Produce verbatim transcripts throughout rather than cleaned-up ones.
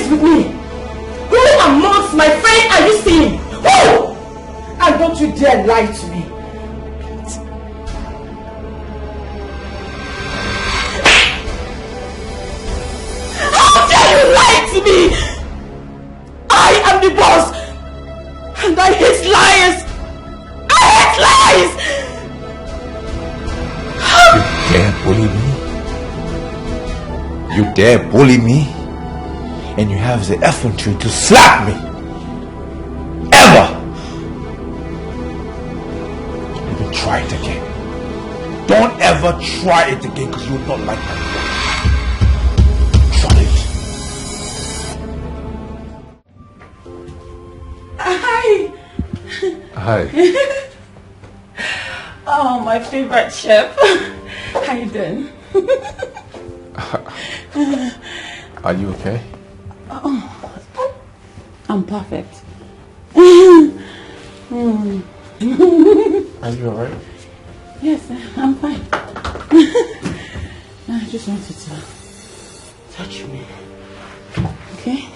With me? Who amongst my friend are you seeing? Who? And don't you dare lie to me. How dare you lie to me? I am the boss, and I hate lies. I hate lies. You dare bully me? You dare bully me? And you have the effrontery to slap me? Ever? Don't even try it again. Don't ever try it again, because you will not like my voice. Try it. Hi. Hi. Oh, my favorite chef. How you doing? Are you okay? I'm perfect. Are you alright? Yes, I'm fine. I just wanted to touch me. Okay?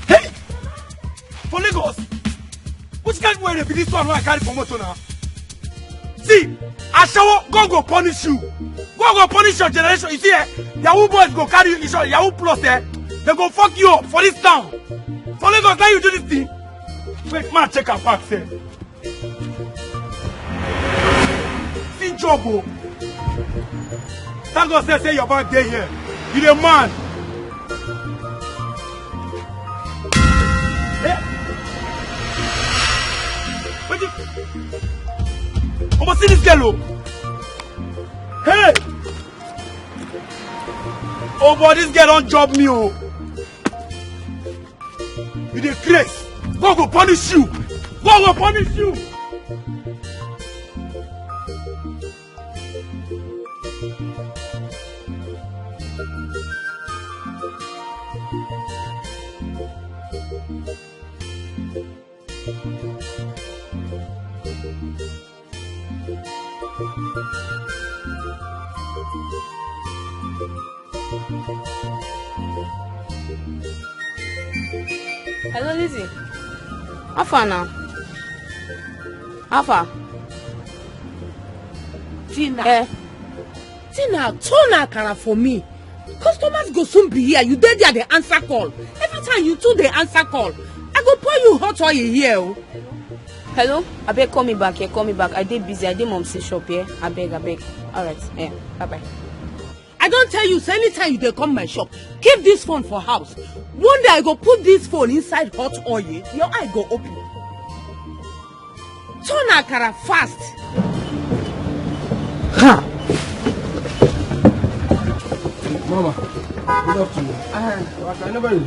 Hey! For Lagos, which kind of way be this one wey I carry for motor now? See, Ashawo, God go punish you. God go punish your generation. You see, eh? Yahoo boys go carry you. Yahoo plus, eh? They go fuck you up for this town. For Lagos, now you do this thing. Wait, man, check her back, sir. See job, oh. Thank God say, say your bag dey here. You dey man. Eh? Wetin? Omo, see this girl, oh. Hey! Oh boy, this girl don job me, oh. You dey craze. God go punish you. God go punish you. Hello, Lizzie. How far now? How far? Tina. Eh. Tina, turn akara for me. Customers go soon be here. You dey there, dey answer call. Every time you too dey answer call. I go pour you hot oil here, oh. Hello? Abeg, call me back, yeah, call me back. I dey busy, I dey momsy shop, yeah. Abeg, abeg. Alright, yeah. Bye bye. I don tell you, say anytime you dey come my shop, keep this phone for house. One day I go put this phone inside hot oil, your eye go open. Turn akara fast. Ha! Mama, good afternoon. Ah, I never ready.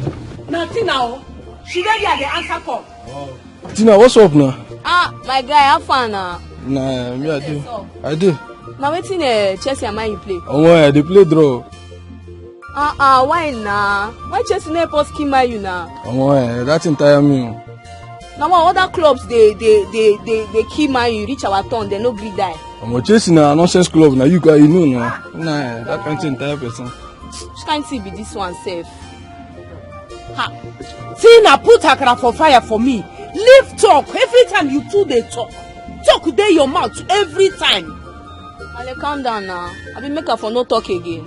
Na Tina o. She dey there dey answer call. Oh. Tina, what's up now? Ah, my guy, how far now? Nah, me I do. What's up? I do. Na wetin, eh, Chelsea and Man U play? Omo, I dey play draw. Ah, ah, why na? Why Chelsea no help us kill Man U na? Omo, eh, that thing tire me o. Na one other clubs dey, dey, dey, dey, dey kill Man U, reach our turn, dem no gree die. Omo, Chelsea na nonsense club, na you guy, you know na. Na, eh, that kind thing tire person. Which kind thing be this one sef? Ha! Tina, put akara for fire for me. Leave talk. Every time you two dey talk, talk dey your mouth every time. Ale, calm down now. I be make her for no talk again.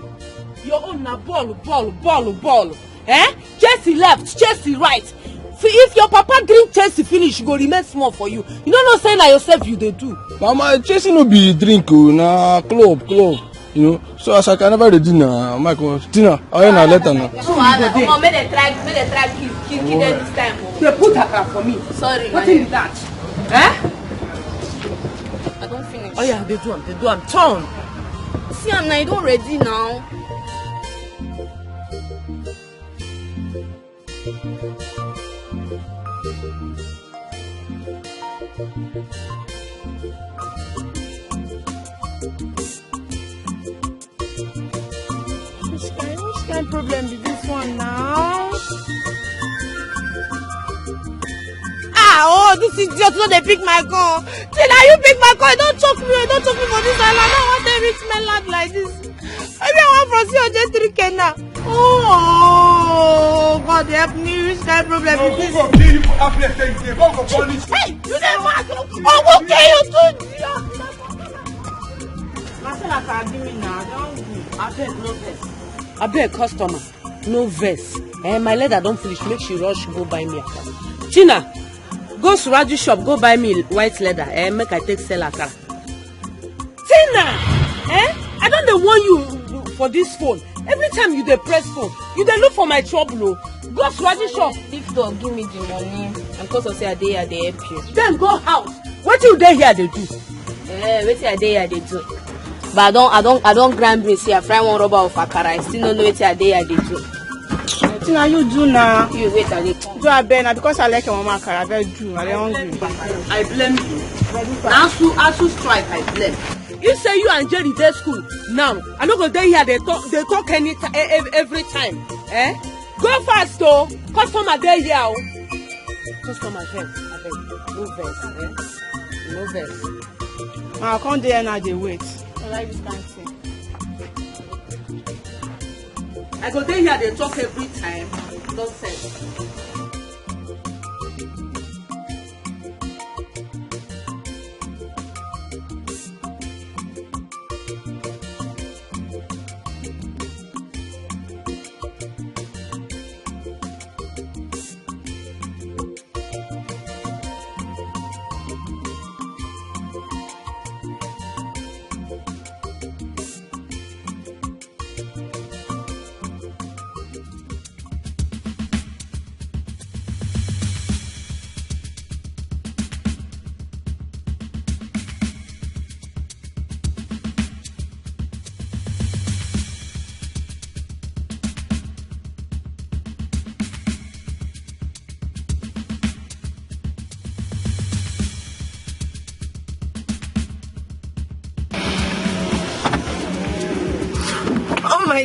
Your own na ball, ball, ball, ball. Eh? Chelsea left, Chelsea right. F-, if your papa drink Chelsea finish, e go remain small for you. You no know say na yourself you dey do. Mama, Chelsea no be drink o, na club, club. You know, so as I can never ready na, my God, Tina, I na letter na. So, I, omo, make dem try, make dem try kill, kill, kill them this time o. They put akara for me. Sorry, wetin be that? Eh? I don finish. Oh yeah, dey do am, dey do am. Turn. See am na, e don ready now. Which kind, which kind problem be this one now? Ah, oh, this idiot no dey pick my call. Till na you pick my call, you don choke me, you don choke me for this island. Now I wan take reach mainland like this. Maybe I wan from see Oje three K now. Oh, God help me, which kind problem be this? Who go kill you for that place? Say you dey go, go punish. Hey, you dey mad o. Oh, go kill you too. Marcela, can give me now. I don do. Abeg, no vex. Abeg, customer, no vex. Eh, my leather don finish. Make she rush go buy me akara. Tina, go Suraju shop, go buy me white leather. Eh, make I take sell akara. Tina, eh? I don dey warn you for this phone. Every time you dey press phone, you dey look for my trouble o. Go Suraju shop. Lift up, give me the money. And because of say I dey here, I dey help you. Then go house. Wetin you dey here dey do? Eh, wetin I dey here dey do? But I don, I don, I don grind brain say I fry one rubber of akara. I still no know wetin I dey here dey do. Wetin na you do na? You wait, I dey come. Do abeg na because I like your mama akara, abeg do. I dey hungry. I blame you. Na ASUU, ASUU strike I blame. You say you and Jerry dey school now. I no go dey here dey talk, dey talk any ti-, e-, e-, every time. Eh? Go fast o. Customer dey here o. Customer vex, abeg. No vex, eh? No vex. Ah, I come dey here now dey wait. I like this kind thing. I go dey here dey talk every time. Nonsense.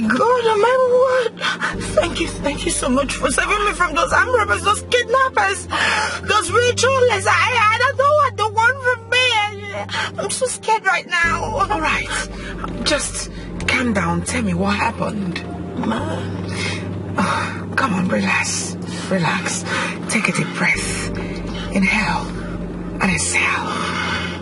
God, oh my word. Thank you, thank you so much for saving me from those armed robbers, those kidnappers, those ritualists. I, I don't know what they want from me. I, I'm so scared right now. All right, just calm down. Tell me what happened. Ma. Oh, come on, relax. Relax. Take a deep breath. Inhale and exhale.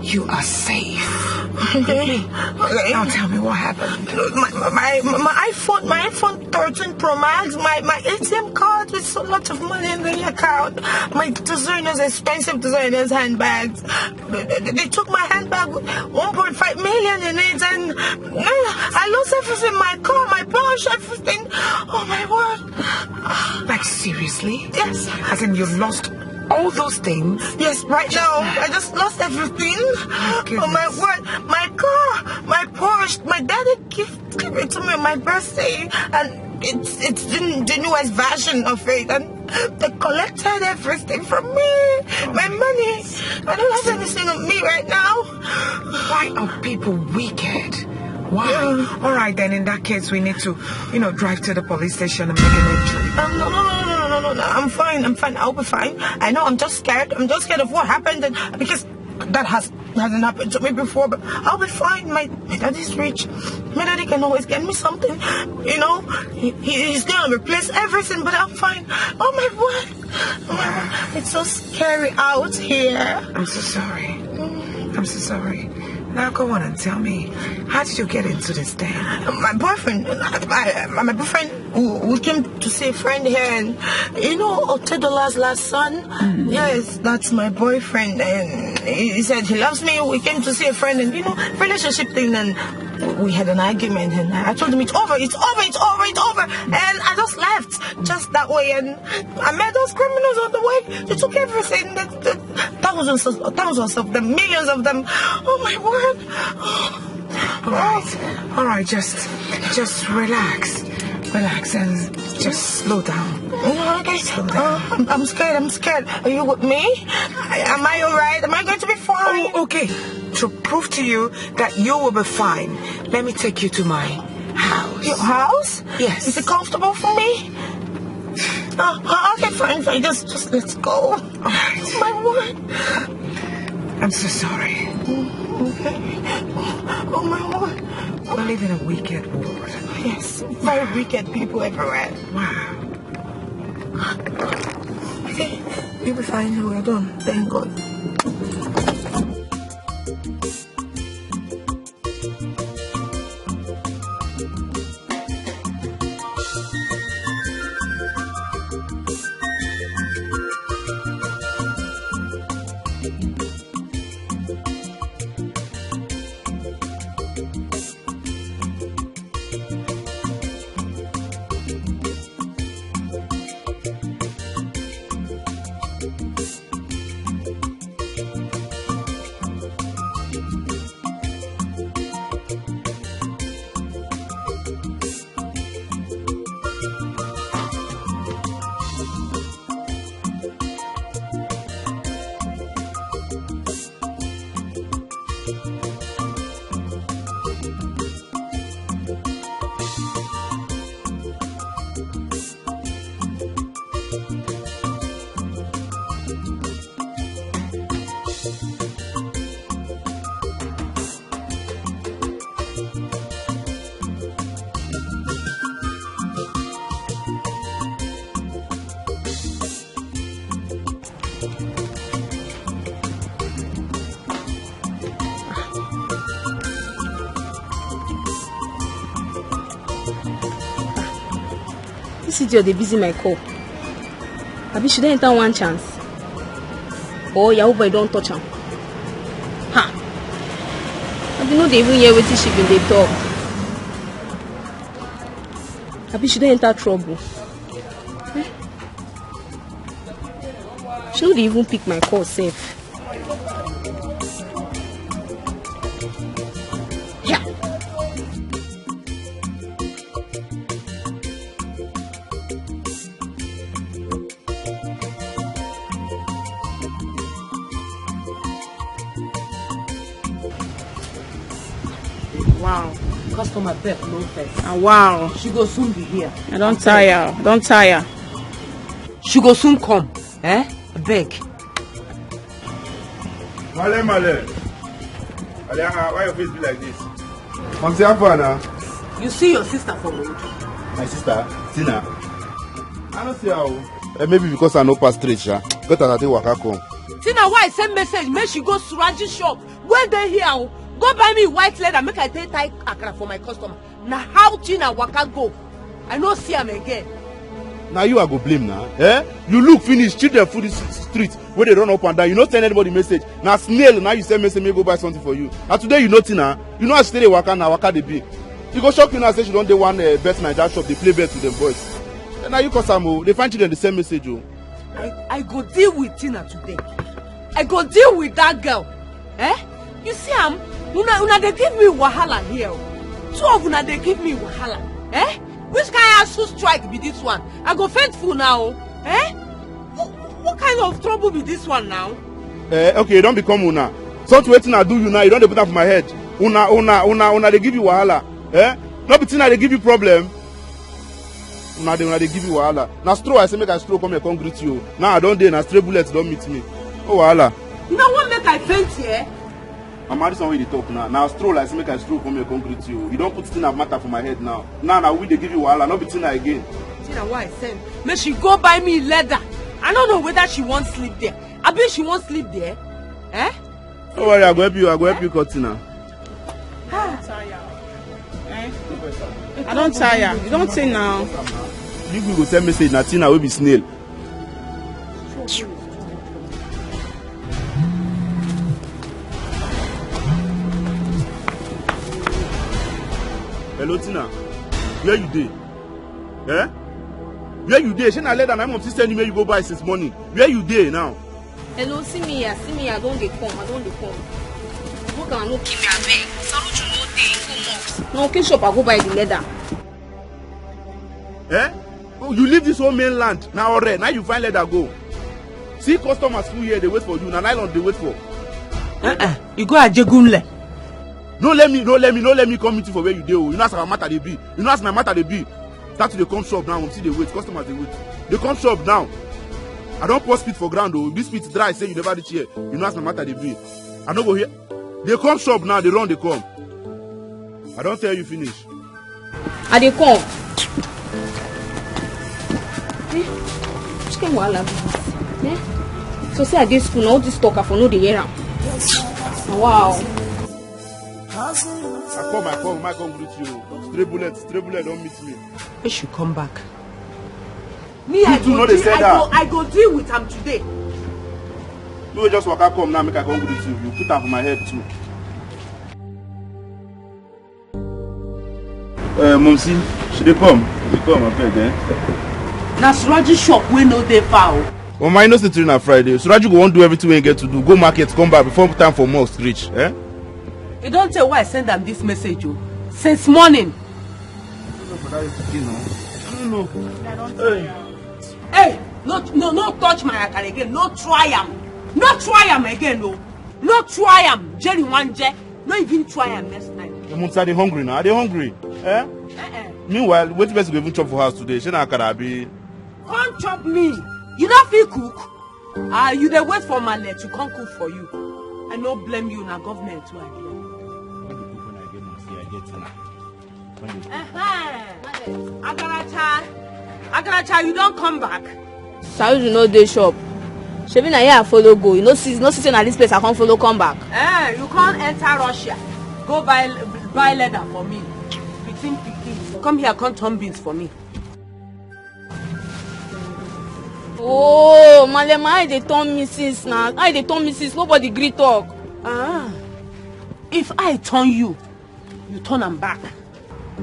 You are safe. Okay. Okay. Now tell me what happened. My, my, my, my iPhone, my iPhone thirteen Pro Max, my, my A T M card with so much of money in the account, my designers, expensive designers handbags. They, they, they took my handbag with one point five million in it, and uh, I lost everything, my car, my Porsche, everything. Oh my word. Like, seriously? Yes. As in, you lost all those things? Yes, right now. I just lost everything. Oh my word. My car, my Porsche, my daddy gift, give it to me on my birthday. And it's, it's the, the newest version of it. And they collected everything from me. My money. I don't have anything on me right now. Why are people wicked? Why? Yeah. All right, then, in that case, we need to, you know, drive to the police station and make an entry. Um, no, no, no, no, no, no, no. I'm fine. I'm fine. I'll be fine. I know. I'm just scared. I'm just scared of what happened, and because that has hasn't happened to me before. But I'll be fine. My, my daddy's rich. My daddy can always get me something. You know, he, he- he's gonna replace everything. But I'm fine. Oh my word! Oh my word! It's so scary out here. I'm so sorry. I'm so sorry. Now go on and tell me, how did you get into this thing? My boyfriend, my, my boyfriend, we, we came to see a friend here, and you know, Otedola's last son. Yes, that's my boyfriend, and he, he said he loves me. We came to see a friend, and you know, relationship thing, and we had an argument, and I told him it's over, it's over, it's over, it's over, and I just left just that way, and I met those criminals on the way. They took everything, the, the thousands of thousands of them, millions of them. Oh my word! All right, all right, just, just relax, relax, and just slow down. No, okay. Slow down. Uh, I'm, I'm scared. I'm scared. Are you with me? Am I all right? Am I going to be fine? Oh, okay. To prove to you that you will be fine, let me take you to my house. Your house? Yes. Is it comfortable for me? Uh, uh, okay, fine, fine. Just, just let's go. All right. My word. I'm so sorry. Oh my word. We live in a wicked world. Yes, very wicked people everywhere. Wow. Okay, we will find you. We're done. Thank God. This idiot dey busy my call. Abi she don enter one chance? Or Yahoo boy don touch am? Ha! Abi no dey even hear wetin she bin dey talk. Abi she don enter trouble. Eh? She no dey even pick my call sef. Yeah. Wow. Customer beg no first. Ah, wow. She go soon be here. I don't tire. I don't tire. She go soon come. Eh? Beg. Male, male. Male, ah, why your face be like this? Mamsi, how far now? You see your sister for road? My sister? Tina? I don't see her. Eh, maybe because I no pass straight, sha. Got as I take waka come. Tina, why I send message? Make she go Suraji shop. When they here, oh, go buy me white leather. Make I take tie akara for my customer. Na how Tina waka go? I no see am again. Now you are go blame now. Eh? You look finish, children full this street where they run up and down. You no send anybody message. Now snail, now you send message, me go buy something for you. And today you know Tina. You know as she dey waka now, waka dey be. You go shock you now, say she don't dey one uh, bet Naija shop, they play bet with them boys. And now you cause am, oh, they find children the same message, oh. I, I go deal with Tina today. I go deal with that girl. Eh? You see am? Una, una dey give me wahala here. Oh. Two of una dey give me wahala. Eh? Which kind of strike be this one? I go faint for now. Eh? What, what kind of trouble be this one now? Eh, okay, you don't become una. Such wetin I do you now, you don't dey put am for my head. Una, una, una, una dey give you wahala. Eh? No be thing I dey give you problem. Una dey, una dey give you wahala. Na stroll I say make I stroll come here come greet you. Now I don dey, na stray bullet don meet me. Oh wahala. You no wan make I faint here? Mama, this one wey you dey talk now. Na stroll I say make I stroll come here come greet you. You don put thing of matter for my head now. Now na we dey give you wahala, no be thing again. Tina, why I send? Make she go buy me leather. I don't know whether she wan sleep there. Abi she wan sleep there? Eh? No worry, I go help you. I go help you cut Tina. I don tire. You don tey now. If we go send message na Tina wey be snail. Hello Tina, where you dey? Eh? Where you dey? Shey na leather na mom still send you make you go buy since morning. Where you dey now? Hello, see me here, see me here, I don dey come, I don dey come. Look am, no kill me, abeg. Saruju no dey, go mosque. No, kill shop, I go buy the leather. Eh? Oh, you leave this whole mainland, now already, now you find leather go. See customers full here, they wait for you, na nylon they wait for. Uh-uh, you go Ajegunle. No let me, no let me, no let me come meet you for where you dey. Oh. You know as our matter they be. You know as my matter they be. Start to dey come shop now. See they wait. Customers they wait. They come shop now. I don't pour spit for ground though. This spit dry. Say you never reach here. You know as my matter they be. I no go here. They come shop now. They run. They come. I don't tell you finish. I dey come. Eh, which kind wahala be this? Eh? So say I dey school, na all this talk I for no dey hear am. Wow. I come, I come, I come greet you. Stray bullet, stray bullet don't meet me. Make she come back. Me, I too go no dey deal, sell I go, that. I go deal with am today. You go just waka come now, make I come greet you. You put am for my head too. Uh, Momsi, she dey come. She dey come, abeg, eh? Na Suraji shop wey no dey far o. Mama, you know say today na Friday. Suraji go wan do everything wey he get to do. Go market, come back before time for mosque reach, eh? E don tey wey I send am this message o. Since morning. I don't know. Hey, no, no, no touch my akara again. No try am. No try am again o. No try am. Jerry Wanje. No even try am next time. Emunsa, I dey hungry now. I dey hungry. Eh? Eh-eh. Meanwhile, wetin person go even chop for house today? Shey na akara abi? Come chop me. You no fit cook? Ah, you dey wait for Male to come cook for you. I no blame you, na government wey I blame. When you cook when I get money, I get tina. Uh-huh. Agaracha, Agaracha, you don come back. Saudi no dey shop. Shebi na here I follow go. You no see, no see say na this place I come follow come back. Eh, you come enter Russia. Go buy buy leather for me. Pikin pikin. Come here, come turn beans for me. Oh, Malema, I dey turn me since now. I dey turn me since nobody gree talk. Ah, if I turn you, you turn am back.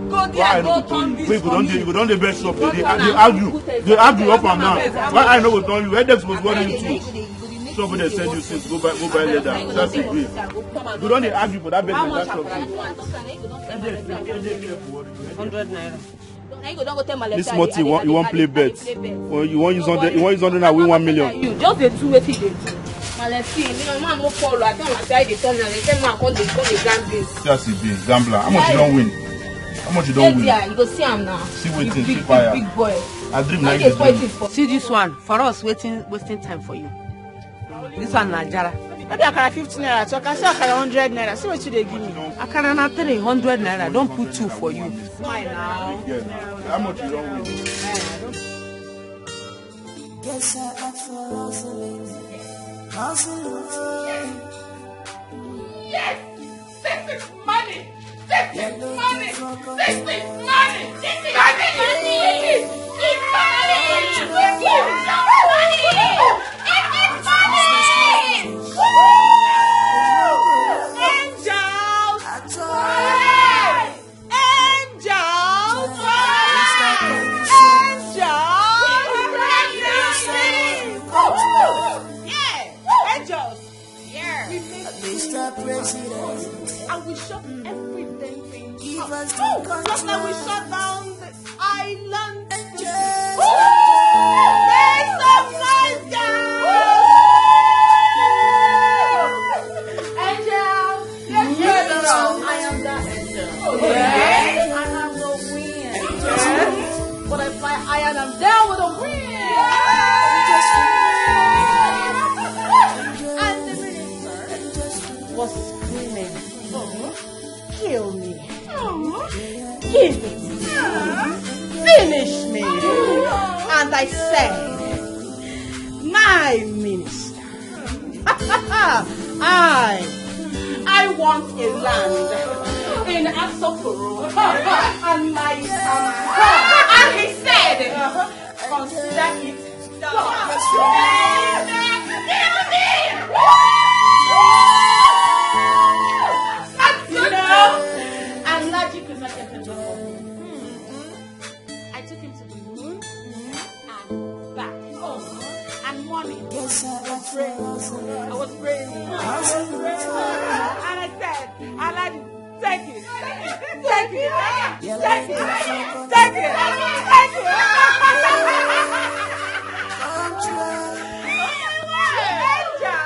Go there, go turn this for me. Why I no go turn you? Wait, you go don dey, you go don dey best shop. Dey argue, dey argue up and down. Why I no go turn you? Headache suppose worry you too. Shop wey dey send you since, go buy, go buy leather. That's the way. You go don dey argue for that bed, that shop. Hundred naira. This small thing, you wan play bet. Or you wan use hundred, you wan use hundred and win one million. You just dey do wetin you dey do. Malesi, me no man no follow. I tell my side dey tell me, they tell me I come dey come dey gambling. Just be gambler. How much you don win? How much you don win? There, you go see am now. See wetin, see fire. Big, big boy. I dream like this. See this one. For us, waiting, wasting time for you. This one na jara. No be akara fifty naira, so I can say akara hundred naira. See wetin you dey give me. Akara na three hundred naira. Don put two for you. Smile now. How much you don win? Yes, I ask for hustling. Hustling. Yes! This is money! This is money! This is money! This is money! This is money! This is money! This is money! Angels! Angels! Angels! Yeah! Angels! Yeah! We make Mister President. And we shot everything. Give us the country. Just like we shut down the island. Angels! Make some noise, guys! Angels! Yes, I am that angel. Yes. And I'm the wind. Yes. But I fly higher and I'm down with the wind. And the minister was screaming, "Kill me. Give it. Finish me." And I said, "My minister, I, I want a land in Asokoro and my summer." And he said, "Consider it done." You know, and Laji could not get enough of me. I took him to the moon and back. Oh, and money. Yes, I was praying. I was praying. I was praying. And I said, "Alaji, take it. Take it. Take it. Take it. Take it." Angel,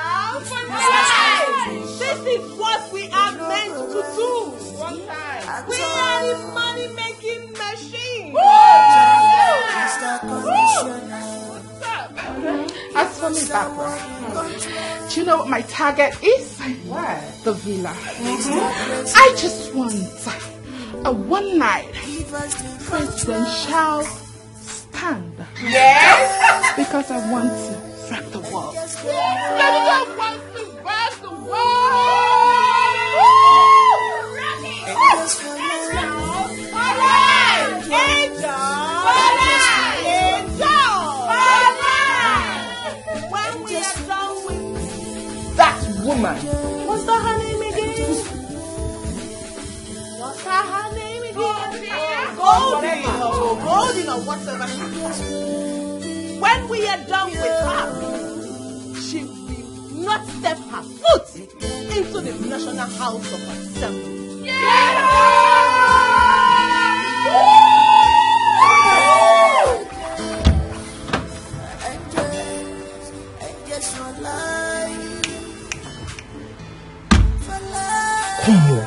this is what we are meant to do. We are the money making machine. As for me, Barbara, do you know what my target is? What? The villa. I just want a one night presidential stand. Yes. Because I want to rock the world. Yes, baby girl wants to rock the world. All right. Angel. All right. Angel. All right. When we are done with that woman. What's that her name again? What's her, her name again? Goldie. Oh, Goldie or whatever she calls. When we are done with her, she will not step her foot into the National House of Assembly. Come on.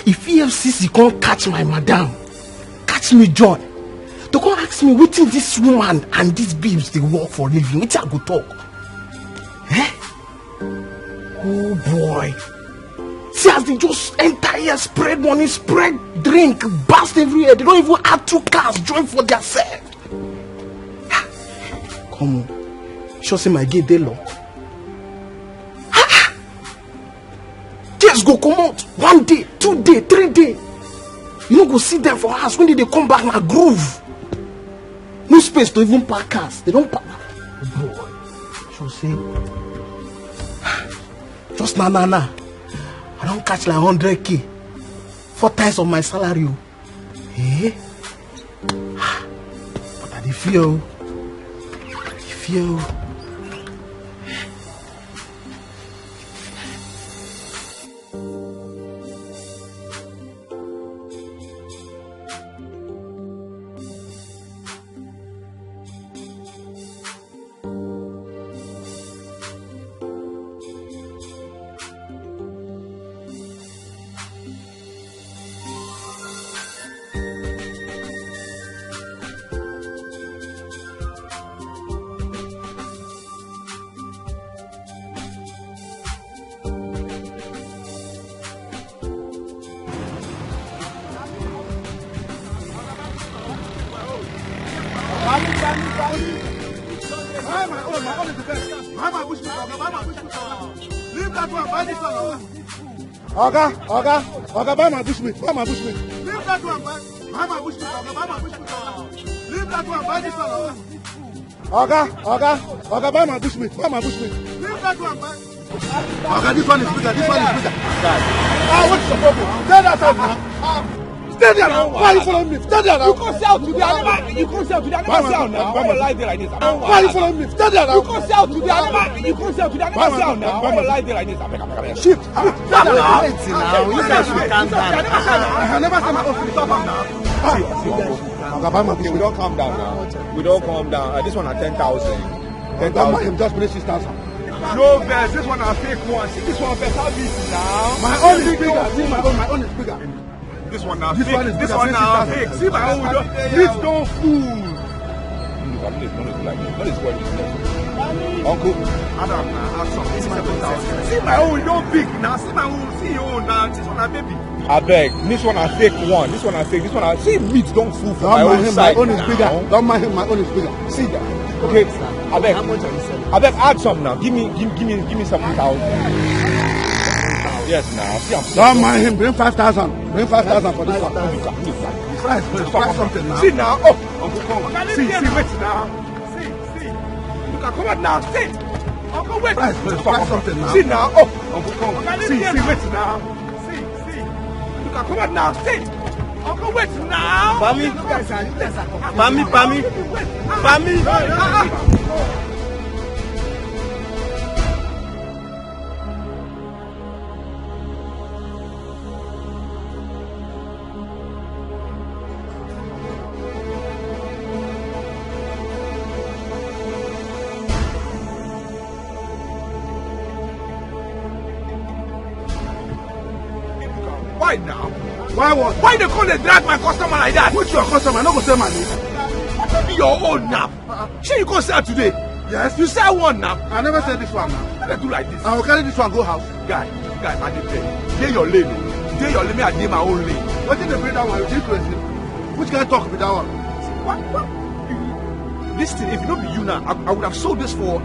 If E F C C can't catch my madam, catch me joy. They can't ask me wetin this woman and these babes they work for living. Wetin I go talk? Eh? Oh boy. See as they just enter here, spread money, spread drink, burst everywhere. They don't even have two cars, join for their self. Come on. Sure say my gate they lock. Girls go comot one day, two day, three day. You no go see them for house. When they dey come back, na groove. No space to even park cars. They don't park. Bro, so say, just now, now, now, I don't catch like hundred K. Four times of my salary. Oh. Eh? But I dey fear. Oh. I dey fear. Oh. Buy my own, my own is the best. Buy my bush meat, Oga, buy my bush meet, Oga. Leave that one, buy this one, Oga. Oga, Oga, Oga, buy my bush meat, buy my bush meat. Leave that one, buy, buy my bush meat, Oga, buy my bush meat, Oga. Leave that one, buy this one, Oga. Oga, Oga, Oga, buy my bush meat, buy my bush meat. Leave that one, buy. Oga, this one is bigger, this one is bigger. Ah, what's your problem? Tell that side now. Stay there now. Why are you following me? Stay there now. You come sell today. I never. You come sell today. I never sell now. Why you lie there like this? Why are you following me? Stay there now. You come sell today. I never. You come sell today. I never sell now. Why you lie there like this? Abeg, abeg, abeg. Shift. Stay there now. Wait now. You guys should calm down. I never sell my own. Stop am now. Ah, see, see, see. Oga, buy my bush meat. We don calm down now. We don calm down. Uh, this one na ten thousand. Ten thousand. Him just finish six thousand. No vex, this one na fake one. See this one better beat now. My own is bigger. See my own, my own is bigger. This one na fake. This one na fake. See my own, we don, this don full. Look at this, no dey do like this. No dey spoil this. Uncle. Adam, na action. This is seven thousand. See my own, e don big now. See my own, see your own now. This one na baby. Abeg, this one na fake one. This one na fake. This one na, see, meat don full for my own side. Don't mind him, my own is bigger. Don't mind him, my own is bigger. See that? Okay, abeg. How much are you selling? Abeg, add some now. Give me, give, give me, give me seven thousand. Yes, now. See, I'm. Don't mind him. Bring five thousand. Bring five thousand for this one. Price, price something now. See now. Oh, Uncle, come. See, see, wait now. See, see. Look at, come out now. See. Uncle, wait. Price, price something now. See now. Oh, Uncle, come. See, see, wait now. See, see. Look at, come out now. See. Uncle, wait now. Pami. Pami, Pami. Pami. Why now? Why what? Why they call they drag my customer like that? Which your customer? No go sell money. What be your own now? Shey you go sell today? Yes. You sell one now? I never sell this one now. Why they do like this? I will carry this one go house. Guy, guy, I dey tell you. Dey your lane o. Dey your lane, me I dey my own lane. Wetin dey bring that one? You think crazy? Which kind talk be that one? What, what? You, this thing, if no be you now, I, I would have sold this for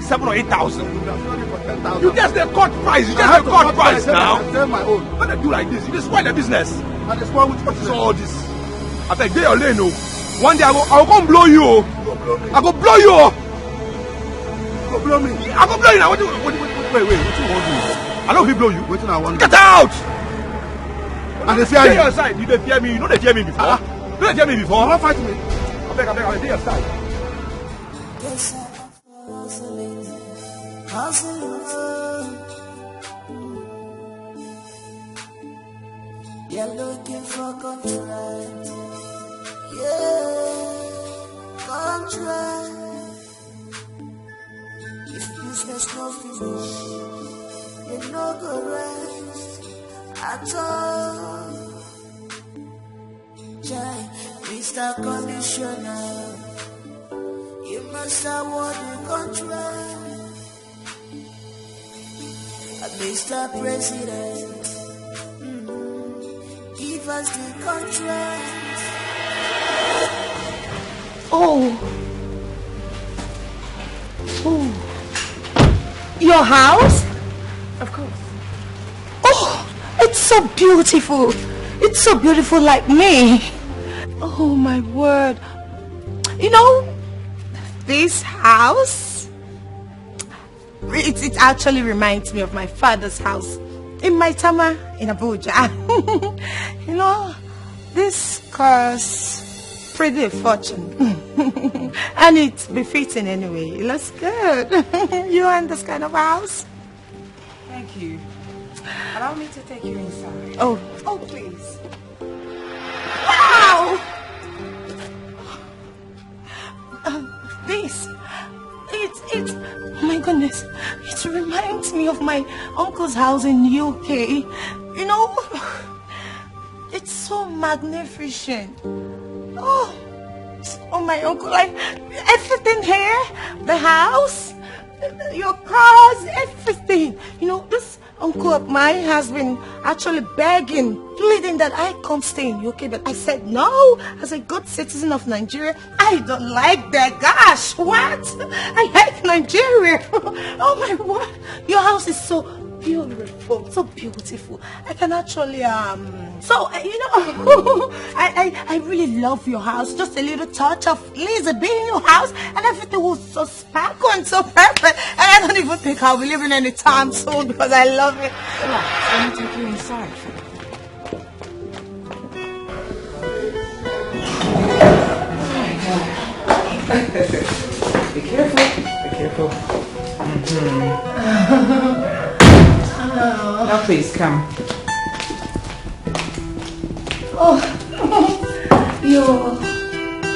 seven or eight thousand. You would have sold it for ten thousand. You just dey cut price. You just dey cut price now. I sell my own. Why they do like this? You dey spoil the business. I dey spoil which business? So all this. Abeg, dey your lane o. One day I go, I go come blow you o. Go blow me. I go blow you o. Go blow me. I go blow you now. What do you, what, what, what, wait, wait, what you want do? I don't fit blow you. Wetin I want do? Get out! I dey fear you. Dey your side. You dey fear me. You no dey fear me before. Ah. You no dey fear me before. You wan fight me? Abeg, abeg, abeg, dey your side. Yes, sir. Hustling. Hustling. You're looking for contract. Yeah, contract. If business no finish, you no go rest at all. Chai, Mister Commissioner, you must award the contract. Uh, Mister President, mm, give us the contract. Oh. Oh. Your house? Of course. Oh, it's so beautiful. It's so beautiful, like me. Oh, my word. You know, this house, it, it actually reminds me of my father's house in Maitama in Abuja. You know, this costs pretty a fortune. And it's befitting anyway. It looks good. You want this kind of house? Thank you. Allow me to take you inside. Oh, oh, please. Wow! Um, this, it's, it's, my goodness, it reminds me of my uncle's house in U K. You know, it's so magnificent. Oh, oh, my uncle, I, everything here, the house, your cars, everything. You know, this uncle of mine has been actually begging, pleading that I come stay in U K, but I said no. As a good citizen of Nigeria, I don't like that. Gosh, what? I hate Nigeria. Oh my word. Your house is so beautiful, so beautiful. I can actually, um, so, uh, you know, I, I, I really love your house. Just a little touch of Lizzie being in your house, and everything will so sparkle and so perfect. And I don't even think I'll be living anytime soon because I love it. Relax. Let me take you inside. Be careful. Be careful. Mm-hmm. Now please come. Oh, you.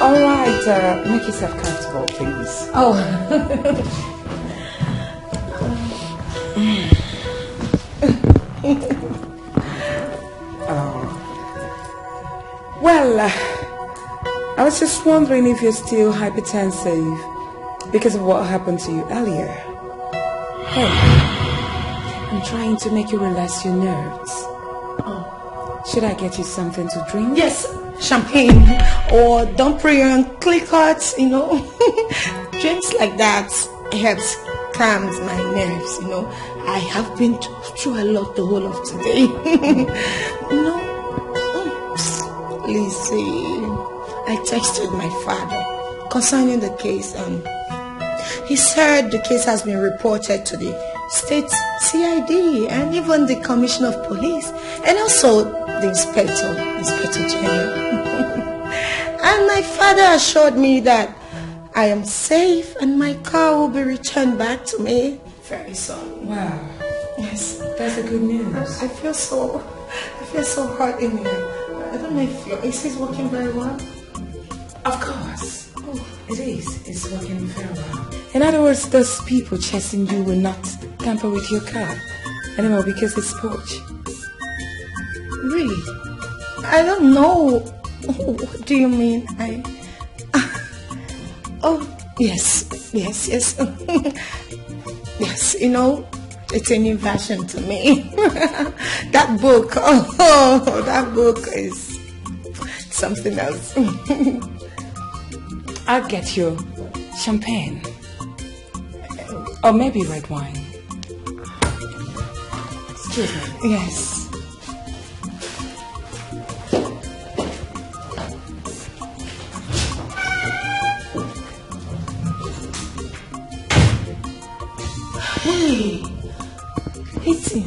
All right, uh, make yourself comfortable, please. Oh. Oh. Well, uh, I was just wondering if you're still hypertensive because of what happened to you earlier. Hey, I'm trying to make you relax your nerves. Oh. Should I get you something to drink? Yes, champagne. Or don't pray and click hearts, you know. Drinks like that helps calms my nerves, you know. I have been th- through a lot the whole of today. You know, mm, Lizzie, I texted my father concerning the case, and he said the case has been reported to the state C I D and even the commissioner of police, and also the inspector, Inspector General. And my father assured me that I am safe and my car will be returned back to me very soon. Wow. Yes. That's a good news. I feel so, I feel so hurt in here. I don't know if your A C is working very well. Of course. Oh. It is. It's working very well. In other words, those people chasing you will not tamper with your car anymore because it's Porsche. Really? I don't know. What do you mean? I. Oh, yes, yes, yes. Yes, you know, it's a new version to me. That book, oh, that book is something else. I'll get you champagne. Or maybe red wine. Excuse me. Yes. Hey, eating.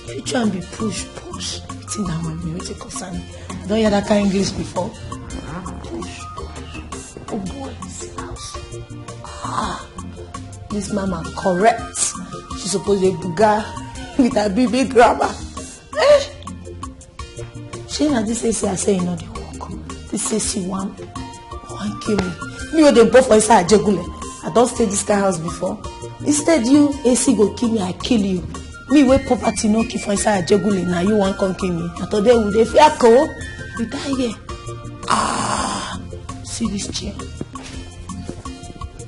You try and be push, push. Eating that one, you take concern. Don't hear that kind of English before. Push. Oh boy, this house. Ah, this mama correct. She supposed to buga with her B B grammar. Eh? Shey na this A C I say e no dey work. This A C wan, wan kill me. Me wey dey born for inside Ajegunle. I don stay this kind house before. Instead you, A C go kill me, I kill you. Me wey poverty no kill for inside Ajegunle, na you wan come kill me. Na today we dey fear ko. You die here. Ah, see this chair.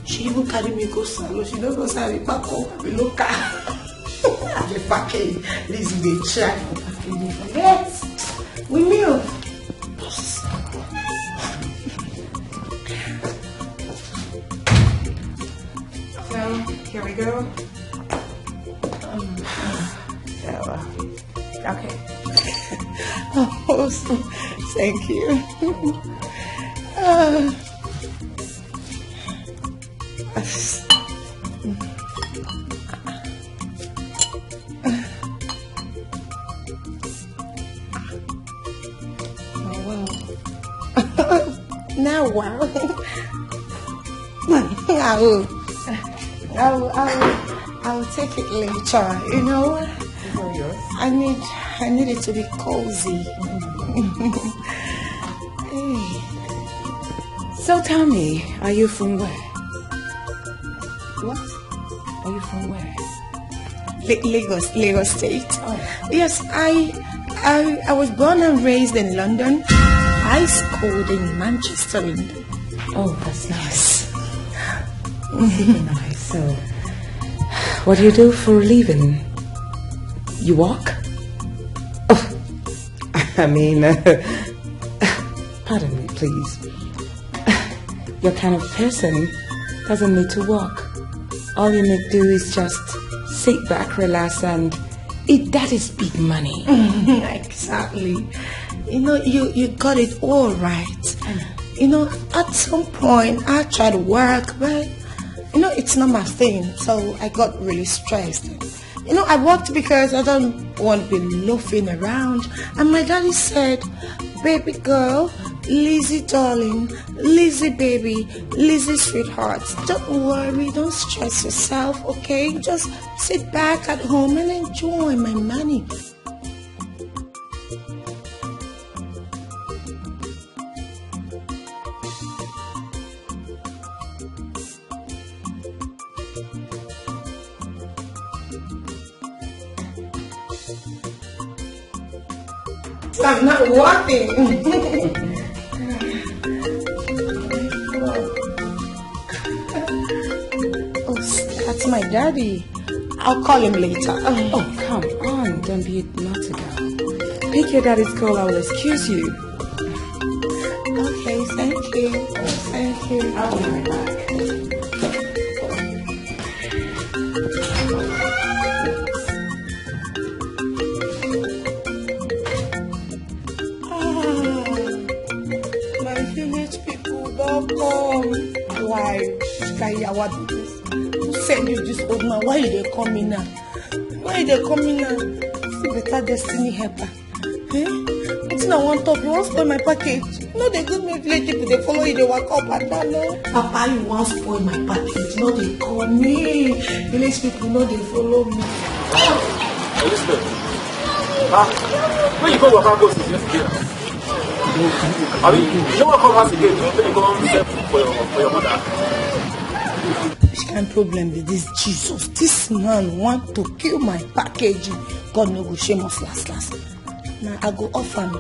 She even carry me go salon. She no know say I be pack up, I be local. I be packing. This dey try for packing me. Yes, with me o. So, here we go. Um, so, uh, okay. Oh, thank you. Uh, Oh, wow. Now, wow. I will, I will, I will, I will take it later. You know, I need, I need it to be cozy. Hey. So tell me, are you from where? What? Are you from where? La- Lagos, Lagos State. Oh. Yes, I, I, I was born and raised in London. I schooled in Manchester, England. Oh, that's nice. Super nice. So, what do you do for a living? You walk? Oh, I mean, pardon me, please. Your kind of person doesn't need to work. All you need to do is just sit back, relax, and eat. That is big money. Exactly. You know, you, you got it all right. You know, at some point, I tried to work, but, you know, it's not my thing. So I got really stressed. You know, I worked because I don't want to be loafing around. And my daddy said, "Baby girl, Lizzie darling, Lizzie baby, Lizzie sweetheart, don't worry, don't stress yourself, okay? Just sit back at home and enjoy my money." I'm not working. Oh, that's my daddy. I'll call him later. Oh, come on, don't be a naughty girl. Pick your daddy's call, I will excuse you. Okay, thank you. Thank you. I'll be right back. Ah, my village people don come. Why? Which kind yawa be this? Who send you this old man? Why you dey come in now? Why you dey come in now? See better destiny helper. Eh? Wetin I wan talk? You wan spoil my package? No dey good make village people dey follow you dey waka up and down, no? Papa, you wan spoil my package? No dey call me. Village people no dey follow me. Elizabeth, ah, where you go waka go since yesterday? Abi, you no wan come house again? You no you go step for your for your mother? Which kind problem be this, Jesus? This man want to kill my package. God no go shame us last last. Na I go off am.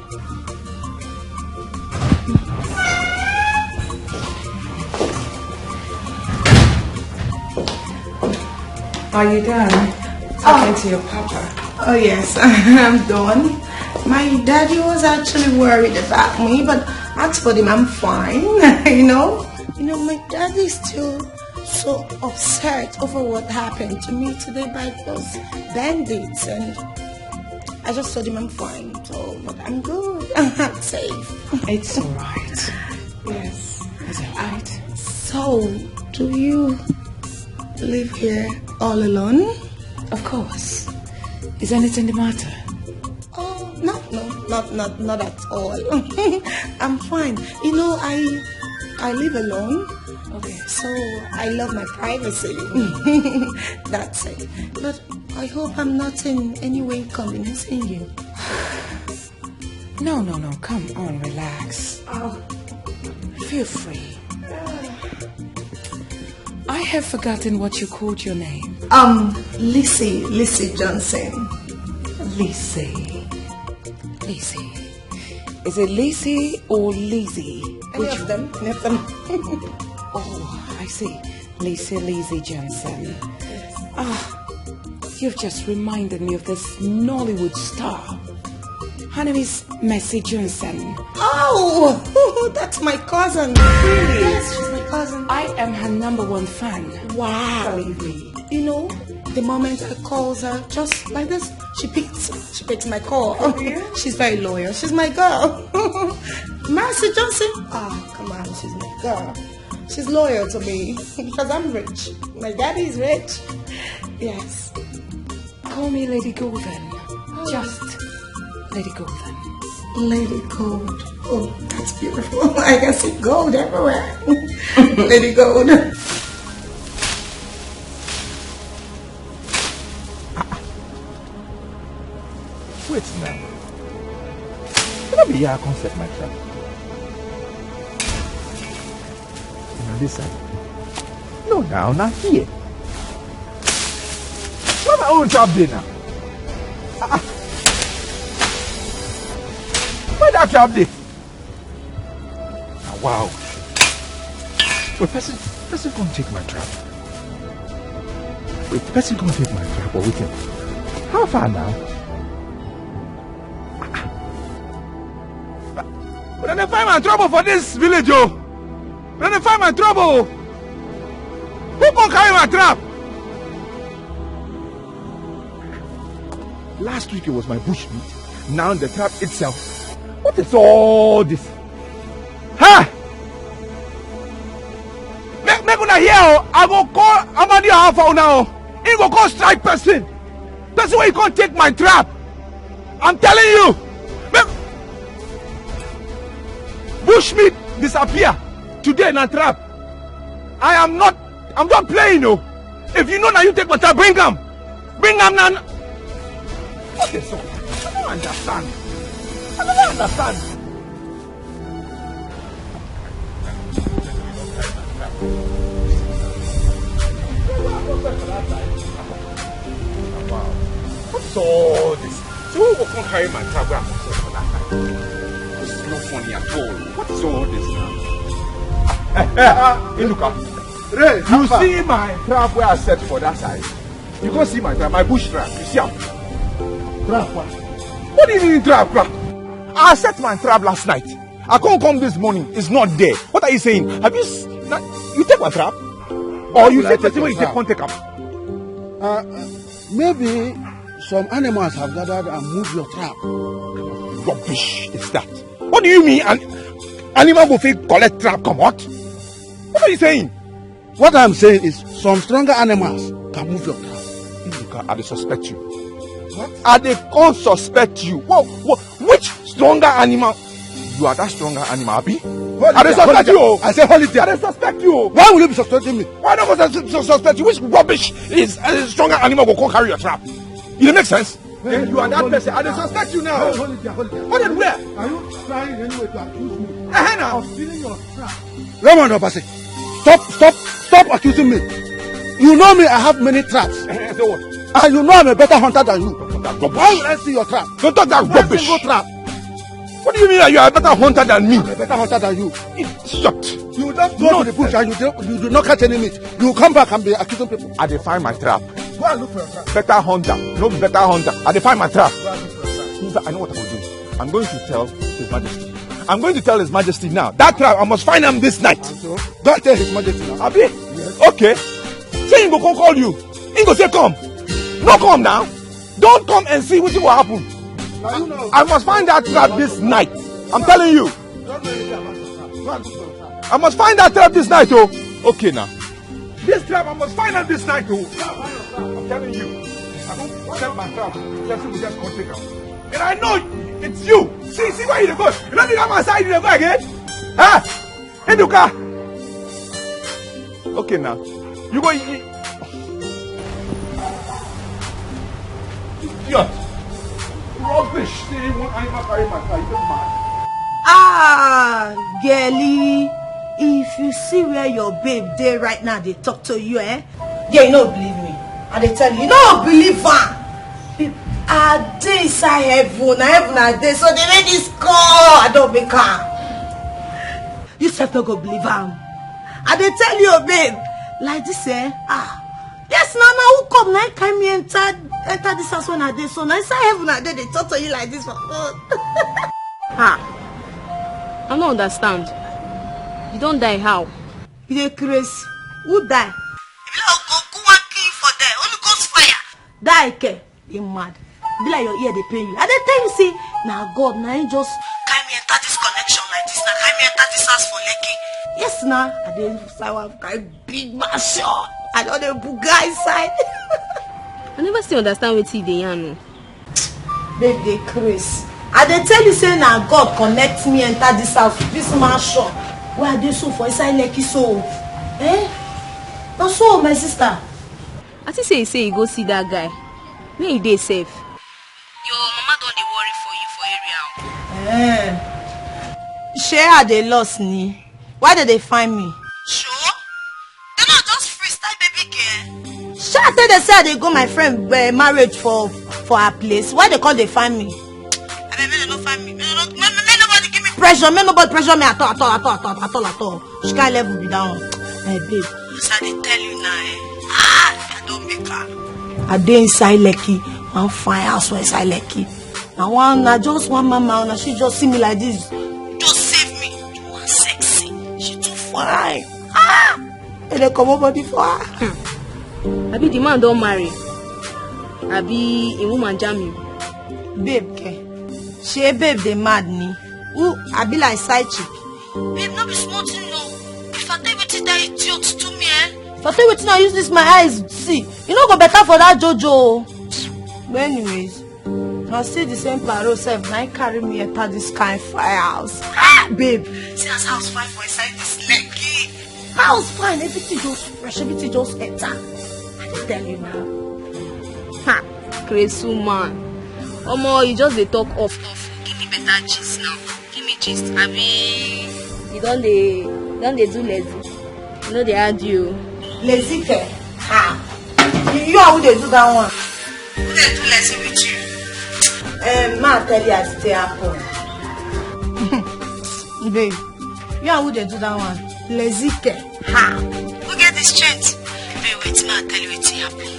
Are you done talking to your papa? Oh yes, I'm done. My daddy was actually worried about me, but I told him I'm fine. You know, you know, my daddy is still so upset over what happened to me today by those bandits, and I just told him I'm fine, so but I'm good. I'm safe. It's all right. Yes. It's all right. So, do you live here all alone? Of course. Is anything the matter? Oh, no, no, not not not at all. I'm fine. You know, I I live alone, Okay. so I love my privacy. That's it. But I hope I'm not in any way inconveniencing you. No, no, no. Come on, relax. Oh, Feel free. I have forgotten what you called your name. Um, Lissy, Lissy Johnson. Lissy. Lissy. Is it Lissy or Lizzie? Any of them? Any of them? Oh, I see. Lissy, Lizzie Johnson. Ah, you've just reminded me of this Nollywood star. Her name is Mercy Johnson. Oh, that's my cousin. Really? Yes, she's my cousin. I am her number one fan. Wow. Believe me. You know, the moment I call her, just like this, she picks. She picks my call. She's very loyal. She's my girl. Mercy Johnson. Ah, come on, she's my girl. She's loyal to me because I'm rich. My daddy is rich. Yes. Call me Lady Golden. Just Lady Golden. Lady Gold. Oh, that's beautiful. I can see gold everywhere. Lady Gold. Wait now. Let me here come set my trap. Now this side. No, now, not here. Where my own trap dey now? Ah, ah. Where that trap dey? Ah, wow. Wait, person, person come take my trap. Wait, person come take my trap or wetin? How far now? Ah, ah. Dem find my trouble for this village o. Dem find my trouble o. Who come carry my trap? Last week it was my bush meat. Now the trap itself. What is all this? Ha! Make, make una hear o. I go call Amadi Alfa una o. He go come strike person. Person wey come take my trap. I'm telling you. Make bush meat disappear. Today na trap. I am not, I'm not playing o. If you know na you take my trap, bring am. Bring am now. What is up? I don't understand. I don't understand. Wow. What is all this? So who go come carry my trap wey I come sell for that side? This is not funny at all. What is all this now? Eh, eh, ah, Inuka. Ray, you see my trap wey I set for that side? You go see my trap, my bush trap. You see am? Trap what? What do you mean trap, trap? I set my trap last night. I can't come this morning. It's not there. What are you saying? Have you s- na- you take my trap? Or you Will I take take person your wey you take trap? Can't take am? Uh, maybe some animals have gathered and moved your trap. Rubbish is that. What do you mean an animal go fit collect trap comot? What are you saying? What I'm saying is some stronger animals can move your trap. Inuka, I dey suspect you. What? I dey come suspect you. What, what, which stronger animal? You are that stronger animal, abi? Hold I dey it there, hold suspect it you there. I say hold it there. I dey suspect you. Why will you be suspecting me? Why not go sus- sus- suspect you? Which rubbish is a stronger animal go come carry your trap? It dey make sense? Then you are that person. I dey suspect you now. Hold it there, hold it there. Hold it where? Are you trying in any way to accuse me Uh-huh, now. Of stealing your trap? Raymond Obase, stop, stop, stop accusing me. You know me, I have many traps. Eh, so what? And you know I'm a better hunter than you. Why would I see your trap? Don't talk that One rubbish. Single trap. What do you mean that you are a better hunter than me? I'm a better hunter than you. Shut. You just go to the bush and you do, you do not catch any meat. You come back and be accusing people. I dey find my trap. Go and look for your trap. Better hunter. No be better hunter. I dey find my trap. Go and look for your trap. In fact, I know what I will do. I'm going to tell His Majesty. I'm going to tell His Majesty now. That trap, I must find him this night. And so, go and tell His Majesty now. Abi? Yes. Okay. Say he go come call you. He go say, "Come." No come now. Don't come and see wetin go happen. Now you know. I must find that trap this night. I'm telling you. Don't know anything about your trap. Go and look for your trap. I must find that trap this night, oh. Okay now. This trap, I must find out this night, oh. I'm telling you. I don't set my trap. Person will just come take am. And I know it's you. See, see where you dey go. You don't need my side, you dey go again. Huh? Eduka. Okay now. You go. You, idiot. Rubbish. See, one animal carry my car. You mad? Ah, girlie, if you see where your babe dey right now, dey talk to you, eh? Yeah, you no believe me. I dey tell you, you no believe am. Babe, I dey inside heaven. Na heaven I dey. So dey make this call. I don make am. You sef no go believe am. I dey tell you, babe. Like this, eh? Ah. Yes, na na who come na him carry me enter enter this house when I dey so. Na inside heaven I dey dey talk to you like this for phone. Ha! I no understand. You don die how? You dey craze. Who die? E be like Ogogu wan kill you for there. Holy Ghost fire. Die ke. You mad. Be like your ear dey pain you. I dey tell you say na God na him just carry me enter this connection like this. Na carry me enter this house for Lekki. Yes na. I dey inside one kind big mansion. I don dey buga inside. I never still understand wetin you dey yarn o. Babe dey craze. I dey tell you say na God connect me enter this house, this mansion wey I dey so for inside Lekki so. Eh? Na so, my sister. I think say you say you go see that guy. Where he dey sef? Your mama don dey worry for you for area o. Eh. Shey I dey lost ni? Why dem dey find me? Sure. Dem no just freestyle baby girl. Shey I tell dem say I dey go my friend eh, marriage for for her place. Why dem come dey find me? Abeg make dem no find me. Make dem no make make make nobody give me pressure. Make nobody pressure me at all at all at all at all at all at all. Which kind level be that one? Eh babe. As I dey tell you now eh. Ah! I don make am. I dey inside Lekki. One fine house for inside Lekki. Na one na just one mama na she just see me like this. Just save fine. Ah! And they come over before. Hmm. Abi the man don marry? Abi a woman jam him? Babe, ke. She babe, they mad ni. Who? I be like side chick. Babe, no be small thing, no. If I tell you wetin that idiot do me, eh? If I tell you wetin I use this my eyes see, you no go better for that Jojo. But anyways, I see the same paro self, na him carry me enter this kind fire house. Ah, babe, see as house fine for inside this Lekki. House fine, everything just fresh, everything just enter. I dey tell you now. Ha, crazy woman. Omo, you just dey talk off off. Give me better gist now. Give me gist. Abi you don dey, don dey do lazy? You no dey argue. Lazy ke? Ha! You, you are who dey do that one. Who dey do lazy with you? Um, ma tell you as it take happen. Babe, you are who dey do that one. Lazy ke? Ha! Who get the strength? Babe, wait, ma tell you wetin happen.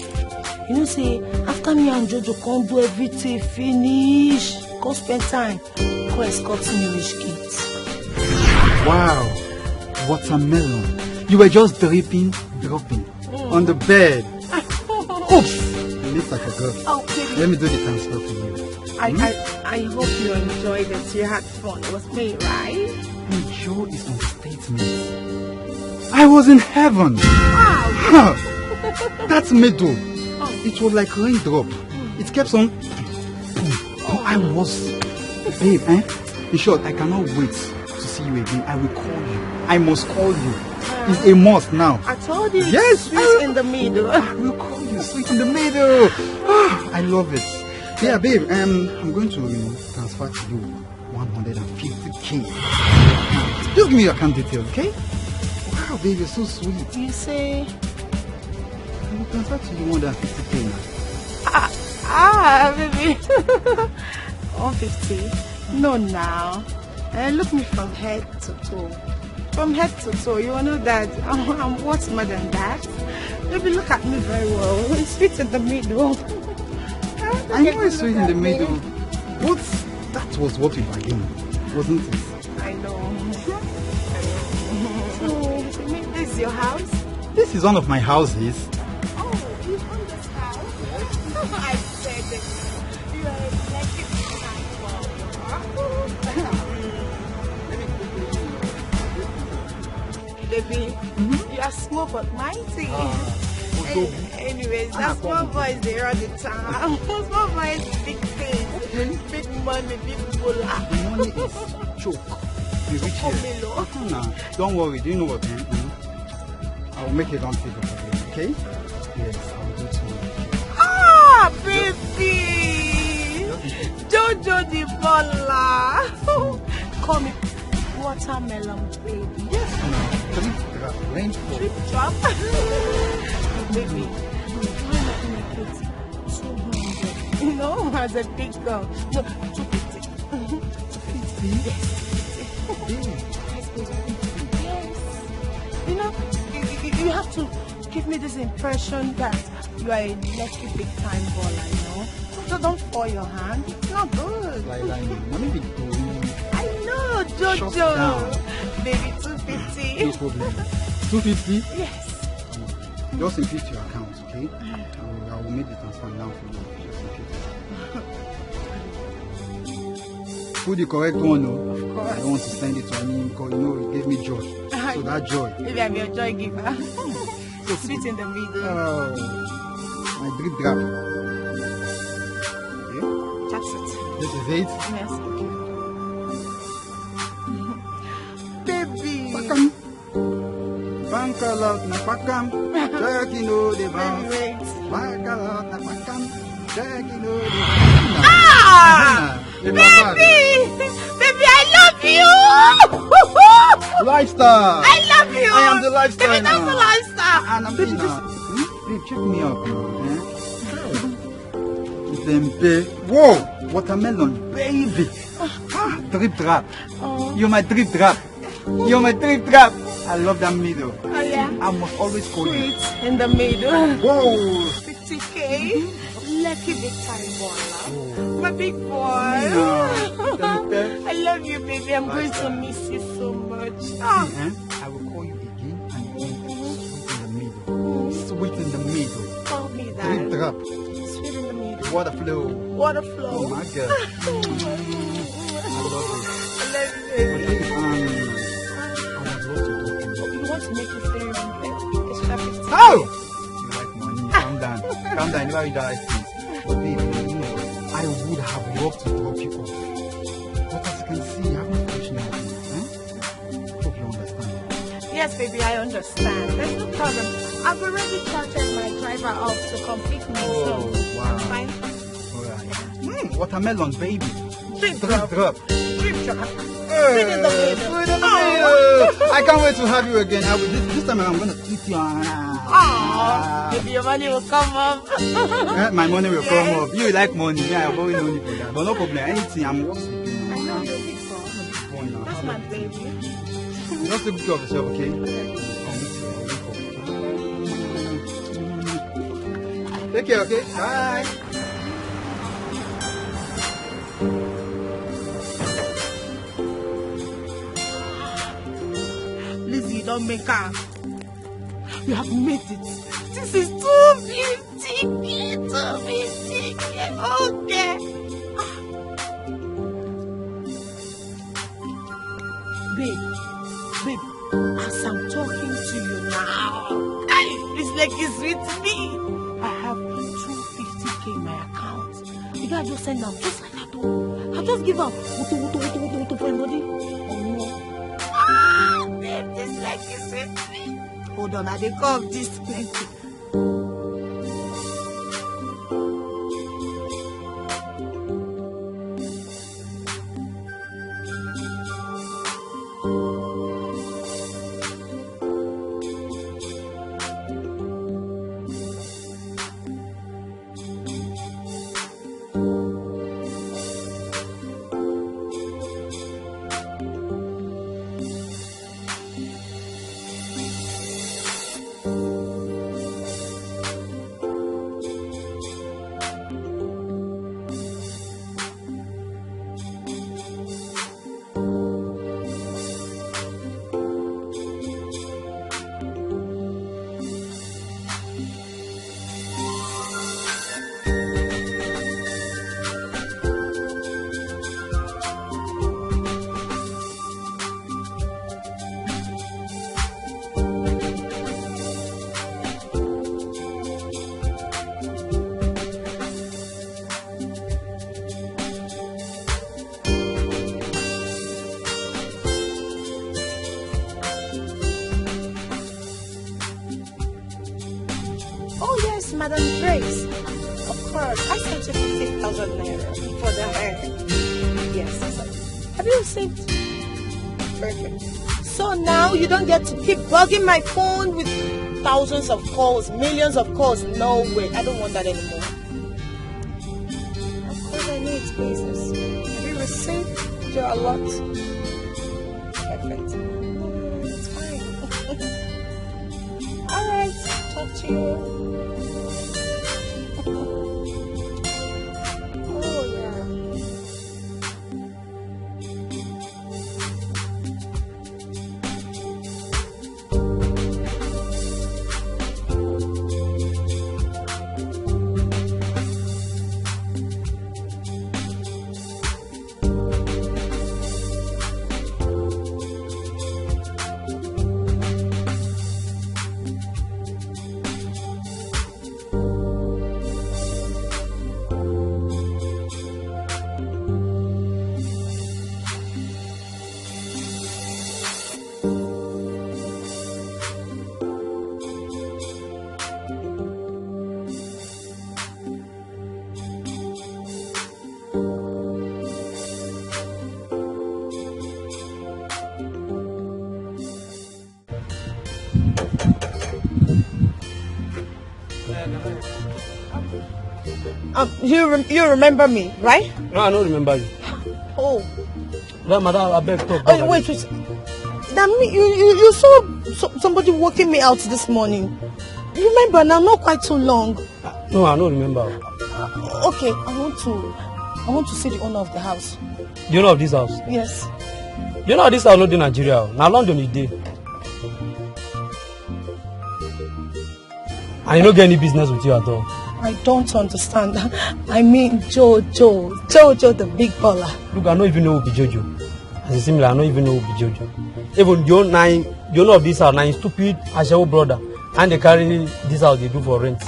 You know say after me and Jojo come do everything finish, come spend time, come escort me reach gate. Wow, watermelon. You were just dripping, dropping on the bed. Oops, you lift like a girl. Oh, baby. Let me do the transfer for you. I, I, I hope you enjoyed it. You had fun. It was me, right? Joe is on statement. I was in heaven. Wow. Huh. That middle. Oh. It was like raindrop. It kept on. Oh, I was, babe, eh? In short, I cannot wait to see you again. I will call you. I must call you. It's a must now. I told you. Yes, it's sweet in the middle. I will call you, sweet in the middle. Ah, I love it. Yeah, babe, um, I'm going to, you know, transfer to you one hundred fifty K. Just give me your account details, okay? Wow, babe, you're so sweet. You say? I will transfer to you one hundred fifty K now. Ah, ah, baby. One fifty? No, now. Eh, look me from head to toe. From head to toe, you know that I'm, I'm worth more than that. Baby, look at me very well. It's sweet in the middle. I know it's sweet in the middle, but that was what we bargained, wasn't it? I know. So, you mean this is your house? This is one of my houses. Oh, you own this house? I said it. You are a lucky kind. Baby, you are small but mighty. Ah, Odogu. Anyways, na small boys dey run the town. Small boys, big things. Okay. Big money, big bola. The money is choke. You reach here. Come, Milo. Come now. Don't worry. Do you know what, eh? Mhm. I will make a round figure for you, okay? Yes, I will do it tomorrow. Ah, baby! Jojo the baller. Call me watermelon, baby. Yes, now. Drip drop, rainfall. Drip drop. Baby, why not make it two hundred? You know, as a big girl. No, two fifty. Two fifty? Yes, two fifty. Babe. Yes. You know, you, you, you have to give me this impression that you are a lucky big time baller, you know? So don't fall your hand. It's not good. Lie, lie, no. Money be going. I know, Jojo. Shut down. Baby, two fifty. No problem. Two fifty? Yes. Just increase your account, okay? I will, I will make the transfer now for you. Just increase. Put the correct one, no? Of course. I don't want to send it to any because, you know, it gave me joy. So that joy. Maybe I'm your joy giver. Sweet in the middle. Oh, my drip drop. Okay. That's it. This is it. Yes. Baby. Welcome. Bank out na pakam. Check in all the banks. Wait, wait. Bank out na pakam. Check in all the banks. Ah! Baby! Baby, I love you! Lifestyle! I love you! I am the lifestyle. Baby, that's the lifestyle. And I'm baby, just hmm? Babe, check me out now. Eh? Them pay. Whoa! Watermelon, baby! Ah, drip drop. Oh. You're my drip drop. You're my drip drop. I love that middle. Oh, yeah. I must always call you. Sweet in the middle. Whoa! fifty K. Lucky big time baller. Oh. My big boy. Yeah. I love you, baby. I'm going to miss you so much. Ah. Eh? I will call you Sweet in the middle. Call me that. Drip drop. Sweet in the middle. Water flow. Water flow. Oh my God. I love it. I love you, baby. Okay, um, I would love to talk to you. You want to make it very extra fifty? Oh! You like money. Calm down. Calm down. You like that, please. But babe, you know, I would have loved to drop you off. But as you can see, you haven't finished anything. Huh? Hope you understand. Yes, baby, I understand. There's no problem. I've already chartered my driver out to come pick me, so Oh, wow. I'm fine. All right. Mm, watermelon, baby. Drip drop. Drip drop. Drip drop. Hey, Sweet in the middle. Sweet in the Oh. middle. I can't wait to have you again. I will, this, this time I'm gonna eat your ass. Aw, maybe your money will come up. Eh, my money will come Yeah. up. You like money. Yeah, I borrow money for that. But no problem. Anything, I'm working. I know you're big for. That's my baby. Just take care of yourself, okay? Take care, okay? Bye. Lizzie, don't make her. You have made it. This is too beautiful, too beautiful. Okay. Babe, babe, as I'm talking to you now, hey, this leg is with me. I have two fifty K in my account. The guy just send am just like that. Oh. I just give am wutu, wutu, wutu, wutu, wutu for him body. Oh no. Ah, babe, this leg is with me. Hold on, I dey come. This plenty. Oh yes, Madam Grace. Of course, I sent you fifteen thousand naira for the hair. Yes. Have you received? Perfect. So now you don't get to keep bugging my phone with thousands of calls, millions of calls. No way. I don't want that anymore. Of course I need business. Have you received your allot? Perfect. No, no, no, no, it's fine. All right. Talk to you. Oh, yeah. Um, you rem- you remember me, right? No, I don't remember you. Oh. Well, madam, I beg talk. Oh, wait, wait. That me, you, you, you saw so- somebody walking me out this morning. You remember now, not quite too long. No, I don't remember. Okay, I want to, I want to see the owner of the house. The owner of this house? Yes. The owner of this house not in Nigeria. Now London he dey. And he no get any business with you at all. I don't understand. I mean, Jojo, Jojo, the big baller. Look, I no even know who be Jojo. As you see me, I no even know who be Jojo. Even the own, na him, the owner of this house, na him stupid ashawo brother, and they carry this house they do for rent.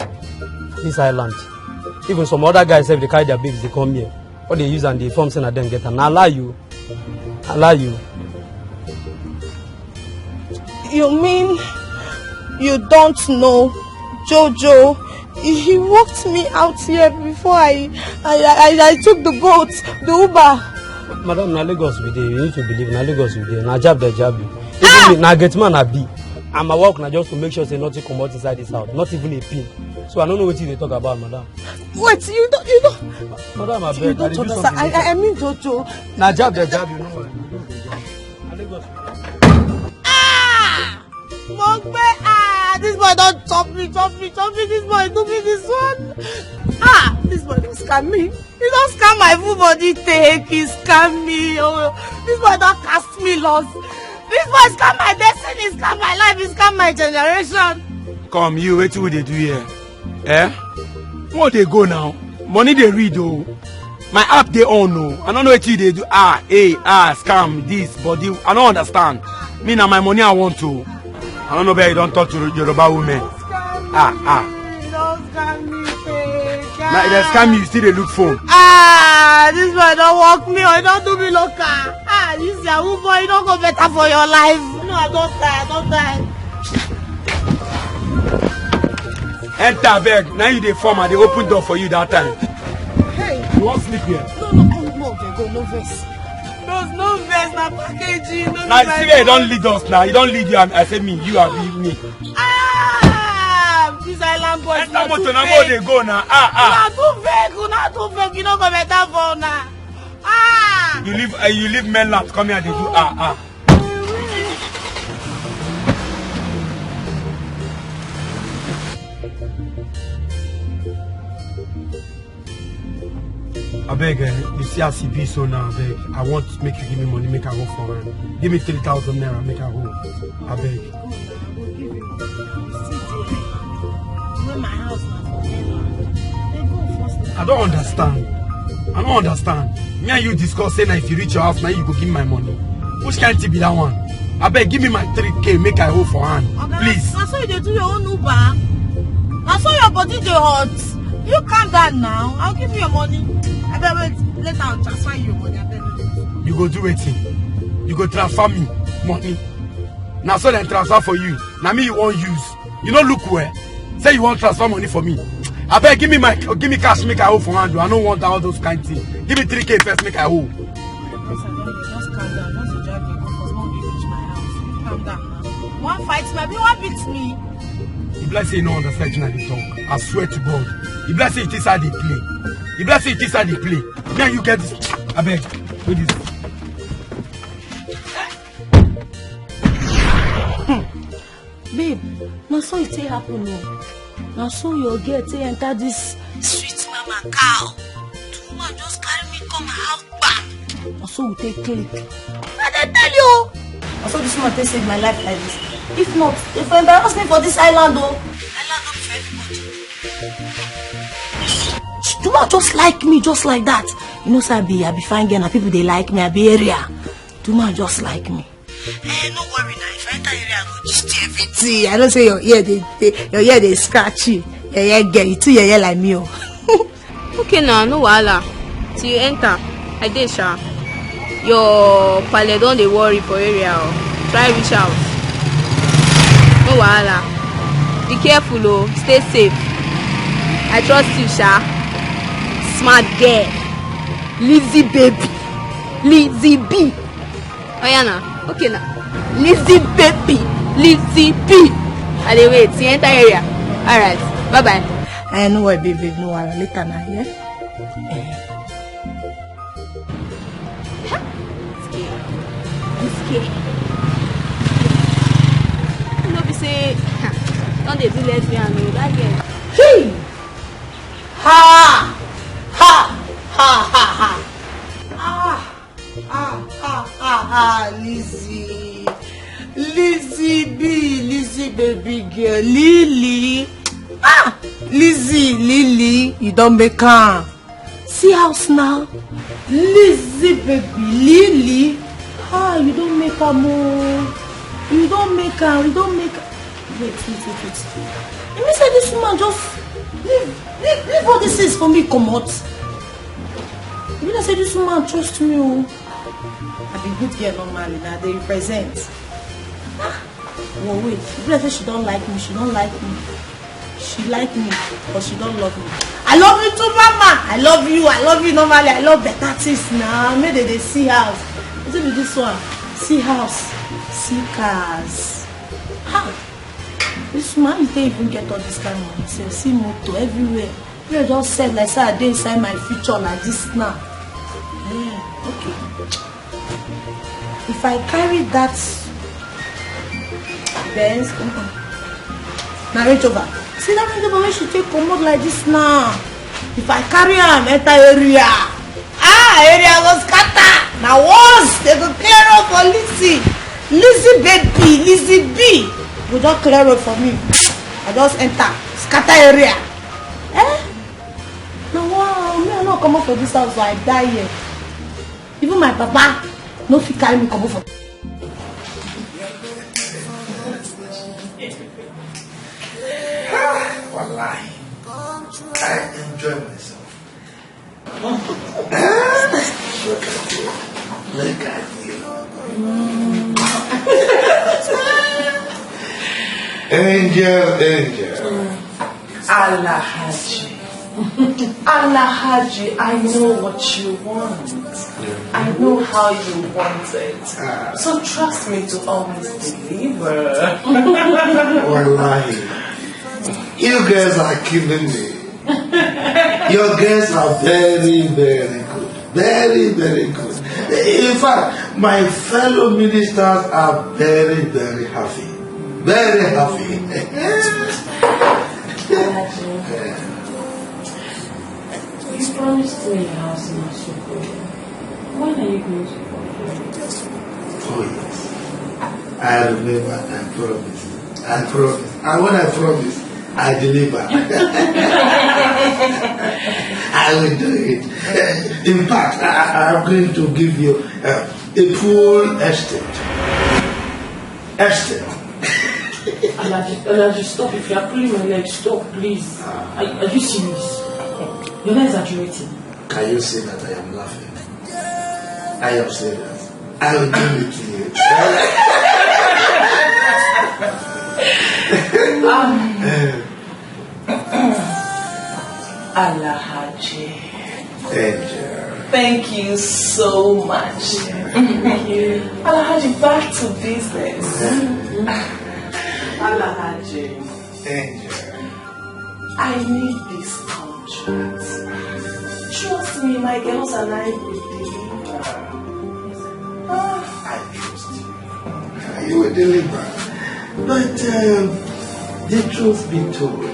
This island. Even some other guys sef, they carry their babes, they come here. What they use and they form say na them get am. Na lie you. I lie you. You mean you don't know Jojo? He, he walked me out here before I, I, I, I took the boat, the Uber. Madam, na Lagos we dey. You need to believe na Lagos we dey. Na jab dey jab you. Even me, na gate man I be. And my work na just to make sure say nothing comot inside this house, not even a pin. So I no know wetin you dey talk about, madam. Wait, you don't, you don't, Madam, I you beg, don't I dey do understand. Something I, I, later. I mean, Jojo. Na jab dey jab you, no worry. Na Lagos. Ah! Mo gbé, ah, this boy don chop me, chop me, chop me. This boy do me this one. Ah, this boy don scam me. He don scam my full body, take, he scam me. Oh, this boy don cast me loss. This boy scam my destiny, scam my life, he scam my generation. Come, you, wetin we dey do here? Eh? Where dey go now? Money dey read o. My app dey on o. I no know wetin you dey do. Ah, eh, ah, scam, this, body. I no understand. Me, na my money I want o. I no know where you don talk to Yoruba women. Ah, ah. He don scam me, take. Na, dem scam you, you still dey look phone. Ah, this boy don work me o, he don do me local. Ah, this Yahoo boy, e no go better for your life. No, I don die, I don die. Enter, abeg. Na you dey form, I dey open door for you that time. Hey. You wan sleep here? No, no, come, no, abeg, go, no vex. No, no vex, na packaging, no. Na you see where you don lead us now. You don lead you, and I say me, you abi me. Ah, this island boys. Enter motor, na go dey go now. Ah, ah. Una too fake, una too fake. You no go better for una. Ah. You leave, uh, you leave mainland, come here, dey do ah, ah. Abeg, eh, you see as e be so now, abeg. I want make you give me money, make I go for am. Give me three thousand naira, make I go. Abeg. I don't understand. I don't understand. Me and you discuss say na if you reach your house, na you go give my money. Which kind thing be that one? Abeg, give me my three K, make I hold for hand, please. Na so you dey do your own Uber? Na so your body dey hot? You calm down now. I'll give you your money. Abeg, wait. Later, I'll transfer you your money. Abeg, wait. You go do wetin? You go transfer me money? Na so dem transfer for you. Na me you wan use. You no look well. Say you wan transfer money for me. Abeg, give me my, give me cash, make I hold for hand o. I no want all those kind things. Give me three K first, make I hold. Just calm down. Once you drive your car, 'cause when we reach my house, calm down now. One fight me, abi one beat me. You be like say you no understand wetin I dey talk. I swear to God. You be like say you think say I dey play. You be like say you think say I dey play. Me and you get this. Abeg, do this. Babe, na so e take happen o. Na so your girl take enter this sweet mama car. The woman just carry me come her house, bam. Na so we take click. I dey tell you. Na so this woman take save my life like this. If not, if I embarrass me for this island o. Island no be for everybody. The woman just like me, just like that. You know say I be, I be fine girl, na people dey like me, I be area. The woman just like me. Eh, no worry now. If I enter area, I go gist you everything. I know say your ear dey, dey, your ear dey scratch you. Your ear get you too, your ear like me o. Okay now, no wahala. Till you enter, I dey sha. Your pale don dey worry for area o. Try reach out. No wahala. Be careful o. Stay safe. I trust you sha. Smart girl. Lizzy baby. Lizzy B. Oya na. Okay na. Lizzy baby. Lizzy B. I dey wait. You enter area. Alright. Bye bye. Eh, no worry, baby. No worry. Later na, yeah? Eh. This girl. This girl. No be say, don dey do lesbian o, that girl. Hey! Ha! Ha! Ha, ha, ha! Ah! Ah, ah, ah, ah, Lizzy. Lizzy B, Lizzy baby girl, Lily. Ah, Lizzie, Lily, you don make am. See house now. Lizzie, baby, Lily. Ah, you don make am o. You don make am, you don make am. Wait, wait, wait, wait. You mean say this woman just leave, leave, leave all these things for me, comot? You know say this woman trust me o. I be good girl normally, na dey represent. Ah, well, wait. You know say she don like me, she don like me. She like me, but she don love me. I love you too, mama. I love you, I love you normally. I love better things now. Make dem dey see house. Wetin be this one? See house, see cars. Ha! This woman, how you take even get all this kind of money? Sef, see motor everywhere. You just said like say I dey inside my future like this now. Yeah, okay. If I carry that Benz, mm-mm. Na Range Rover. See that Range Rover wey she take comot like this now. If I carry am enter area, ah, area go scatter. Na once dem go clear road for Lizzy. Lizzy baby, Lizzy B. Go just clear road for me. I just enter, scatter area. Eh? Na wow, me I no comot for this house, I die here. Even my papa no fit carry me comot for. Wallahi, I enjoy myself. Look at you. Look at you. Angel, angel. Alhaji. Alhaji, I know what you want. I know how you want it. So trust me to always deliver. Wallahi, you guys are killing me. Your guests are very, very good. Very, very good. In fact, my fellow ministers are very, very happy. Very happy. You promised me a house in Asopo. When are you going to fulfill it? Oh, yes. I remember I promised. I promise. And when I promise, I deliver. I will do it. In fact, I, I am going to give you uh, a full estate. Estate. Alhaji, Alhaji, stop. If you are pulling my leg, stop, please. Are, are you serious? You're not exaggerating. Can you see that I am laughing? I am serious. I will give it to you. Alhaji. Angel. Thank you so much. Alhaji, back to business. Alhaji. Angel. I need this contract. Trust me, my girls and I will deliver. Ah, I trust you. You will deliver. But um, the truth be told,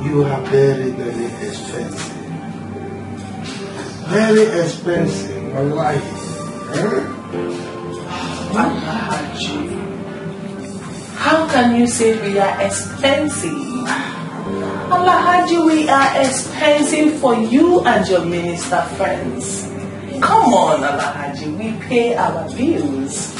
you are very, very expensive. Very expensive, wallahi. Huh? Alhaji. How can you say we are expensive? Alhaji, we are expensive for you and your minister friends. Come on, Alhaji, we pay our bills.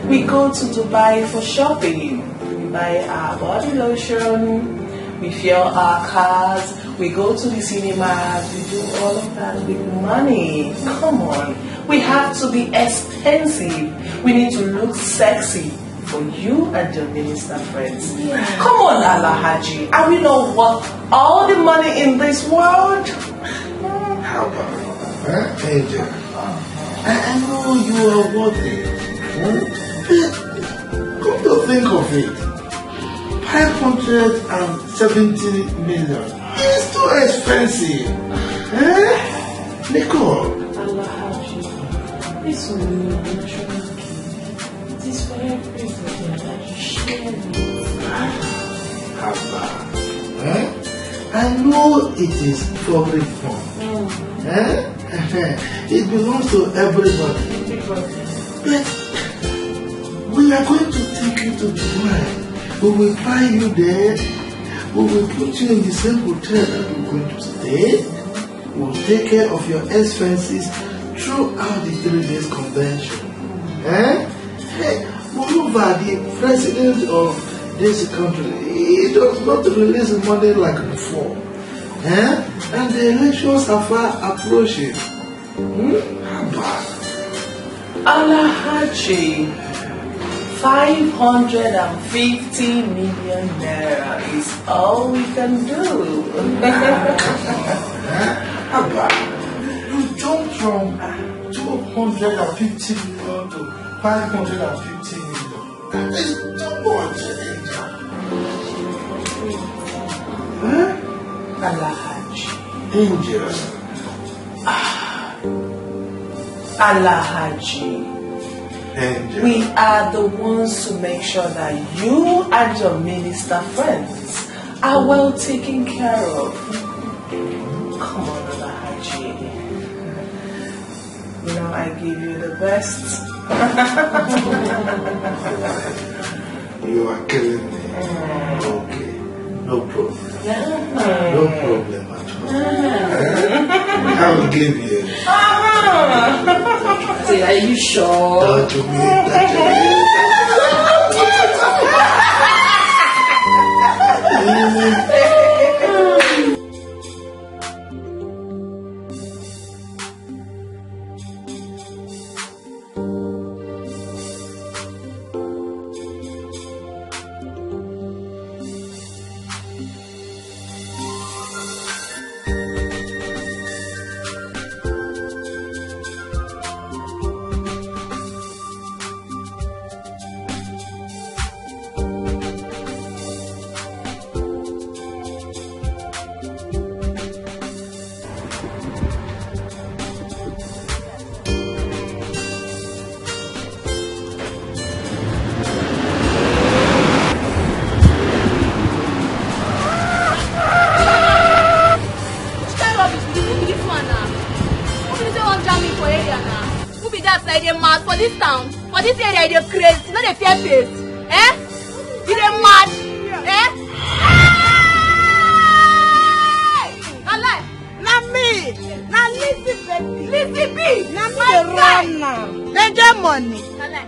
We go to Dubai for shopping. We buy our body lotion. We fuel our cars. We go to the cinemas. We do all of that with money. Come on. We have to be expensive. We need to look sexy for you and your minister friends. Come on, Alhaji. Are we not worth all the money in this world? How about, huh, Angel? I, I know you are worthy. Hmm? But come to think of it, five hundred and seventy million is too expensive. Eh? Nicole. Alhaji, this will be my natural gift. It is for everybody, Alhaji. Share it. Haba. Eh? I know it is public fund. Eh? It belongs to everybody. Everybody. But we are going to take you to Dubai. We will fly you there. We will put you in the same hotel that we're going to stay. We'll take care of your expenses throughout the three days convention. Eh? Hey, moreover, the president of this country, he does not release money like before. Eh? And the elections are far approaching. Hmm? How bad? Alhaji, five hundred and fifty million naira is all we can do. Abba, you jump from two hundred and fifty million to five hundred and fifty million. That is too much, Angel. Huh? Alhaji. Angel. Alhaji. Angel. We are the ones to make sure that you and your minister friends are well taken care of. Come on, Alhaji. You know I give you the best. You are killing me. Okay. No problem. No problem at all. Eh? I will give you. Say, are you sure? Don't you mean that? Which kind rubbish be this one now? Who be say wan jam me for area now? Who be that? Like dey mad for this town, for this area, you dey craze, you no dey fear face. Eh? You dey mad? Eh? Hey! Na lie. Na me. Na Lizzy baby. Lizzy B. Na me My dey guy. Run now. Dem get money. Na lie.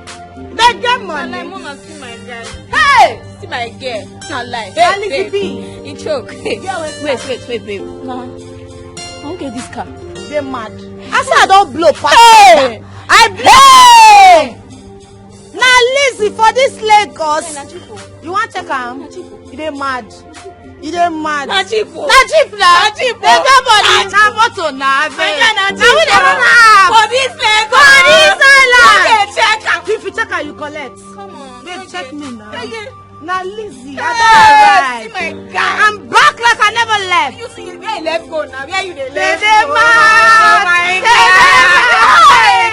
Dem get Na lie. Money. Mona see my guy. Hey! See my girl. Na lie. Na Hey, Lizzy babe. B. E choke. Hey, Girl, wait. wait, wait, wait, babe. Na. I wan get this car. Dey mad. I say I don blow pass. Hey! I blow. Na Lizzy for this Lagos. Hey, na cheap o. You wan check am? Na cheap o. You dey mad. You dey mad. Na cheap o. Na cheap na. Na cheap o. Dem get money. Na cheap. Na motor na abeg. Abeg, na Na we cheap dey o. run am. For this Lagos. For this island. No dey check am. If you check am, you collect. Come on. Babe, check me now. Hey, Na Lizzy. hey, I see don arrive. My guy. I'm back like I never left. You see where you left go now. Where you dey Dem left dey go? mad. Oh my Dem God.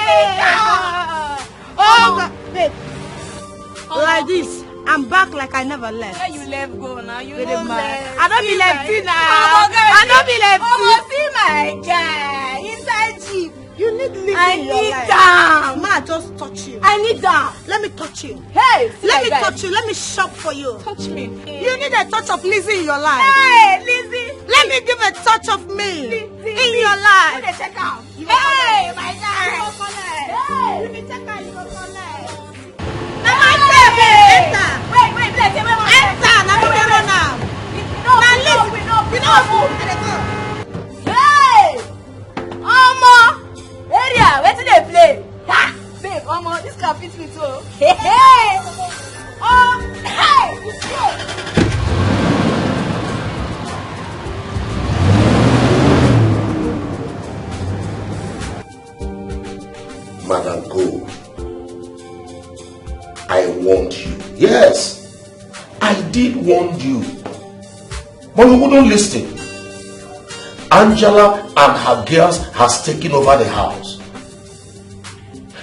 dey mad. Oh God, babe. Omo. Like this, I'm back like I never left. Where you left go now? You Dem no dey mad. left. I no be See like my- Tina. Omo, God. I no be like Omo, Tina. See my guy inside jeep. You need Lizzy I in your need life. Am. Ma, just touch you. I need am. Let me touch you. Hey, see Let my me guy. Touch you. Let me shop for you. Touch me. You need a touch of Lizzy in your life. Hey, Lizzy. Let me give a touch of me Lizzy. In your life. Go dey check am. Hey, my guy. You go collect. Hey. You dey check am, you go collect. Na my baby. Enter. Wait, wait, wait, wait, wait. Enter. Na me dey run am. No, Na no, Lizzy. No, no, no. Hey! Omo! Area, wetin dey play? Ha! Babe, omo, this car fit me too. Hey, hey! Oh, hey! Madam Go, I warned you. Yes, I did warn you. But you wouldn't listen. Angela and her girls has taken over the house.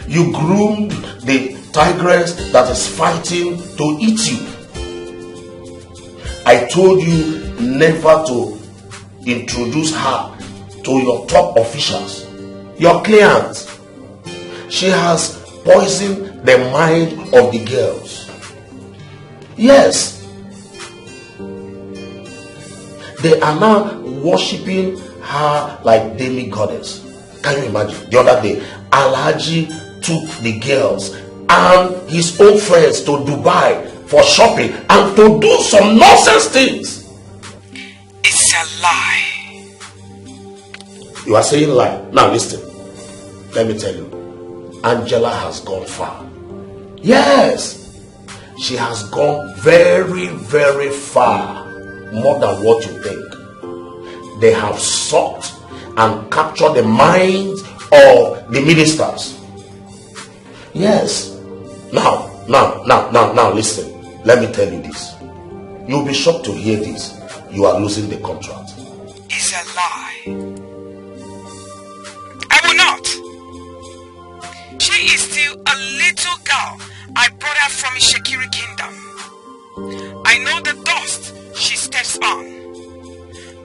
You groomed the tigress that is fighting to eat you. I told you never to introduce her to your top officials, your clients. She has poisoned the mind of the girls. Yes. They are now worshiping her like demigoddess. Can you imagine? The other day, Alhaji took the girls and his own friends to Dubai for shopping and to do some nonsense things. It's a lie. You are saying lie. Now listen. Let me tell you. Angela has gone far. Yes. She has gone very, very far, more than what you think. They have sought and captured the minds of the ministers. Yes. Now, now, now, now, now, listen. Let me tell you this. You'll be shocked to hear this. You are losing the contract. It's a lie. I will not. She is still a little girl. I brought her from Ishekiri kingdom. I know the dust she steps on.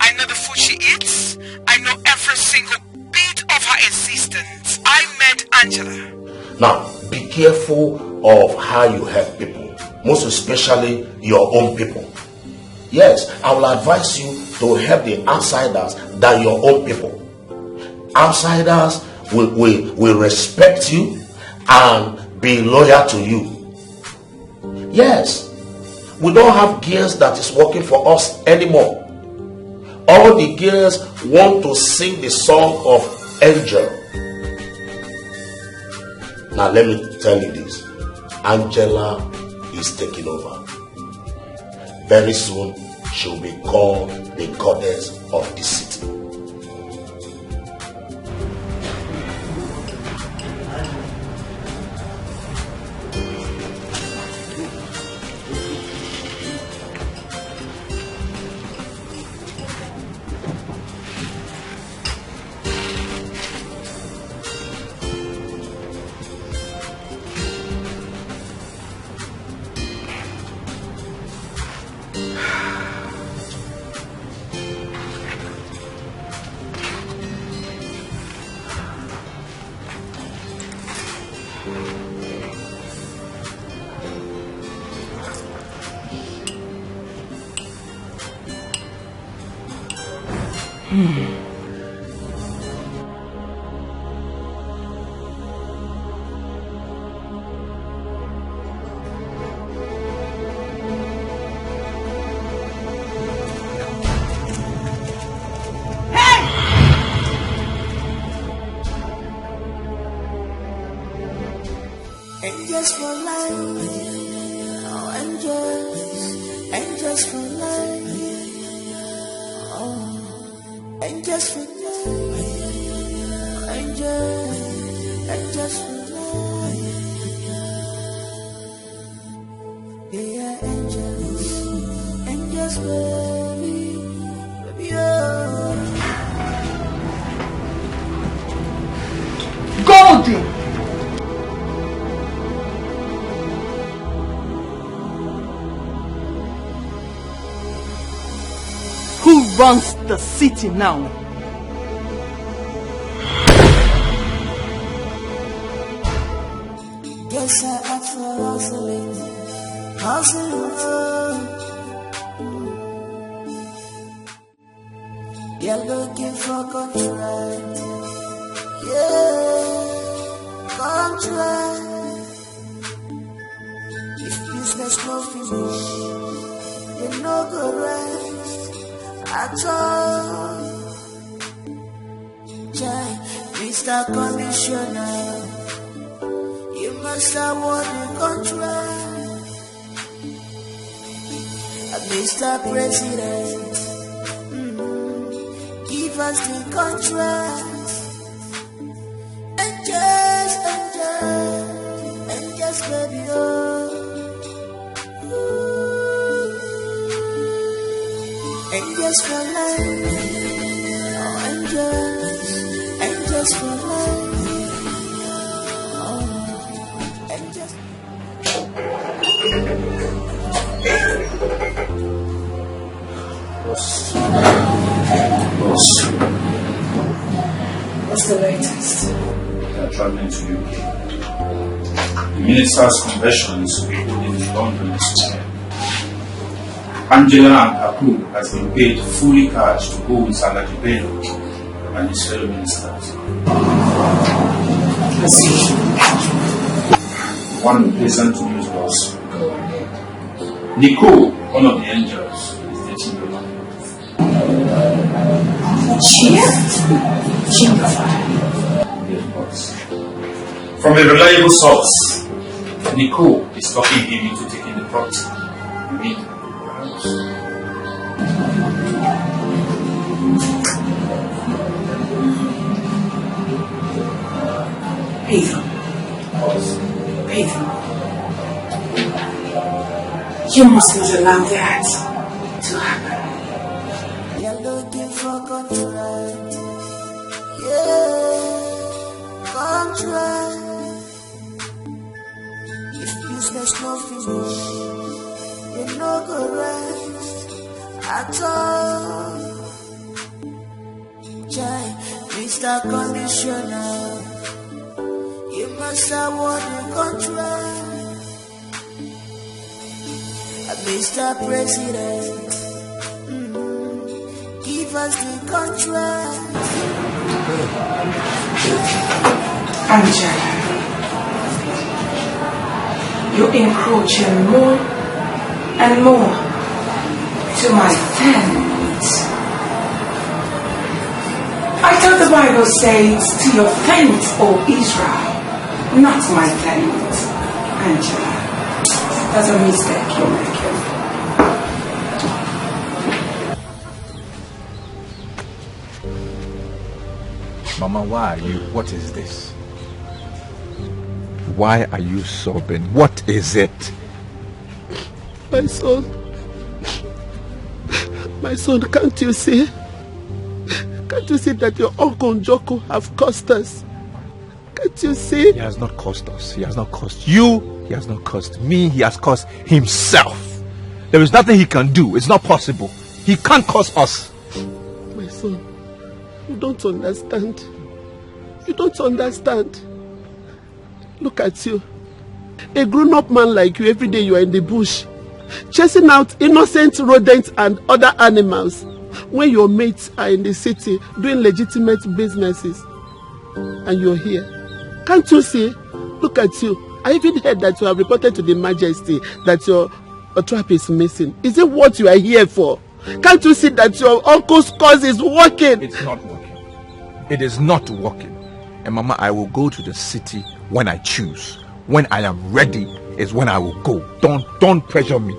I know the food she eats. I know every single bit of her existence. I met Angela. Now, be careful of how you help people, most especially your own people. Yes, I will advise you to help the outsiders than your own people. Outsiders will, will, will respect you and be loyal to you. Yes, we don't have girls that is working for us anymore. All the girls want to sing the song of Angel. Now let me tell you this. Angela is taking over. Very soon, she will be called the goddess of the city. Angels for life, oh, angels, angels for life, oh, angels for life, angels, angels for life. They are angels, angels, baby, baby, oh. Golden! Who runs the city now? Guess I asked for hustling, hustling, oh. You're looking for contract, yeah, contract. If business no finish, you no go rest at all. Chai, Mister Commissioner, you must award the contract. Mister President, mm, give us the contract. Angels, angels, angels, baby, oh. Ooh. Angels for life, oh, angels, angels for life, oh, angels. Boss. Boss. What's the latest? We are traveling to U K. The minister's convention is to be held in London next year. Angela and her crew has been paid fully cash to go with Sir Laji Bello and his fellow ministers. One pleasant news was Nicole, one of the angels, is dating the man. Cheer? Cheer. Yes, boss. From a reliable source, Nicole is talking him into taking the property. I mean, Pedro. Pedro. You must not allow that to happen. You're looking for contract. Yeah, contract. If business no finish, you no go rest at all. Chai, Mister Conditioner, you must award the contract. Mister President, mm, give us the contract. Angela, you're encroaching more and more to my tent. I thought the Bible says, "To your tent, O Israel, not my tent." Angela, that's a mistake you're making. Mama, why are you? What is this? Why are you sobbing? What is it? My son. My son, can't you see? Can't you see that your uncle Njoku have cursed us? Can't you see? He has not cursed us. He has not cursed you. He has not cursed me. He has cursed himself. There is nothing he can do. It's not possible. He can't curse us. My son, you don't understand. You don't understand. Look at you. A grown-up man like you, every day you are in the bush, chasing out innocent rodents and other animals, when your mates are in the city doing legitimate businesses, and you're here. Can't you see? Look at you. I even heard that you have reported to the majesty that your, your trap is missing. Is it what you are here for? Can't you see that your uncle's cause is working? It's not working. It is not working. And Mama, I will go to the city when I choose. When I am ready is when I will go. Don't, don't pressure me.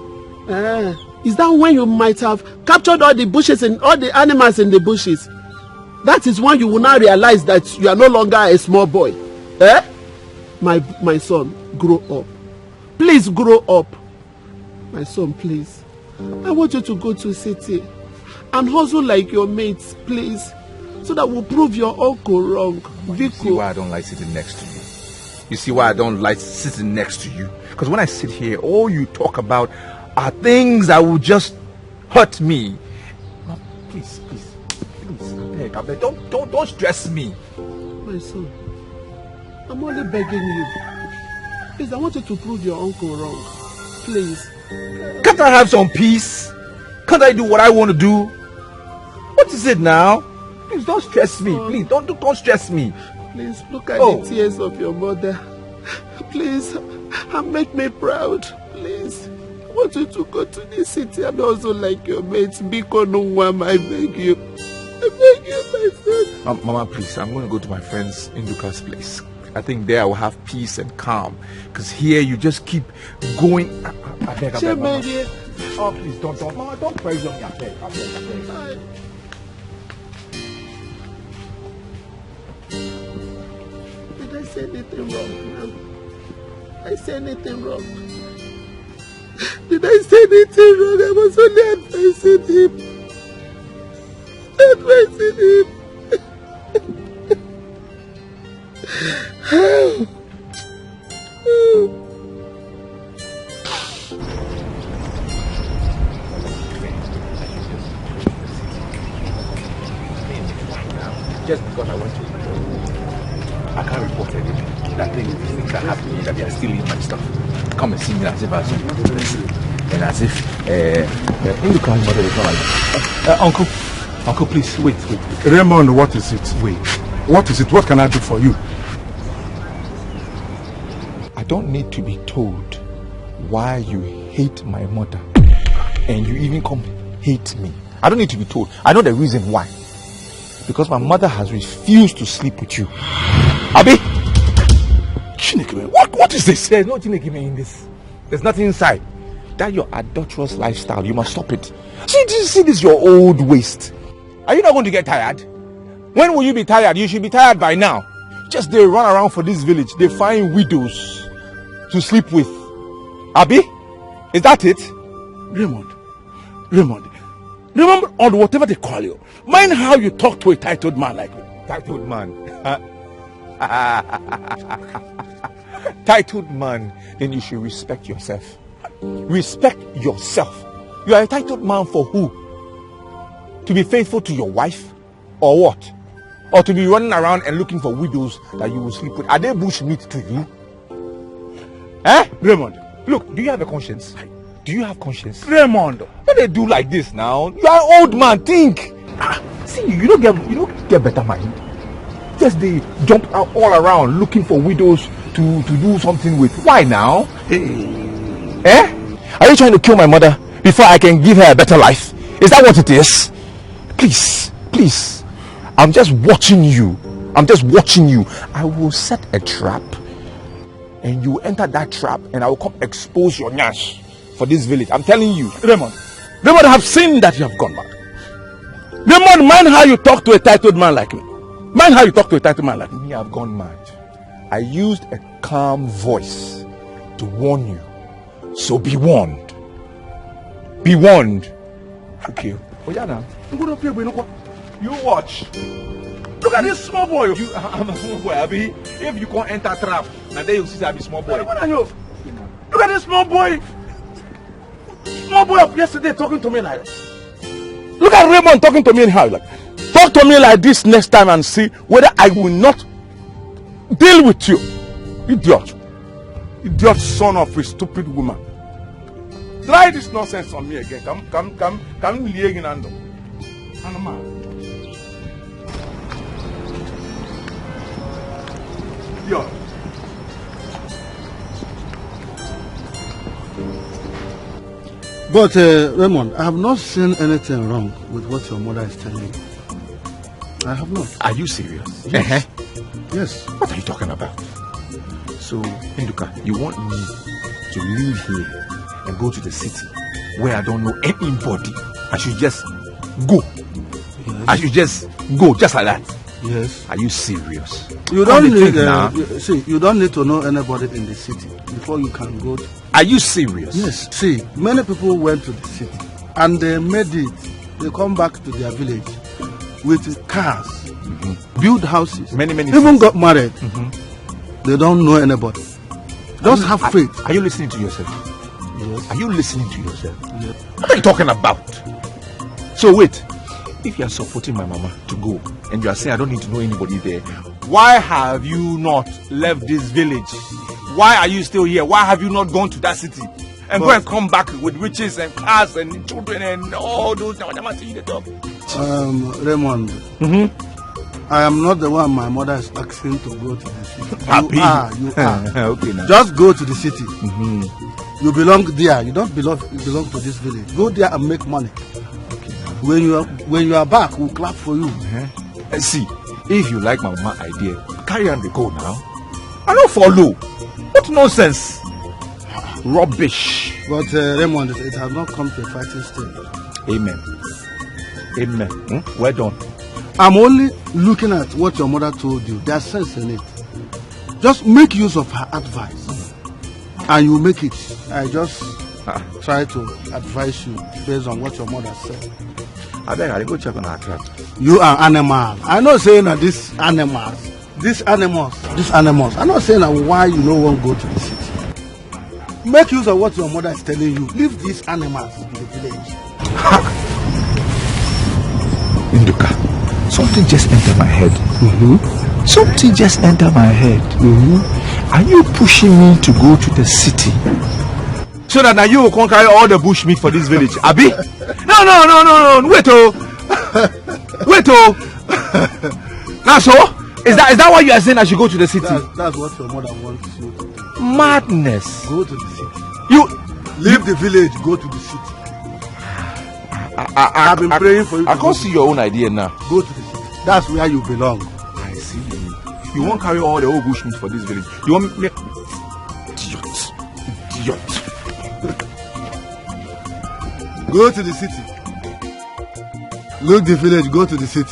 Ah, is that when you might have captured all the bushes and all the animals in the bushes? That is when you will now realize that you are no longer a small boy. Eh? My, my son, grow up. Please grow up. My son, please. I want you to go to city and hustle like your mates, please, so that we'll prove your uncle wrong. You see why I don't like sitting next to you? You see why I don't like sitting next to you? Because when I sit here, all you talk about are things that will just hurt me. Ma, please, please, please, I beg, I beg, don't, don't, don't stress me. My son, I'm only begging you. Please, I want you to prove your uncle wrong. Please. Can't I have some peace? Can't I do what I want to do? What is it now? Please don't stress me. Please don't, don't stress me. Please look at the tears of your mother. Please, and make me proud. Please. I want you to go to the city and also like your mates. Biko no one, I beg you. I beg you, my son. Mama, please, I'm going to go to my friend's Induka's place. I think there I will have peace and calm. Because here you just keep going. I, I, I beg, I beg, Mama. Oh, please, don't, don't, Mama, don't pressure me. I beg, I beg, I beg. Did I say anything wrong now? Did I say anything wrong? Did I say anything wrong? I was only advising him. Advising him. How? Just because I went to, I can't report anything. That thing, things that happened, that they are stealing my stuff. Come and see me as if I was And as if uh, uh, Nduka mother dey come like, uh, uncle, uncle, please wait, wait. Raymond, what is it? Wait. What is it? What can I do for you? I don't need to be told why you hate my mother, and you even come hate me. I don't need to be told. I know the reason why. Because my mother has refused to sleep with you. Abi? Chineke, what, what is this? There's no Chineke in this. There's nothing inside. That your adulterous lifestyle, you must stop it. See, see this your old waste. Are you not going to get tired? When will you be tired? You should be tired by now. Just they run around for this village. They find widows to sleep with. Abi? Is that it? Raymond, Raymond, Raymond, or whatever they call you. Mind how you talk to a titled man like me. Titled man. Titled man, then you should respect yourself. Respect yourself. You are a titled man for who? To be faithful to your wife or what? Or to be running around and looking for widows that you will sleep with? Are they bush meat to you? Eh? Raymond, look, do you have a conscience? Do you have conscience? Raymond, what they do like this now? You are an old man, think. Ah, see, you don't get you don't get better mind. Just they jump out all around looking for widows to, to do something with. Why now? Hey. Eh? Are you trying to kill my mother before I can give her a better life? Is that what it is? Please, please. I'm just watching you. I'm just watching you. I will set a trap and you enter that trap and I will come expose your nyash for this village. I'm telling you. Raymond, Raymond, I have seen that you have gone mad. Raymond, mind how you talk to a titled man like me. Mind how you talk to a titled man like me. Me, I've gone mad. I used a calm voice to warn you. So be warned. Be warned. Okay. Oh yeah now. You watch. Look at this small boy. You, I'm a small boy, Abi. If you can't enter trap, now there you see I be small boy. Look at this small boy. Small boy of yesterday talking to me like this. Look at Raymond talking to me anyhow. Like, talk to me like this next time and see whether I will not deal with you. Idiot. Idiot son of a stupid woman. Try this nonsense on me again. Come, come, come, come, Liegin Ando. Animal. Idiot. But uh, Raymond, I have not seen anything wrong with what your mother is telling you. I have not. Are you serious? Yes. Yes. What are you talking about? So, Nduka, you want me to leave here and go to the city where I don't know anybody? I should just go. I should just go just like that. Yes. Are you serious? You Come don't dey need. think Uh, now. you, see, you don't need to know anybody in the city before you can go. To, Are you serious? Yes. See, many people went to the city and they made it. They come back to their village with cars, build houses, Many, many even things. Got married. They don't know anybody. Just have Are, faith. Are you listening to yourself? Yes. Are you listening to yourself? Yes. What are you talking about? So wait, if you are supporting my mama to go and you are saying I don't need to know anybody there, why have you not left this village? Why are you still here? Why have you not gone to that city and go But- and come back with riches and cars and children and all those things you dey talk? Um, Raymond, I am not the one my mother is asking to go to the city. Abi. You are, you are. Okay now. Just go to the city. You belong there. You don't belong. You belong to this village. Go there and make money. When you are when you are back, we'll clap for you. Eh, see, if you like my mama idea, carry on the go now. I don't follow. What nonsense? Rubbish. But uh, Raymond, it has not come to a fighting stage. Amen. Amen. Hmm? Well done. I'm only looking at what your mother told you. There's sense in it. Just make use of her advice, and you make it. I just try to advise you based on what your mother said. I beg, I go check on her trap. You are animal. I know saying that these animals, these animals, these animals. I know saying that why you no wan go to the city. Make use of what your mother is telling you. Leave these animals in the village. Nduka, something just entered my head. Something just entered my head. Are you pushing me to go to the city So that now you will come carry all the bush meat for this village, abi? No, no, no, no, no. Wait, oh, wait, oh. Now so, is that is that why you are saying I should go to the city? That's, that's what your mother wants you to do. Madness. Go to the city. You leave the village, go to the city. I, I, I, I've been I, praying for you. I to can't go see your own idea now. Go to the city. That's where you belong. I see. You won't carry all the old bush meat for this village. You want me? Idiot. Idiot. Go to the city. Look the village, go to the city.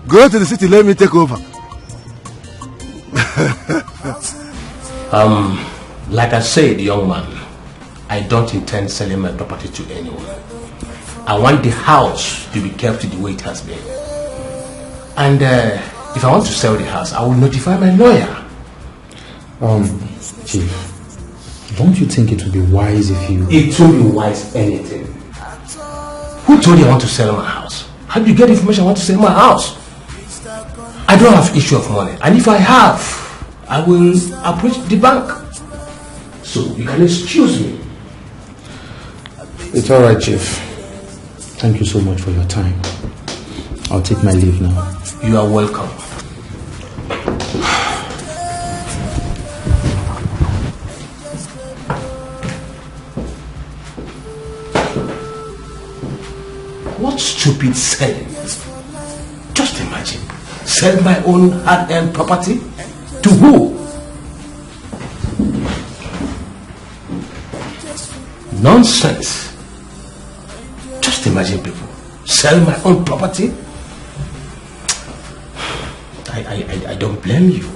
Go to the city, let me take over. Um, like I said, young man, I don't intend selling my property to anyone. I want the house to be kept the way it has been. And uh, if I want to sell the house, I will notify my lawyer. Um, Chief, don't you think it would be wise if you... It won't be wise anything. Who told you I want to sell my house? How do you get information I want to sell my house? I don't have issue of money, and if I have, I will approach the bank. So you can excuse me. It's all right, Chief. Thank you so much for your time. I'll take my leave now. You are welcome. What stupid selling? Just imagine. Sell my own hard-earned property? To who? Nonsense. Just imagine, people. Sell my own property? I, I, I, I don't blame you.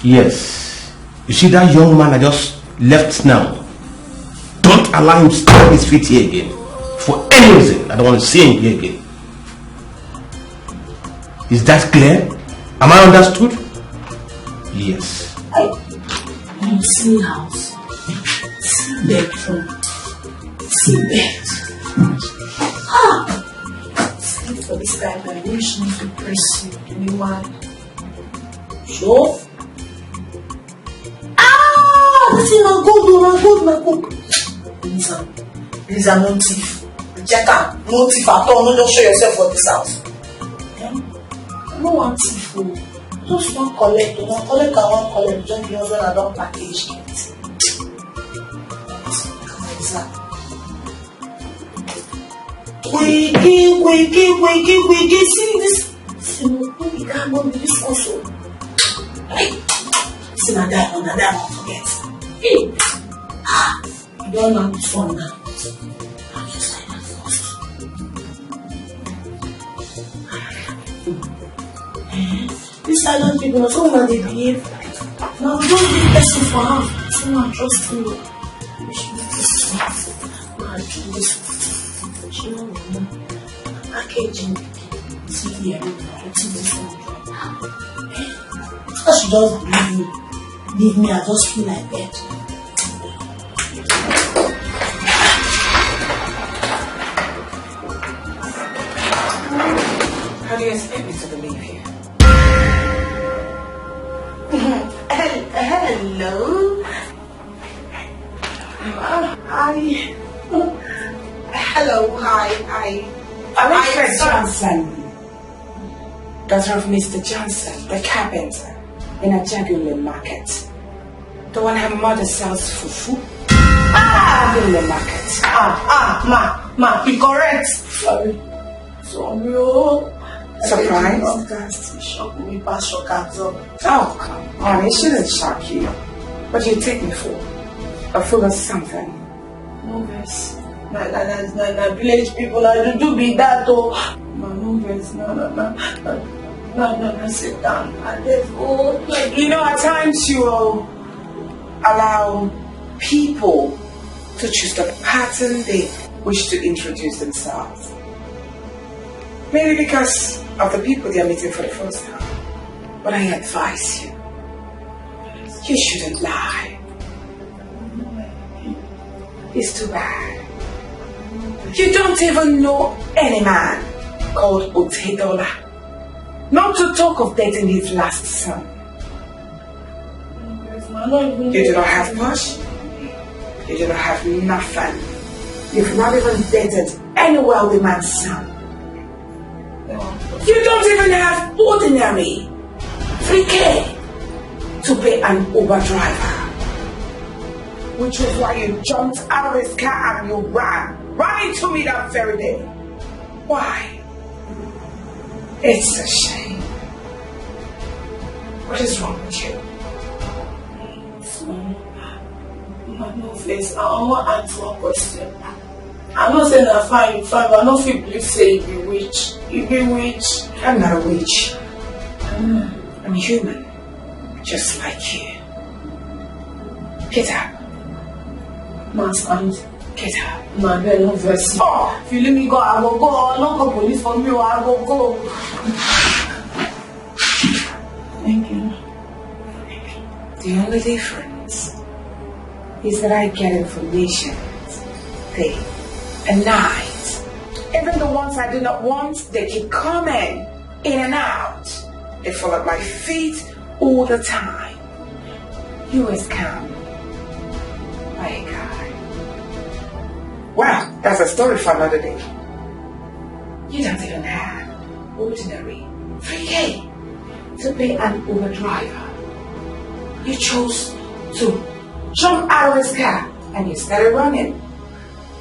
Yes. You see that young man I just left now? Don't allow him to step his feet here again. For any reason, I don't want to see him here again. Is that clear? Am I understood? Yes. I, you see house, see bedroom, see bed. Ah! Sleep for this kind of relation to press you, anyone. Sure? Ah, this is not good, oh, not good, not good. Lisa, Lisa, no thief. Check am, no thief at all. No, just show yourself for this house. Eh? I no want thief o. Just wan collect o, wan collect, I wan collect. Just because when I don package get. Lisa. Wiggy, wiggy, wiggy, wiggy. See this. See, no, no, you can't go with this also. Hey, see, na that one, na that one forget. Hey, ah, you don't know this one now. I just like that first. Eh? These silent people, na so una dey behave. Na we just dey person for house. So una trust me. Make she do this one. Una do this one. She no know. Packaging. See here. Wetin this one do? Eh? So she just leave me. Leave me, I just feel like bed. How do you expect me to believe you? Hel- Hello. Uh, hi. Hello, hi, hi. Am I Hi, Fred sorry. Johnson? Daughter of Mister Johnson, the carpenter in Ajagunle Market. The one her mother sells fufu. Ah! Ajagunle Market. Ah, ah, ma, ma, be correct. Sorry. Sorry, oh. Surprised? Auntie shock me, pass shock absorb. Oh, come on, it shouldn't shock you. What do you take me for? A fool or something? No vex. Na, na, na, na, na village people, na juju be that, oh. Ma, no vex, na, na, na, na, na, na, na, sit down. I dey go. You know, at times you will allow people to choose the pattern they wish to introduce themselves. Maybe because of the people they are meeting for the first time. But I advise you, you shouldn't lie. It's too bad. You don't even know any man. called Otedola. Not to talk of dating his last son. You do not have push. You do not have nothing. You've not even dated any wealthy man's son. You don't even have ordinary three K to pay an Uber driver. Which is why you jumped out of his car and you ran. Ran into me that very day. Why? It's a shame. What is wrong with you? Sorry. Ma, no vex. I wan ask one question. I know say na fine you fine, but I no fit believe say you be witch. You be witch. I'm not a witch. I'm human, just like you. Get up. Ma, stand. Get up. Ma, abeg, no vex. Oh, if you leave me go, I go go. No go police for me, I go go. Thank you. The only difference is that I get information day and night. Even the ones I do not want, they keep coming in and out. They fall at my feet all the time. You is come by a guy. Well, that's a story for another day. You don't even have ordinary three K to pay an Uber driver. You chose to jump out of his car and you started running.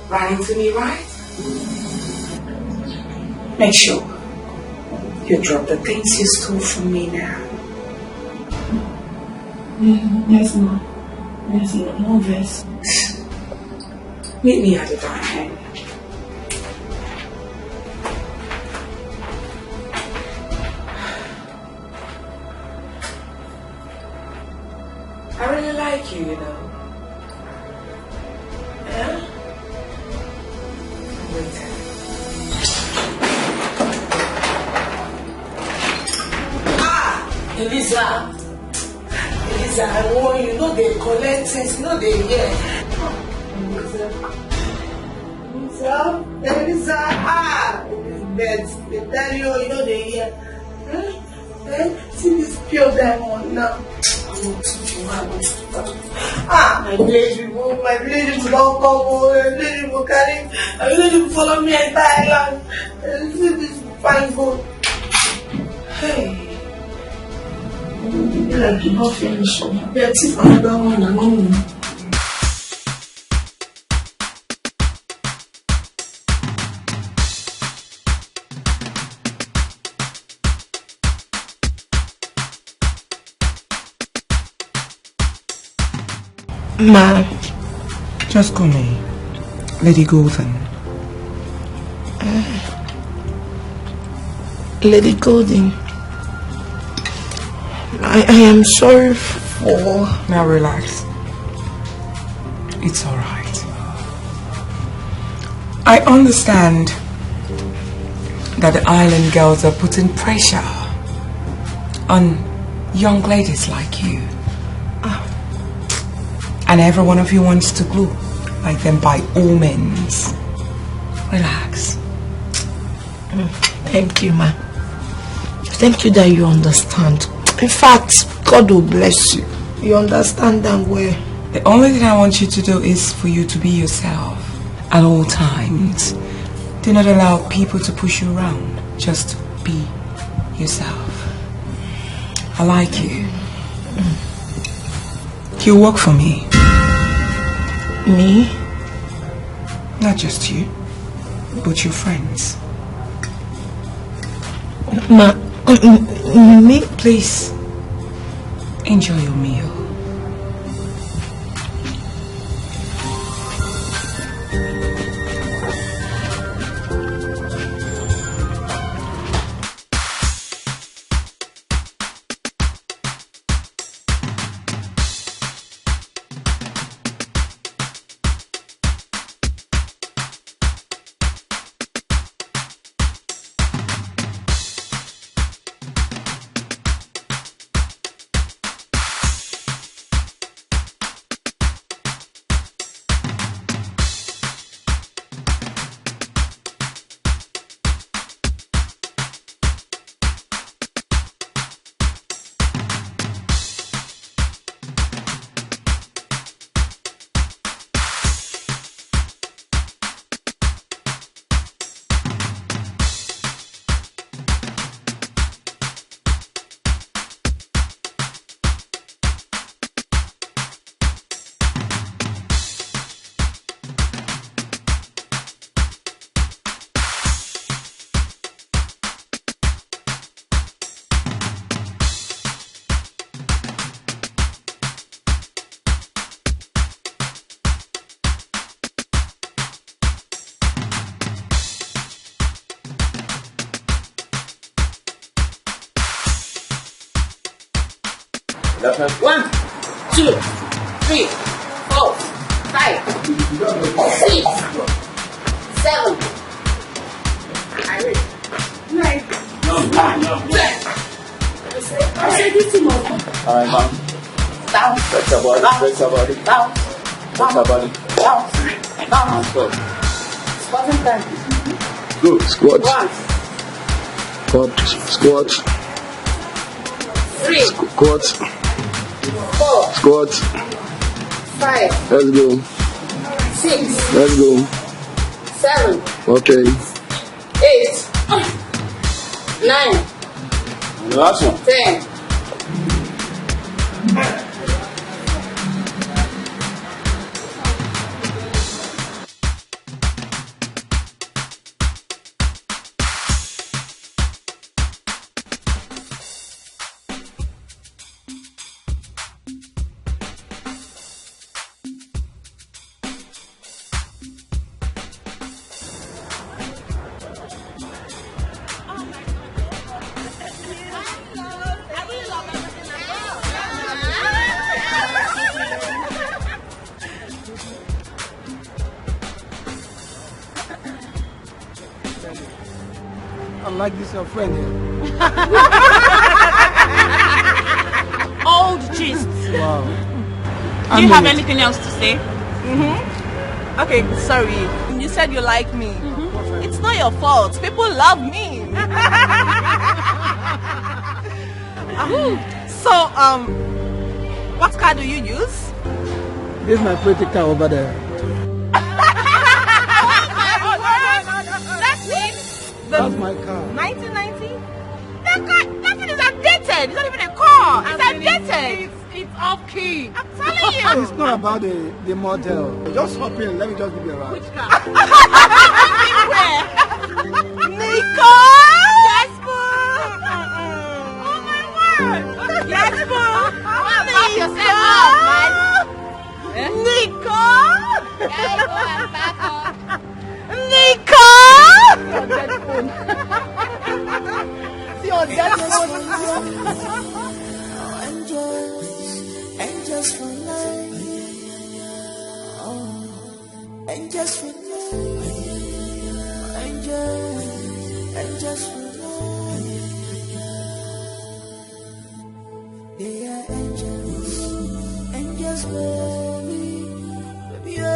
Running to me, right? Make sure you drop the things you stole from me now. Mm, yes, ma. Yes, ma. No vex. Meet me at the dining. I really like you, you know. Eh? Wait. Ah, Eliza. Eliza, I warn you, no dey collect things, no dey hear. Eliza. Eliza, Eliza, ah, Elizabeth, they tell you, you no dey hear. Hmm? Eh? See this pure diamond now. I want to do, I want to do. Ah, my village people, my village people don come, oh, my village people carry, my village people follow me enter island. Eh, see this fine gold. Hey. E be like e don finish o. But if another one, I no know. Ma. Just call me Lady Golden. Lady Golden, I, I am sorry for... Now relax. It's all right. I understand that the island girls are putting pressure on young ladies like you. Ah. And every one of you wants to glow like them by all means. Relax. Mm, thank you, ma. Thank you that you understand. In fact, God will bless you. You understand them well. The only thing I want you to do is for you to be yourself at all times. Do not allow people to push you around. Just be yourself. I like you. You work for me. Me? Not just you, but your friends. Ma, m-, m-, me? Please, enjoy your meal. One, two, three, four, five, six, seven. I read. Nine. Ten. I say, I say this thing must come. All right, ma'am. Down. Flex your body, down, flex your body. Down. Flex your body. Down. Down. And stop. Squatting time. Good. Squat. One. Squat. Squat. Three. Squat. Four. Squat. Five. Let's go. Six. Let's go. Seven. Okay. Eight. Nine. And the last one. Ten. I like this your friend here. Old gist. Wow. Do you have anything else to say? Mm-hmm. Okay, sorry. You said you like me. Mm-hmm. It's not your fault. People love me. So, um, what car do you use? This is my pretty car over there. That's it? That's my car. Nineteen ninety? That car, that thing is outdated. It's not even a car. It's outdated. It's, it's off key. I'm telling you. It's not about the, the model. Just hop in. Let me just give you a ride. Which car? Where? Nico! Yes, boo! Oh my word! Yes, boo! Back yourself up, man. Eh? Nico! Guy, go and back up. Nico! See your dead phone. See your dead phone. Angels, angels for life. Oh, angels for life. Angels, angels for life. They are angels, angels, baby, baby, oh.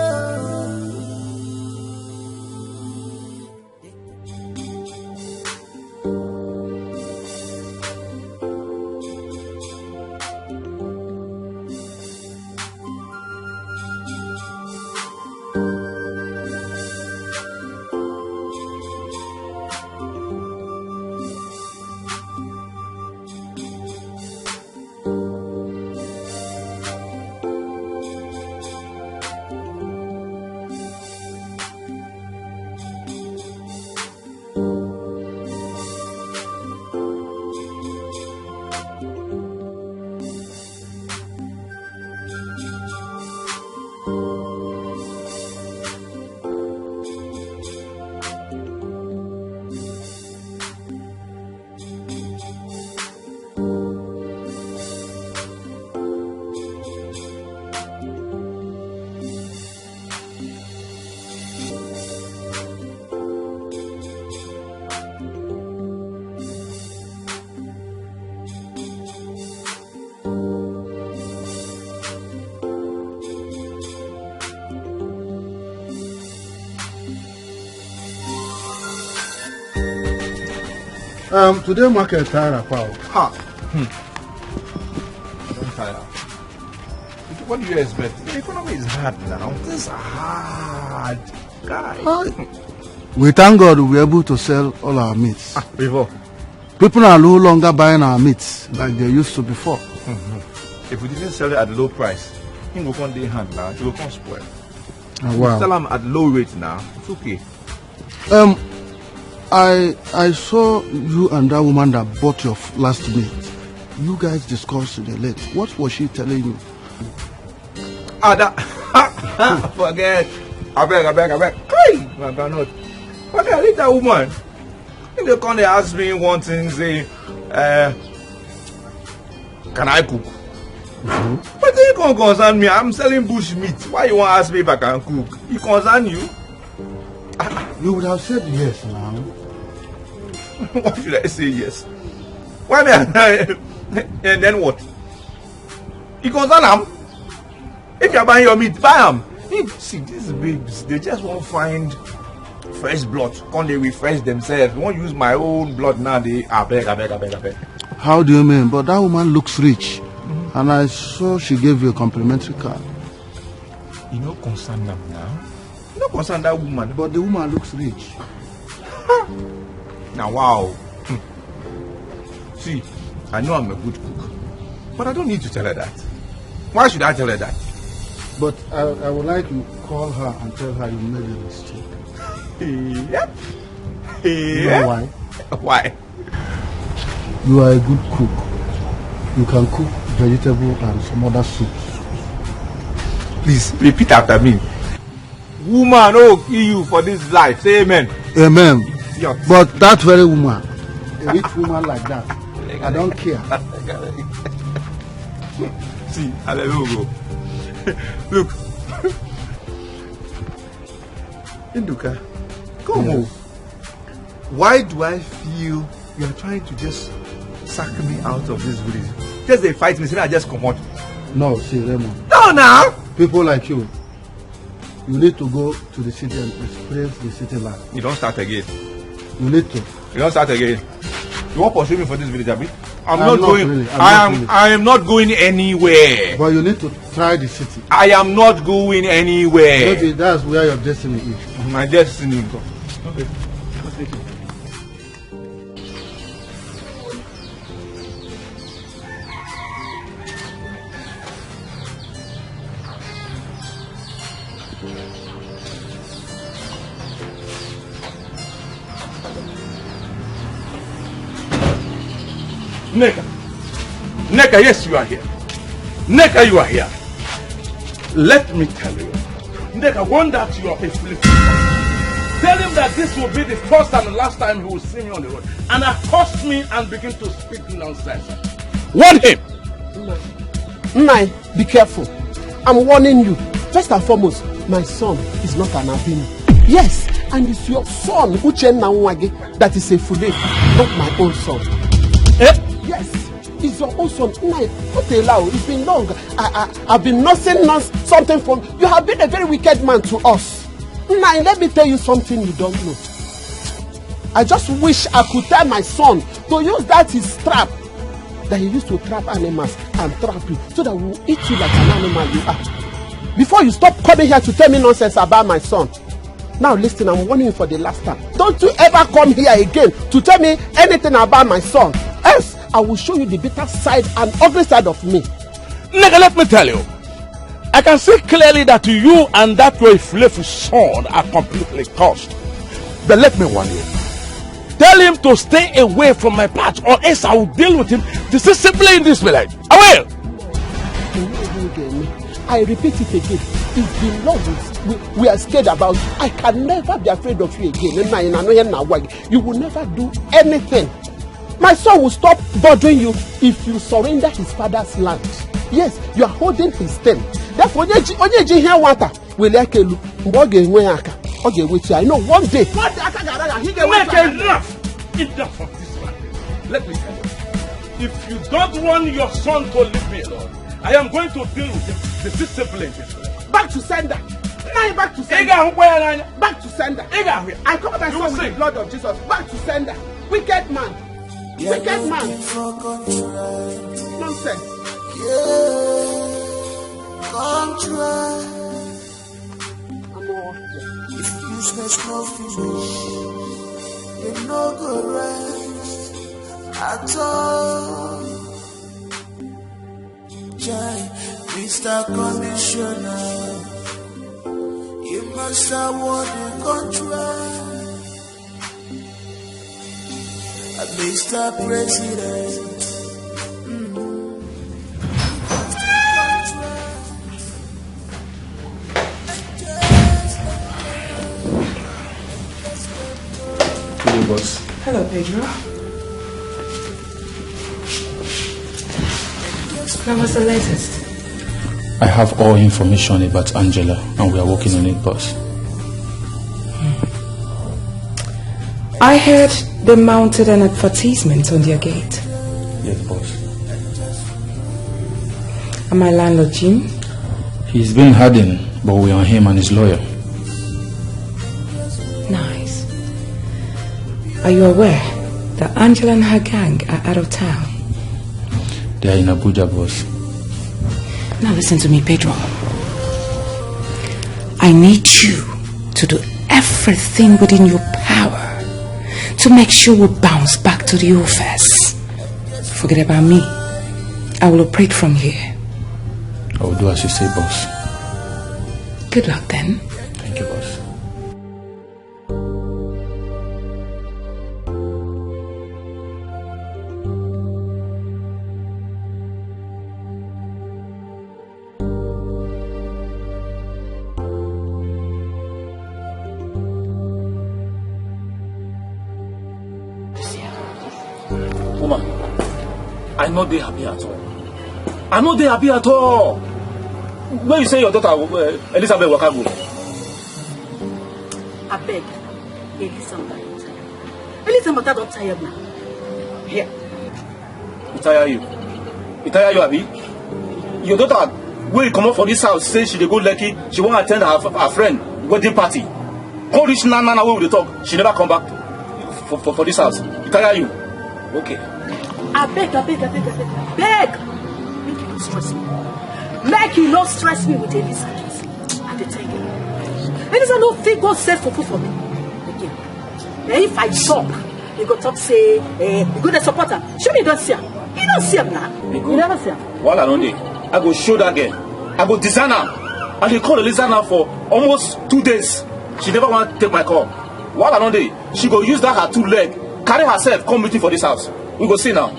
Um, today market tire power. Ha! Hmm. Don't tire. What do you expect? The economy is hard now. Things are hard. Guy. Hi. We thank God we were able to sell all our meats. Ah, before. People are no longer buying our meats like they used to before. Mm-hmm. If we didn't sell it at low price, thing will come dey hand now. It will come spoil. Ah, wow. Sell them at low rate now. It's okay. Um, I I saw you and that woman that bought your f- last meat. You guys discussed it late. What was she telling you? Ah, that forget. I beg, I beg, I beg. Hey, my God, not. Forget, leave that woman. If they come, they ask me one thing, say, uh, can I cook? But you can't concern me. I'm selling bush meat. Why you want to ask me if I can cook? It concern you? You would have said yes now. Why should I say yes? Why me? And then what? It concern am. If you are buying your meat, buy am. If, see, these babes, they just won't find fresh blood. Can't they refresh themselves? Won't use my own blood now. They, I beg, I beg, I beg, I beg. How do you mean? But that woman looks rich. And I saw she gave you a complimentary car. You know, concern them now. You know, concern that woman. But the woman looks rich. Now, wow. Hmm. See, I know I'm a good cook, but I don't need to tell her that. Why should I tell her that? But I, I would like you call her and tell her you made a mistake. Yeah. You know why? Why? You are a good cook. You can cook vegetable and some other soups. Please repeat after me. Woman, oh, kill you for this life. Say amen. Amen. Yeah. But that very woman, a rich woman like that, I don't care. See, I let you go. Look. Nduka, come on. Why do I feel you are trying to just sack me out of this village? Just they fight me, say I just come out. No, see, Raymond. No, now. People like you, you need to go to the city and experience the city life. You don't start again. You need to. You don't start again. You won't pursue me for this village, Abi? I'm, I'm not not going. really, I'm I not am. really. I am not going anywhere. But you need to try the city. I am not going anywhere. Maybe that's where your destiny is. My destiny. Okay. Let's take it. Neka. Neka, yes, you are here. Neka, you are here. Let me tell you. Neka, one that you are a foolish. Tell him that this will be the first and the last time he will see me on the road. And accost me and begin to speak nonsense. Warn him. Nine, be careful. I'm warning you. First and foremost, my son is not an albino. Yes, and it's your son, Uchenna Nwagi, that is a fool, not my own son. Eh? Yes, it's your own son. Nine, what a lie. It's been long. I, I, I've been nursing nurse something from. You have been a very wicked man to us. Nine, let me tell you something you don't know. I just wish I could tell my son to use that his trap that he used to trap animals and trap you so that we will eat you like an animal you are. Before you stop coming here to tell me nonsense about my son. Now listen, I'm warning you for the last time. Don't you ever come here again to tell me anything about my son. Else, I will show you the bitter side and ugly side of me. Nigga, let me tell you. I can see clearly that you and that your Ifulefu son are completely cursed. But let me warn you. Tell him to stay away from my path, or else I will deal with him discipline in this village. I will! I repeat it again. It's been long we, we, we are scared about you. I can never be afraid of you again. Nna, nna, nna, nna, nna, you will never do anything. My son will stop bothering you if you surrender his father's land. Yes, you are holding his thing. Therefore, onye ji onye ji ihe nwata wele aka elu mgbe ọ ga-enwe ya aka ọ ga-enwechi ya. I know one day. Nwata aka ga-ara ya, he ga-enwechi ya. Enough! Enough of this one. Let me tell you. If you don't want your son to leave me alone, I am going to deal with him. The discipline is Back to sender. Nna, back to Ị sender. ga-ahụkwa ya n'anya. Back to sender. Ị ga-ahụ ya. I cover myself with see. The blood of Jesus. Back to sender. Wicked man. Wicked man. Nonsense. Contract. If business no finish, you no go rest at all. Chai, Mister Commissioner, you must award the contract. Mister President. Hello, boss. Hello, Pedro. Now, what's the latest? I have all information about Angela and we are working on it, boss. I heard they mounted an advertisement on their gate. Yes, boss. And my landlord, Jim? He's been hiding, but we are on him and his lawyer. Nice. Are you aware that Angela and her gang are out of town? They are in Abuja, boss. Now listen to me, Pedro. I need you to do everything within your power to make sure we bounce back to the office. Forget about me. I will operate from here. I will do as you say, boss. Good luck then. Thank you, boss. Woman, I no dey happy at all. I no dey happy at all. When you say your daughter uh, Elizabeth waka go, Abeg, Elizabeth. Elizabeth don tire now. Here. E tire you. E tire you, abi? Your daughter wey comot for this house say she dey go Lekki, she wan attend her her friend wedding party. Come reach now now now wey we dey talk, she never come back for for for this house. E tire you. Okay. Abeg, abeg, abeg, abeg, abeg. Make you no stress me. Make you no stress me with Elizabeth. I dey tell you. Elizabeth no fit go sell fufu for me again. Eh, if I chop, you go talk say, eh, you go dey support am. Shey you don see am? You don see am na? You never see am. Wahala no dey. I go show that girl. I go design am. I dey call Elizabeth now for almost two days. She never wan take my call. Wahala no dey. She go use that her two leg, carry herself come meet you for this house. We go see now.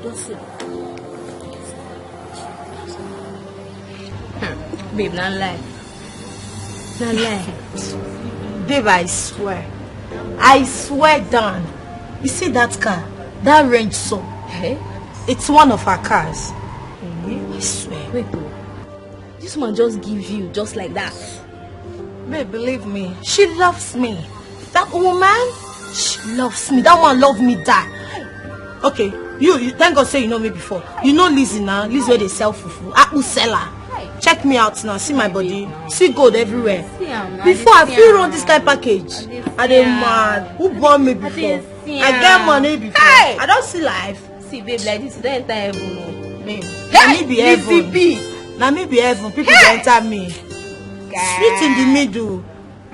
Don't see am. Babe, na lie. Na lie. Babe, I swear. I swear down. You see that car? That range so. Eh? It's one of her cars. I swear. Wait o. This woman just give you just like that. Babe, believe me. She loves me. That woman, she loves me. That woman love me die. Okay, you, you thank God say you know me before. You know Lizzie now. Lizzie wey dey sell fufu. Akpu seller. Check me out now. See my body. See gold everywhere. Before I fit run this kind package. I dey mad. Who born me before? I get money before. I don see life. See, babe, like this, you don enter heaven o. Babe, na me be heaven. Na me be heaven. People dey enter me. Sweet in the middle.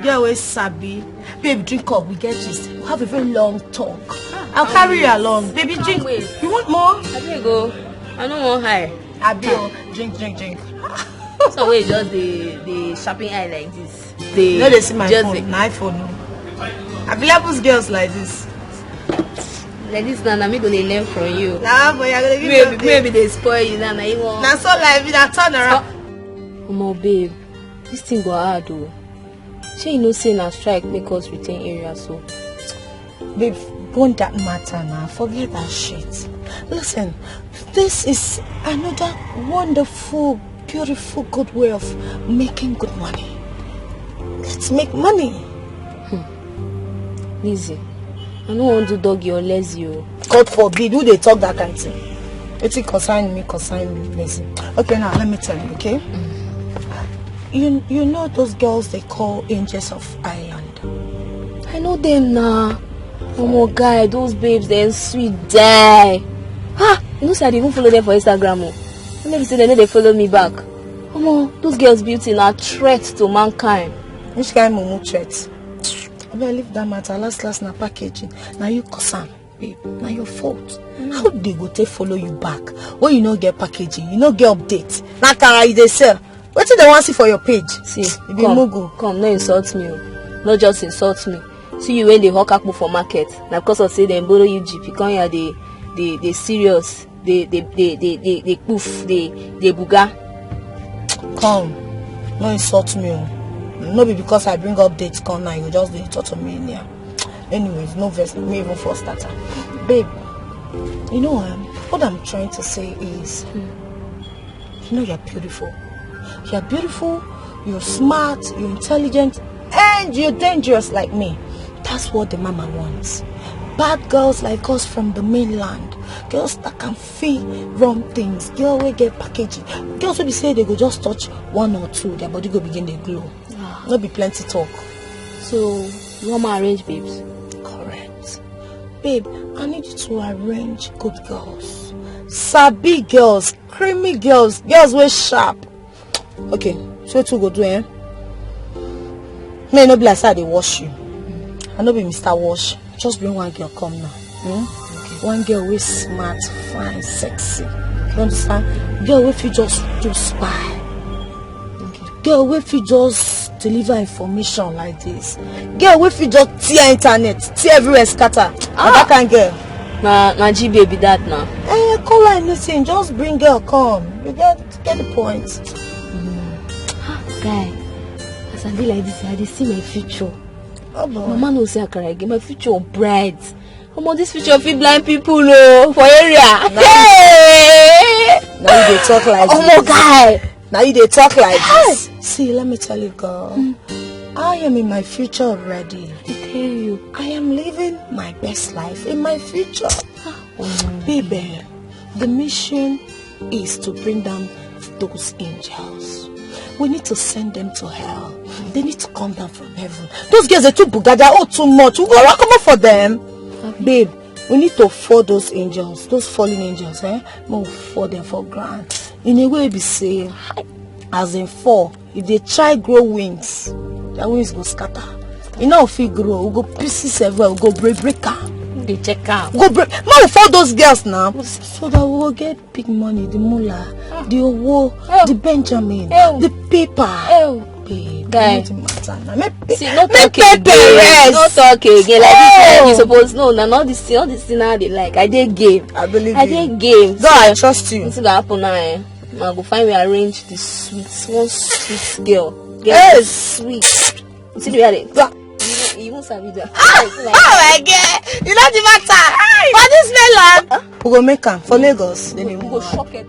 Girl wey sabi. Babe, drink up. We get gist. We have a very long talk. I'll carry you along. Baby, drink. You want more? Abeg o, I no wan high. Abi o, drink, drink, drink. So wey just dey dey sharpen eye like this. Dey You no dey see my just phone. dey- Na iPhone o. Available girls like this. Like this now, na me go dey learn from you. Na boy, I go dey give Maybe you maybe dey spoil you now, na you wan. Na so life be. Na turn around. Omo babe, this thing go hard o. Shey you know say na strike make us retain area so? Babe, burn that matter now. Forget that shit. Listen, this is another wonderful, beautiful, good way of making good money. Let's make money. Lizzie, I no wan do doggy or lazy o. God forbid, who dey talk that kind thing? Wetin concern me, concern me, Lizzie. Okay, now let me tell you, okay? You you know those girls they call angels of Ireland. I know them na. Omo guy, those babes dem sweet die. Ha! You know say I dey even follow them for Instagram o. No be say dem no dey follow me back. Omo, those girls beauty na threat to mankind. Which kind mumu threat? Abeg, leave that matter. Last last na packaging. Na you cause am, babe. Na your fault. How they go take follow you back when you no get packaging, you no get update? Na kara you dey sell. Wetin they wan see for your page? See, You be come, mugu. come, no insult me o. No just insult me. See you wey dey hawk akpu for market. Na because of say dem borrow you jeep, you come here dey dey dey serious, dey dey dey dey dey dey poof, dey dey buga. Come, no insult me o. No be because I bring updates come now you just dey talk to me anyhow. Anyways, no vex, me even for starter. Babe, you know, um, what I'm trying to say is, you know, you're beautiful. You're beautiful, you're smart, you're intelligent, and you're dangerous like me. That's what the mama wants. Bad girls like us from the mainland. Girls that can feel wrong things. Girl will get packaging. Girls will be say they go just touch one or two, their body go begin to glow. No be plenty talk. So, you want my arrange babes? Correct. Babe, I need you to arrange good girls. Sabi girls, creamy girls, girls wey sharp. Okay, so two go do, eh? May no be like say I dey wash you. I no be Mister Wash. Just bring one girl come now. Hmm? One girl wey smart, fine, sexy. You understand? Girl wey fit just do spy. Girl wey fit just deliver information like this. Girl wey fit just tear internet, tear everywhere scatter. Na that kind girl. Na na G baby that na. Eh, call her anything, just bring girl come. You get get the point. Guy, as I be like this, I dey see my future. Oh boy. Mama know say I carry again. My future bright. Omo, this future fit blind people o for area. Hey! Now you dey talk like Omo, this. Guy. Now you dey talk like this. See, let me tell you, girl. I am in my future already. I tell you. I am living my best life in my future. Baby, the mission is to bring down those angels. We need to send them to hell. They need to come down from heaven. Those girls are too bugada, oh, too much. We go walk over for them. Babe, we need to fall those angels, those fallen angels, eh? Make we fall them for ground. In a way, be say, as in fall, if they try grow wings, their wings go scatter. You know, if we grow, we go pieces everywhere, we go break break am. Dey check am. Go break. Make we fall those girls now, so that we go get big money, the moolah, the owo, the Benjamin, the paper. Oh, Babe, Guy. Wetin matter now? Make pe- see, no make talk again. pepper rest. No talk again. Like this, Oh. You suppose know. Na all this thing, all this thing now I dey like. I dey game. I believe I you. Dey game. Go, I trust you. Wetin go happen now? Eh? I go find we arrange the sweet, one sweet girl. Girl Hey. Sweet. You see the way I dey. Go. You even sabi that. Oh my God! You know the matter. For this mainland, we go make am for Lagos. Then We go shock it.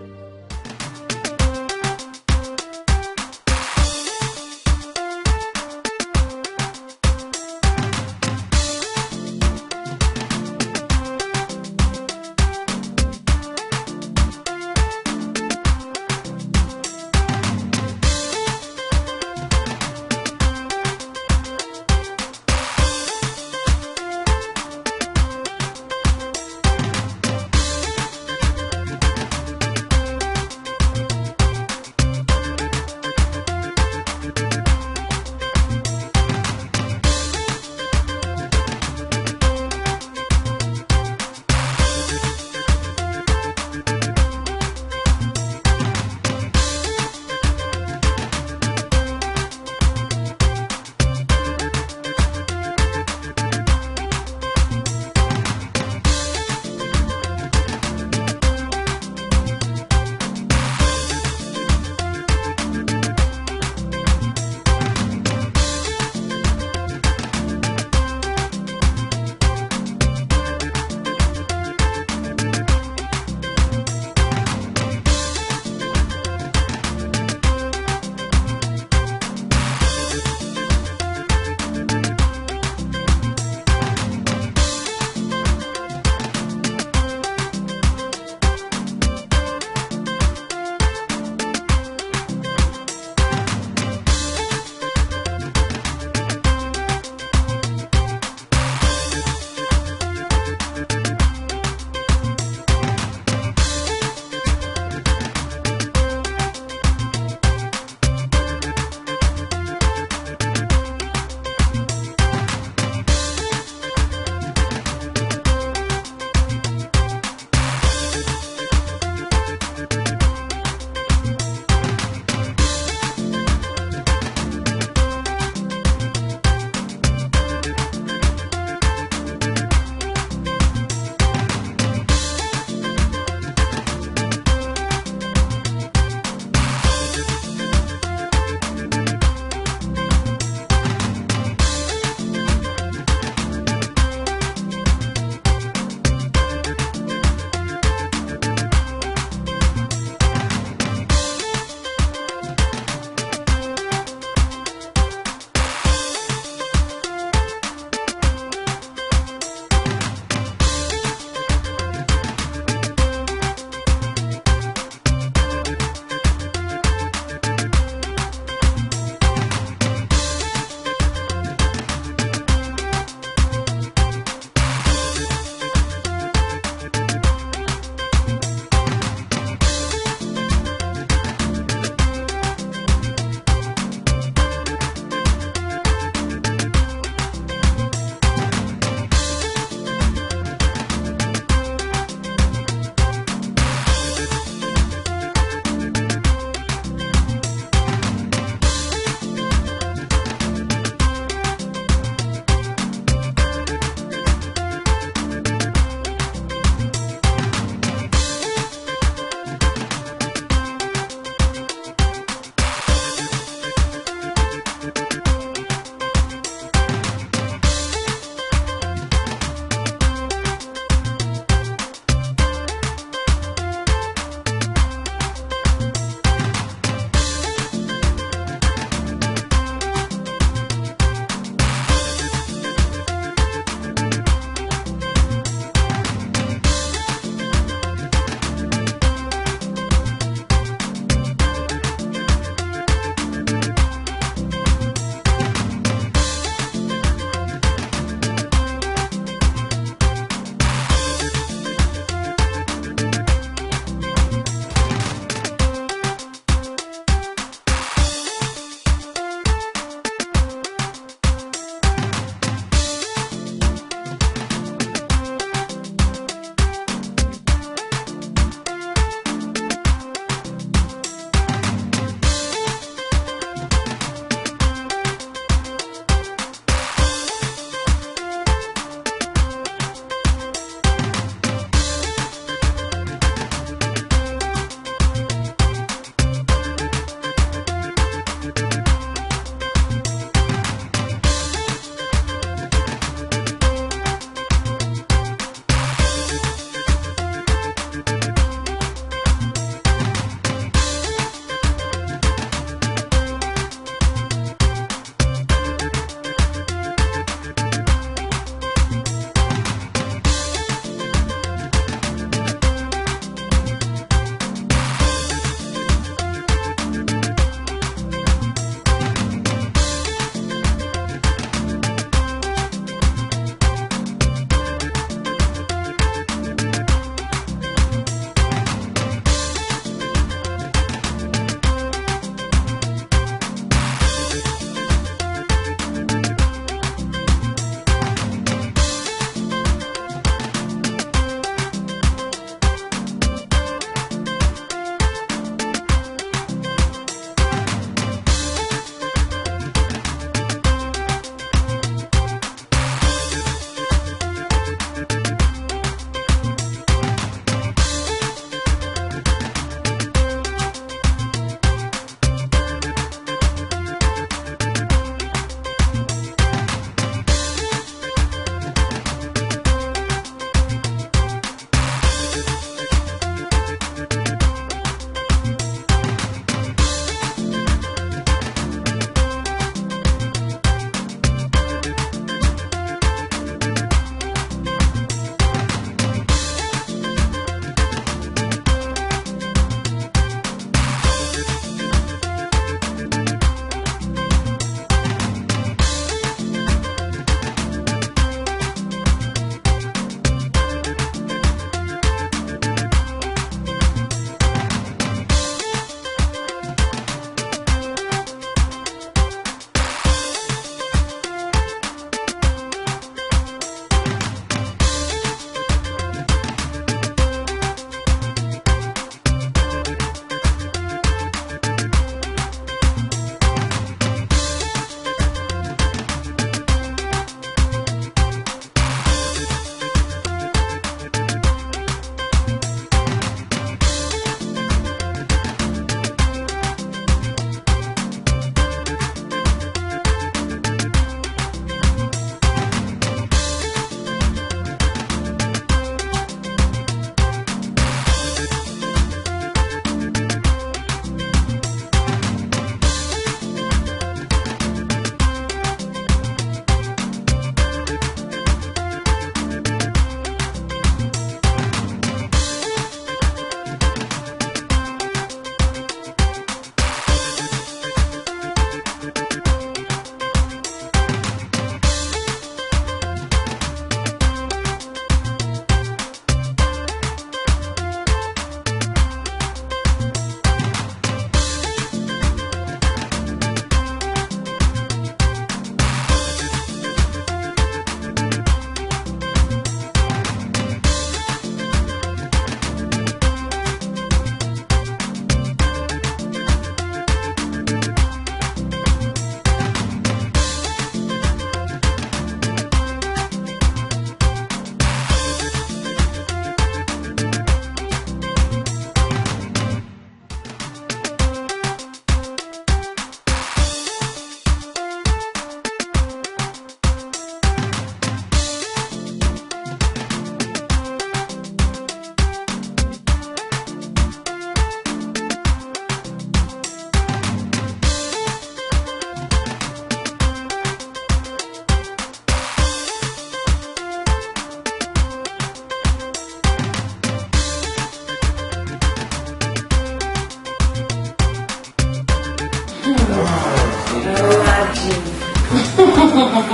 We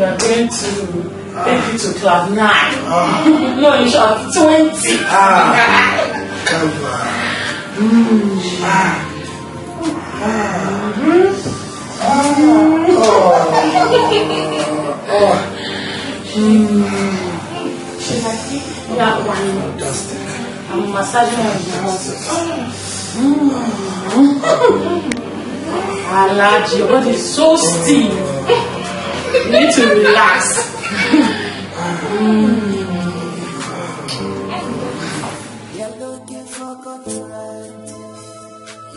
are going to take it to cloud nine. No, in short, twenty. Ah, come on. Ah. Ah. Ah. Oh. Oh. Mm. Should I take that one? Fantastic. I'm massaging my mouth. Mm. Alhaji, your body is so stiff. You need to relax. Mm. You're looking for contract.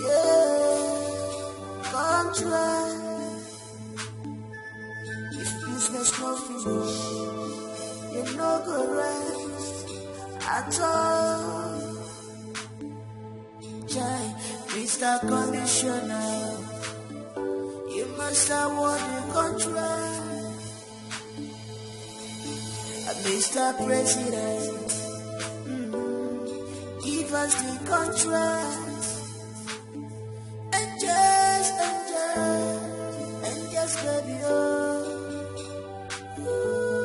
Yeah, contract. If business no finish, you no go rest at all. Chai, Mister Commissioner, you must award the contract. Uh, Mister President, mm, give us the contract. Angels, angels, angels, baby, oh. Ooh.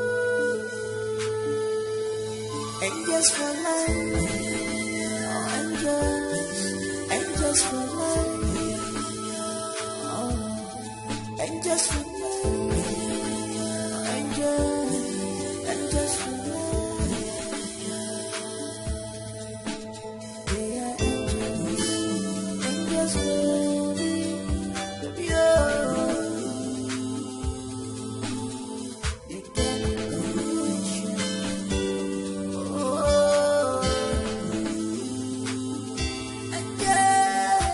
Angels for life, angels, angels for life. Oh. Angels for life, angels, angels for life. They are angels, angels, baby, baby, oh. They carry the wish, oh. Angels,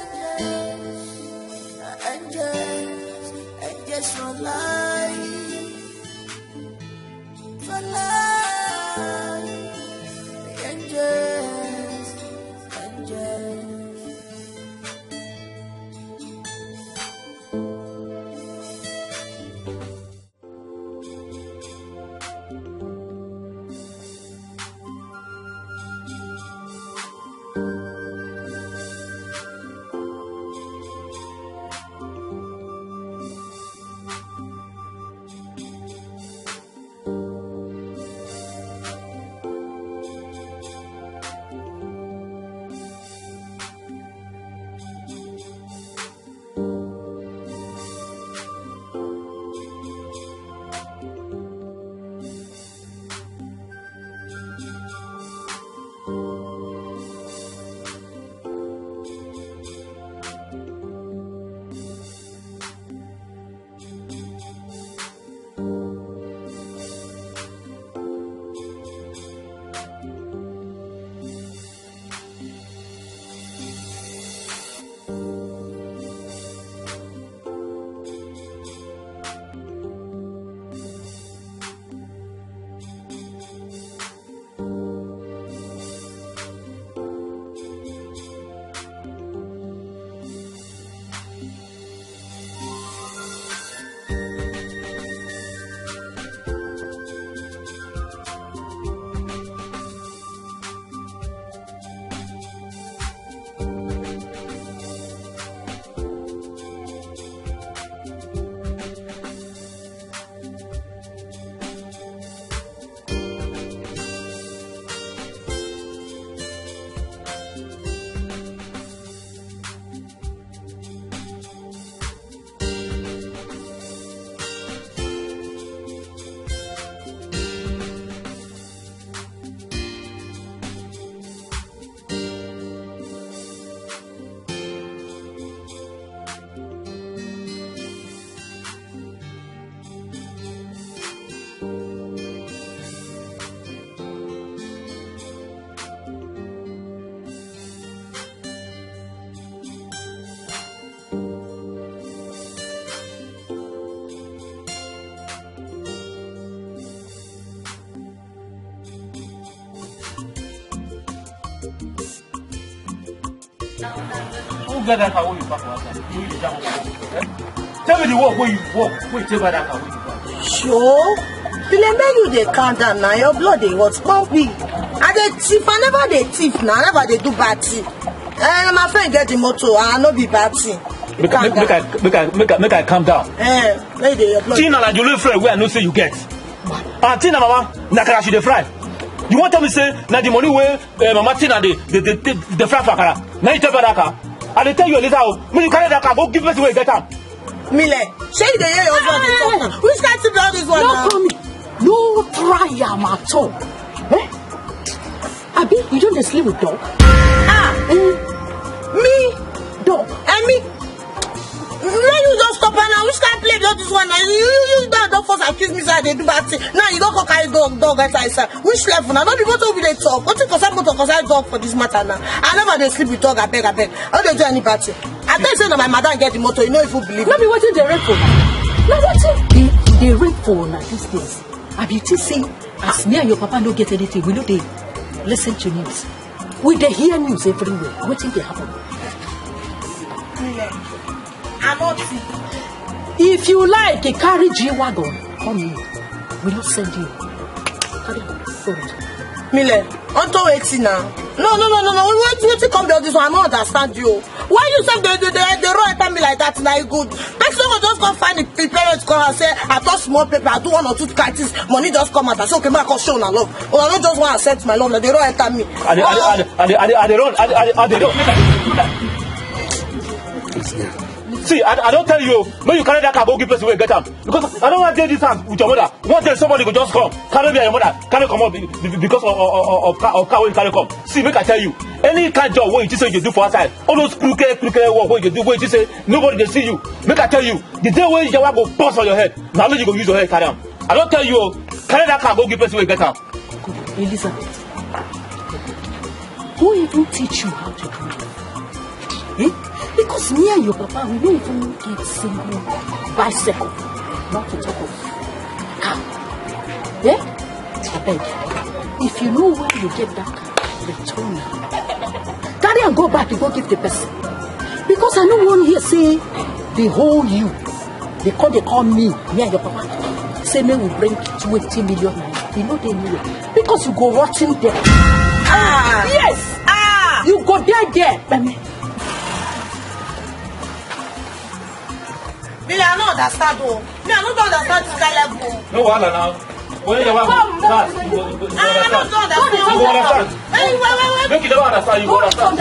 angels, angels for life. For life, angels, angels. Who get that car wey you park for outside? You dey jam am. Eh? Tell me the work wey you work, wey you take buy that car wey you buy. Sure. Till I make you dey calm down now, your blood dey hot. Come quick. I dey thief, I never dey thief now, I never dey do bad thing. Eh, na my friend get the motor, I no be bad thing. Make I, make, make I, make I, make I, make I calm down. Eh, make dey your blood. Tina na the only friend wey I know say you get. And Tina mama, na kara she dey fry. You wan tell me say na the money wey, eh, mama Tina dey, dey, dey, dey, dey fry for akara? Na you tell me that car. I dey tell you, Eliza, oh, make you carry that car go give person wey get am. Mile, shey you dey hear your husband dey talk now? Which kind thing be all this one now? No call me. No try am at all. Eh? Abi, you don dey sleep with dog? Ah, eh, me? Dog. Eh, me? Now you just stop am now. Which kind play be all this one now? You, you, you don, don first accuse me say I dey do bad thing. Now you don come carry dog, dog enter inside. Which level now? No be motor we dey talk. Wetin concern motor concern dog for this matter now? I never dey sleep with dog, abeg, abeg. I no dey do any bad thing. I tell you say na my madam get the motor, you no even believe. No be wetin dey rain for una. Na wetin dey, dey rain for una these days. Abi you think say as me and your papa no get anything, we no dey listen to news? We dey hear news everywhere. Wetin dey happen? I no think. If you like, carry G-Wagon come in. We no send you. Carry am forward. Mile, unto wetin now? No, no, no, no, no. Wetin, wetin come be all this one? I no understand you. Why you sef dey, dey, dey, dey roll enter me like that? Na e good. Person go just come find the, the parents come and say, "I touch small paper, I do one or two kind things, money just come out." I say, "Okay, make I come show una love." Una no just wan accept my love, na dey roll enter me. I dey, I dey, I dey, I dey, I dey, I dey run, I dey, I dey, I dey run. See, I, I don tell you, make you carry that car go give person wey get am. Because I no wan dey this house with your mother. One day somebody go just come, carry me and your mother, carry comot be-, be-, because of, of, of, of car, of car wey you carry come. See, make I tell you, any kind job wey you think say you dey do for outside, all those crooked, crooked work wey you dey do, wey you think say nobody dey see you, make I tell you, the day wey yawa go burst on your head, na only you go use your head carry am. I don tell you, oh, carry that car go give person wey get am. Elizabeth, who even teach you how to drive? Eh? Because me and your papa, we no even get single bicycle, not to talk of car. Eh? Abeg, if you know where you get that car, return am. Carry am go back, you go give the person. Because I no wan hear say they hold you. They come, they call me, me and your papa. Say make we bring twenty million naira. You know they need it. Because you go rotten there. Ah! Yes! Ah! You go there, there. Let me. Me, I no understand, oh. Me, I no don understand this kind level. No wahala now. When you want that, you go, you go, you go Ah, I no understand. don understand. You go understand. Hey, wait, wait, wait. Make you never understand, you go understand.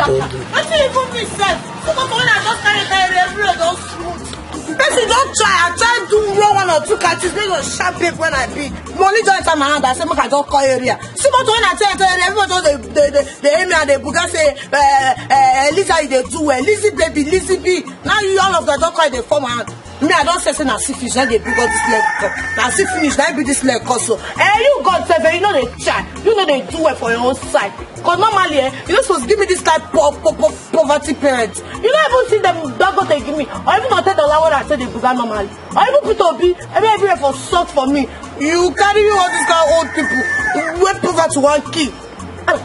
Wetin even be sef? Because when I just carry, carry, everywhere don smooth. Person don try, I try do one, one or two catches, make your sharp babe when I be. Money don enter my hand, I say make I just call area. See, but when I tell, tell area, everybody just dey, dey, dey, dey hail me and dey buga say, eh, eh, Eliza, you dey do well. Lizzy baby, Lizzy B. Now you all of them don call, dey form hand. Me, I don say, say na see finish, na dey bring all this leg come. Na see finish, na be this leg come so. Eh, you God sef, eh, you no dey try. You no dey do well for your own side. 'Cause normally, eh, you no suppose give me this kind po-, po-, po-, poverty parent. You no even see them Dangote give me. Or even Otedola wey I say dey buga normally. Or even Peter Obi, every, everywhere for sort for me. You carry you all these kind of old people. Wey poverty wan kill. Ah,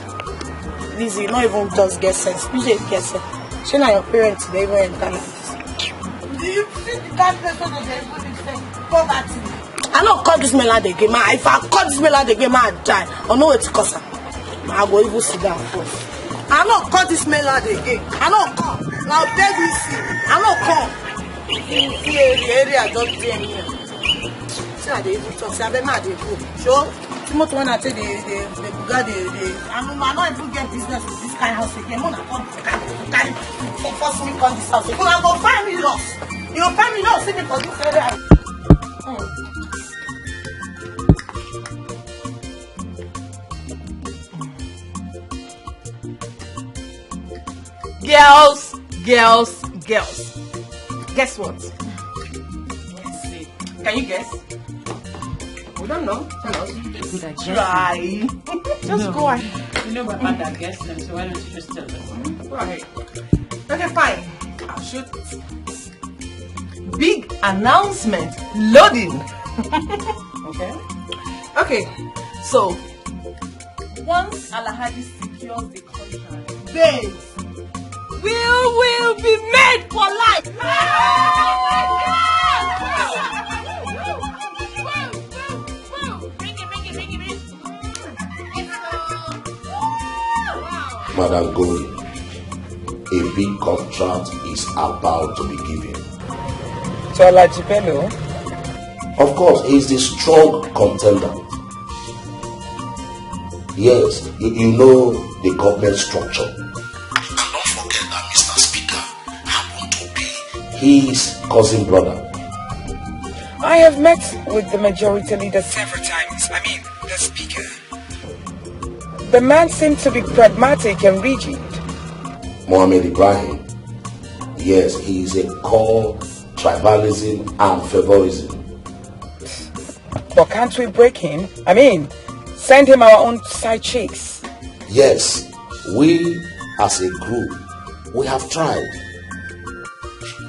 Lizzy, you no even just get sense. You just get sense. Shey na your parents dey even enter like this? Do you see the kind place wey dem dey even live sef? Poverty. I no call this mainland again, ma. If I call this mainland again, ma, I die. I no wetin cause am. I go even sit down first. I no call this mainland again. I no call. Now beg me see. I no call. See, see area, area just dey here. See, I dey even talk. See, abeg, ma, I dey go. Sure. Too much when I tell the, the, the buga, the, the, I no, I no even get business with this kind house again. When I come, carry, carry, for force me come this house again. I go find me lost. You find me lost, see me for this area. Hmm. Girls, girls, girls. Guess what? Let's see. Can you guess? We don't know. Tell us. Good at guessing. Try. Just No. go ahead. You know my mother guessed them, so why don't you just tell us? Go ahead. Okay, fine. I'll shoot it. Big announcement. Loading. Okay. Okay. So, once Alhaji secures the contract, babes, we will be made for life. Madam Gold. A big contract is about to be given. To Alhaji Bello. Of course, he is the strong contender. Yes, you, you know the government structure. And don't forget that Mister Speaker happened to be his cousin brother. I have met with the majority leader several times. I mean, the speaker. The man seemed to be pragmatic and rigid. Mohammed Ibrahim, yes, he is a core tribalism and favorism. But can't we break him? I mean, send him our own side chicks. Yes, we as a group, we have tried.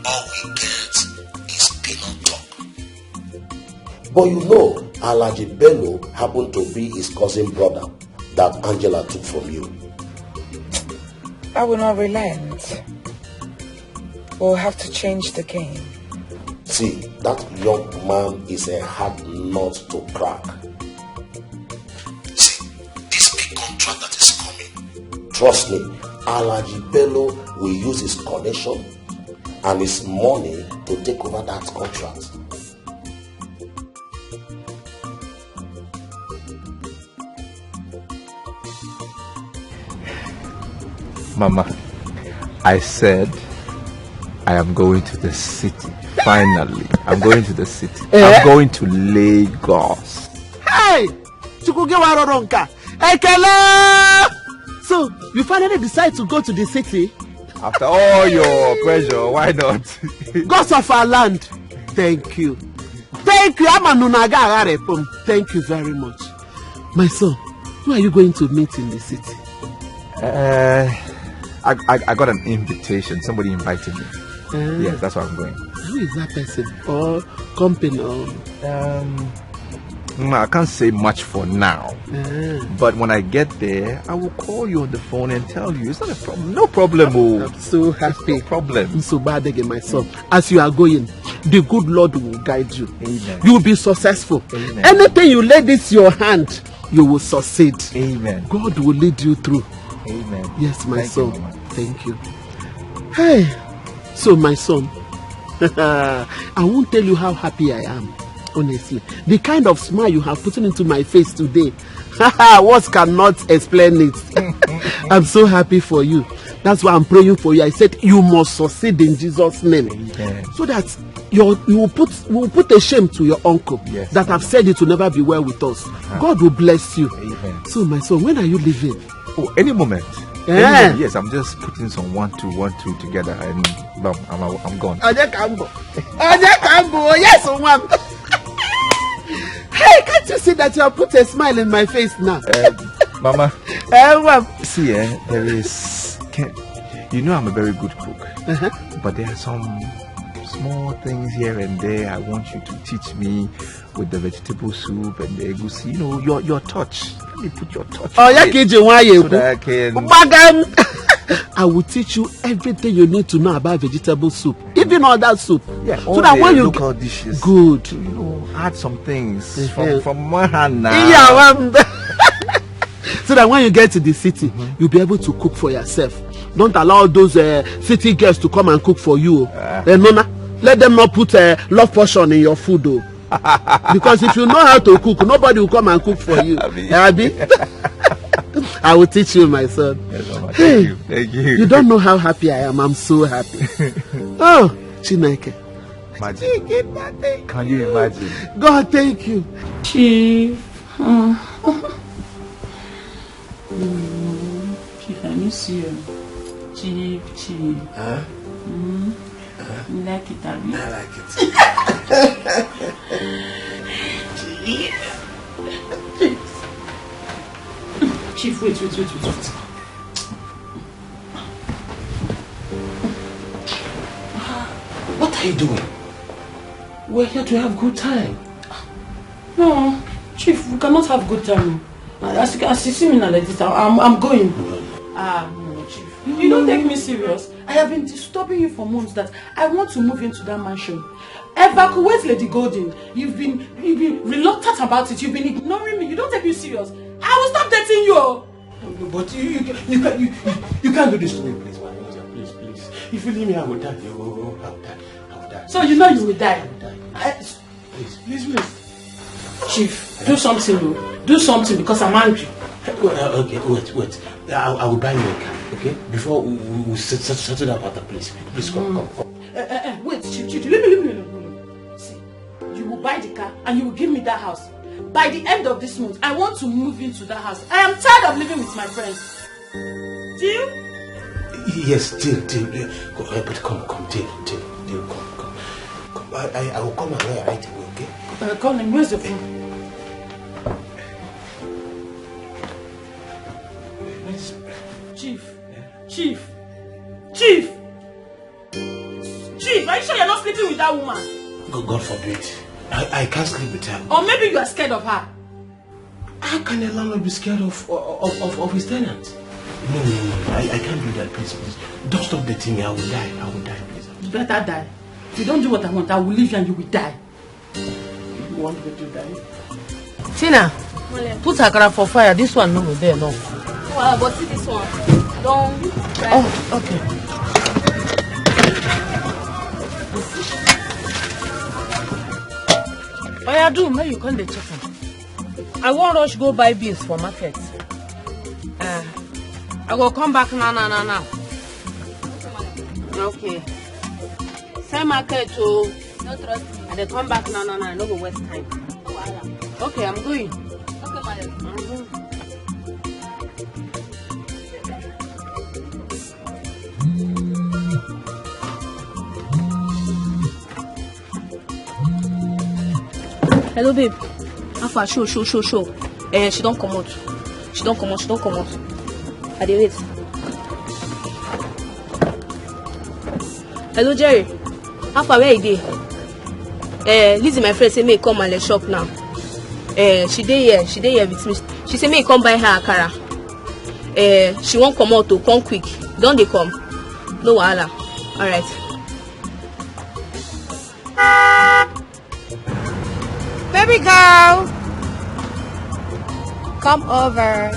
All we get is peanut talk. But you know, Alhaji Bello happened to be his cousin brother that Angela took from you. I will not relent. We'll have to change the game. See, that young man is a hard nut to crack. See, this big contract that is coming. Trust me, Alhaji Bello will use his connection and his money to take over that contract. Mama, I said I am going to the city. Finally, I'm going to the city. Eh? I'm going to Lagos. Hey! Chukwugewa Roronka! Ekele! So, you finally decide to go to the city? After all your pressure, why not? Gods of our land, thank you. Thank you. Amanuna Agarepum. Thank you very much. My son, who are you going to meet in the city? Uh, I, I, I got an invitation. Somebody invited me. Uh, yes, that's why I'm going. Who is that person? Or company? Or... Um, no, I can't say much for now. Uh, but when I get there, I will call you on the phone and tell you. It's not a problem. No problem. Oh. I'm so happy. No problem. I'm so bad again, my son. As you are going, the good Lord will guide you. Amen. You will be successful. Amen. Anything you lay this your hand, you will succeed. Amen. God will lead you through. Amen. Yes, my Thank son. You, Thank you. Hey, so my son, I won't tell you how happy I am. Honestly, the kind of smile you have put into my face today, words cannot explain it. I'm so happy for you. That's why I'm praying for you. I said you must succeed in Jesus' name, Amen. So that your you will put will put a shame to your uncle yes, that have said it will never be well with us. Uh-huh. God will bless you. Amen. So my son, when are you leaving? Oh, any moment. Yeah. Any moment. Yes, I'm just putting some one two one two together and bam, I'm I'm gone. Oje Kambo. Oje Kambo. Yes, one. Hey, can't you see that you have put a smile in my face now? Um, Mama. Uh, see, eh, there is. Can, you know I'm a very good cook, uh-huh. But there are some small things here and there I want you to teach me with the vegetable soup and the egusi. You know, your your touch. Let me put your touch. Oh, yeah, K J, why you? So that I can. I will teach you everything you need to know about vegetable soup, even all that soup. Yeah, so that when you local dishes. Good. You know, add some things from, from one hand now. Yeah, so that when you get to the city, mm-hmm. You'll be able to cook for yourself. Don't allow those uh, city girls to come and cook for you. Uh. Uh, Nona, let them not put a uh, love portion in your food, though. Because if you know how to cook, nobody will come and cook for you. Abi. Abi? I will teach you, my son. Yes, Mama. Thank you. Thank you. You don't know how happy I am. I'm so happy. Oh, Chineke. Imagine. Can you imagine? God, thank you. Chief. Chief, I miss you. Chief, chief. Huh? Mm. Huh? You like it, abi? I like it. Chief. Chief, wait, wait, wait, wait, wait. What are you doing? We're here to have good time. No, Chief, we cannot have good time. As, as you see me now like this, I'm, I'm going. Ah, no, Chief. You don't take me serious. I have been disturbing you for months that I want to move into that mansion. Evacuate Lady Golden. You've been you've been reluctant about it. You've been ignoring me. You don't take me serious. I will stop dating you. But you you, you, can, you, you, you can't do this to me, please, my daughter, please. If you leave me, I will die. Oh, I will die. I will die. So you know you will die. I will die. Eh, Please, please, please. Chief, do something, oh. Do something because I'm angry. Well, uh, okay, wait, wait. I, I will buy you a car, okay? Before we, we, we set- set- settle that matter, please. Please come, come, come. Eh, eh, eh, wait, Chief, Chief, leave me, leave me alone. See, you will buy the car and you will give me that house. By the end of this month, I want to move into that house. I am tired of living with my friends. Deal? Yes, deal, deal. Yeah. Go, uh, but come, come, deal, deal, deal. Come, come, come. I, I, I will come and where I hide away, okay? Uh, call him. Where's your phone? Where's Chief, Chief, Chief, Chief, are you sure you're not sleeping with that woman? God, God forbid. I, I can't sleep with her. Or maybe you are scared of her. How can a landlord be scared of of, of, of his tenant? No, no, no, no. I, I can't do that, please, please. Don't stop the thing. I will die. I will die, please. You better die. If you don't do what I want, I will leave you and you will die. You want me to die? Tina, put akara for fire. This one no go there, no. Wow, but see this one. Don't. Oh, okay. Oya, do make you come dey check am. I wan rush go buy beans for market. Uh, I go come back now, now, now, now. Okay. Same market o. No trust me. I dey come back now, now, now. I no go waste time. No wahala. Okay, I'm going. Okay, madam. I'm going. Hello, babe. How far? Show, show, show, show. Eh, she don comot. She don comot. She don comot. I dey wait. Hello, Jerry. How far? Where you dey? Eh, Lizzie, my friend, say make you come my shop now. Eh, she dey here. She dey here with me. She say make you come buy her akara. Eh, she wan comot o, come quick. Don dey come. No wahala. Alright. Baby girl, come over.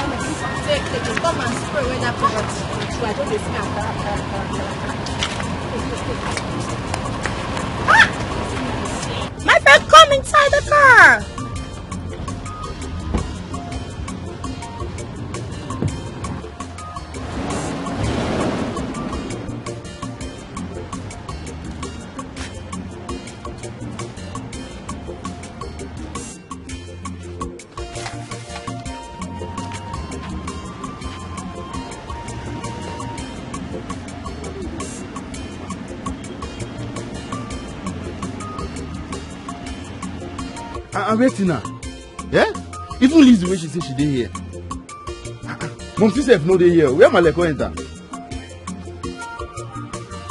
Come and spray where that product. So I don't dey smell. Ah! My friend, come inside the car. I, I wait now. Yeah? Even Lizzie, when she say she dey here. Ah, ah. Mom, she sef no dey here. Where my leg enter?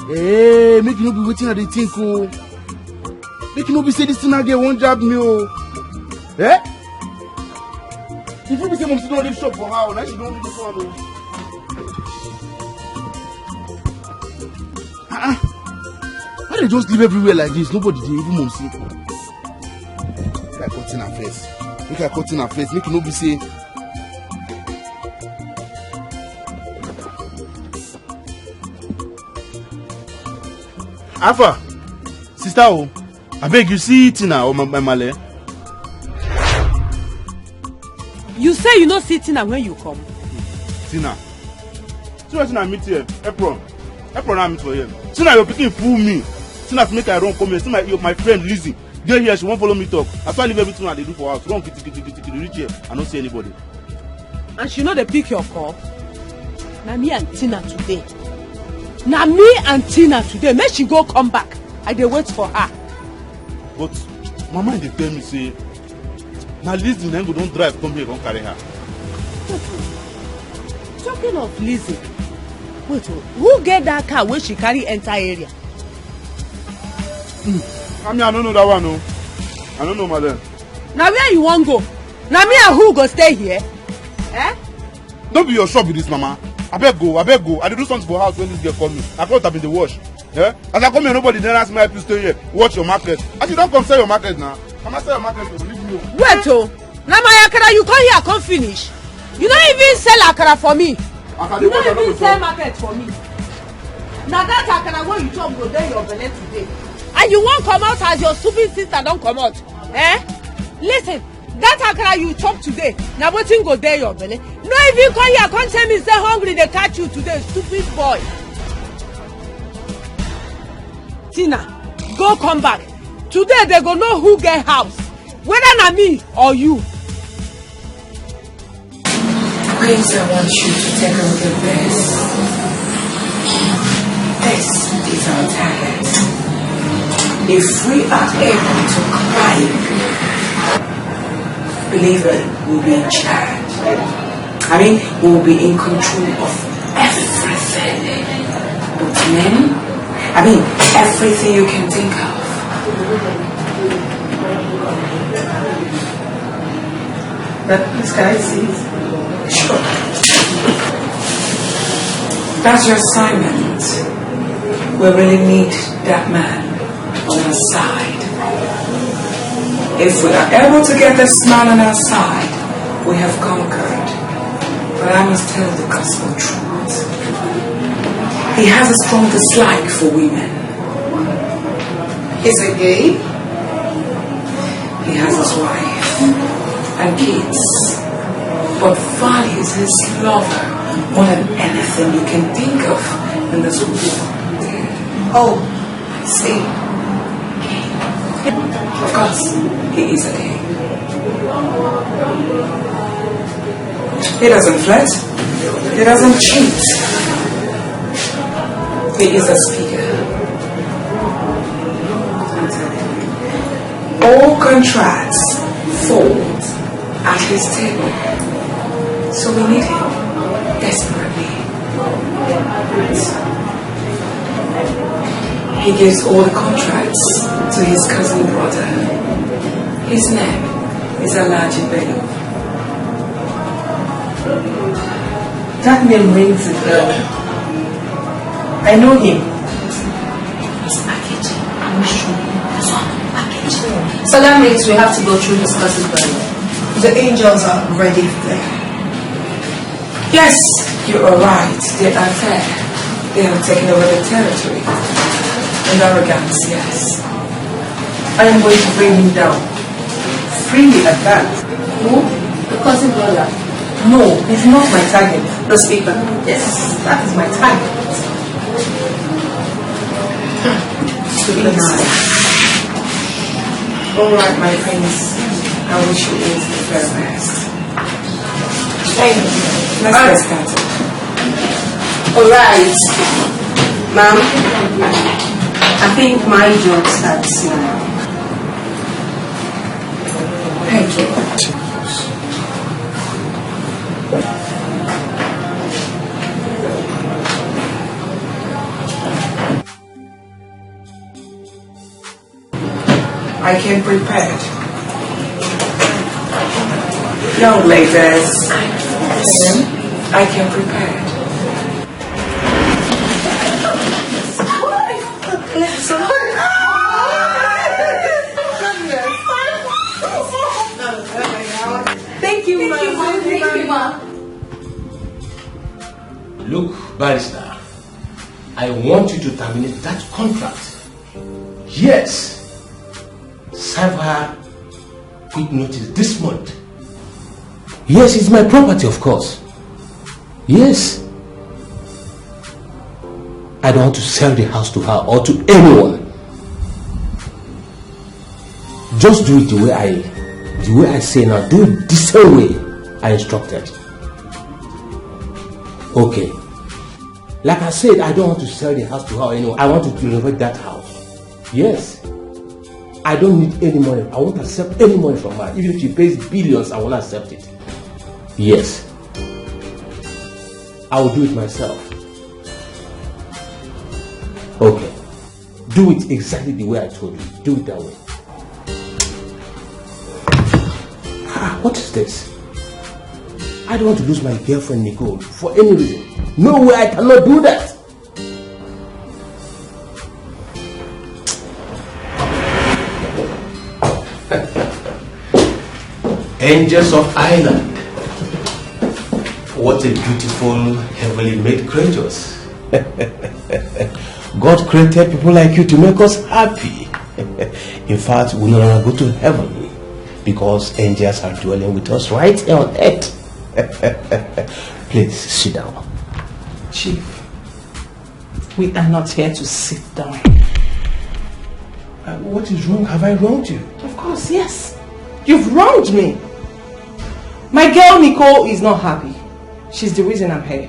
Hey, make you no be wetin I dey think o. Make you no be say this thing again wan jab me o. Eh? If you be say Mom, she don leave shop for her, now she don leave this one o. Ah, ah. Why they just leave everywhere like this? Nobody dey, even Mom say. Make I cut in her face. Make I cut in her face. Make you no be say. Alpha, sister o, abeg you see Tina or my, my male? You say you no see Tina when you come. Tina. See wetin I meet here, apron. Apron I meet for here. Tina, your pikin fool me. Tina, make I run come here. See my, your, my friend Lizzie. Dey here, she wan follow me talk. After I leave everything I dey do for house, run kiti kiti kiti kiti reach here. I no see anybody. And she no dey pick your call. Na me and Tina today. Na me and Tina today. Make she go come back. I dey wait for her. But mama dey tell me say na Lizzie na go don drive come here come carry her. Talking of Lizzie, wait o, who get that car wey she carry enter area? I mean, I no know that one o. I no know, madam. Na where you wan go? Na me and who go stay here? Eh? No be your shop be this, mama. Abeg go, abeg go. I dey do something for house when this girl call me. I cloth I been dey wash. Eh? As I come here, nobody never ask me how people stay here. Watch your market. As you don't come sell your market now, come and sell your market to leave you. Wait, oh. Now my akara, you come here, come finish. You don't even sell akara for me. As I dey You watch, I don't no even go sell talk. Market for me. Now that akara wey you chop go dey your belle today. And you wan come out as your stupid sister don come out. Eh? Listen, that akara you chop today, na wetin go dey your belle. No even come here, come tell me say hungry dey catch you today, stupid boy. Tina, go come back. Today they go know who get house, whether na me or you. Please, I want you to take a look at this. This is our target. If we are able to climb, believe it, we'll be in charge. I mean, we'll be in control of everything. But men, I mean, everything you can think of. But please, can I see it? Sure. That's your assignment. We really need that man on our side. If we are able to get this man on our side, we have conquered. But I must tell the gospel truth. He has a strong dislike for women. Is it gay? He has his wife and kids, but values his lover more than anything you can think of in this world. Oh, I see. Of course, he is a gay. He doesn't flirt. He doesn't cheat. He is a speaker. All contracts fold at his table. So we need him desperately. He gives all the contracts to his cousin brother. His name is Alhaji Bello. That name rings a bell. I know him. It's packaging. I'm not sure. That's all packaging. So that means we have to go through this cousin brother. The angels are ready there. Yes, you are right. They are there. They have taken over the territory. And arrogance, yes. I am going to bring him down. Freely at that. Who? The cousin brother. No, he's not my target. The speaker. Yes, that is my target. Please. All right, my friends. I wish you all the very best. Thank you. Let's get started. All right, ma'am. I think my job starts now. Thank you. I came prepared. Young ladies, I came prepared. Thank you, ma. Thank you, ma. Look, barrister, I want you to terminate that contract. Yes. Serve her quick notice this month. Yes, it's my property, of course. Yes. I don't want to sell the house to her or to anyone. Just do it the way I, the way I say now. Do it the same way I instructed. Okay. Like I said, I don't want to sell the house to her or anyone. I want to renovate that house. Yes. I don't need any money. I won't accept any money from her. Even if she pays billions, I won't accept it. Yes. I will do it myself. Okay. Do it exactly the way I told you. Do it that way. Ah, what is this? I don't want to lose my girlfriend, Nicole, for any reason. No way, I cannot do that. Angels of Ireland. What a beautiful, heavenly made creatures. God created people like you to make us happy. In fact, we no longer go to heaven because angels are dwelling with us right here on earth. Please sit down. Chief, we are not here to sit down. Uh, what is wrong? Have I wronged you? Of course, yes. You've wronged me. My girl Nicole is not happy. She's the reason I'm here.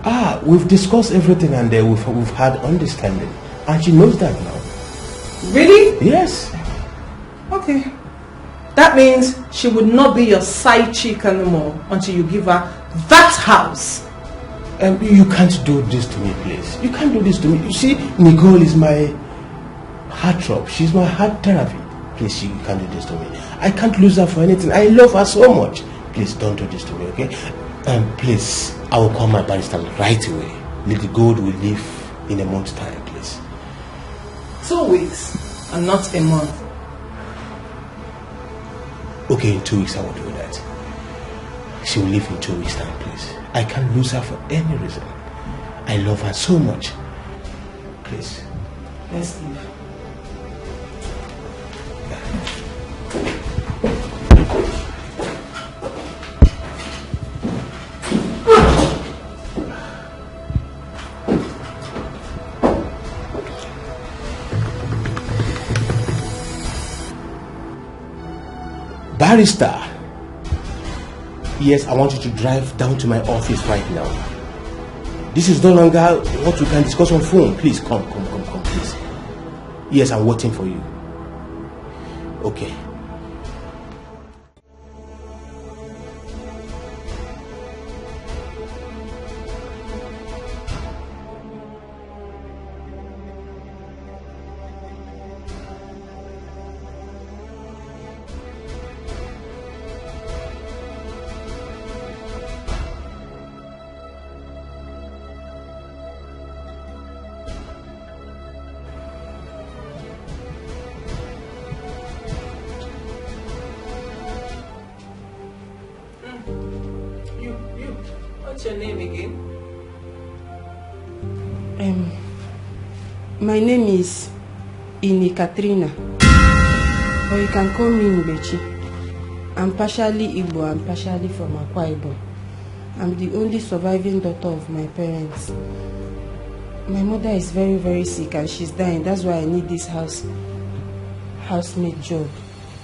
Ah, we've discussed everything and uh, we've, we've had understanding. And she knows that now. Really? Yes. Okay. That means she would not be your side chick anymore until you give her that house. Um, you can't do this to me, please. You can't do this to me. You see, Nicole is my heartthrob. She's my heart therapy. Please, you can't do this to me. I can't lose her for anything. I love her so much. Please, don't do this to me, okay? Um, please, I will call my barrister right away. Lady Gold will leave in a month's time, please. Two weeks and not a month. Okay, in two weeks I will do that. She will leave in two weeks' time, please. I can't lose her for any reason. I love her so much. Please. Let's leave. Barrister, yes, I want you to drive down to my office right now. This is no longer what we can discuss on phone. Please come, come, come, come, please. Yes, I'm waiting for you. Okay. Mm. You, you, what's your name again? Um, my name is Ini Katrina, but you can call me Ngbechi. I'm partially Igbo and partially from Akwa Ibom. I'm the only surviving daughter of my parents. My mother is very, very sick and she's dying. That's why I need this house, housemaid job.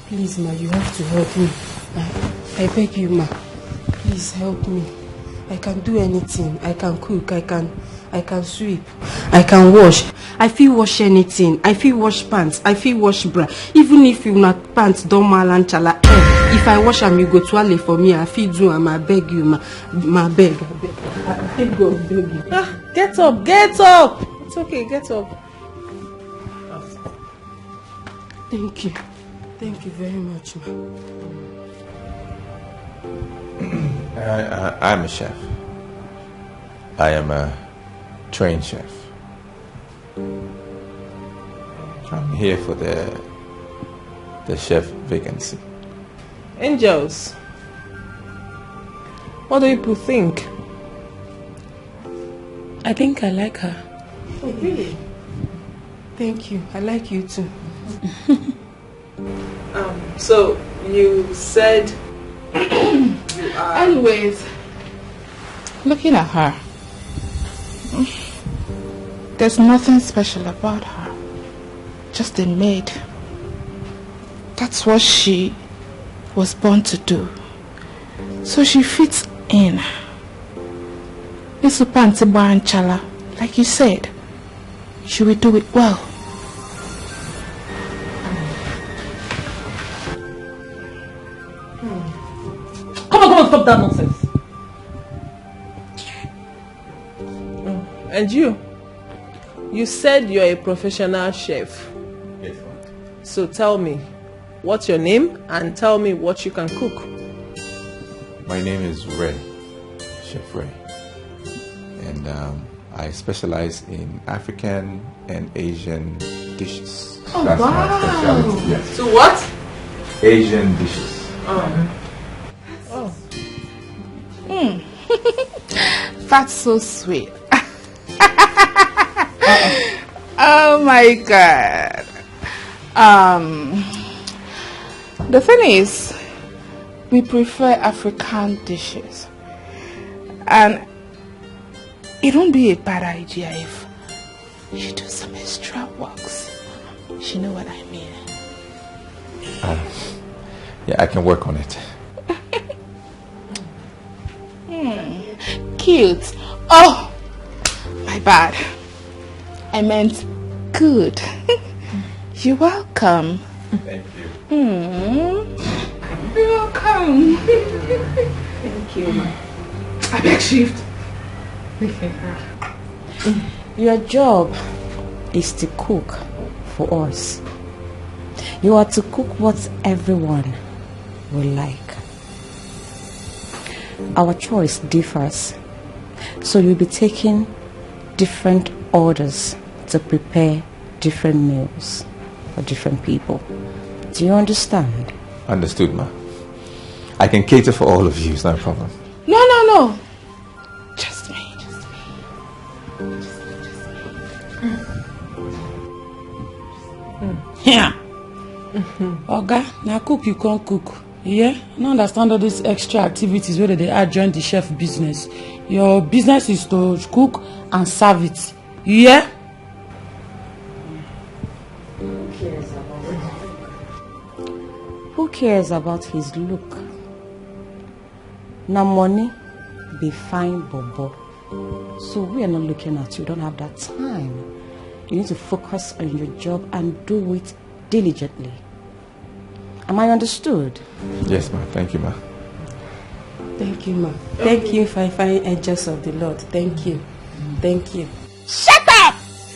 Please, ma, you have to help me. I, I beg you, ma. Please help me. I can do anything. I can cook. I can, I can sweep. I can wash. I fit wash anything. I fit wash pants. I fit wash bra. Even if you na pants don malan chala, eh, if I wash am, you go twale for me. I fit do am. I beg you, ma. Ma, beg, I beg. I, I beg God, beg you. Ah, get up, get up. It's okay, get up. Thank you. Thank you very much, ma. I, I, I'm a chef. I am a trained chef. I'm here for the the chef vacancy. Angels, what do people think? I think I like her. Oh, really? Thank you. I like you too. Um, so you said you are. Anyways, looking at her, there's nothing special about her. Just a maid. That's what she was born to do. So she fits in. Isupanti Banchala, like you said, she will do it well. Come on, come on, stop that nonsense. And you, you said you're a professional chef. Yes, ma'am. So tell me, what's your name and tell me what you can cook. My name is Ray, Chef Ray, and um, I specialize in African and Asian dishes. Oh, That's wow. My specialty. Yes. So what? Asian dishes. Oh. Mm. That's so sweet. Oh my God. Um, the thing is, we prefer African dishes, and it won't be a bad idea if she do some extra works. She know what I mean. Uh, yeah, I can work on it. Hmm. Cute. Oh, my bad. I meant good. You're welcome. Thank you. Hmm. You're welcome. Thank you, ma. I beg shift. Your job is to cook for us. You are to cook what everyone will like. Our choice differs, so you'll be taking different orders to prepare different meals for different people. Do you understand? Understood, ma. I can cater for all of you, it's not a problem. No, no, no. Just me, just me. Just me, just me. Yeah. Oga, na cook you can't cook. Yeah? I don't understand all these extra activities where they add join the chef business. Your business is to cook and serve it. Yeah? Who cares about his look? Na money be fine bobo. So we are not looking at you. We don't have that time. You need to focus on your job and do it diligently. Am I understood? Yes, ma. Thank you, ma. Thank you, ma. Thank you, fine, fine angels of the Lord. Thank you. Thank you. Shut up!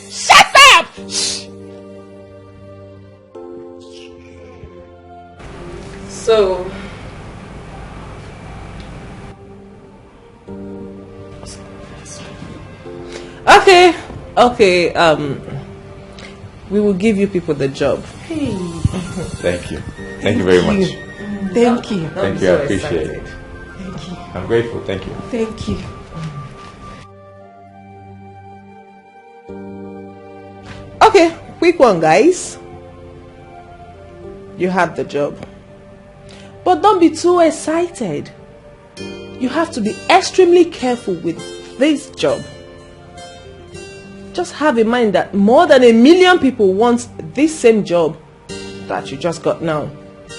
Shut up! Shh. So, okay, okay. Um, we will give you people the job. Thank you. Thank you very much. Thank you. Thank you. I appreciate it. Thank you. I'm grateful. Thank you. Thank you. Okay, quick one, guys. You have the job. But don't be too excited. You have to be extremely careful with this job. Just have in mind that more than a million people want this same job that you just got now.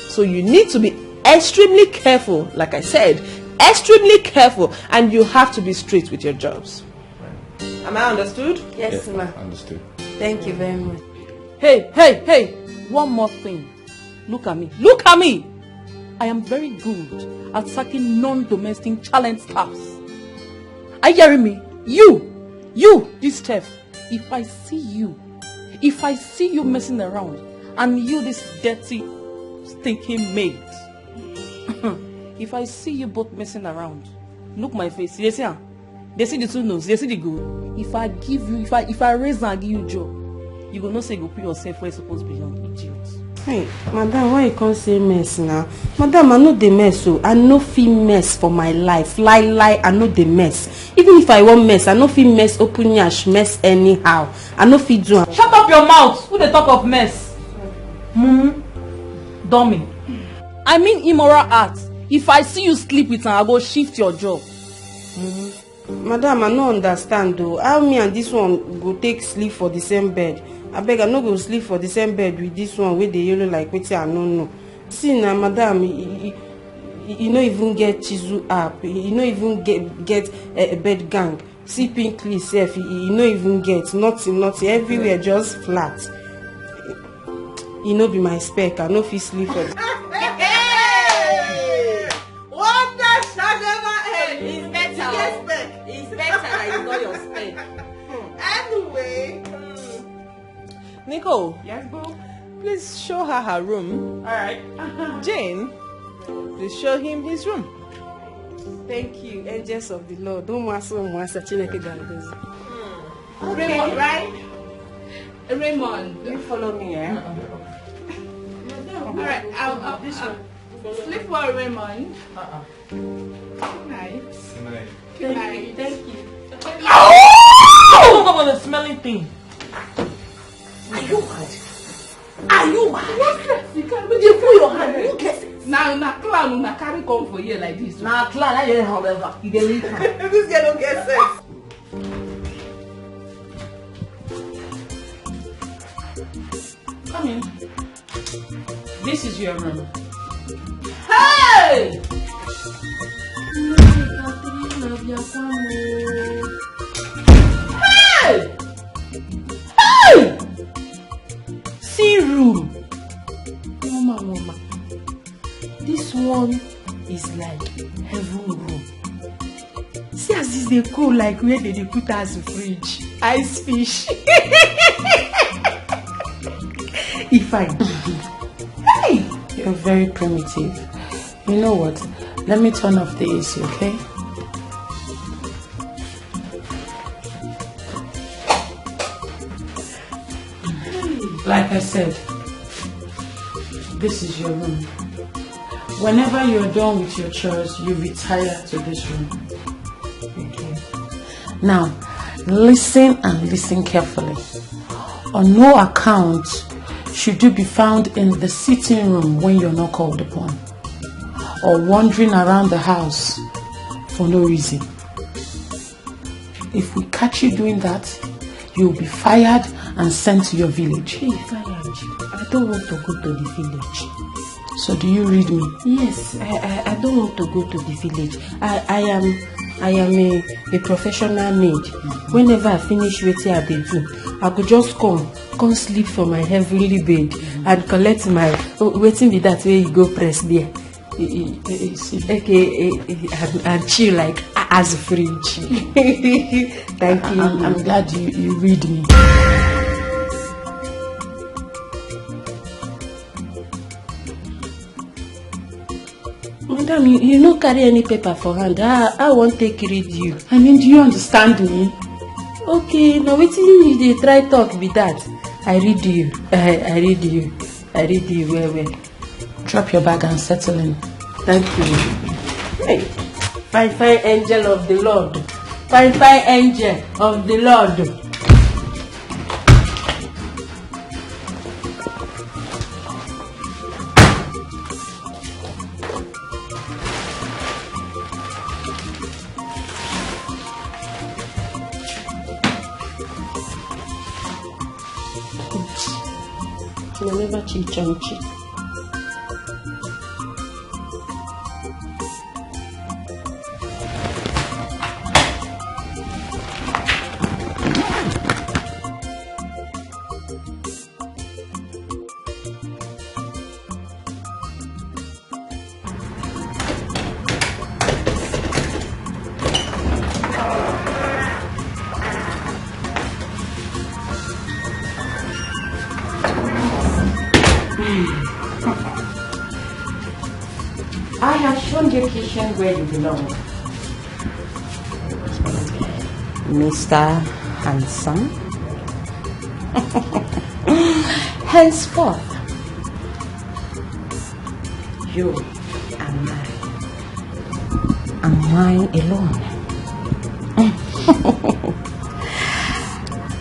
So you need to be extremely careful, like I said, extremely careful, and you have to be straight with your jobs. Am I understood? Yes, ma. Understood. Thank you very much. Hey, hey, hey! One more thing. Look at me. Look at me! I am very good at sacking non-domestic challenge staffs. Are you hearing me? You! You! This Steph, if I see you, if I see you messing around, and you this dirty, stinking maid, if I see you both messing around, look my face. You see, ah? They see the two nose, they see the gold. If I give you, if I if I raise and give you job, you go know say you go put yourself where you suppose be, young idiot. Hey, madam, why you come say mess now? Madam, I know the mess, so I no fit mess for my life. Lie, lie, I know the mess. Even if I want mess, I no fit mess open yash, mess anyhow. I no fit do am. Shut up your mouth! Who they talk of mess? Mumu, dummy. I mean immoral act. If I see you sleep with her, I go shift your job. Mumu. Madam, I no understand though. How me and this one go take sleep for the same bed? I beg, I no go sleep for the same bed with this one with the yellow like wetin I no know. See now, madam, you, you, you no even get chisel up. You no even get get a, a bed gang. See pink list sef, you, you no even get nothing, nothing. Everywhere just flat. You no be my spec. I no fit sleep for. What the shagama head? It's better. It's better that you know your spec. Anyway. Nicole. Yes, boo. Please show her her room. All right. Jane, please show him his room. Thank you, angels of the Lord. Don't mess with Chineke Gandhi. Raymond, right? Raymond. You follow me, eh? All right. I'll, I'll, I'll, Sleep well, Raymond. Uh-uh. Good night. Good night. Good night. Thank you. Oh! Talk about the smelling thing. Are you mad? Are you mad? What? You can't. You put your hand. You get it. Now, na clown, na carry come for here like this. Na clown, I dey, however, you dey leave her. This girl don't get sense. Come in. This is your room. Hey! Hey! Hey! See room. Mama, mama. This one is like heaven room. See as this dey cool, like where they dey put as fridge. Ice fish. If I give you. Hey! You're very primitive. You know what? Let me turn off the A C, okay? Like I said, this is your room. Whenever you're done with your chores, you retire to this room. Okay. Now, listen and listen carefully. On no account should you be found in the sitting room when you're not called upon, or wandering around the house for no reason. If we catch you doing that, you'll be fired and sent to your village. Hey, fired. I don't want to go to the village. So do you read me? Yes, I, I, I don't want to go to the village. I, I am I am a, a professional maid. Whenever I finish wetin I dey do, I go just come, come sleep for my heavenly bed and collect my, oh, wetin be that wey you go press there? Eh, eh, eh, eh, see. Okay, eh, eh, and, and chill like a- as fridge. Thank you. I'm, I'm glad you, you read me. Madam, you, you no carry any paper for hand. I, I won't take read you. I mean, do you understand me? Okay, now wetin you dey try talk be that? I read you. I, I read you. I read you well well. Drop your bag and settle in. Thank you. Hey, fine, fine angel of the Lord. Fine, fine angel of the Lord. Oops. I never cheat, cheat. I have shown you kitchen where you belong. Mister Handsome. Henceforth, you are mine. And mine alone.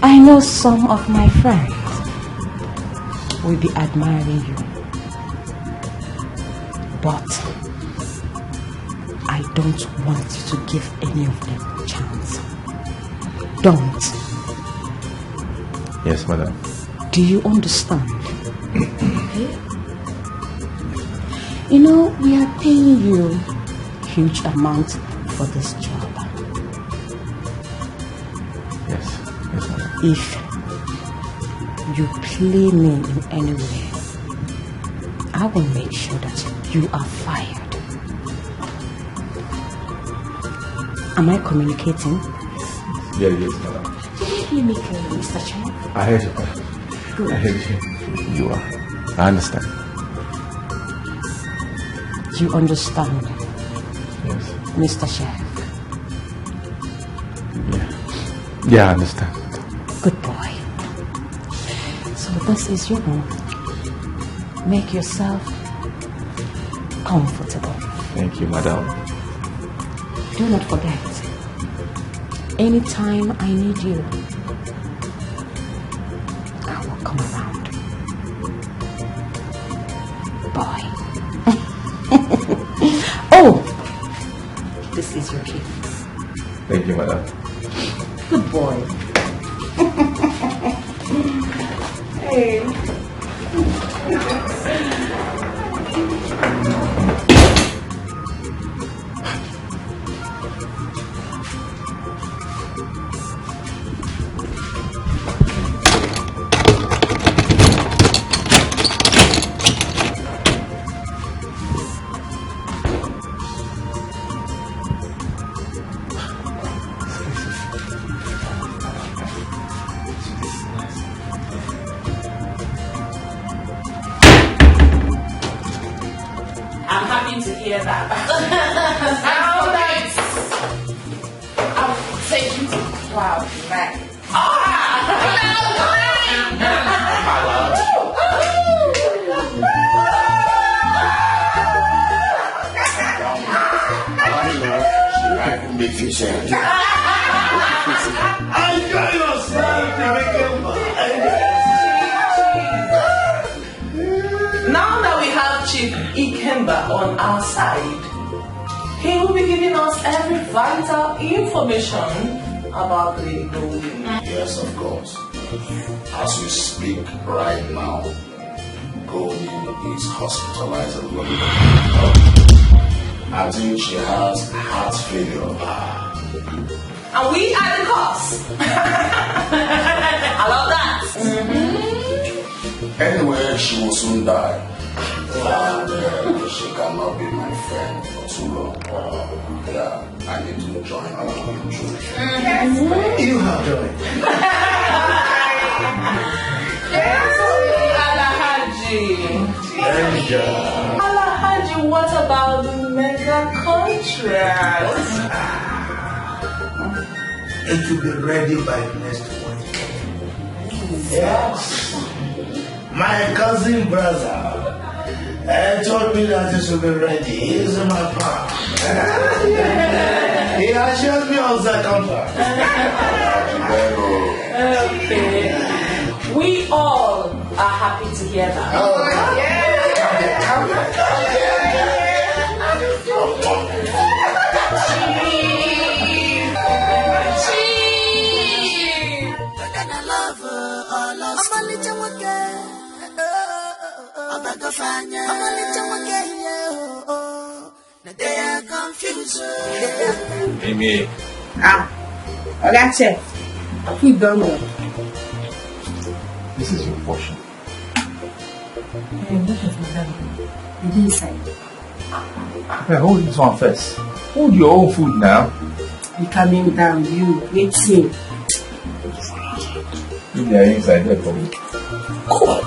I know some of my friends will be admiring you, but I don't want you to give any of them a chance. Don't. Yes, madam. Do you understand? You know, we are paying you huge amount for this job. Yes, yes, madam. If you play me in any way, I will make sure that you are fired. Am I communicating? Yeah, yes, madam. Did you hear me clearly, Mister Chan? I heard you, madam. Good. I heard you. You are. I understand. You understand? Yes. Mister Chef. Yeah. Yeah, I understand. Good boy. So this is your room. Make yourself comfortable. Thank you, madam. Do not forget, anytime I need you, I will come around. Boy. Oh! This is your key. Thank you, madam. Good boy. Hey. I'm happy to hear that. Now that's, I'm taking to cloud back. Ah! Make you say, enjoy yourself, Emeka. Now that we have Chief Ikemba on our side, he will be giving us every vital information about the Igbo women. Yes, of course. As we speak right now, Goldie is hospitalized at London. I think she has heart failure. And we are the cause. I love that. Anyway, she will soon die. And uh, she cannot be my friend for too long. Uh, yeah, I need to join her. You have joined. Alahaji. Alahaji, what about the mega contract? It will be ready by next week. Yes. My cousin brother uh, told me that it should be ready. He is my pa. He assured me of the contract. Okay. We all are happy to hear that. Ọmalịcha nwoke, ọmalịcha nwoke, yeah, oh, oh. Now they are confused, oh, yeah. Amy, Ah, Oga Chef, food don go. This is your portion. Hey, what is madam? It is inside. Hey, hold this one first. Hold your own food now. You calming down, you waiting. If they are inside, they problem.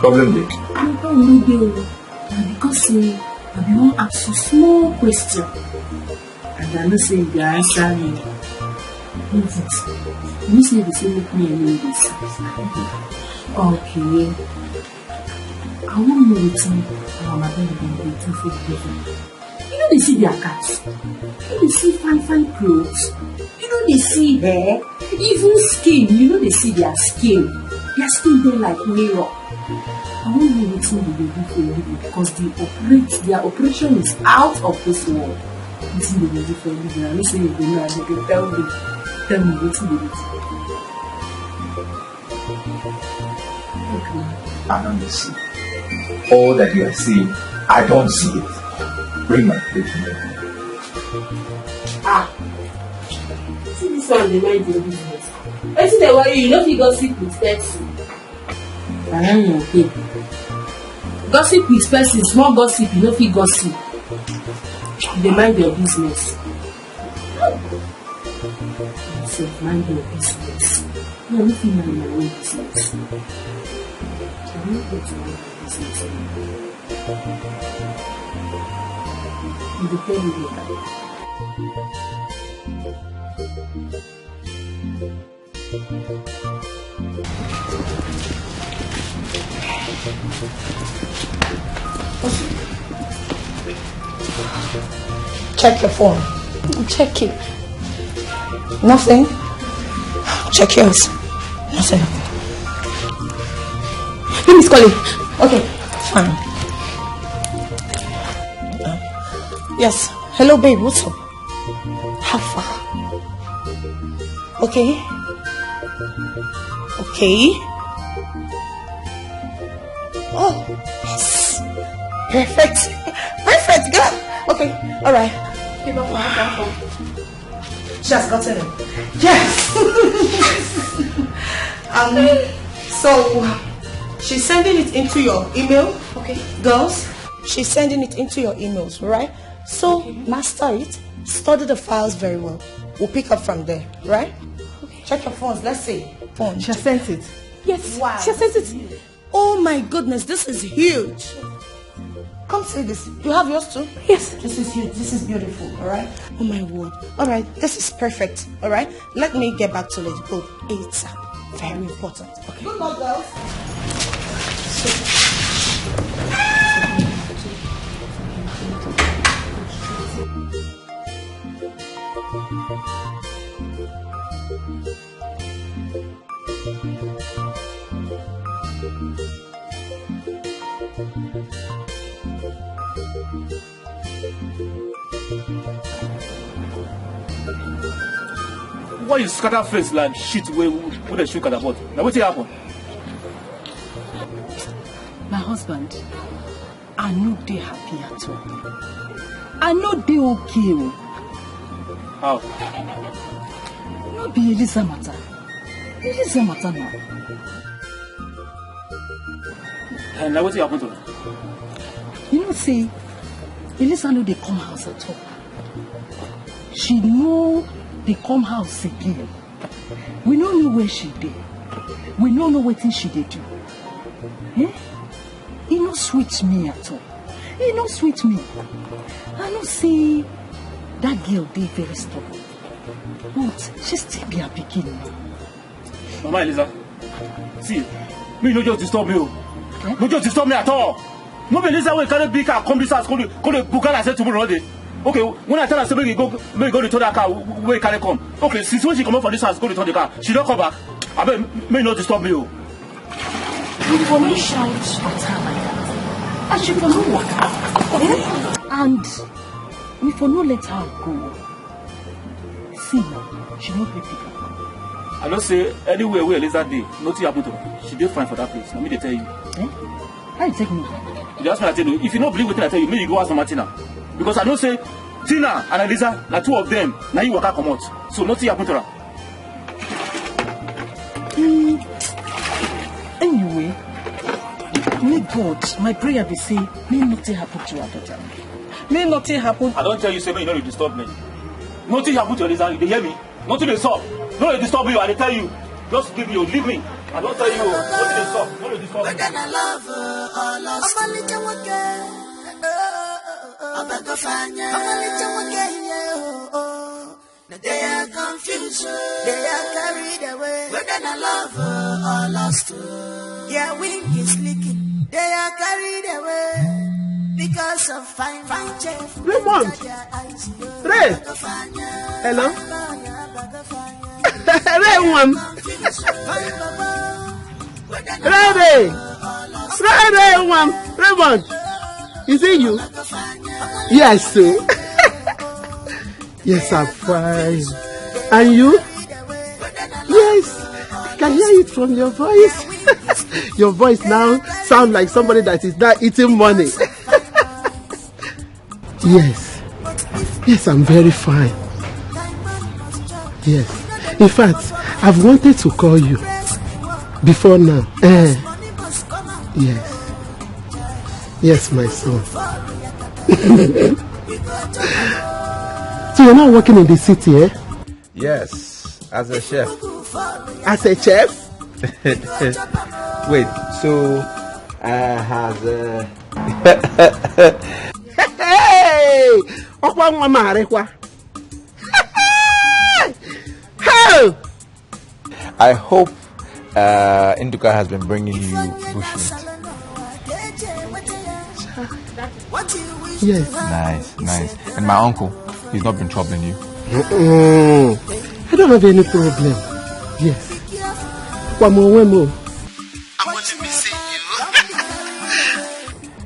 Problem dey. No problem no dey o. Na because say I bin wan ask you small question and I know say you go answer me. Wait, you know say you dey say make me and you dey see. Okay. I wan know wetin our madam bin dey do for the baby. You no dey see their cars. You no dey see fine fine clothes. You no dey see hair. Even skin, you no dey see their skin. Their skin dey like mirror. I wan know wetin you dey do for your people because the operate their operation is out of this world. Wetin you dey do for your people? I know say you dey know as you dey tell me. Tell me wetin you dey do. I don't see. All that you are seeing, I don't see it. Bring my plate to me. Ah, see this one dey mind your business. Wetin dey worry you? You no fit gossip with person. I no know again. Gossip with person, small gossip, you no fit gossip. You dey mind your business. Yourself, mind your business. No, I no fit mind my own business. I no get my own business. You go tell me later. Check your phone. I'm checking. Nothing. Check yours. Nothing. Let me call you. Okay, fine. Yes. Hello, babe. What's up? How far? Okay. Okay. Oh, yes. Perfect. Perfect, girl. Okay, all right. Give her phone, give her phone. She has gotten it. Yes. Um, so she's sending it into your email. Okay. Girls, she's sending it into your emails, right? So master it, study the files very well. We'll pick up from there, right? Check your phones. Let's see. Phone. She sent it. Yes. Wow. She sent it. Oh my goodness, this is huge. Come see this. You have yours too? Yes. This is huge. This is beautiful, all right? Oh my word. All right, this is perfect, all right? Let me get back to Lady Gold. It's uh, very important. Okay. Good luck, girls. Why you scatter face like shit wey wey dey shoot catapult? Na wetin happen? My husband, I no dey happy at all. I no dey okay o. How? No be Eliza matter. Eliza matter na. Eh, na wetin happen to her? You know say Eliza no dey come house at all. She no dey come house again. We no know where she dey. We no know wetin she dey do. Eh? E no sweet me at all. E no sweet me. I know say that girl dey very stubborn. But she still be her pikin now. Mama Eliza, see, me no just disturb me o. No just disturb me at all. No be Eliza wey carry big car come this house, come dey come dey buga like say tomorrow no dey. Okay, when I tell her say make you go make you go return that car wey you carry come. Okay, since when she comot for this house go return the car, she don come back. Abeg, make you no disturb me o. We for no shout at her like that. And she for no waka. Eh? And we for no let her go. See now, she no gree pick am. I know say anywhere wey Eliza dey, nothing happen to her. She dey fine for that place. Na me dey tell you. Eh? How you take me? You dey ask me, I tell you. If you no believe wetin I tell you, make you go ask Mama Tina. Because I know say Tina and Eliza na two of them. Na you waka comot. So nothing happen to her. Mm. Anyway, may God, my prayer be say, may nothing happen to her daughter. May nothing happen. I don tell you say make you no dey disturb me. Nothing happen to Eliza, you dey hear me? Nothing dey sup. No dey disturb you, I dey tell you. Just leave me o, leave me. I don tell you o, nothing dey sup. No dey disturb me. Whether na love uh, or lust. Ọmalịcha nwoke. Ọmalịcha nwoke ihe. They are confused. They are carried away. Whether na love uh, or lust. Their wing is leaking. They are carried away because of fine, fine chef. Raymond! Ray! Hello? Ray, one. Ray, Ray! Ray, Ray, one. Raymond! Is it you? Yes, sir. Yes, I'm fine. And you? Yes, I can hear it from your voice. Your voice now sounds like somebody that is not eating money. Yes, yes, I'm very fine. Yes, in fact, I've wanted to call you before now. Eh, yes, yes, my son. So you're not working in the city, eh? Yes, as a chef. As a chef? Wait, so uh, has uh, Hey! Ọkwa nwa m arịkwa. Hey! I hope uh, Nduka has been bringing you bushmeat. Yes. Nice, nice. And my uncle, he's not been troubling you? Mm-mm. I don't have any problem. Yes. Kwamo Wemo.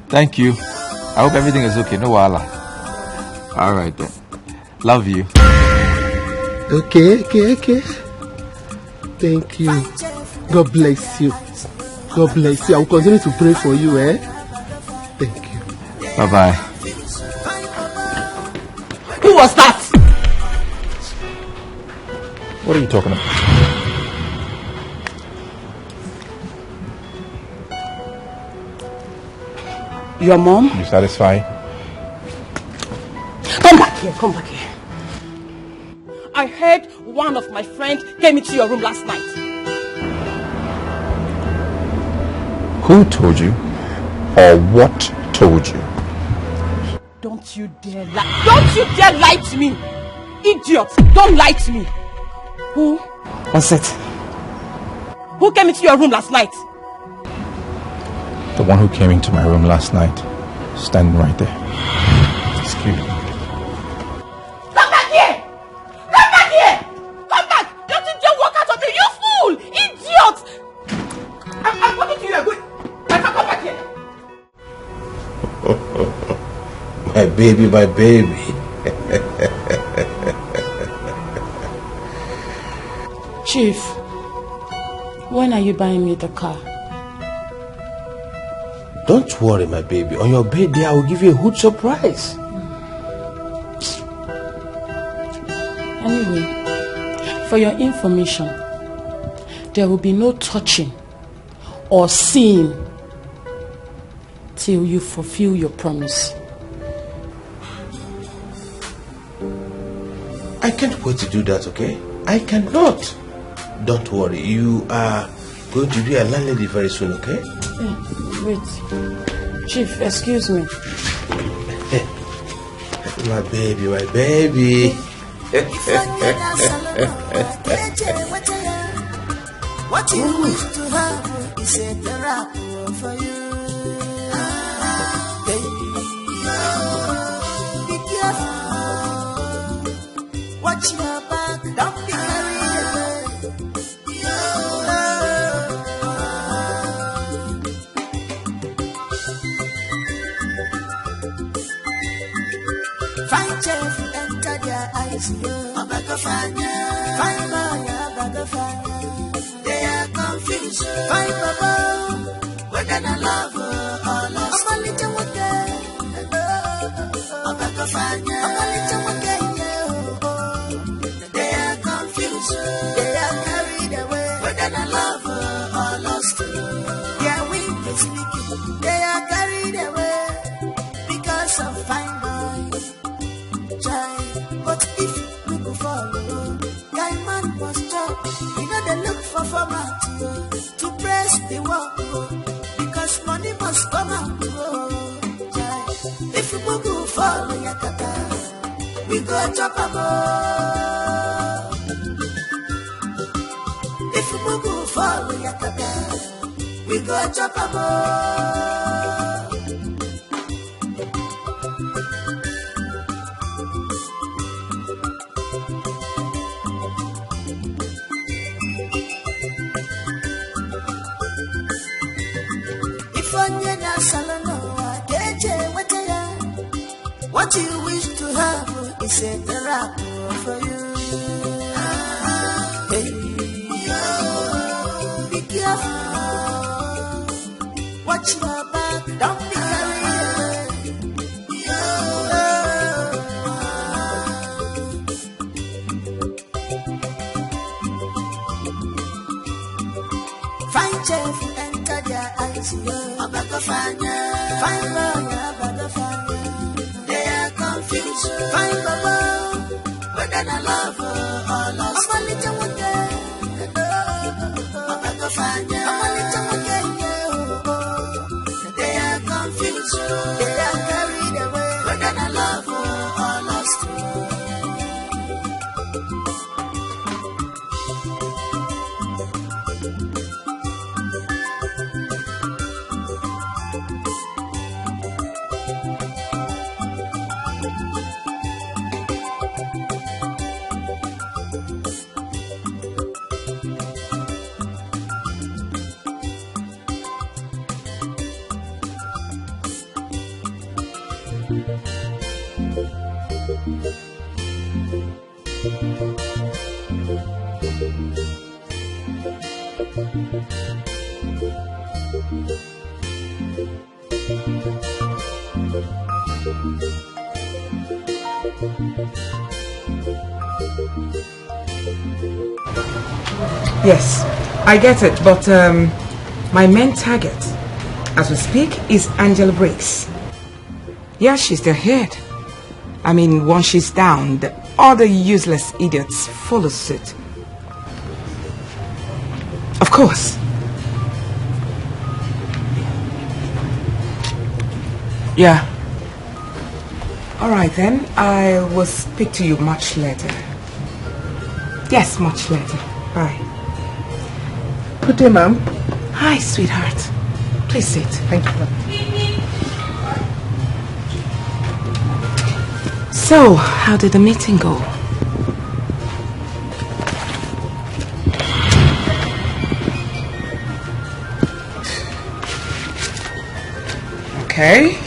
Thank you. I hope everything is okay. No wahala. All right then. Love you. Okay, okay, okay. Thank you. God bless you. God bless you. I will continue to pray for you, eh? Thank you. Bye bye. Who was that? What are you talking about? Your mom? You satisfied? Come back here, come back here. I heard one of my friends came into your room last night. Who told you? Or what told you? Don't you dare lie. Don't you dare lie to me. Idiot, don't lie to me. Who was it? Who came into your room last night? The one who came into my room last night, standing right there. Excuse me. Come back here! Come back here! Come back! Don't you dare walk out on me, you fool! Idiot! I'm, I'm talking to you, you're going. My friend, come back here! My baby, my baby. Chief, when are you buying me the car? Don't worry, my baby. On your birthday, I will give you a huge surprise. Anyway, for your information, there will be no touching or seeing till you fulfill your promise. I can't wait to do that, okay? I cannot. Don't worry, you are going to be a landlady very soon, okay? Eh, wait. Chief, excuse me. My baby, my baby. What you wish to have is a therapy for you. Hey. Be careful. Watch your back. Don't be carried away. Fine chef enter their eyes, yo. Obago fanya. Fine boy, obago fanya. They are confused. Fine baba, whether na love or lust. Ọmọ little one day. Obago fanya. Ọmọ little one day, yeah, oh, oh. They are confused. They are carried away. Whether na love or lust. Their wings is speaking. They are carried away because of fine boys. Chai, but if you go follow, guy man must chop. We know they look for format, oh, to press the work, oh, because money must come out, oh. Chai, if you go follow Yakata, we go chop am, oh. If you go follow Yakata, we go chop am, oh. If onye na-asalụ n'ụwa ka eji enweta ya, what you wish to have is a therapy for you. Hey, be careful. Watch your back, don't be carried away. Fine chef enter their eyes, yo. Obago fanya. Fine boy, obago fanya. They are confused. Fine baba, whether na love or lust. Ọmọ little one day. Obago fanya. Ọmọ little one day, yeah, oh, oh. They are confused. They are carried away. Whether na love or lust. Yes, I get it, but um, my main target as we speak is Angela Briggs. Yeah, she's the head. I mean, once she's down, the other useless idiots follow suit. Of course. Yeah. All right then. I will speak to you much later. Yes, much later. Bye. Good day, ma'am. Hi, sweetheart. Please sit. Thank you, ma'am. So, how did the meeting go? Okay.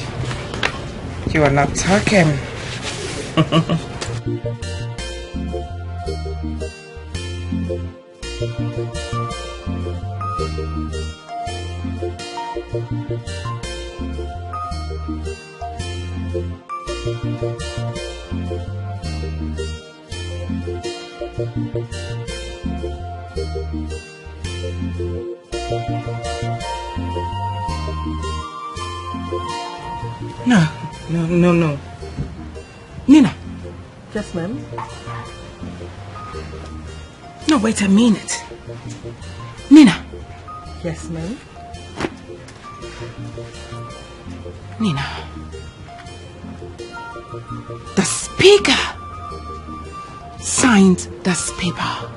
You are not talking. No, no, no, no. Nina. Yes, ma'am. No, wait a minute. Nina. Yes, ma'am. Nina. The speaker signed this paper.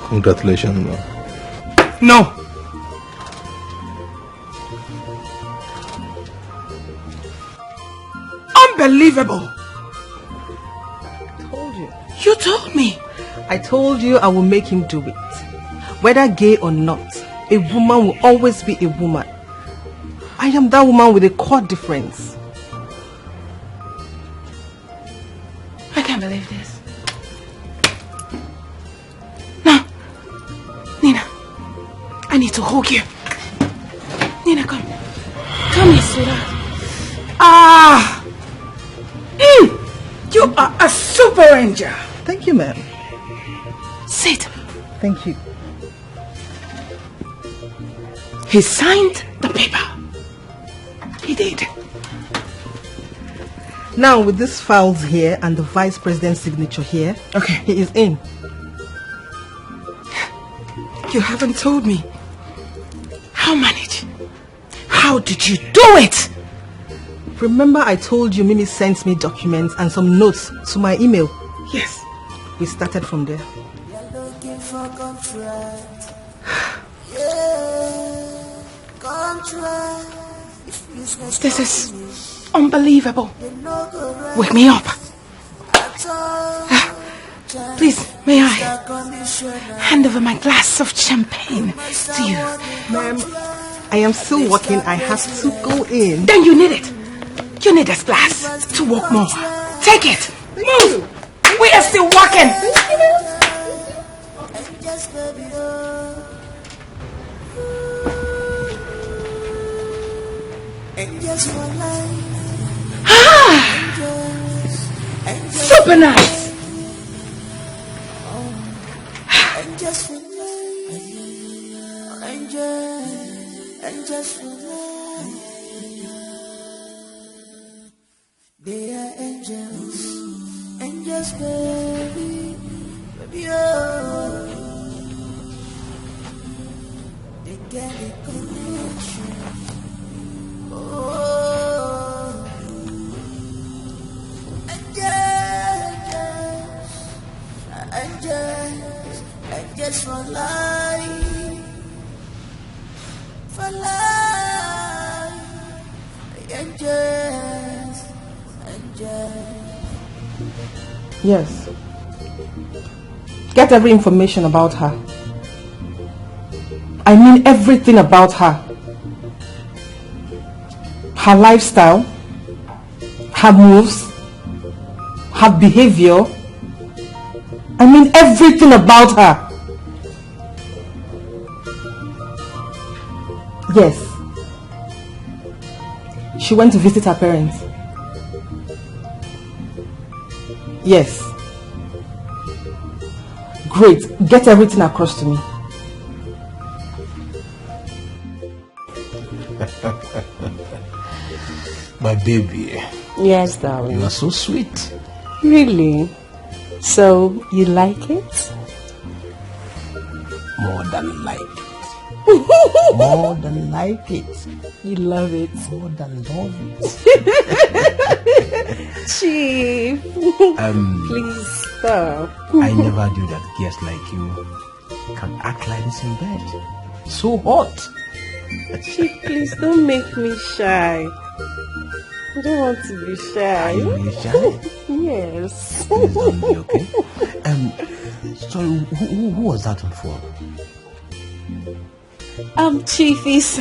Congratulations, ma'am. No. Unbelievable. I told you. You told me. I told you I will make him do it. Whether gay or not, a woman will always be a woman. I am that woman with a core difference. I can't believe this. No. Nina, I need to hug you. Nina, come. Come here, sweetheart. Ah! Mm! You are a super angel. Thank you, ma'am. Sit. Thank you. He signed the paper. He did. Now, with these files here and the vice president's signature here, okay, he is in. You haven't told me. How manage? How did you do it? Remember I told you Mimi sent me documents and some notes to my email? Yes. We started from there. You're looking for contract. Yeah, contract. This is unbelievable. Wake me up. Ah, please, may I hand over my glass of champagne to you? Ma'am, I am still working. I have to go in. Then you need it. You need this glass to work more. Take it. Move. We are still working. Angels for life. Ah! Angels, angels. Super nice. Angels for life. Angels, angels for life. They are angels, angels, baby, baby, oh. They get a connection. Oh, angels, angels, angels for life, for life. Angels, angels. Yes. Get every information about her. I mean everything about her. Her lifestyle, her moves, her behavior. I mean, everything about her. Yes. She went to visit her parents. Yes. Great. Get everything across to me. My baby, Yes, darling. You are so sweet. Really? So, you like it? More than like it. More than like it. You love it. More than love it. Chief, Um, please stop. I never knew that girls like you can act like this in bed. So hot. Chief, please don't make me shy. I don't want to be Are shy. You really shy? Yes. Please don't be, okay? Um, sorry, who, who, who was that on phone? Um, Chief is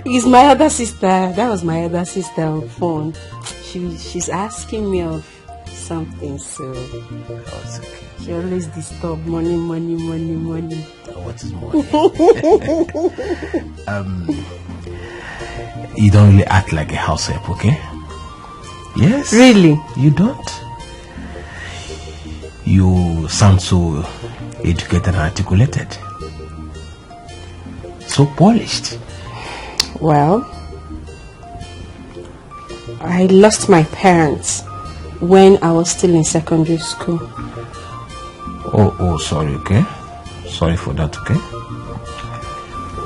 is my other sister. That was my other sister on phone. She she's asking me of something, so Oh, it's okay. She always disturb money, money, money, money. What is money? Um, you don't really act like a house help, okay? Yes. Really? You don't. You sound so educated and articulated. So polished. Well, I lost my parents when I was still in secondary school. Oh, oh, sorry, okay? Sorry for that, okay?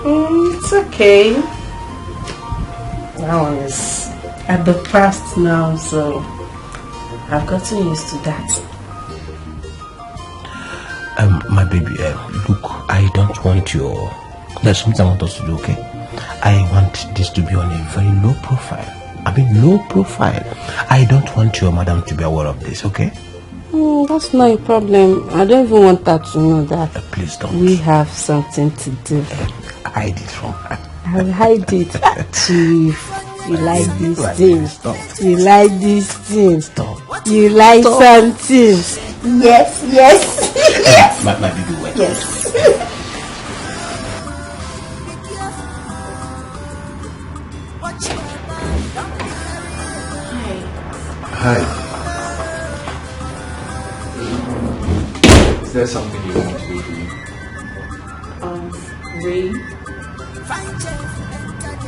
Mm, it's okay. That one is at the past now, so I've gotten used to that. Um, my baby, uh, look, I don't want your. There's something I want us to do, okay? I want this to be on a very low profile. I mean, low profile. I don't want your madam to be aware of this, okay? Mm, that's not a problem. I don't even want her to know that. Uh, please don't. We have something to do. Hide it from her. I will hide it. Chief, you like these Right, things. stop. You like these things. Stop. You like something. Yes, yes. My, my baby, wait. Yes. Hi. Is there something you want me to do for you? Um, Ray.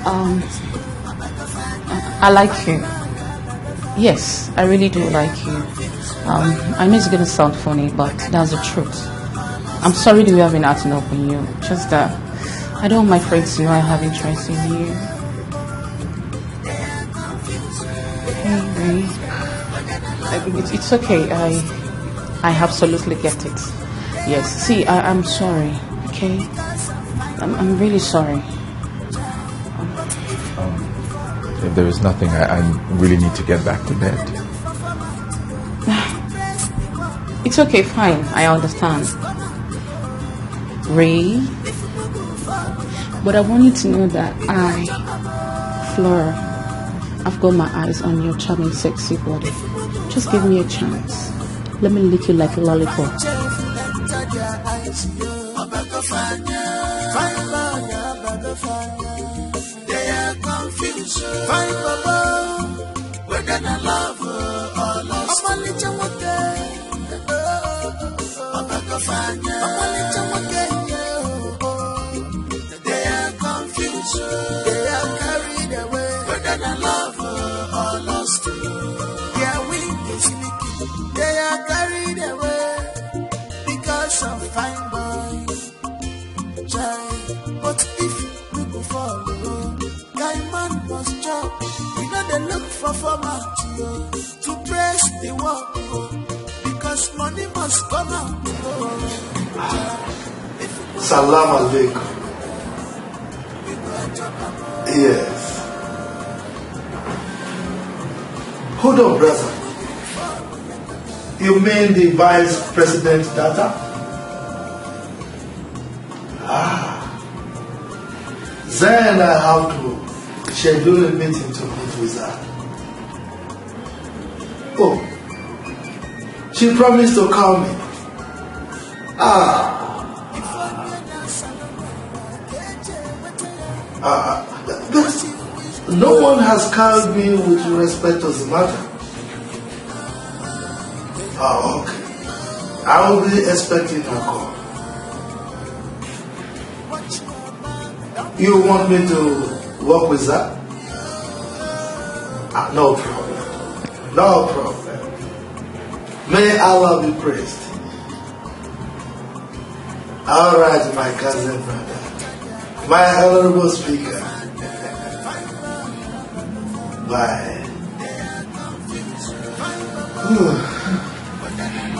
Um, I like you. Yes, I really do like you. Um, I know it's gonna sound funny, but that's the truth. I'm sorry the way I've been acting up on you. Just that I don't want my friends to know I have interest in you. Hey, Ray. I- It's, it's okay. I, I absolutely get it. Yes. See, I, I'm sorry. Okay. I'm, I'm really sorry. Um, if there is nothing, I, I really need to get back to bed. It's okay, fine, I understand. Ray? But I want you to know that I, Flora, I've got my eyes on your charming, sexy body. Just give me a chance. Let me lick you like a lollipop. They are confused. Fine, Baba. Whether na love or lust. Ọmalịcha nwoke. Ọbakọfanya. Ọmalịcha nwoke, yeah, oh, oh. They are confused. They are carried away. Whether na love or lust. Their wing is leaking. They are carried away because of fine boy. Chai, but if we go follow, guy man must chop. We know they look for format, yo, to praise the work, yo, because money must come out, yo. Salam alaikum. Yes. Hold on, brother. You mean the vice president's daughter? Ah. Then I have to Schedule a meeting to meet with her. Oh, she promised to call me. Ah. Ah, but no one has called me with respect to the matter. Ah, okay. I will be expecting a call. You want me to work with that? Ah, no problem. No problem. May Allah be praised. All right, my cousin brother, my honorable speaker. Bye.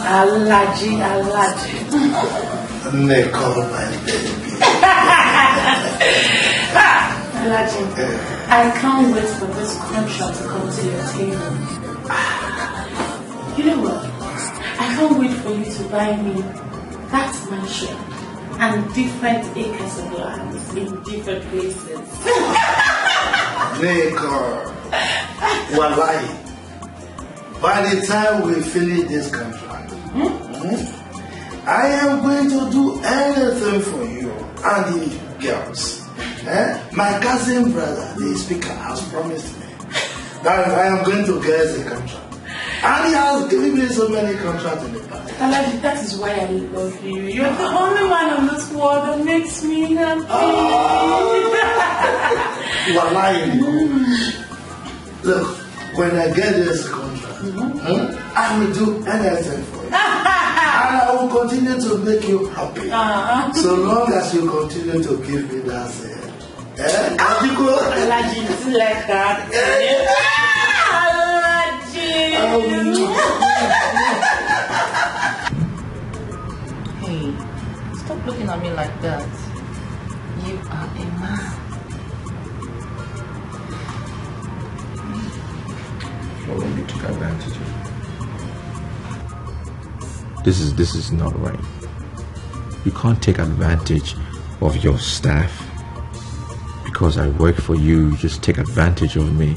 Alaji, Alaji. They call my baby. Alaji, I can't wait for this contract to come to your table. You know what? I can't wait for you to buy me that mansion and different acres of land in different places. They call. Wallahi. By the time we finish this contract, hmm, I am going to do anything for you and the girls. Eh? My cousin brother, the speaker, has promised me that I am going to get the contract. And he has given me so many contracts in the past. Alaji, that is why I love you. You're the only man on this world that makes me happy. Wallahi. Look, when I get this contract, hmm, I will do anything for you. And I will continue to make you happy. So long as you continue to give me that, uh, eh? What you call it? Alaji, you like that? Alaji. Hey, stop looking at me like that. You are a man. Well, you took advantage of. This is this is not right. You can't take advantage of your staff because I work for you. You just take advantage of me.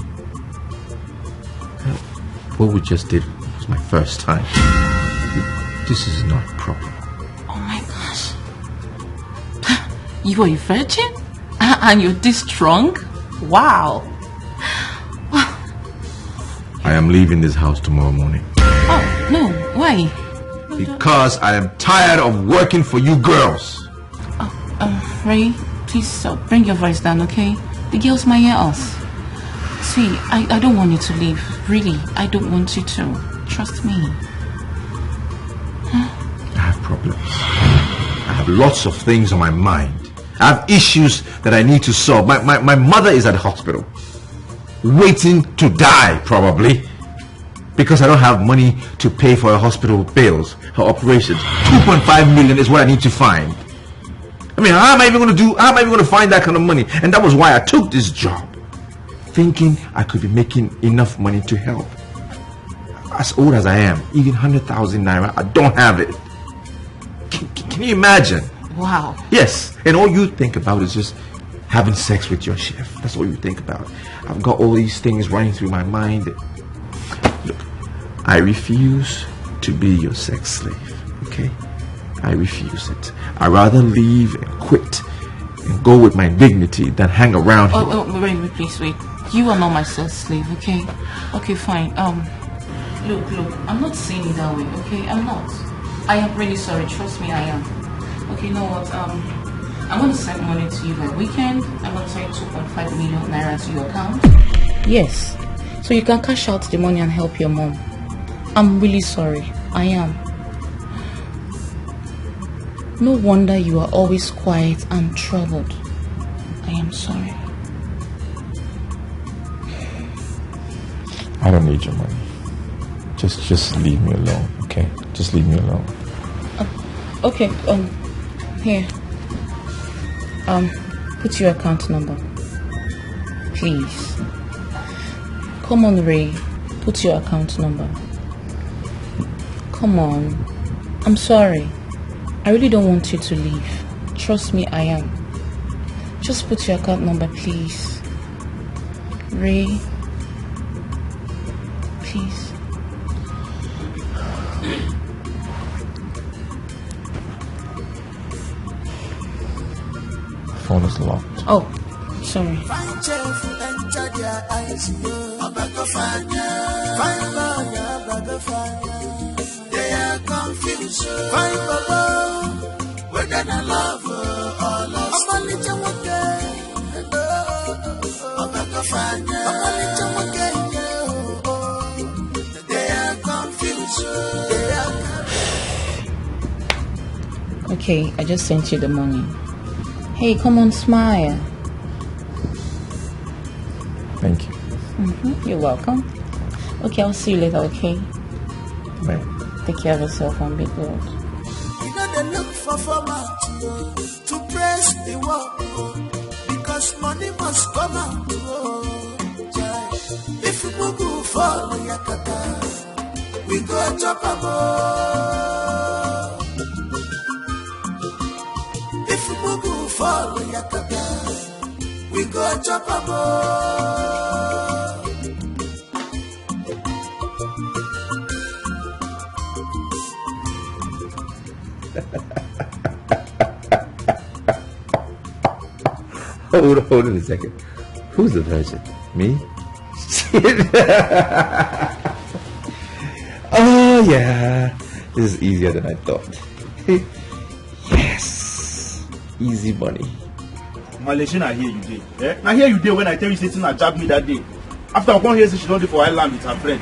What we just did was my first time. This is not proper. Oh my gosh. You are a virgin? A- And you're this strong? Wow. I am leaving this house tomorrow morning Oh, no. Why? because I am tired of working for you girls. Uh, Ray, please uh, bring your voice down, okay? The girls might hear us. See, I, I don't want you to leave. Really, I don't want you to. Trust me. I have problems. I have lots of things on my mind. I have issues that I need to solve. My, my, my mother is at the hospital, waiting to die, probably, because I don't have money to pay for her hospital bills, her operations. two point five million is what I need to find. I mean, how am I even going to do? How am I even going to find that kind of money? And that was why I took this job, thinking I could be making enough money to help. As old as I am, even hundred thousand naira, I don't have it. Can, can, can you imagine? Wow. Yes, and all you think about is just having sex with your chef. That's all you think about. I've got all these things running through my mind. Look, I refuse to be your sex slave, okay? I refuse it. I'd rather leave and quit and go with my dignity than hang around here. Oh, oh, wait, wait, please wait. You are not my sex slave, okay? Okay, fine. Um, look, look. I'm not saying it that way, okay? I'm not. I am really sorry. Trust me, I am. Okay, you know what? Um, I'm gonna send money to you by weekend. I'm gonna send two point five million naira to your account. Yes. So you can cash out the money and help your mom. I'm really sorry. I am. No wonder you are always quiet and troubled. I am sorry. I don't need your money. Just, just leave me alone, okay? Just leave me alone. Okay, um, here. Um, put your account number. Please. Come on, Ray. Put your account number. Come on. I'm sorry. I really don't want you to leave. Trust me, I am. Just put your account number, please. Ray, please. Phone is locked. Oh, sorry. Fine chef, enter their eyes, yo. Obago fine, yeah. Fine boy, yeah, Obago fine, yeah. They are confused, yo. Fine baba, whether na love, oh, or lust. Ọmọlẹ́jọ́ wọn kẹ́. Obago fine, yeah. Ọmọlẹ́jọ́ wọn kẹ́, yeah, oh, oh. They are confused, yo. They are Okay, I just sent you the money. Hey, come on, smile. Thank you. Mm-hmm, you're welcome. Okay, I'll see you later, okay? Bye. Take care of yourself and be good. We no dey look for format, oh, to praise the work, oh, because money must come out, oh, child. If mugu fall, yakata, we go chop am, oh. If mugu fall, yakata, we go chop am, oh. Hold on, hold on a second. Who's the virgin? Me? Oh, yeah. This is easier than I thought. Yes. Easy money. Malaysia, na here you dey. Eh? Na here you dey when I tell you say Tina jab me that day. After I come here, say she don dey for island with her friend.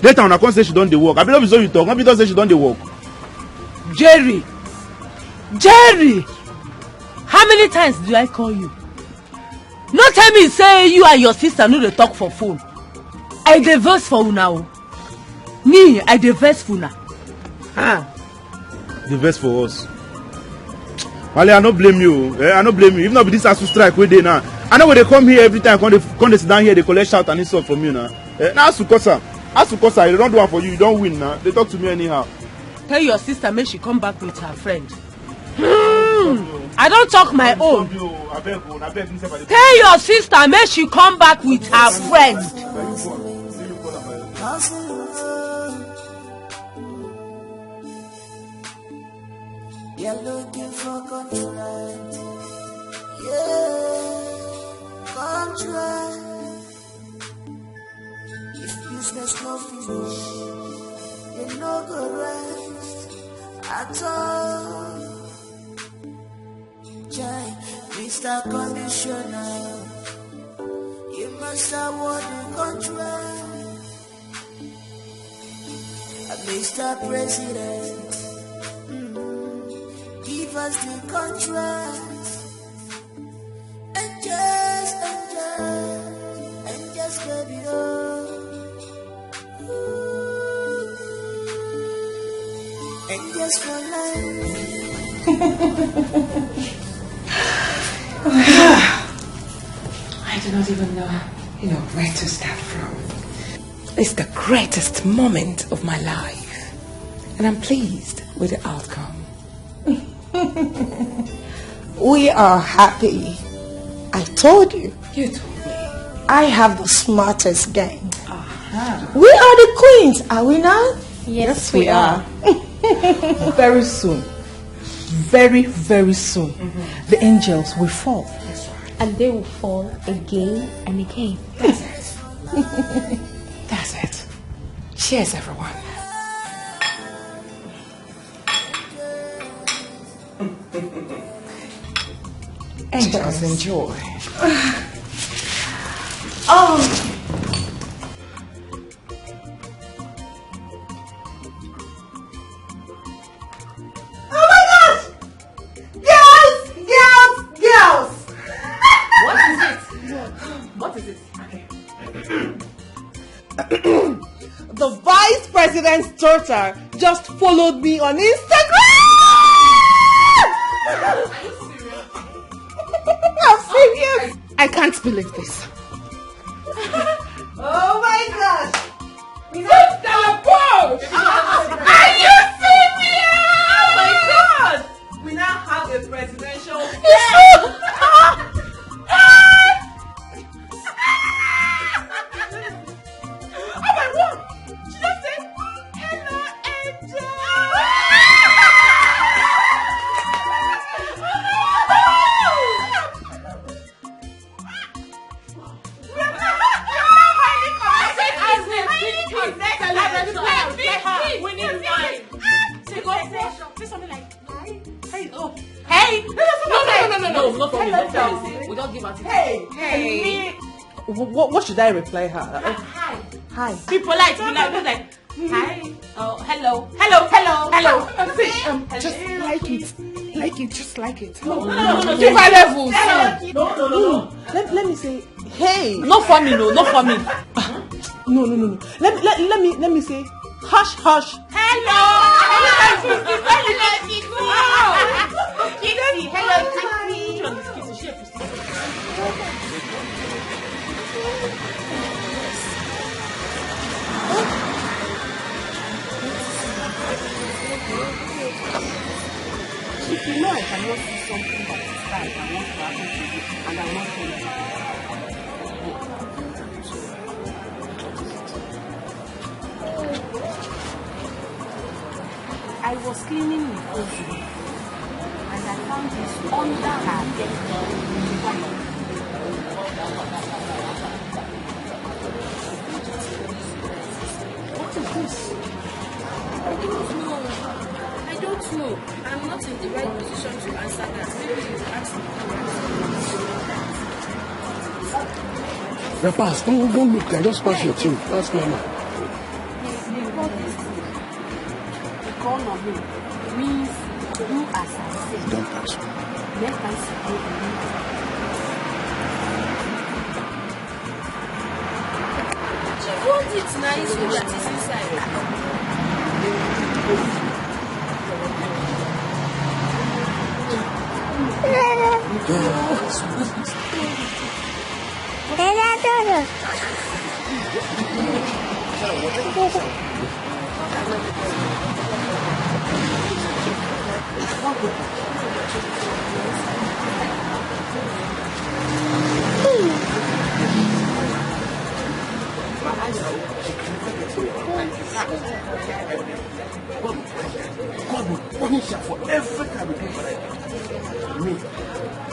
Later, una come say she don dey work. Abi no be so you talk? No be talk say she don dey work. Jerry! Jerry! How many times do I call you? No tell me say you and your sister no dey talk for phone. I dey vex for una o. Me, I dey vex for una. Ah, dey vex for us. Wale, I no blame you. Eh, I no blame you. If not be this asu strike wey dey now, I no go dey come here every time, come dey, come dey sit down here, dey collect shout and insult from you now. Eh, na asu cause am. Asu cause am. You don do am for you. You don win now. Dey talk to me anyhow. Tell your sister make she come back with her friend. Hmm. I don talk my own. Tell your sister make she come back with her friend. You're looking for contract. Yeah, contract. If business no finish, you no go rest at all. Chai, Mister Commissioner, you must award the contract. Mister President, mm, give us the contract. Angels, angels, angels, baby, oh. Ooh. Angels for life. I do not even know, you know, where to start from. It's the greatest moment of my life, and I'm pleased with the outcome. We are happy. I told you. You told me. I have the smartest gang. Aha. We are the queens, are we not? Yes, we are. Very soon, very, very soon, the angels will fall. And they will fall again and again. That's it. Cheers, everyone. Angels, enjoy. Oh. Oh my gosh! Girls! Girls! Girls! What is it? What is it? Okay. The vice president's daughter just followed me on Instagram! I'm serious. I can't believe this. Oh my gosh. Put the post! Are you serious? Oh my God! We now have a presidential. It's true. Ah! Ah! Hey, hey. What, what should I reply her? Hi. Hi. Be polite. Be like, like, hi. Oh, hello. Hello. Hello. Hello. See, um, just like it. Like it. Just like it. No, no, no, no, no. Give her levels. No, no, no, no. Let, let me say, hey. No for me, no. No for me. No, no, no, no. Let, let, let me, let me say, hush, hush. Hello. Hello, Kiki. Hello, Kiki. If you know I cannot see something that is bad, I want to happen to you, and I want to. I was cleaning my clothes, and I found this under her bed. What is this? I don't know. I don't know. I'm not in the right position to answer that. Maybe you ask me. Yeah, pass. Don't, don't look there. Just pass your thing. Ask mama. He, he brought this thing. He called on me. Means do as I say. Don't pass. Let us go. She fold it now, it's good that it's inside. God will punish her for every crime you do for her. Me,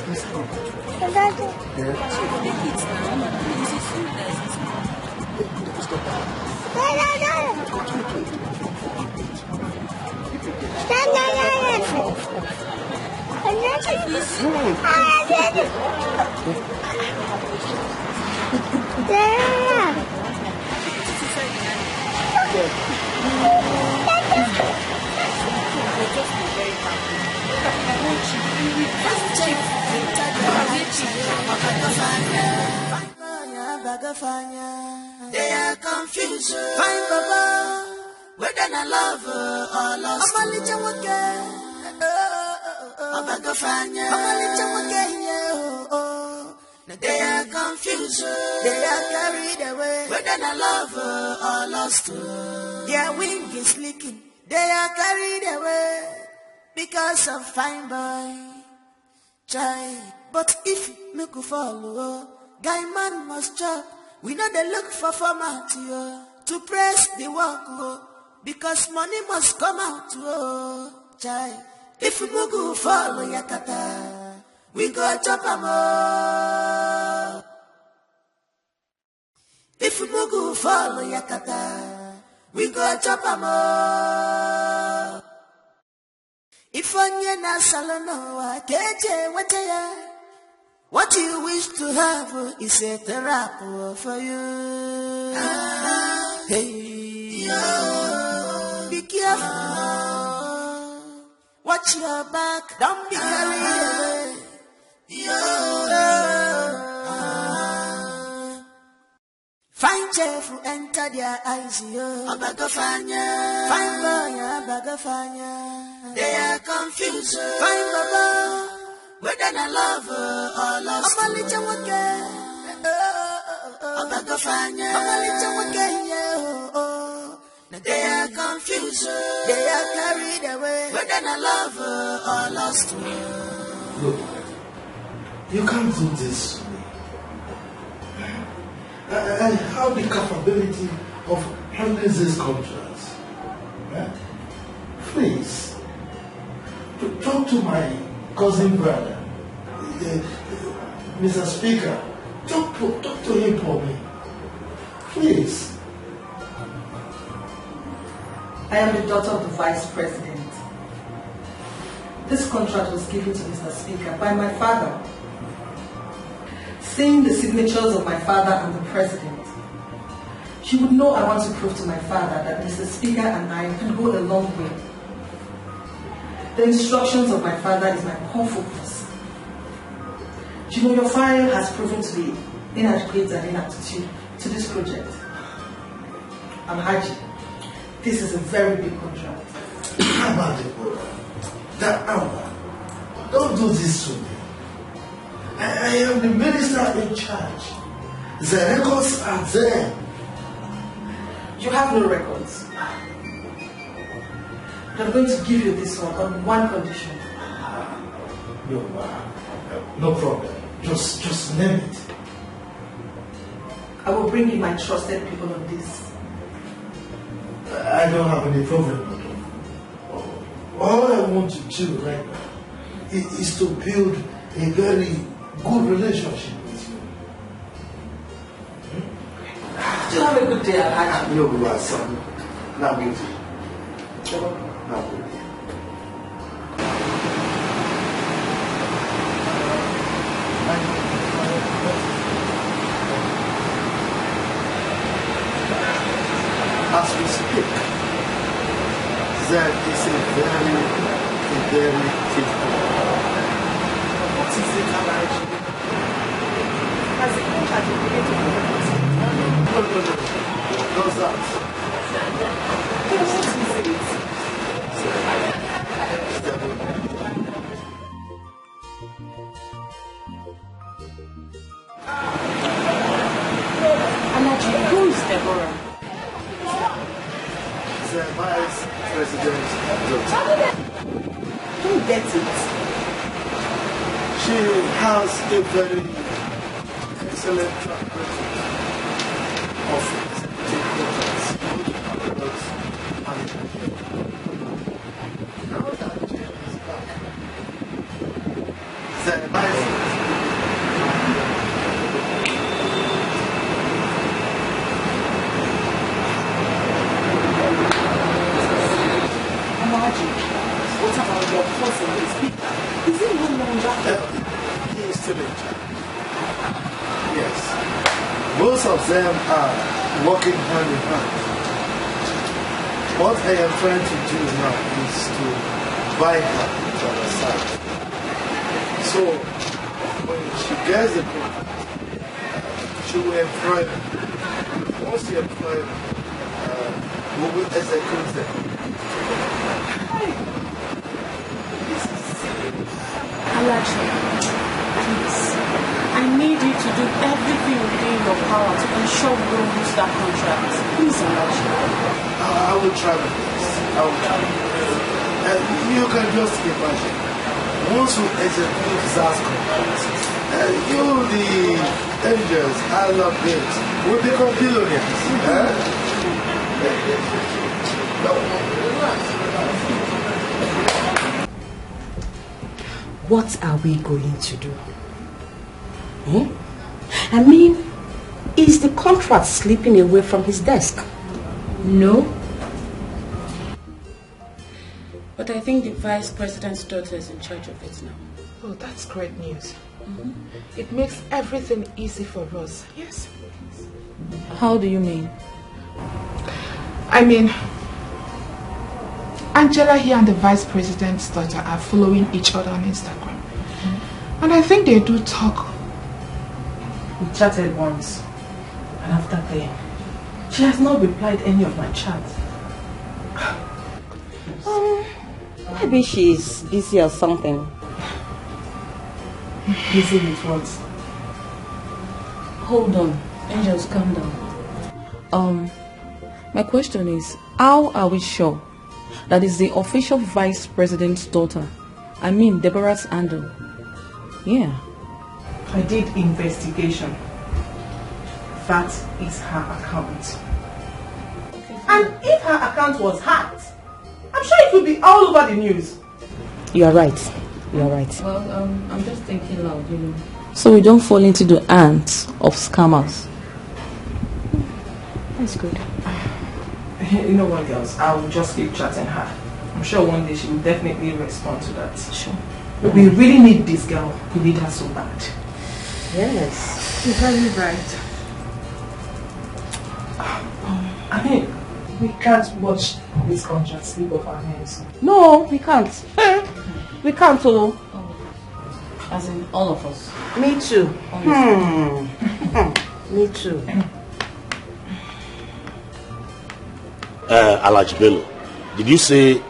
inside of that. Yeah. Take it now. This is you that is. Stop that. They are confused. Fine, Baba. Whether na love, uh, or lost. Ọmalịcha nwoke. Ọbagofanya. Ọmalịcha nwoke, yeah, oh, oh. They are confused. They are carried away. Whether na love, uh, or lost. Their wing is leaking. They are carried away because of fine boy. Chai, but if make we fall, oh, guy man must chop. We know they look for format, oh, to press the work, oh, because money must come out, oh. Chai, if we go fall, yakata, we go chop am, oh. If we go fall, yakata, we go chop am, oh. If onye na-asalụ n'ụwa ka eji enweta ya, what you wish to have is a trap for you. Hey, yo. Be careful. Watch your back. Don't be carried away. Yo. Fine chef enter their eyes, yo. Abagofanya. Fine boy, Abagofanya. They are confused. Fine baba. Whether na love, uh, or lost. Ọmalịcha nwoke. Abagofanya. Ọmalịcha nwoke, yeah, oh, oh. They are confused. They are carried away. Whether na love, uh, or lost. Look, you can't do this to me. I, I have the capability of handling this contract. Eh? Please, t-, talk to my cousin brother, uh, Mister Speaker. Talk to, talk to him for me. Please. I am the daughter of the Vice President. This contract was given to Mister Speaker by my father. Seeing the signatures of my father and the president, you would know I want to prove to my father that Mister Speaker and I can go a long way. The instructions of my father is my core focus. You know, your file has proven to be inadequate and inaptitude to this project. Alhaji, this is a very big contract. Come on, Deborah. That hour. Don't do this to me. I, I am the minister in charge. The records are there. You have no records. But I'm going to give you this one on one condition. No, uh, no problem. Just, just name it. I will bring in my trusted people on this. I don't have any problem at all. All I want to do right now i- is to build a very good relationship with you. You have a good day, Alhaji. No, we are son. Now, beauty. Now, beauty. As we speak, there is a very, a very thick. What is it, Alhaji? Has the contract been paid to? No, no, no, no. What's that? What is it? Alhaji, who is Deborah? The vice president's daughter. Don't get it. She has a very excellent track record of executing contracts, both abroad and in Nigeria. Now that Jane is back, the vice Alhaji, what about your cousin, the speaker? Is he no longer? Uh, he is still in charge. Yes. Both of them are working hand in hand. What I am trying to do now is to buy her to our side. So, when she gets the contract, she will employ me. Once she employ me, uh, we will execute them. This is serious. Alhaji, please, I need you to do everything within your power to ensure we don't lose that contract. Please, Alhaji. I, I will try my best. I will try my best. Uh, you can just imagine. Once we execute that contract, uh, you, the angels, I love it. We become billionaires. Eh? No, relax, relax. What are we going to do? Hmm? I mean, is the contract slipping away from his desk? No. But I think the vice president's daughter is in charge of it now. Oh, that's great news. It makes everything easy for us. Yes. How do you mean? I mean, Angela here and the vice president's daughter are following each other on Instagram. And I think they do talk. We chatted once, and after then, she has not replied any of my chats. Um, maybe she's busy or something. Busy with what? Hold on. Angels, calm down. Um, my question is, how are we sure that is the official vice president's daughter? I mean, Deborah's handle. Yeah. I did investigation. That is her account. And if her account was hacked, I'm sure it would be all over the news. You are right. You are right. Well, um, I'm just thinking loud, you know. So we don't fall into the hands of scammers. That's good. You know what, girls? I will just keep chatting her. I'm sure one day she will definitely respond to that. Sure. We really need this girl. We need her so bad. Yes. She's very bright. I mean, we can't watch this contract slip off our hands. No, we can't. We can't, oh. As in all of us. Me too. Hmm. Me too. Uh, Alhaji Bello, did you say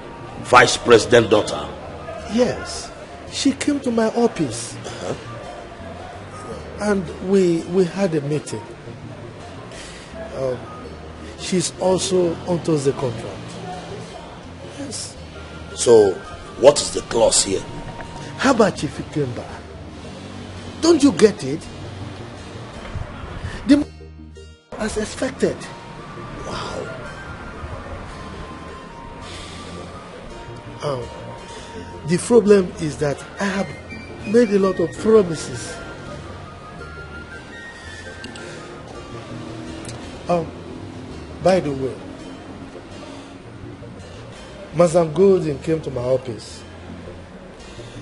vice president daughter? Yes, she came to my office and we we had a meeting. Um, she's also onto the contract. Yes. So, what is the clause here? How about Chief Ikemba? Don't you get it? The as expected. Wow. Um, the problem is that I have made a lot of promises. Um, by the way, Madam Golden came to my office.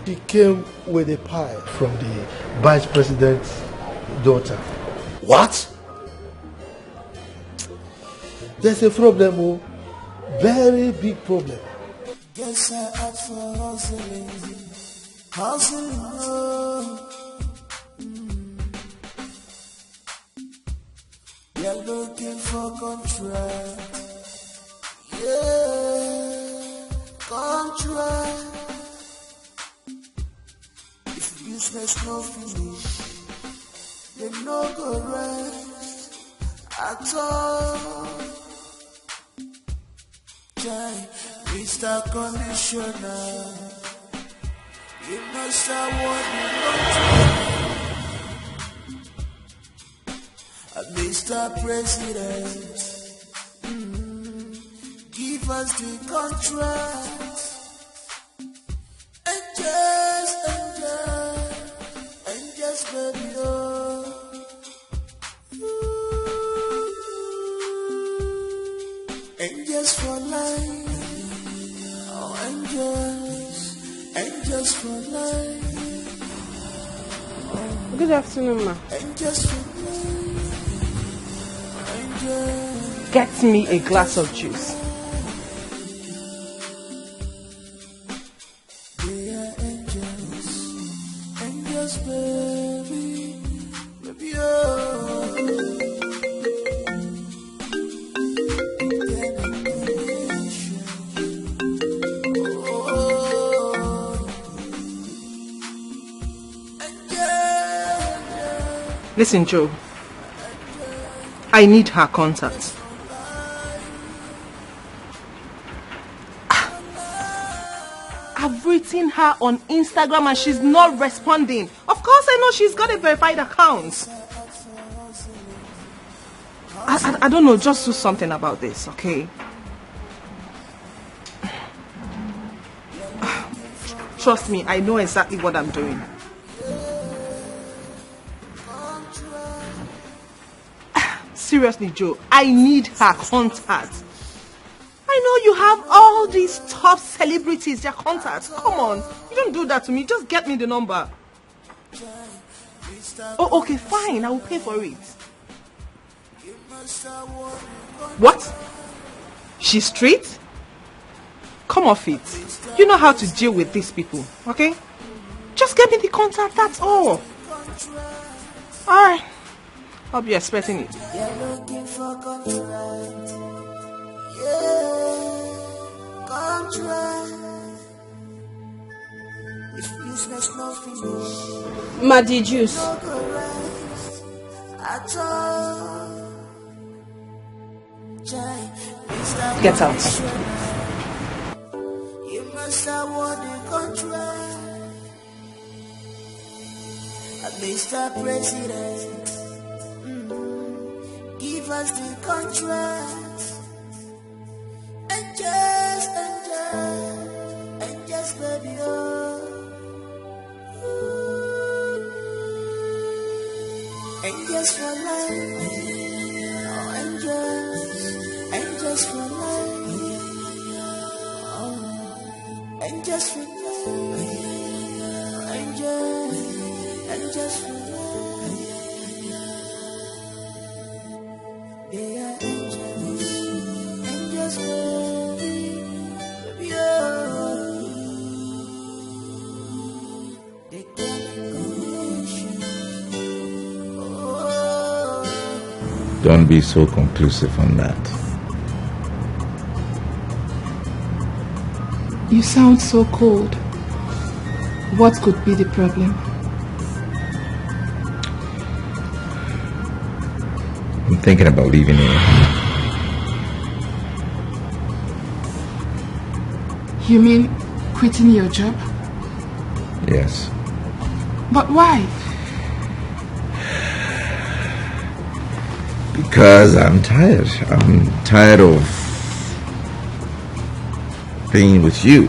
She came with a pie from the vice president's daughter. What? There's a problem, oh, very big problem. Guess I asked for hustling, hustling. Oh. You're looking for contract, yeah, contract. If business no finish, they no go rest at all. Chai, Mister Commissioner, you must have what you want. Uh, Mister President, mm, give us the contract. Angels, angels, angels, baby, oh. Angels for life. Oh, angels. Angels for life. Good afternoon, ma. Angels for life. Angels. Get me a glass of juice. They are angels. Angels, baby. Baby, oh. Listen, Joe. I need her contact. I've written her on Instagram and she's not responding. Of course, I know she's got a verified account. I, I, I don't know, just do something about this, okay? Trust me, I know exactly what I'm doing. Seriously, Joe, I need her contact. I know you have all these top celebrities, their contacts. Come on, you don't do that to me. Just get me the number. Oh, okay, fine. I will pay for it. What? She's straight? Come off it. You know how to deal with these people, okay? Just get me the contact, that's all. Alright. I'll be expecting it. You're looking for contract. Yeah, contract. If business no finish, Madi Juice. No go rest at all. Chai, Mister Get out. Commissioner, you must award the contract. Uh, Mister President, mm, give us the contract. And just, and just, and just, baby, oh. Angels for life, oh, angels, angels for life, oh, angels for life, angels, angels for life. Don't be so conclusive on that. You sound so cold. What could be the problem? I'm thinking about leaving here. You mean quitting your job? Yes. But why? Because I'm tired. I'm tired of being with you.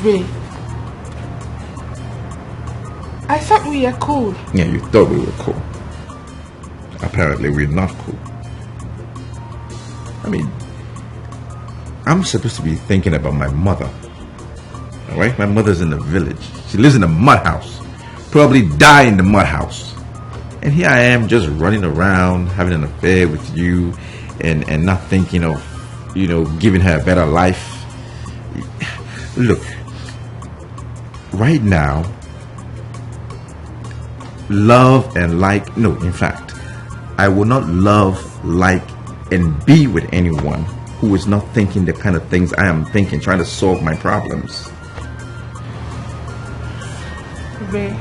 Ray, I thought we were cool. Yeah, you thought we were cool. Apparently, we're not cool. I mean, I'm supposed to be thinking about my mother. All right? My mother's in the village. She lives in a mud house. Probably die in the mud house. And here I am just running around, having an affair with you, and, and not thinking of, you know, giving her a better life. Look, right now, love and like, no, in fact, I will not love, like, and be with anyone who is not thinking the kind of things I am thinking, trying to solve my problems. Ray,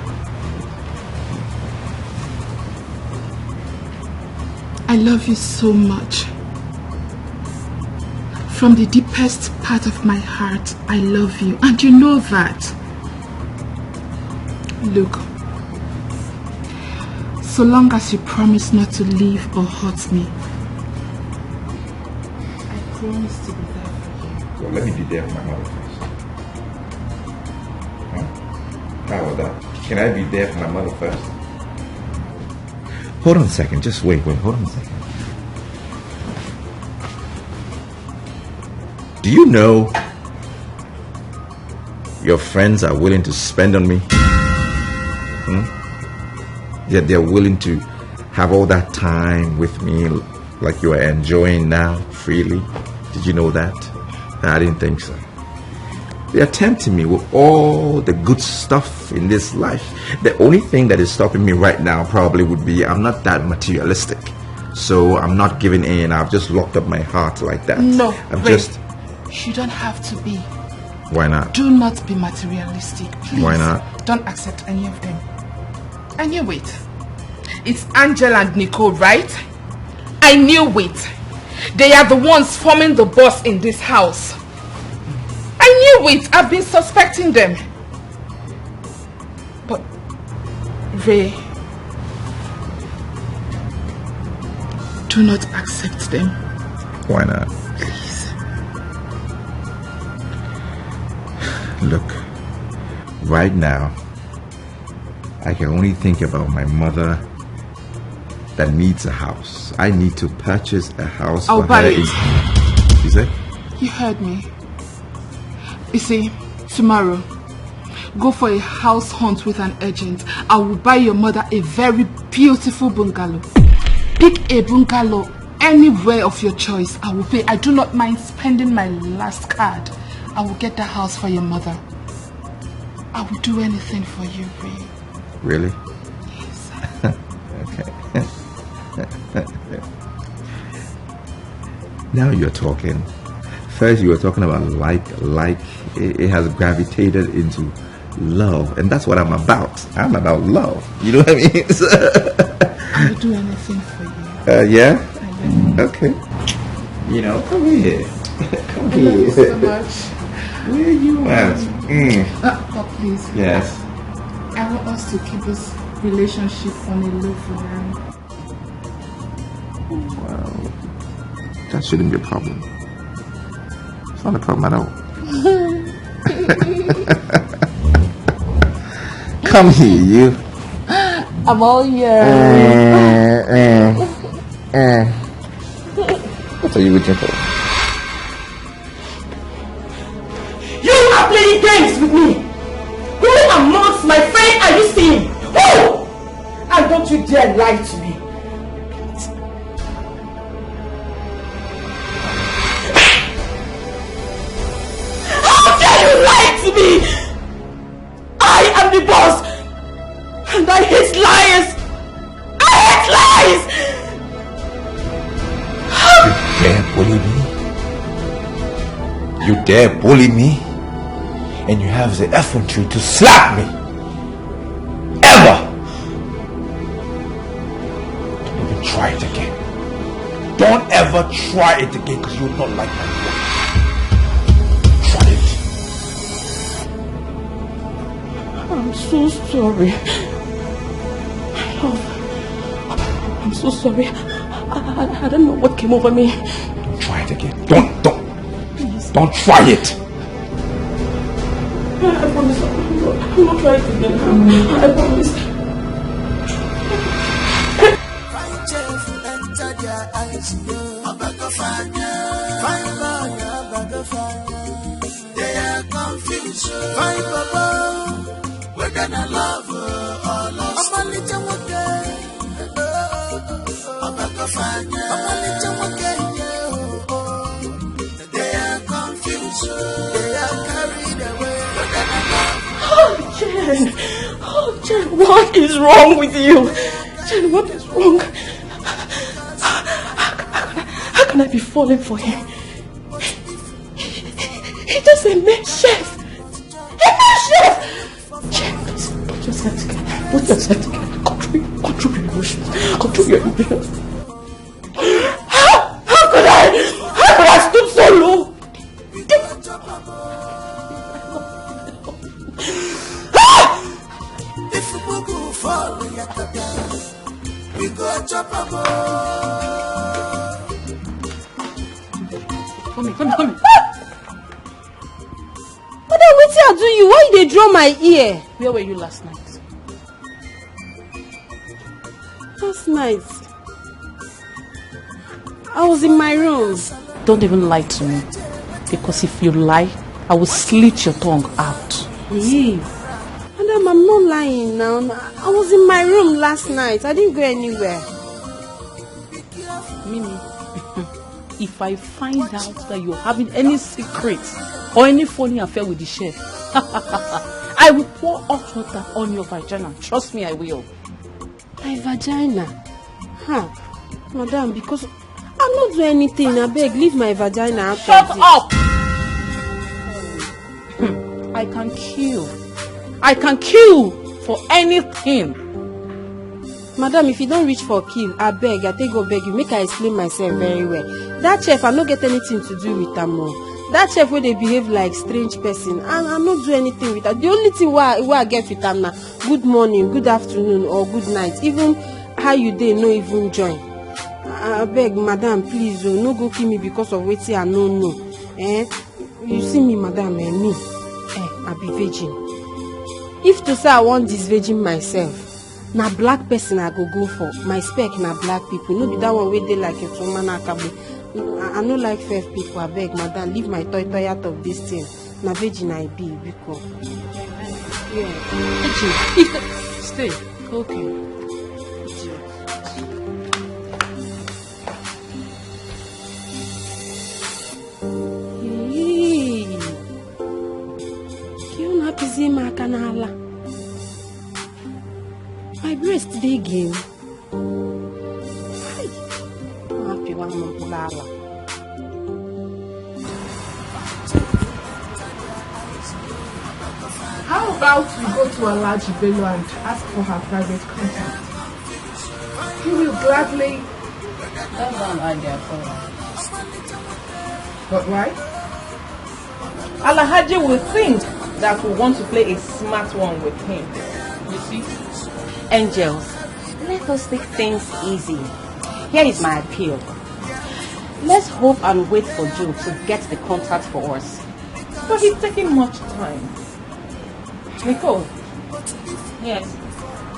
I love you so much. From the deepest part of my heart, I love you, and you know that. Look, so long as you promise not to leave or hurt me, I promise to be there for you. Well, let me be there for my mother first. Huh? How about that? Can I be there for my mother first? Hold on a second. Just wait, wait. Hold on a second. Do you know your friends are willing to spend on me? Hmm? Yet they're willing to have all that time with me like you are enjoying now freely. Did you know that? I didn't think so. They are tempting me with all the good stuff in this life. The only thing that is stopping me right now probably would be I'm not that materialistic. So I'm not giving in. I've just locked up my heart like that. No, I'm wait. Just You don't have to be. Why not? Do not be materialistic, please. Why not? Don't accept any of them. I knew it. It's Angel and Nicole, right? I knew it. They are the ones forming the boss in this house. I knew it. I've been suspecting them. But, Ray, do not accept them. Why not? Please. Look, right now, I can only think about my mother that needs a house. I need to purchase a house. I'll for buy her it. In- you said? You heard me. You see, tomorrow, go for a house hunt with an agent. I will buy your mother a very beautiful bungalow. Pick a bungalow anywhere of your choice. I will pay. I do not mind spending my last card. I will get that house for your mother. I will do anything for you, Ray. Really? Yes. Okay. Now you're talking. First, you were talking about like, like it, it has gravitated into love, and that's what I'm about. I'm about love. You know what I mean? So- I will do anything for you. Uh, yeah. I will. Okay. You know, come here. Come I love you here. So much. Where you at? Mm. Uh, but please, Yes. I want us to keep this relationship on a low for now. Wow. That shouldn't be a problem. It's not a problem at all. Come here, you. I'm all yours. Eh, eh, eh. What are you waiting for? You are playing games with me. Who amongst my friends are you seeing? Who? And don't you dare lie to me. How dare you lie to me? I am the boss. Dare bully me, and you have the effrontery to slap me. Ever! Don't even try it again. Don't ever try it again, because you will not like my voice. Try it. I'm so sorry. My love, I'm so sorry. I, I, I don't know what came over me. Don't try it again. Don't, don't. Please. Don't try it. I promise I'm not, I'm not trying to get harm. I promise. They are confused. Fine, Baba. Whether na love or lust. Ọmalịcha nwoke. Ọbakọfanya. Ọmalịcha nwoke, yeah, oh, oh. They are confused. They are carried away. Whether na love. Oh, Jen. Oh, Jen, what is wrong with you? Jen, what is wrong? How, how, how can I, how can I be falling for him? He, he, he just a mere chef. A mere chef. Jen, please, put yourself together. Put yourself together. Control, control your emotions. Control your emotions. How, how could I? How could I stoop so low? If Mugu fall, yakata, we go chop am. Come here, come here, come here. Madam, wetin I do you? Why you dey draw my ear? Where were you last night? Last night, I was in my room. Don't even lie to me. Because if you lie, I will slit your tongue out. Hey, madam, I'm not lying now. I was in my room last night. I didn't go anywhere. Mimi, if I find out that you're having any secret or any funny affair with the chef, I will pour hot water on your vagina. Trust me, I will. My vagina? Ha, madam, because I no do anything. Abeg, leave my vagina out Shut of this. Up! Hmm, I can kill. I can kill for anything. Madam, if you don reach for kill, abeg, I take go beg you, make I explain myself very well. That chef, I no get anything to do with am o. That chef wey dey behave like strange person, I, I no do anything with am. The only thing wey I, wey I get with am na good morning, good afternoon, or good night. Even how you dey no even join. Abeg, madam, please o, no go kill me because of wetin I no know. Eh? You see me, madam, eh, me, eh, I be virgin. If to say I wan disvirgin myself, na black person I go go for. My spec na black people. No be that one wey dey like Otuma na Akabo. I, I no like fair people. Abeg, madam, leave my toy toy out of this thing. Na virgin I be, biko. Yeah. Virgin. If the, stay. Okay. Ee, ka unu hapụzie m aka n'ala. My breast dey again. Hi. Hapụwa m mkpụrụ ala. How about we go to Alhaji Bello and ask for her private contact? He will gladly. That's not an idea at all. But why? Alhaji will think that we want to play a smart one with him. You see? Angels, let us take things easy. Here is my appeal. Let's hope and wait for Joe to get the contact for us. But he's taking much time. Nicole. Yes.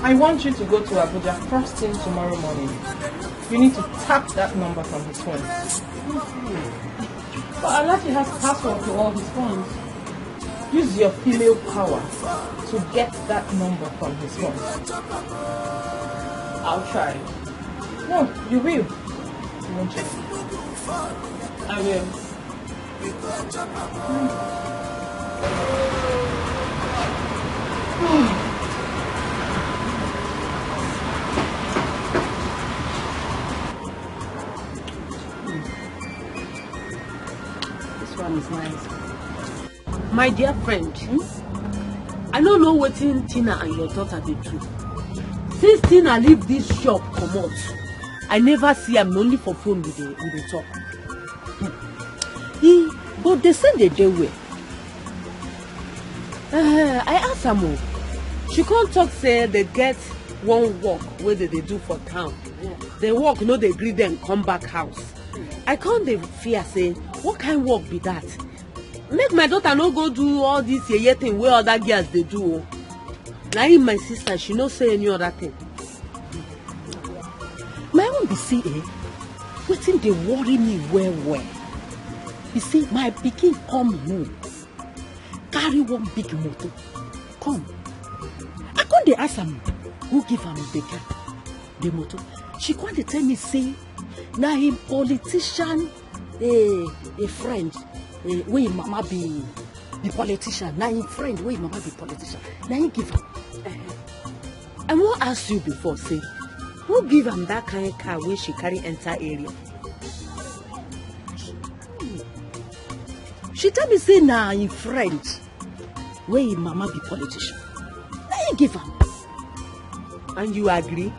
I want you to go to Abuja first thing tomorrow morning. You need to tap that number from his phone. But Alhaji has password to all his phones. Use your female power to get that number from his phone. I'll try. No, you will. You won't try. I will. This one is nice. My dear friend, hmm? I no know wetin Tina and your daughter dey do. Since Tina leave this shop comot, I never see am, na only for phone we dey we dey talk. Hmm. He, but they say they dey well. Uh, I ask am o. She come talk say they get one work wey they dey do for town. The work no dey gree them come back house. I come dey fear say, what kind work be that? Make my daughter no go do all this yeye thing wey other girls dey do o. Na him my sister, she no say any other thing. My own be say, eh, wetin dey worry me well well be say my pikin come home, carry one big motor come. I come dey ask am who give am the car, the motor. She come dey tell me say na him politician, eh, a friend, eh, wey him mama be be politician. Na him friend wey him mama be politician, na him give am. I wan ask you before, say, who give am that kind car wey she carry enter area? She tell me say na him friend wey him mama be politician, na him give am. And you agree?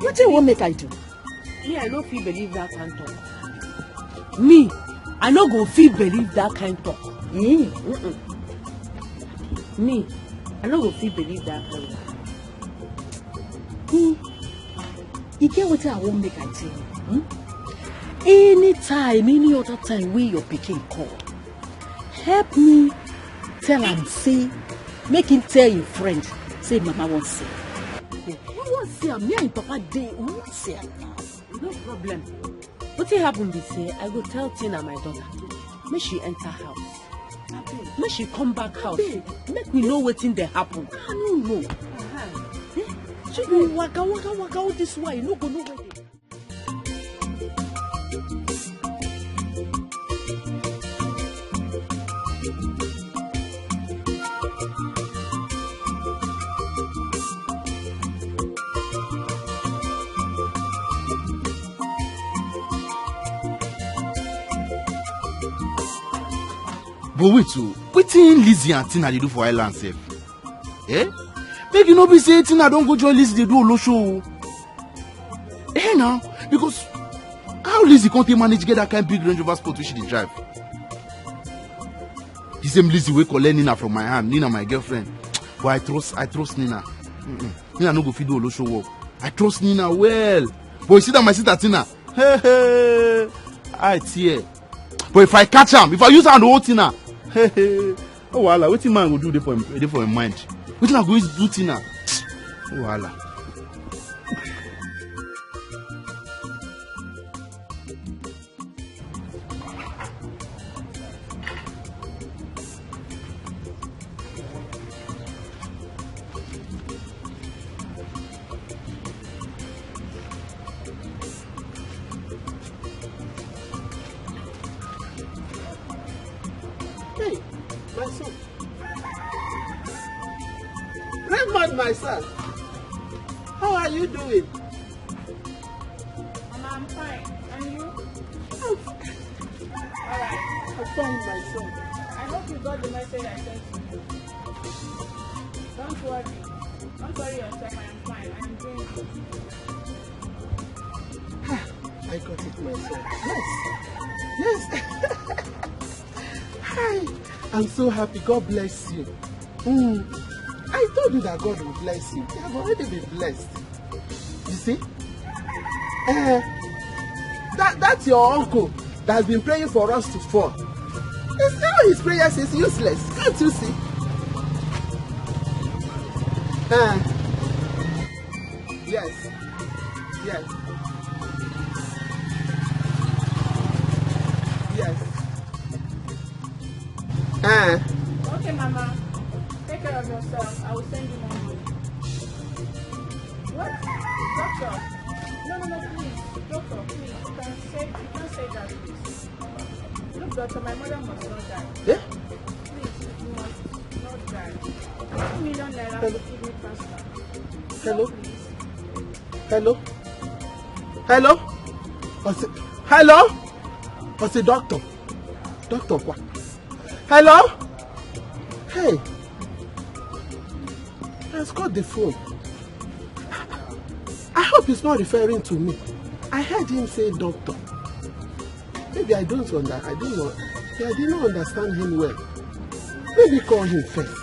Wetin you wan make I do? Me, I no fit believe that kind talk. Me, I no go fit believe that kind talk. Mm. Mm-mm. Me, I no go fit believe that kind talk. Hmm. E get wetin I wan make I tell you. Hmm? Anytime, any other time wey your pikin call, help me tell am say make him tell him friend say mama wan see am. Who wan see am? Me and him papa dey. Who wan see am now? No problem. Wetin happen be say I go tell Tina, my daughter, make she enter house. Make she come back house. Make we know wetin dey happen. I no know. Uh-huh. Eh? She go waka waka waka all this while, you no go know where dey. But wait o, wetin Lizzie and Tina dey do for island sef? Eh? Make e no be say Tina don go join Lizzie dey do olosho o. Eh now, because how Lizzie come take manage get that kind big Range Rover Sport wey she dey drive? The same Lizzie wey collect Nina from my hand, Nina my girlfriend. But I trust, I trust Nina. Mm-mm. Nina no go fit do olosho work. I trust Nina well. But you see that my sister Tina? Hey, hey, I tear. But if I catch am, if I use hand hold Tina, hey, hey, oh wahala, wetin man go do dey for him, dey for him mind? Wetin I go use do Tina? Oh wahala. Hey, my son. Raymond, my son. How are you doing? Mama, I'm fine. And you? I'm, all right. I'm fine, my son. I hope you got the message I sent to you. Don't worry. Don't worry yourself. I am fine. I am doing good. I got it, my son. Yes. Yes. Hi. I'm so happy. God bless you. Mm. I told you that God will bless you. You have already been blessed. You see? Eh, that, that's your uncle that's been praying for us to fall. It's, all his prayers is useless. Can't you see? Eh, yes. Yes. Yes. Eh. Okay, Mama. Take care of yourself. I will send you more money. What? Doctor? No, no, no, please. Doctor, please. You can say, you can't say that, please. Look, Doctor, my mother must not die. Eh? Please, you must not die. Two million naira to give me transfer. Hello? Please. Hello? Hello? I say, hello? I say, doctor. Doctor, kwa. Hello? Hey, let's cut the phone. I hope he's not referring to me. I heard him say doctor. Maybe I don't under, I don't know. Yeah, I did not understand him well. Maybe call him first.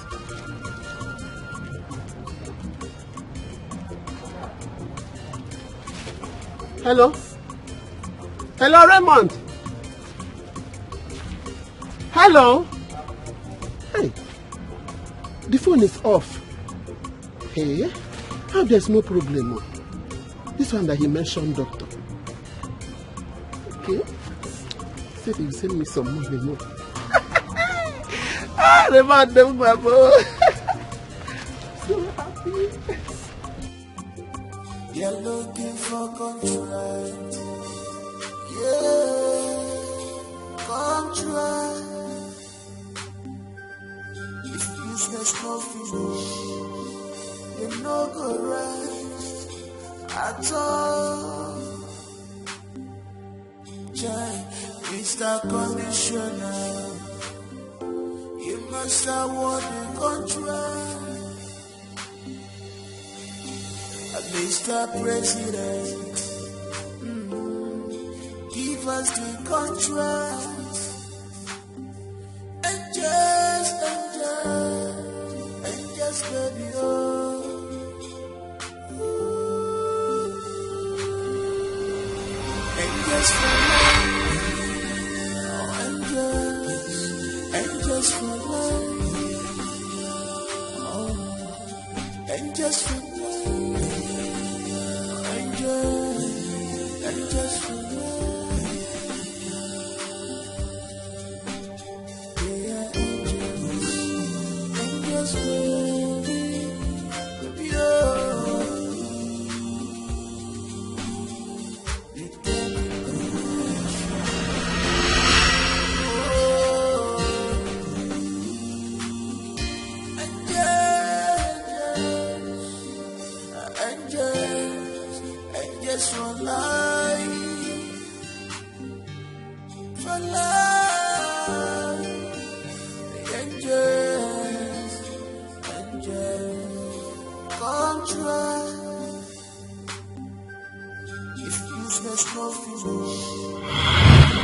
Hello? Hello, Raymond? Hello? Hey, the phone is off. Hey, how there's no problem? Oh? This one that he mentioned, doctor. Okay. Say you send me some money more. Ah, the man dem my boy. So happy. They're looking for contract. Yeah, contract. If business no finish, they no go rest at all. Chai, Mister Commissioner, you must award the contract. Mister President, mm, give us the contract. Angels, angels, angels, baby, oh. Ooh. Angels for life, oh, angels, angels for life. Oh. Angels for life, angels, angels for life. They are angels, angels, baby, baby, oh. Angels, angels for life, for life. Angels, angels, contract. If business no finish,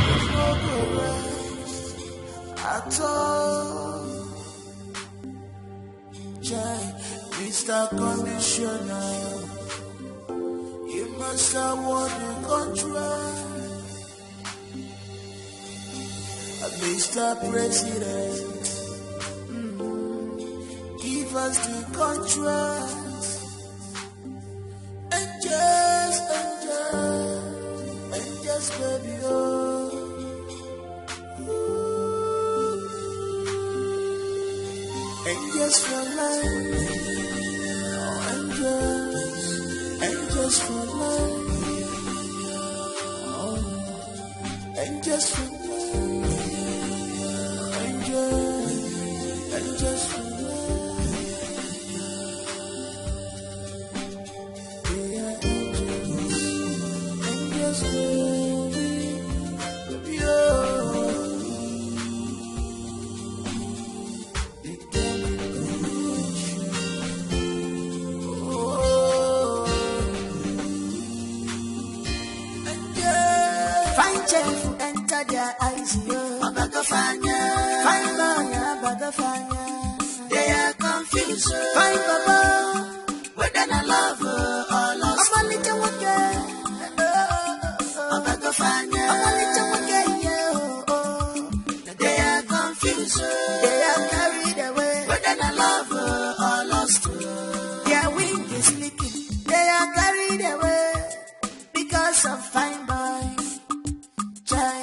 there's no progress at all. Chai, Mister Commissioner, you must award the contract. Mister President, mm, give us the contract. Angels, angels, angels, baby, oh. Ooh. Angels for life, oh, angels, angels for life. Oh. Angels for life. Angels, angels for life. They are angels. Angels for life. Fine chef enter their eyes, yo. Obago fanya. Fine man, obago fanya. They are confused. Fine baba. Whether na love, oh, or lust. Ọmọ mi jẹ́ wọ́n jẹ́. Obago fanya. Ọmọ mi jẹ́ wọ́n jẹ́, yeah, oh, oh. They are confused. They are carried away. Whether na love, oh, or lust. Their wing is leaking. They are carried away because of fine boy. Chai,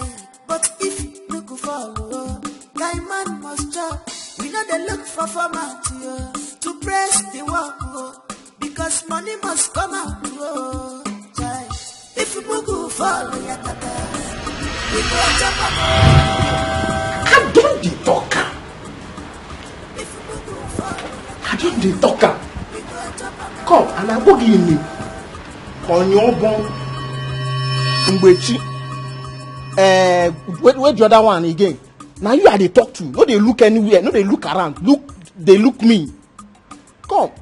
but if look for, oh, guy man must chop. We know they look for format, oh, to press the work, oh, because money must come out, oh, chai. If you go fall, yakata, we go chop am. I don dey talk am. I don dey talk am. Come, and I go give you. Onyobon, Mgbechi, eh, wait, wait, the other one again. Now you are they talk to. No, they look anywhere. No, they look around. Look, they look me. Come.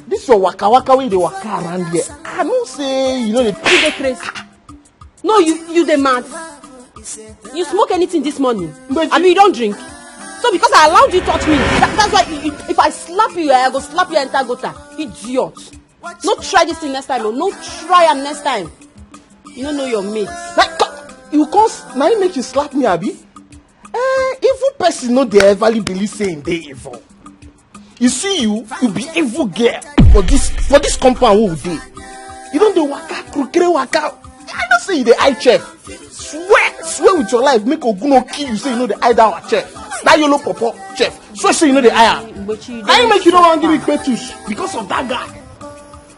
This your waka waka wey you dey waka around here. I know say you know the. You dey craze. No, you you dey mad. You smoke anything this morning? But I mean, you don't drink. So because I allowed you touch me, that, that's why you, you, if I slap you, I go slap you enter gutter. Idiot. No try this thing next time. Oh. No try am next time. You don't know your mate. Like, co- you can't. Now you make you slap me, Abi. Eh, evil person no dey everly believe say him dey evil. You see you, you be evil girl for this for this compound wey we dey. You don dey waka, krukere waka. I know say you dey eye chef. Swear, swear with your life, make Ogun no kill you. Say you no dey eye that our chef. That yellow pawpaw chef. Swear say you no dey eye am. But you Na him don't make you no wan give me suffer. Petus because of that guy.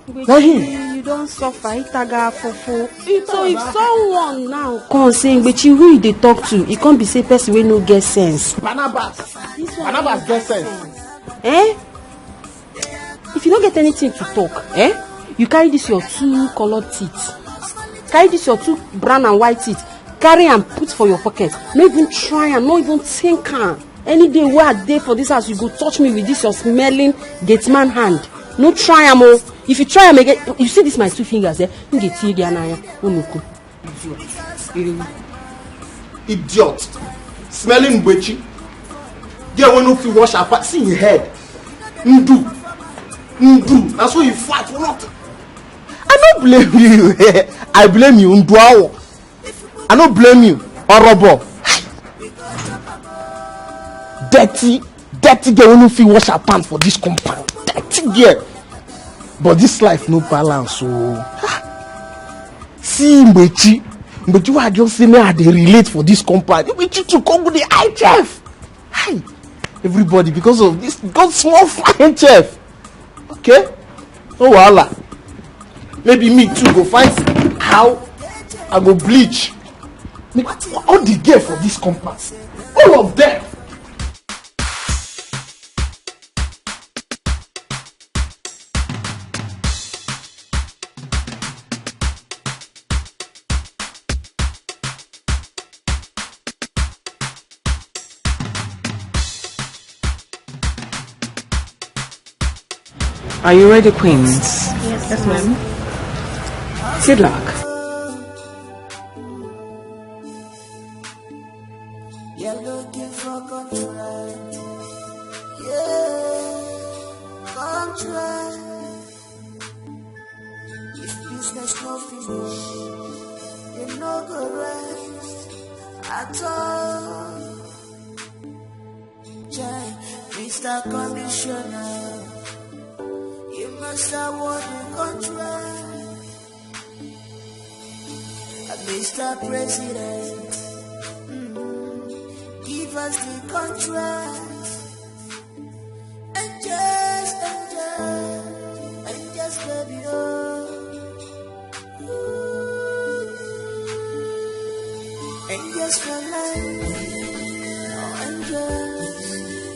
But Na him. You, you don't suffer. Itaga fofo. So if someone now come say, Ngbechi, who you dey talk to? He come be say person wey no get sense. Barnabas. This one Barnabas no get sense. Eh? If you no get anything to talk, eh? You carry this your two colored teeth. Carry this your two brown and white teeth. Carry and put for your pocket. No even try am, no even think am. Any day wey I dey for this house, you go touch me with this your smelling gate man hand. No try am, oh. If you try am again, you see this my two fingers, eh? You get tear there now. Unuku. Idiot. Smelling Ngbechi. Girl wey no fit wash her pants. See him head. Ndu. Ndu. Na so you flat for nothing. I no blame you. I blame you. Ndu awo. I no blame you. Orobo. Dirty, dirty girl wey no fit wash her pants for this compound. Dirty girl. But this life no balance, so. See Ngbechi. Ngbechi wey I just say me I dey relate for this compound. Ngbechi too come go dey eye chef. Hi. Everybody because of this, because small fine chef. Okay? No wahala. Maybe me too go find how I go bleach. Make all the girl for this compound. All of them. Are you ready, Queens? Yes, ma'am. Good luck. You're looking for contract. Yeah, contract. If business no finish, you no go rest at all. Chai, Mister Commissioner, you must award the contract. Mister President, mm, give us the contract. Angels, angels, angels, baby, oh. Ooh. Angels for life, oh, angels,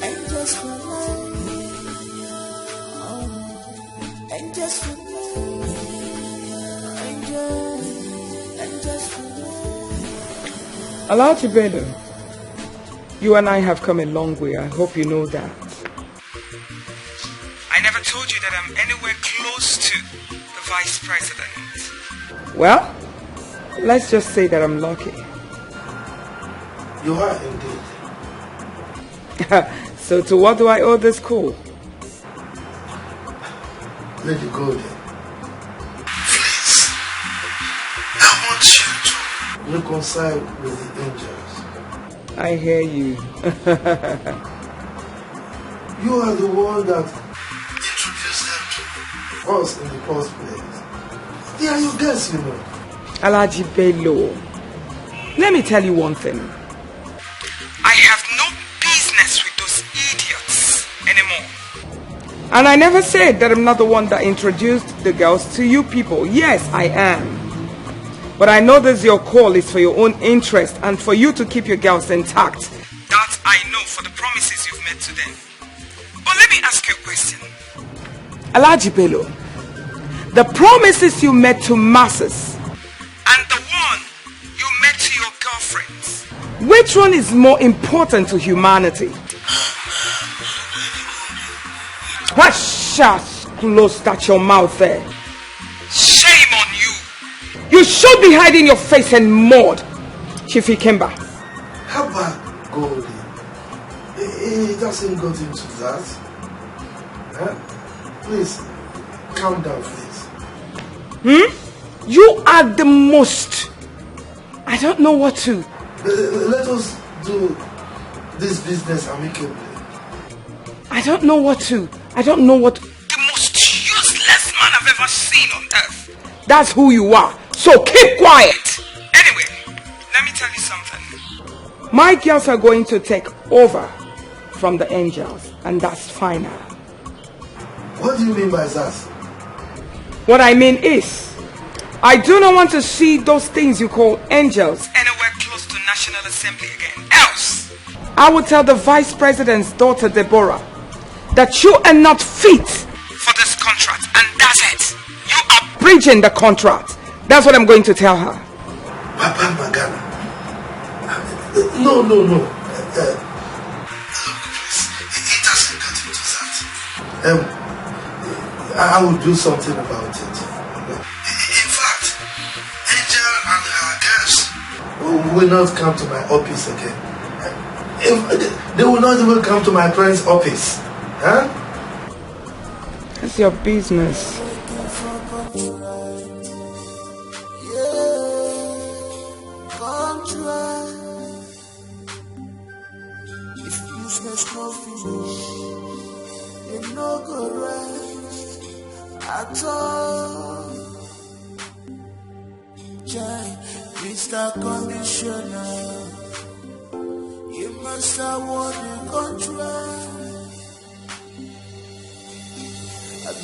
angels for life, oh, angels for life, angels, angels for life. Alhaji Bello, you and I have come a long way. I hope you know that. I never told you that I'm anywhere close to the vice president. Well, let's just say that I'm lucky. You are indeed. So, to what do I owe this call? Lady Golden, please, I want you to reconcile with the angels. I hear you. You are the one that introduced them to us in the first place. They are your guests, you know. Alhaji Bello, let me tell you one thing. I have no business with those idiots anymore. And I never said that I'm not the one that introduced the girls to you people. Yes, I am. But I know this your call is for your own interest and for you to keep your girls intact. That I know for the promises you've made to them. But let me ask you a question. Alhaji Bello, the promises you made to masses and the one you made to your girlfriends, Which one is more important to humanity? Precious, close that your mouth there. Shame on you. You should be hiding your face in mud, Chief Ikemba. Haba Goldie. It doesn't got into that. Huh? Please, calm down, please. Hmm? You are the most. I don't know what to. Let us do this business amicably. I don't know what to. I don't know what. The most useless man I've ever seen on earth. That's who you are. So keep quiet. Anyway, let me tell you something. My girls are going to take over from the angels, and that's final. What do you mean by that? What I mean is, I do not want to see those things you call angels anywhere close to National Assembly again. Else, I will tell the vice president's daughter, Deborah, that you are not fit for this contract, and that's it. You are breaching the contract. That's what I'm going to tell her. Papa Magana. No, no, no. Uh, uh, please, it doesn't get into that. Um, I I will do something about it. In fact, Angel and her girls will not come to my office again. If, they will not even come to my parents' office. Huh? It's your business. If business no finish, you no go rest at all. Chai, Mister Commissioner, you must award the contract.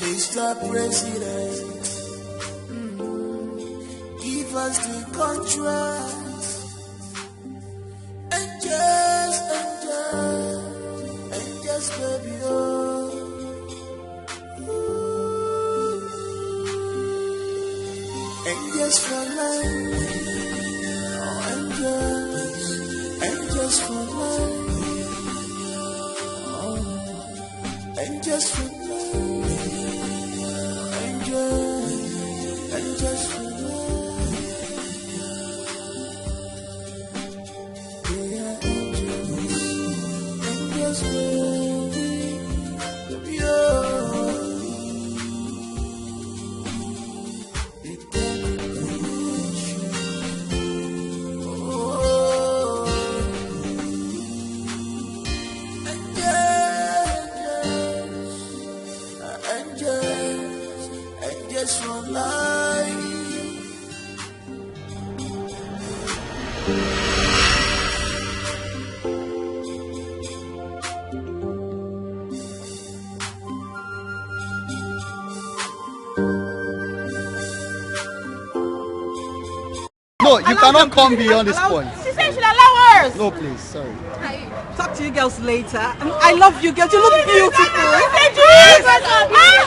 Mister President, mm, give us the contract. And just, and just, and just, baby, oh. Ooh. And just for life, oh, and just, and just for life, oh. And just for life, and just, and just for life. No, you cannot come beyond this point. She said she allow us. No, please, sorry. Talk to you girls later. I love you girls. You look beautiful. Thank you. Ah!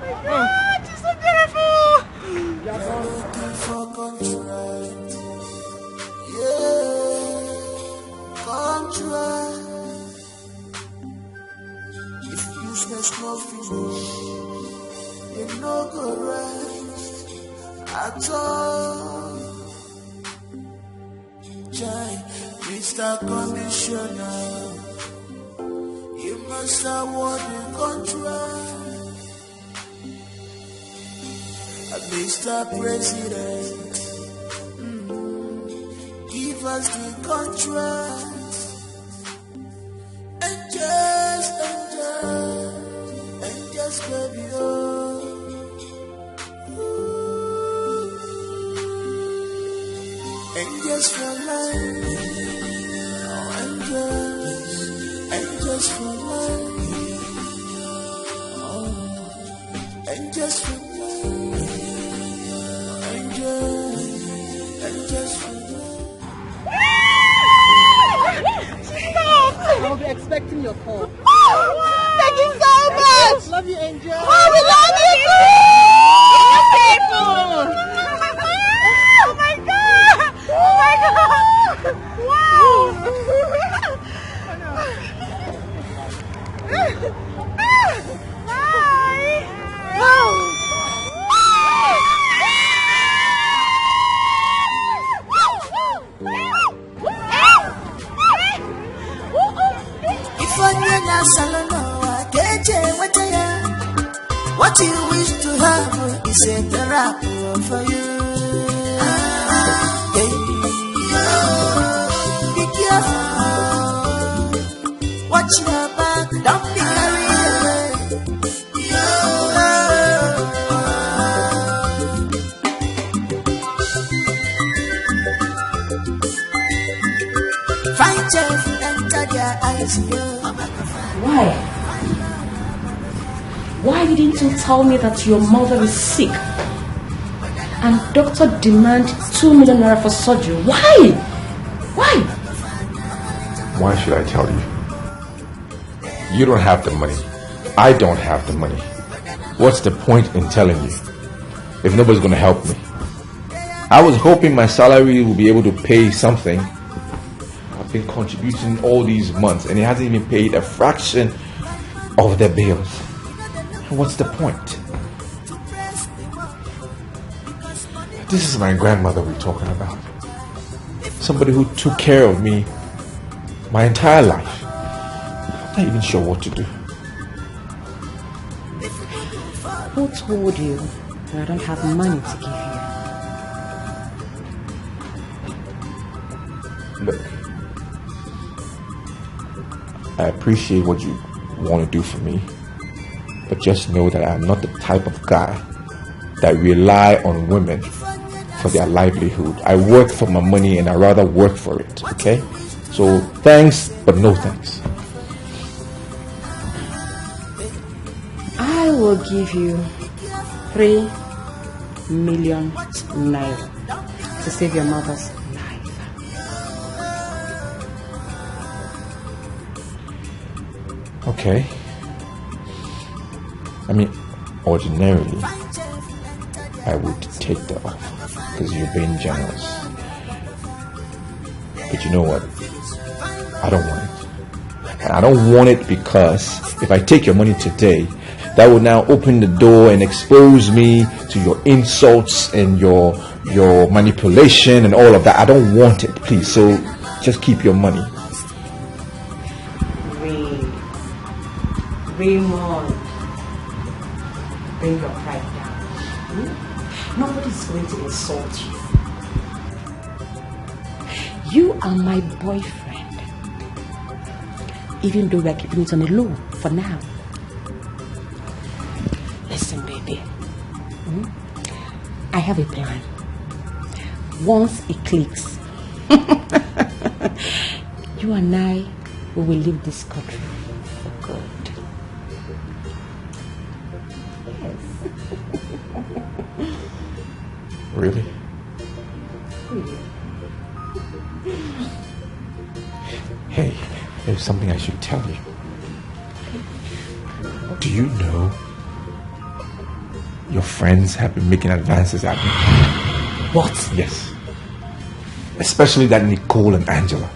My God, she's so beautiful. You're looking for contract. Yeah, contract. If business no finish, you no go rest at all. Chai, Mister Commissioner, you must award the contract. Mister President, mm, give us the contract. And just, and just, and just, baby, oh. Ooh. And just for life, oh, and just, and just for life, oh, and just for life, and just, and just for life. Stop! I'll be expecting your call. Oh, thank you so much. Love you, Angel. Oh, we love you too. Beautiful. Oh my God. Oh my God. If onye na-asalụ n'ụwa ka eji enweta ya. What you wish to have is a trap for you. Yeah. Be careful. Watch your back, don't be carried away. Fine chef, enter their eyes, yo. Why? Why didn't you tell me that your mother is sick? And doctor demand two million naira for surgery. Why? Why? Why should I tell you? You don't have the money. I don't have the money. What's the point in telling you if nobody's gonna help me? I was hoping my salary will be able to pay something. I've been contributing all these months and it hasn't even paid a fraction of the bills. What's the point? This is my grandmother we're talking about. Somebody who took care of me my entire life. I'm not even sure what to do. Who told you that I don't have money to give you? Look, I appreciate what you want to do for me, but just know that I'm not the type of guy that rely on women for their livelihood. I work for my money and I rather work for it, okay? So thanks, but no thanks. I will give you three million naira to save your mother's life. Okay. I mean, ordinarily, I would take the offer because you're being generous. But you know what? I don't want it. And I don't want it because if I take your money today, that will now open the door and expose me to your insults and your your manipulation and all of that. I don't want it, please. So just keep your money. Ray, Raymond, bring your pride down. Hmm? Nobody's going to insult you. You are my boyfriend. Even though we are keeping it on the low for now. Listen, baby. Hmm? I have a plan. Once it clicks, you and I, we will leave this country for good. Yes. Really? Really. Hey, there's something I should tell you. Do you know your friends have been making advances at me? What? Yes. Especially that Nicole and Angela.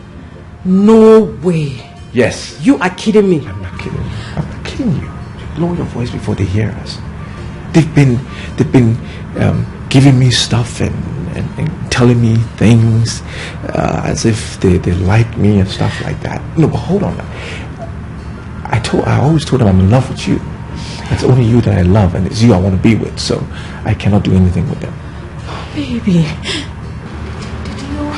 No way. Yes. You are kidding me. I'm not kidding. I'm not kidding you. Lower your voice before they hear us. They've been, they've been um, giving me stuff and, and, and telling me things uh, as if they, they like me and stuff like that. No, but hold on. I told, I always told them I'm in love with you. It's only you that I love, and it's you I want to be with. So I cannot do anything with them. Baby, did you?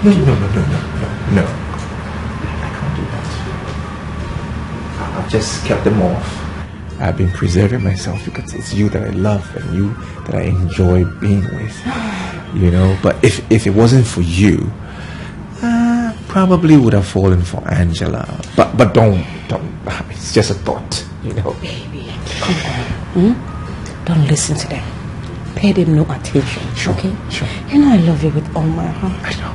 No, no, no, no, no, no, no. I can't do that. I- I've just kept them off. I've been preserving myself because it's you that I love and you that I enjoy being with. You know, but if if it wasn't for you, I probably would have fallen for Angela. But but don't don't. It's just a thought, you know. Baby, come on. Hmm? Don't listen to them. Pay them no attention. Sure, okay? Sure. You know I love you with all my heart. I know.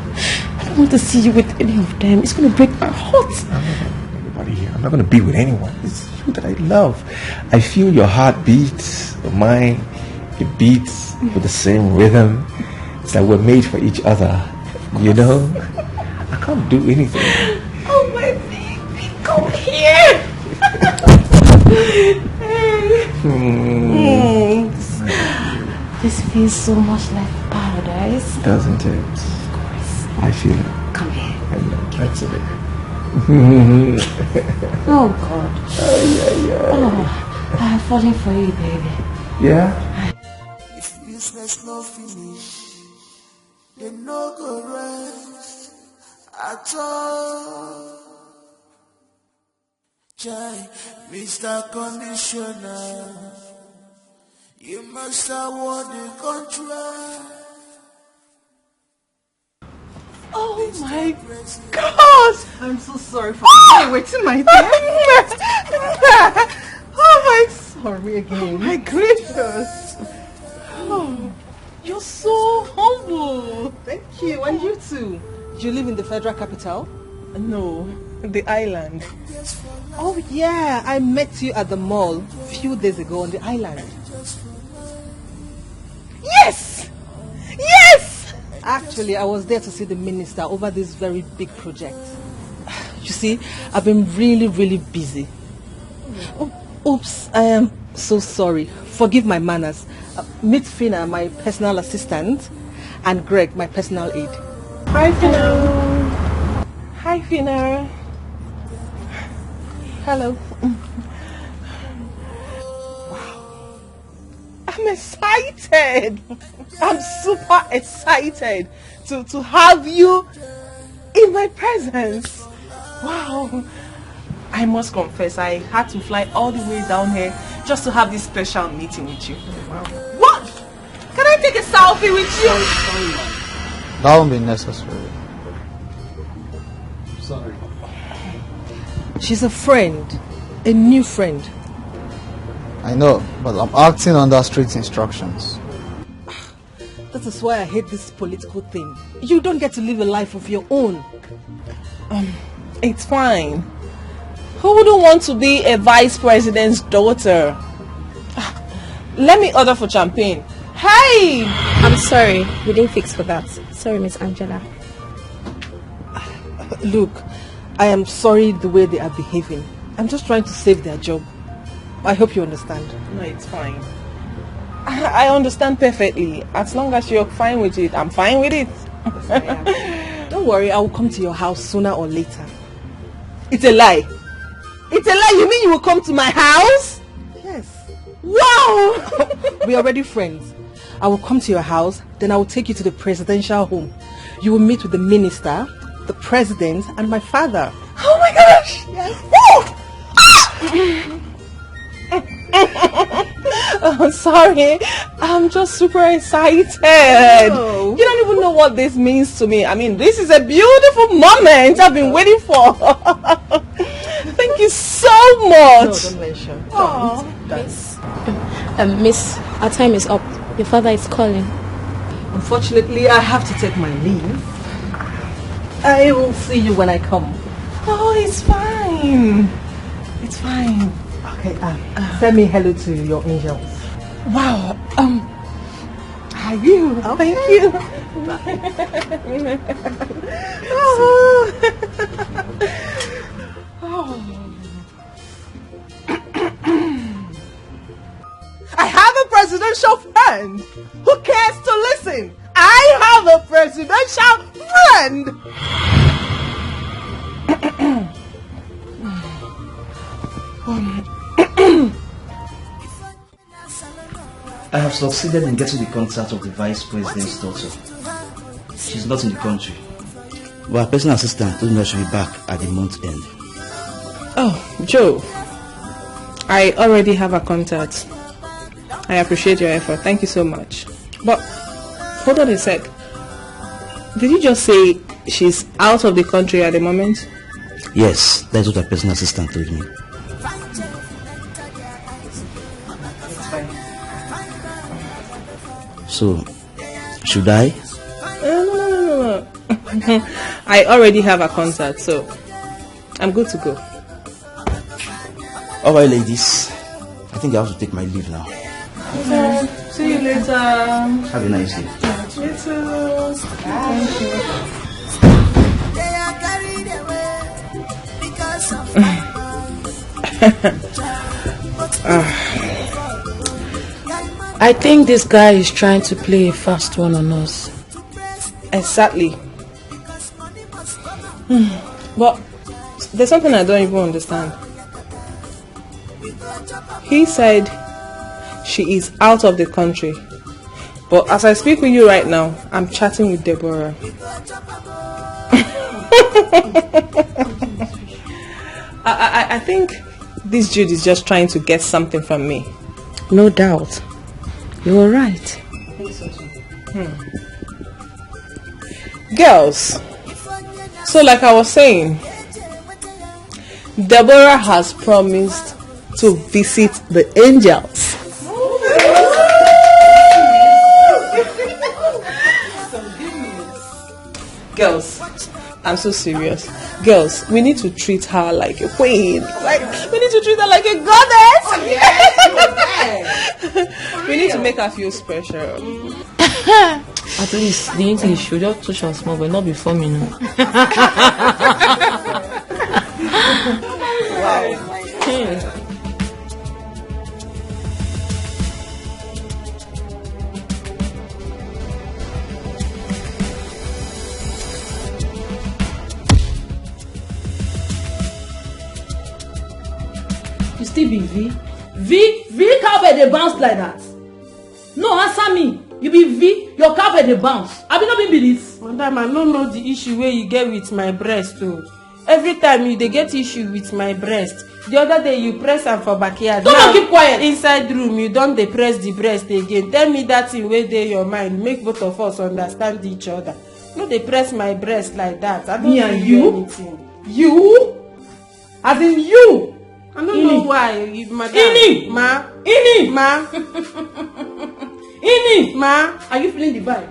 I don't want to see you with any of them. It's gonna break my heart. I'm not gonna, anybody here. I'm not gonna be with anyone. It's you that I love. I feel your heart beats, mine. It beats with the same rhythm. It's like we're made for each other. You know? I can't do anything. Oh my baby, come here. Mm. This feels so much like paradise. Doesn't it? Of course. I feel it. Come here. I know. That's it. Oh God. Oh, I have fallen for you, baby. Yeah? If business no finish, dem no go rest at all. Chai, Mister Commissioner, you must award the contract. Oh my God! I'm so sorry for waiting my time. Oh my, sorry again. Oh my gracious! Oh, you're so humble. Thank you, and you too. You live in the federal capital? No, the island. Oh yeah, I met you at the mall few days ago on the island. Yes! Yes! Actually, I was there to see the minister over this very big project. You see, I've been really, really busy. Oh, oops, I am so sorry. Forgive my manners. Uh, meet Fina, my personal assistant, and Greg, my personal aide. Hi, Fina. Hi, Fina. Hello. Wow. I'm excited. I'm super excited to, to have you in my presence. Wow. I must confess, I had to fly all the way down here just to have this special meeting with you. Wow. What? Can I take a selfie with you? Sorry, sorry, ma'am. That won't be necessary. Sorry. She's a friend, a new friend. I know, but I'm acting under strict instructions. That is why I hate this political thing. You don't get to live a life of your own. Um, it's fine. Who wouldn't want to be a vice president's daughter? Ah, let me order for champagne. Hey! I'm sorry, we didn't fix for that. Sorry, Miss Angela. Look, I am sorry the way they are behaving. I'm just trying to save their job. I hope you understand. No, it's fine. I I understand perfectly. As long as you're fine with it, I'm fine with it. Yes, I am. Don't worry, I will come to your house sooner or later. It's a lie. It's a lie. You mean you will come to my house? Yes. Wow! We're already friends. I will come to your house, then I will take you to the presidential home. You will meet with the minister, the president, and my father. Oh my gosh! Yes. Woo! Ah! Oh, sorry. I'm just super excited. Oh. You don't even know what this means to me. I mean, this is a beautiful moment I've been waiting for. Thank you so much. No, don't mention. Oh, don't. Miss, um, Miss, our time is up. Your father is calling. Unfortunately, I have to take my leave. I will see you when I come. Oh, it's fine. It's fine. Okay, um, uh, send me hello to your angels. Wow. Um, are you? Okay. Thank you. Oh. Oh. I have a presidential friend who cares to listen. I have a presidential friend. Um, I have succeeded in getting the contact of the vice president's daughter. She's not in the country. But her personal assistant told me I should be back at the month end. Oh, Joe, I already have a contact. I appreciate your effort. Thank you so much. But hold on a sec. Did you just say she's out of the country at the moment? Yes, that's what her personal assistant told me. So, should I? Uh, no, no, no, no, no. I already have a contact, so I'm good to go. All right, ladies. I think I have to take my leave now. Okay. See you later. Have a nice day. You too. Bye. Thank you. They are carried away because of my boy. I think this guy is trying to play a fast one on us. Exactly. Hmm. But there's something I don't even understand. He said she is out of the country. But as I speak with you right now, I'm chatting with Deborah. I, I, I think this dude is just trying to get something from me. No doubt. You're right. Hmm. Girls, so like I was saying, Deborah has promised to visit the angels. Girls, I'm so serious. Girls, we need to treat her like a queen. Like, we need to treat her like a goddess. We need to make her feel special. At least the English should just touch am small, but not before me, no. Wow. Hmm. You still be V? V, V cowbell dey bounce like that. No, answer me. You be V, your cowbell dey bounce. Abi no be be this? Madam, I no know the issue wey you get with my breast o. Every time you dey get issue with my breast. The other day you press am for backyard. Come on, keep quiet. Inside room, you don dey press the breast again. Tell me that thing wey dey your mind. Make both of us understand each other. No dey press my breast like that. I don't Me and you? Anything. You? As in you? I don't know why, madam. Ini! Ma. Ini! Ma. Ini! Ma. Are you feeling the vibe?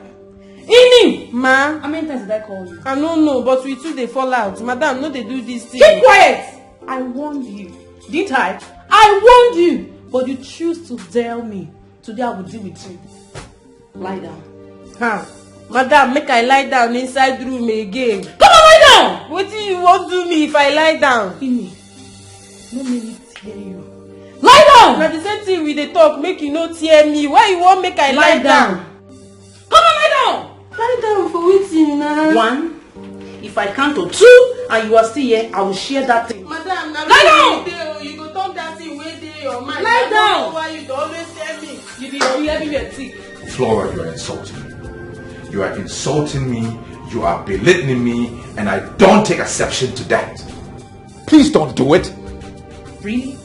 Ini! Ma. How many times did I call you? I don't know, but we too dey fall out. Madam, no dey do this thing. Keep quiet! I warned you. Did I? I warned you, but you choose to tell me. Today I will deal with you. Lie down. Ha. Madam, make I lie down inside room again. Come on, lie down! Wetin you wan do me if I lie down? Ini, no make me tear you. Lie down! Na the same thing we dey talk, make you no tear me. Why you wan make I lie down? Come on, lie down! Lie down for wetin na? One, if I count to two and you are still here, I will share that thing. Madam, na lie down! You go talk that thing wey dey your mind. Lie down! Why you dey always tell me? You be you everywhere thick. Flora, you are insulting me. You are insulting me. You are belittling me, and I don't take exception to that. Please don't do it. Really?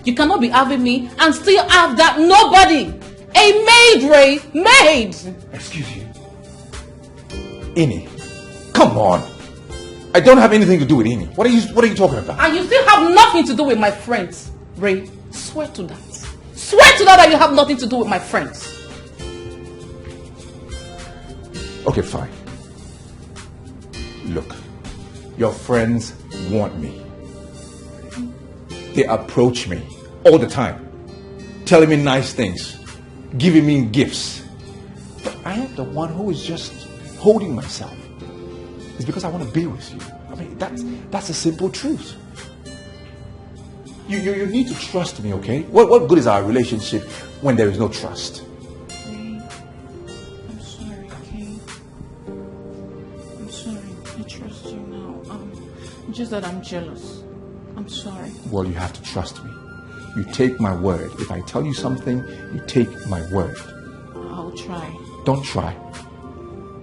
You cannot be having me and still have that nobody. A maid, Ray, maid. Excuse you. Ini, come on. I don't have anything to do with Ini. What are you What are you talking about? And you still have nothing to do with my friends, Ray. Swear to that. Swear to that that you have nothing to do with my friends. Okay, fine. Look, your friends want me. They approach me all the time, telling me nice things, giving me gifts. But I am the one who is just holding myself. It's because I want to be with you. I mean, that's that's the simple truth. You, you, you need to trust me, okay? What, what good is our relationship when there is no trust? Babe, I'm sorry, okay? I'm sorry. I trust you now. Um, just that I'm jealous. I'm sorry. Well, you have to trust me. You take my word. If I tell you something, you take my word. I'll try. Don't try.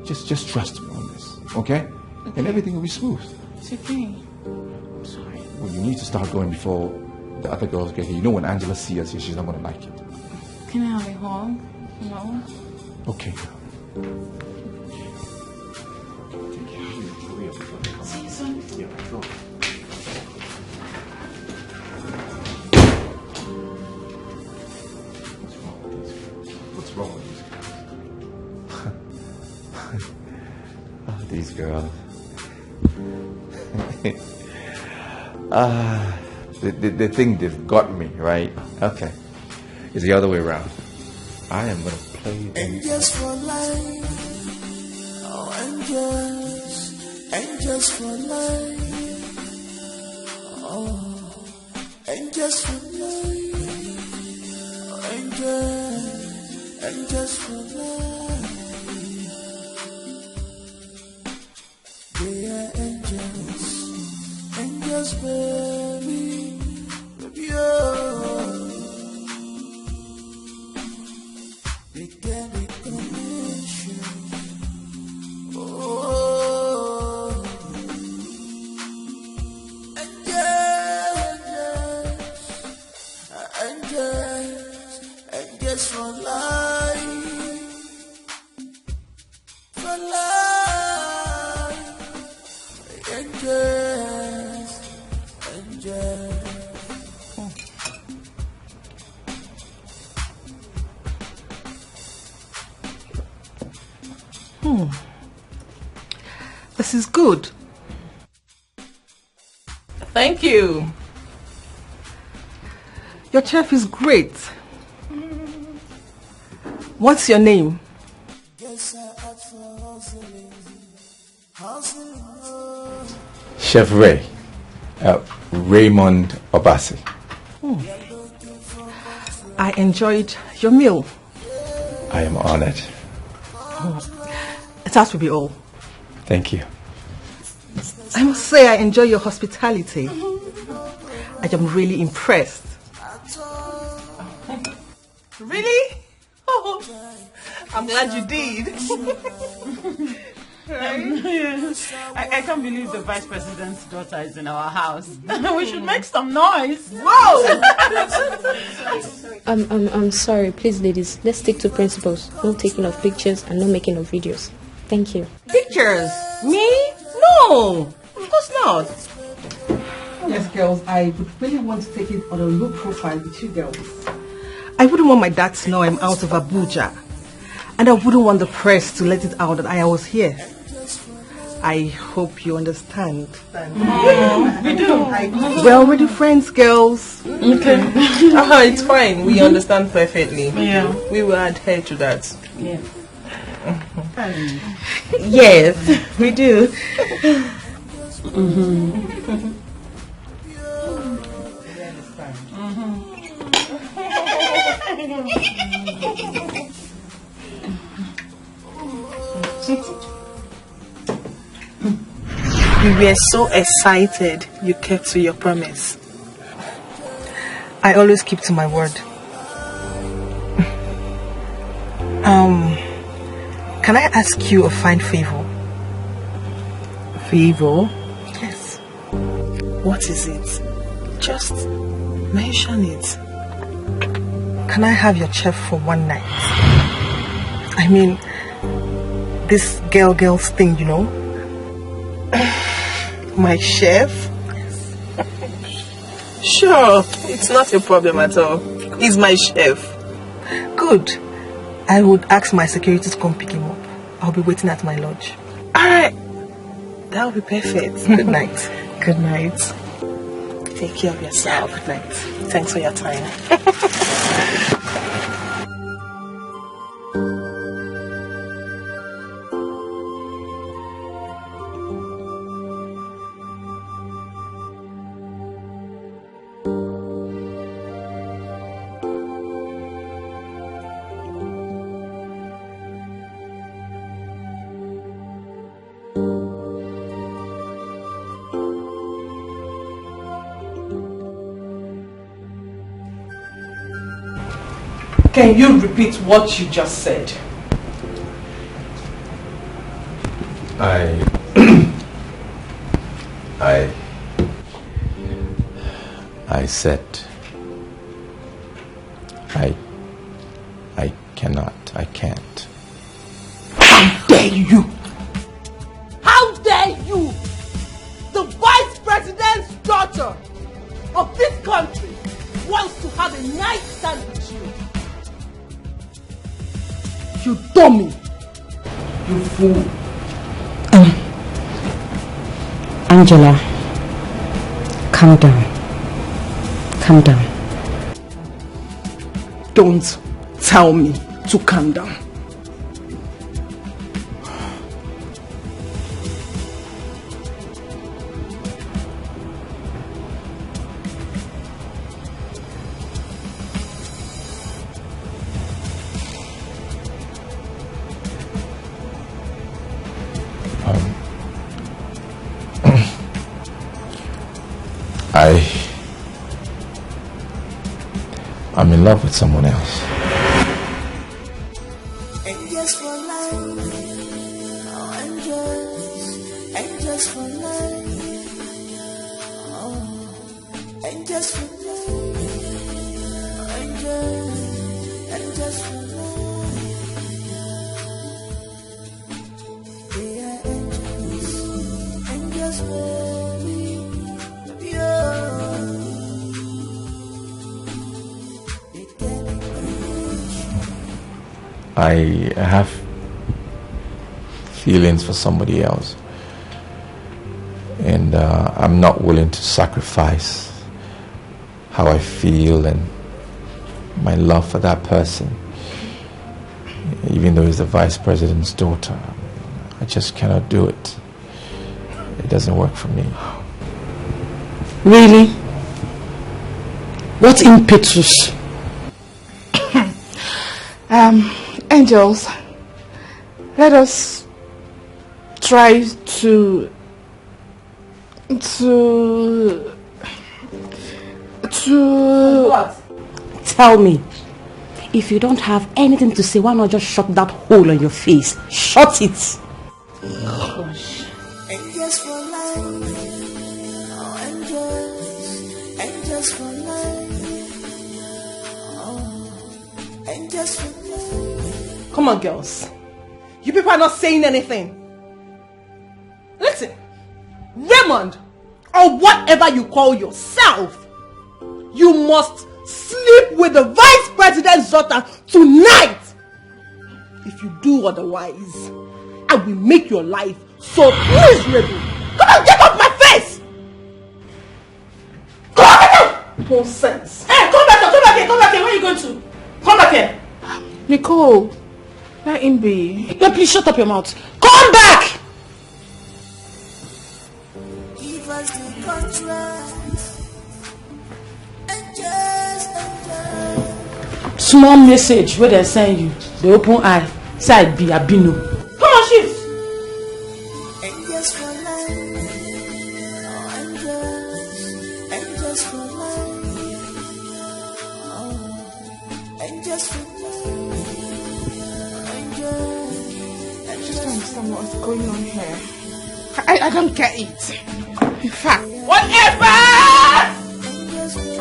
Just just trust me on this, okay? Okay. And everything will be smooth. It's okay. I'm sorry. Well, you need to start going before the other girls get here. You know when Angela sees us here, she's not gonna like it. Can I have a hug? No? Okay. See you soon. Yeah, sure. What's wrong with these girls? What's wrong with these girls? Ah, these girls. Ah, the, the, the thing they've got me, right? Okay. It's the other way around. I am gonna play them. Angels for life. Oh, angels. Angels for life. Oh, angels for life. Angels for life. They are angels. Angels, baby. Baby, oh. They can be connection. Oh. Angels, angels, angels for life. For life. Angels, angels. Hmm. This is good. Thank you. Your chef is great. What's your name? Chef Ray, uh, Raymond Obasi. Hmm. I enjoyed your meal. I am honored. It has to be all. Thank you. I must say I enjoy your hospitality. I am really impressed. Really? I'm glad you did. Um, I, I can't believe the vice president's daughter is in our house. We should make some noise. Whoa! I'm, I'm, I'm sorry. Please, ladies, let's stick to principles. No taking of pictures and no making of videos. Thank you. Pictures? Me? No. Of course not. Yes, girls, I would really want to take it on a low profile with you girls. I wouldn't want my dad to know I'm out of Abuja. And I wouldn't want the press to let it out that I was here. I hope you understand. We do. We're already friends, girls. Okay. Ah, it's fine. We understand perfectly. Yeah. We will adhere to that. Yeah. Yes, we do. Mm-hmm. We were so excited you kept to your promise. I always keep to my word. Um, can I ask you a fine favor? Favor? Yes. What is it? Just mention it. Can I have your chef for one night? I mean, this girl girls thing, you know? My chef? Sure, it's not a problem at all. He's my chef. Good. I would ask my security to come pick him up. I'll be waiting at my lodge. All right. That'll be perfect. Good night. Good night. Take care of yourself. Good night. Thanks for your time. Can you repeat what you just said? I, I, I said, I, I cannot, I can't. How dare you? How dare you? The vice president's daughter of this country wants to have a night stand with you. You dummy. You fool. Um, Angela, calm down. Calm down. Don't tell me to calm down. I'm in love with someone else. Angels for life. Oh, angels. Angels for life. Oh, angels for life. Angels. Angels for life. They are angels. Angels for me. Yeah. I have feelings for somebody else, and uh, I'm not willing to sacrifice how I feel and my love for that person, even though he's the vice president's daughter. I just cannot do it. It doesn't work for me. Really? What impetus? Um, angels, let us try to to to Tell me, if you don't have anything to say, why not just shut that hole on your face? Shut it. Angels for life. Oh, angels. Angels for life. Oh, angels for life. Come on, girls. You people are not saying anything. Listen, Raymond, or whatever you call yourself, you must sleep with the vice president's daughter tonight. If you do otherwise, I will make your life so miserable. Come on, get off my face! Come on, get out! Nonsense. Hey, come back here, come back here, come back here. Where are you going to? Come back here. Nicole, let him be. No, please shut up your mouth. Come back! Give us the contract. Angels, angels. Small message wey dem send you, dey open eye, say I be Abino. Come on, shift. Angels for life. Oh, angels. Angels for life. Oh, angels for life. Angels. I just don't understand what's going on here. I, I don't get it. In fact, Whatever!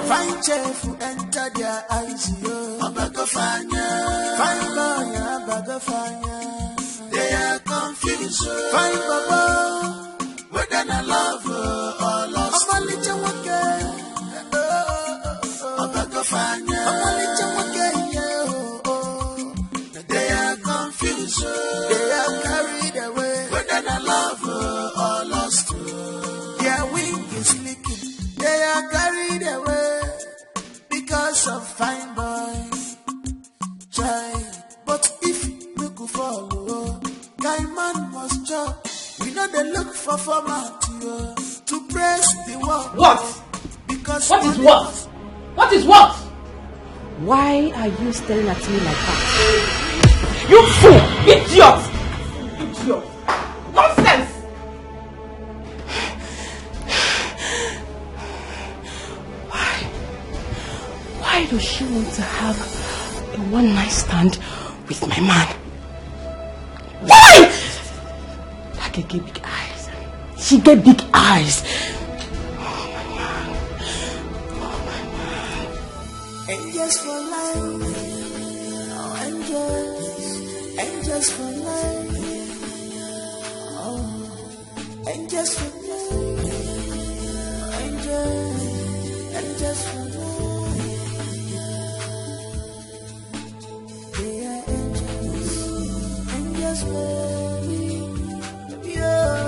Fine chef who enter their eyes, yo. Abaga fanya. Fine boy, abaga fanya. They are confused. Fine baba. Whether na love, uh, or lust. Ọmọlẹ́jẹ̀ wọn kẹ́. Abaga fanya. Ọmọlẹ́jẹ̀ wọn kẹ́, yeah, oh, oh. They are confused. They are carried away. Whether na love, uh, or lust. Their wing is leaking. They are carried away because of fine boy. Chai, but if look for oh, guy man must chop. We know they look for format, yo, to press the work. What? Because What is money what? What is what? Why are you staring at me like that? You fool! Idiot! Idiot! Nonsense! Why? Why does she want to have a one night stand with my man? Why? That girl get big eyes. She get big eyes. Oh my man. Oh my man. Angels for life. Oh, angels. Angels for life. Oh, angels for life. Angels. Angels for life. They are angels. Angels for me. Yeah.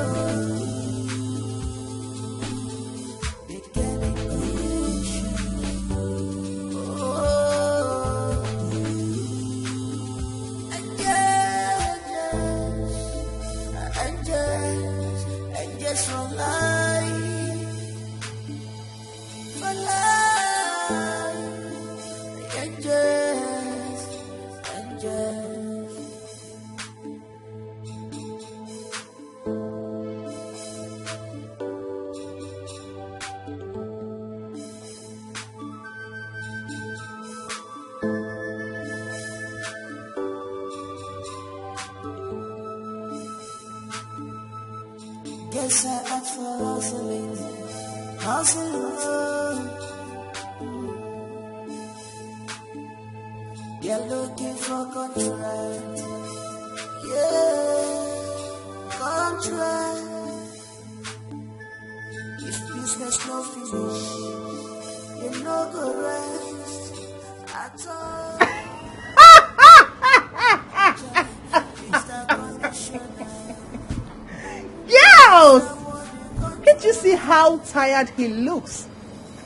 Set up for hustling, hustling. You're looking for contract, yeah, contract. If business no finish, you no go rest at all. Girls! Can't you see how tired he looks?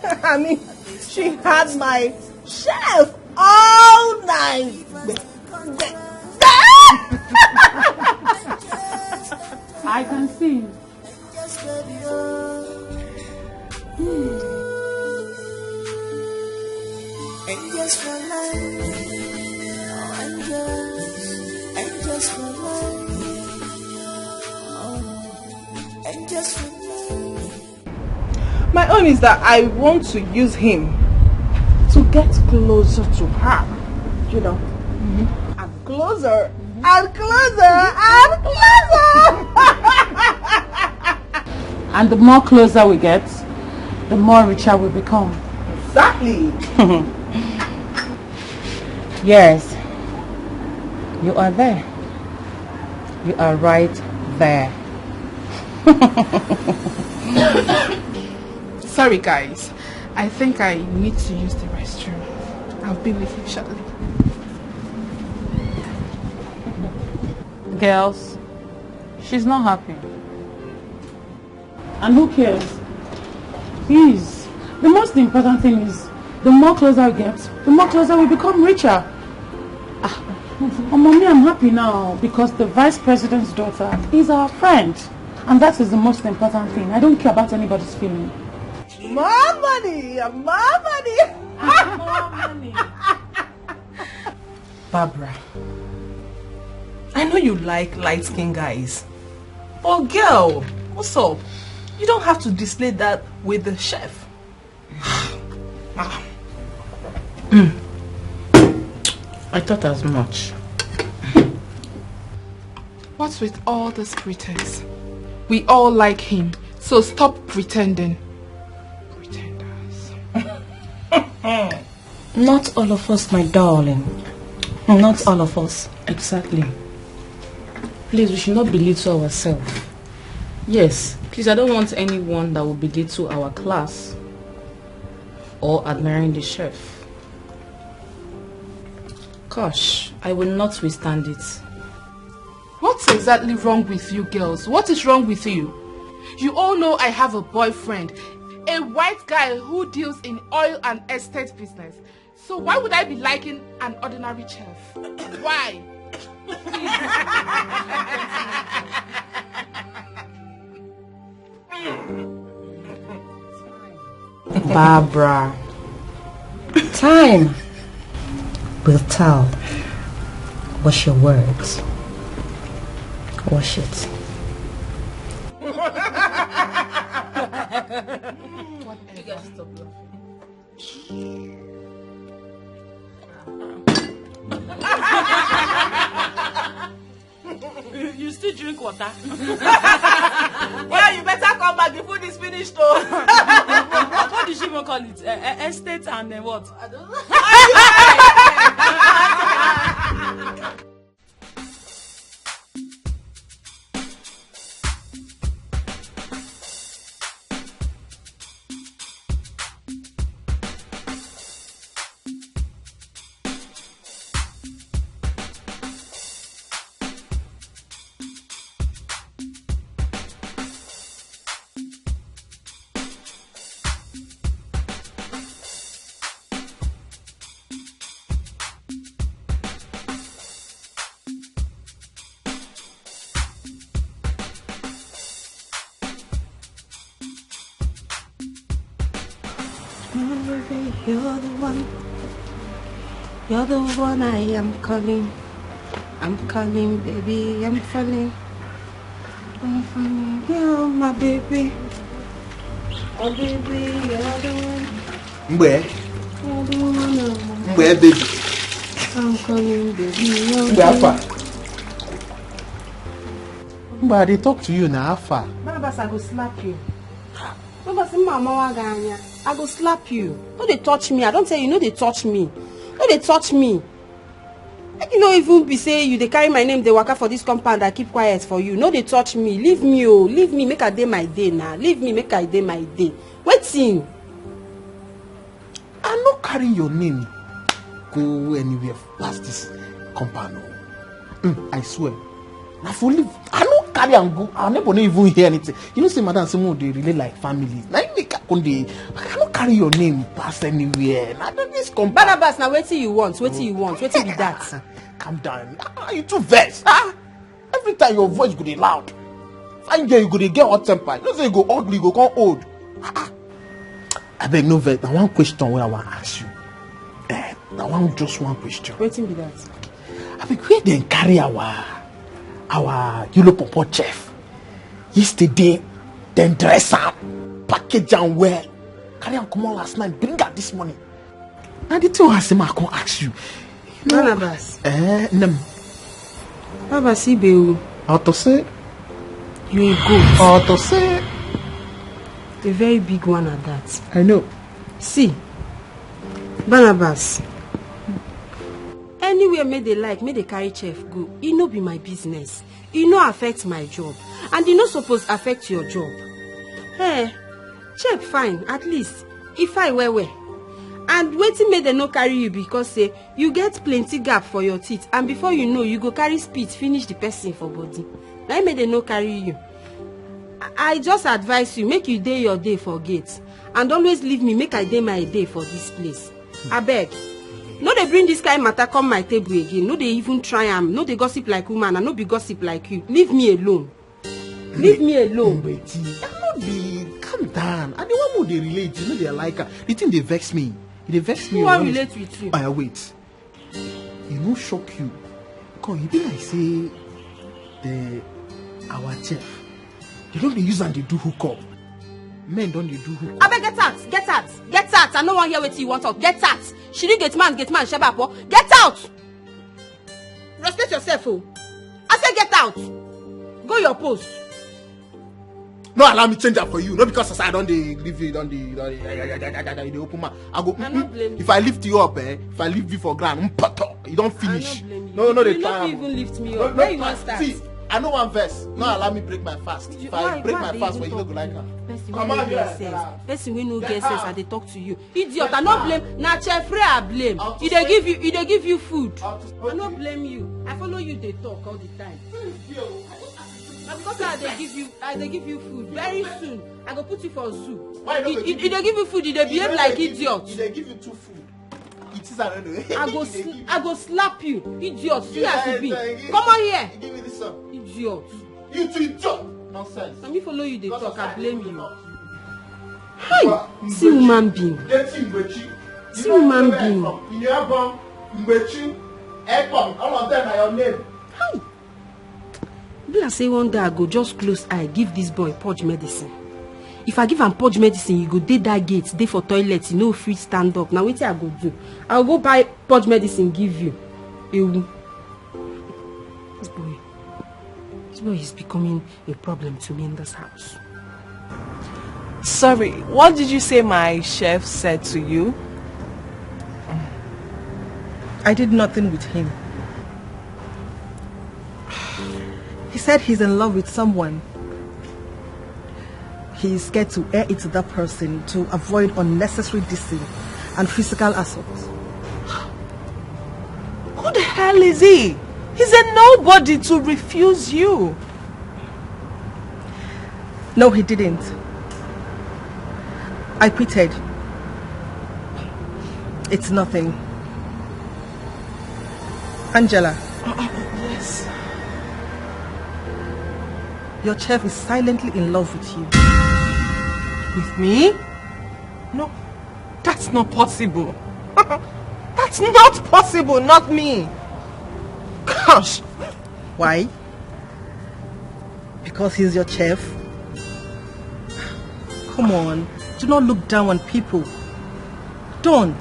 I mean, she had my chef all night. I can see. And just for life, oh, and just, and just for life, oh, and just for life. My own is that I want to use him to get closer to her. You know, and closer, and closer, and closer. And the more closer we get, the more richer we become. Exactly. Yes, you are there. You are right there. Sorry, guys. I think I need to use the restroom. I'll be with you shortly. Girls, she's not happy. And who cares? Please, the most important thing is, the more closer we get, the more closer we become richer. Ah, oh, mommy, I'm happy now because the vice president's daughter is our friend. And that is the most important thing. I don't care about anybody's feeling. More money, more money. More money. Barbara, I know you like light-skinned guys. But girl, what's up? You don't have to display that with the chef. Ah. Mm. I thought as much. What's with all this pretense? We all like him, so stop pretending. Pretenders. Not all of us, my darling. Not all of us. Exactly. Please, we should not belittle ourselves. Yes, please, I don't want anyone that will belittle our class or admiring the chef. Gosh, I will not withstand it. What's exactly wrong with you girls? What is wrong with you? You all know I have a boyfriend, a white guy who deals in oil and estate business. So why would I be liking an ordinary chef? Why? Barbara, time will tell. Wash your words. Wash it. You guys stop laughing. You, you still drink water? Yeah, you better come back. The food is finished, though. What did she even call it? Uh, uh, estate and then what? I don't know. You're the one. You're the one I am calling. I'm calling, baby, I'm falling. I'm falling, girl, my baby. Oh, baby, you're the one. Mgbe? You're the one I want. Mgbe, baby? I'm calling, baby, you're Mgbe the one. Afa? But I dey talk to you na, how far? Barnabas, I go slap you. Barnabas, mma amawa gị anya. I go slap you. No dey touch me. I don tell you, no dey touch me. No dey touch me. Make you no even be say you dey carry my name dey waka for this compound. I keep quiet for you. No dey touch me. Leave me o. Leave me make I dey my day na. Leave me make I dey my day. Wetin? I no carry your name go anywhere pass this compound o. Mm, I swear. Na for leave. I no carry am go. Our neighbor no even hear anything. You know say madam say we dey relate like family. Na im make I come dey. I no carry your name pass anywhere. Na this compound. Barnabas, na wetin you want? Wetin you want? Wetin be that? Calm down. Ah, you too vex. Ah, every time your voice go dey loud. Fine girl, you go dey get hot temper. You know say you go ugly, you go come old. Ah, ah. Abeg, no vex. Na one question wey I wan ask you. Eh, na one, just one question. Wetin be that? Abeg, where dem carry our, our yellow pawpaw chef? Yesterday, dem dress am, package am well, carry am comot last night, bring am this morning. Na the thing wey I say make I come ask you. You know, Barnabas. Eh, nem. Barnabas, Ibewu. How to say? You a goat. How to say? A very big one at that. I know. See, Barnabas, anywhere make they like, make they carry chef go. E no be my business. E no affect my job. And e no suppose affect your job. Eh, chef fine, at least. E fine well well. And wetin make dem no carry you because say you get plenty gap for your teeth, and before you know, you go carry spit finish the person for body. Na im make dem no carry you. I, I just advise you, make you dey your day for gate, and always leave me, make I dey my day for this place. Abeg, no dey bring this kind matter come my table again. No dey even try am. No dey gossip like woman, and no be gossip like you. Leave me alone. Leave me alone. Mgbechi, I no be, calm down. I dey wan make we dey relate, you know they like am. The thing dey vex me. E dey vex me. Who wan relate with you? Oya, wait. E no shock you? Come, e be like say the, our chef, they don dey use am dey do hookup. Men don dey do hookup. Abeg, get out, get out, get out. I no wan hear wetin you wan talk. Get out. Shiri gate man, gate man, sheba po. Get out. Respect yourself o. I say get out. Go your post. No allow me change am for you. No, because as I don dey leave you, don dey, don dey, you dey open mouth. I go, I no blame you. If I lift you up, eh, if I leave you for ground, mpoto, you don finish. I no blame you. No, no, you no fit even lift me up. Where you wan start? See, I no wan vex. No allow me break my fast. If I break my fast, you no go like am. Person wey no get sense. Person wey no get sense, I dey talk to you. Idiot, I no blame. Na Chef Ray I blame. E dey give you, e dey give you food. I no blame you. I follow you dey talk all the time. Na because I dey give you, I dey give you food. Very soon, I go put you for zoo. E dey give you food, e dey behave like idiot. E dey give you two food. It is another. I go, I go slap you, idiot. See as you be. Come on here. Give me this one. Idiot. You too idiot. Nonsense. Na me follow you dey talk, I blame you. Hi, see human being. See human being. Inyebon, Mgbechi, Ekpong, all of them are your name. Hi. Be like say one day I go just close eye, give this boy purge medicine. If I give am purge medicine, you go dey that gate, dey for toilet, you no fit stand up. Na wetin I go do? I go buy purge medicine give you. Ewu. This boy, this boy is becoming a problem to me in this house. Sorry, what did you say my chef said to you? I did nothing with him. He said he's in love with someone. He is scared to air it to that person to avoid unnecessary dissing and physical assault. Who the hell is he? He's a nobody to refuse you. No, he didn't. I quitted. It's nothing. Angela. Uh, uh, uh, yes. Your chef is silently in love with you. With me? No, that's not possible. That's not possible, not me. Gosh. Why? Because he's your chef? Come on, do not look down on people. Don't.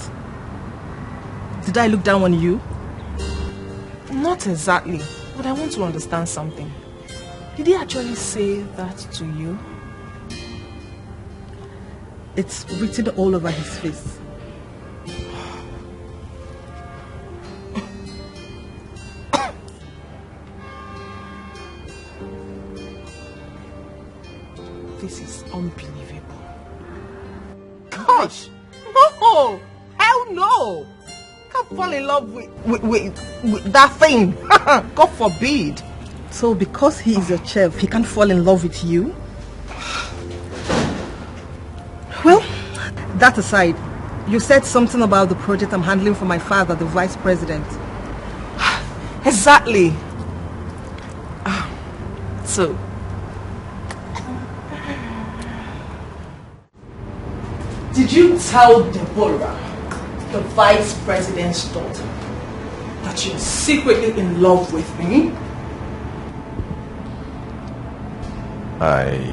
Did I look down on you? Not exactly, but I want to understand something. Did he actually say that to you? It's written all over his face. This is unbelievable. Gosh, no! Hell no! Can't fall in love with, with, with, with that thing. God forbid. So because he is a chef, he can't fall in love with you? Well, that aside, you said something about the project I'm handling for my father, the vice president. Exactly. Ah, so, did you tell Deborah, the vice president's daughter, that you're secretly in love with me? I.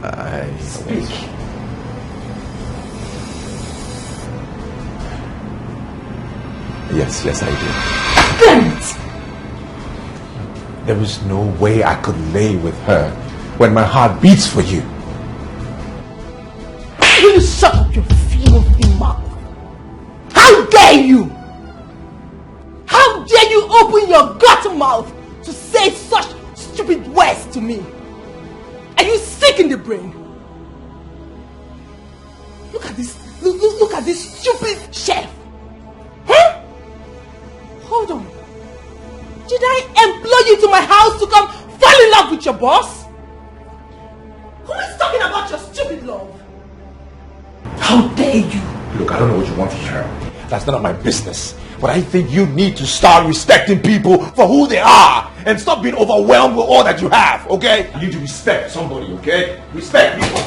I. Speak. Yes, yes, I did. Damn it! There is no way I could lay with her when my heart beats for you. Will you shut up your filthy mouth? How dare you? How dare you open your gut mouth to say such stupid words to me? Are you sick in the brain? Look at this. Look, look, look at this stupid chef. Huh? Hold on. Did I employ you to my house to come fall in love with your boss? Who is talking about your stupid love? How dare you? Look, I don't know what you want to hear. That's none of my business. But I think you need to start respecting people for who they are and stop being overwhelmed with all that you have, okay? You need to respect somebody, okay? Respect people.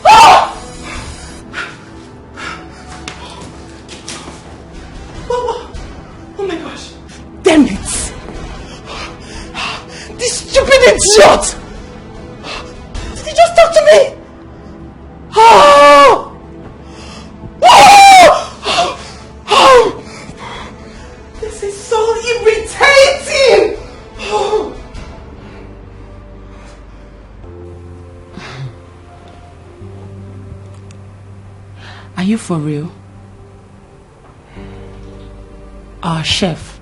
Oh! Oh, oh, oh my gosh. Damn it! This stupid idiot! Did he just talk to me? Oh! Oh! Oh! This is so irritating! Oh! Are you for real? Our chef.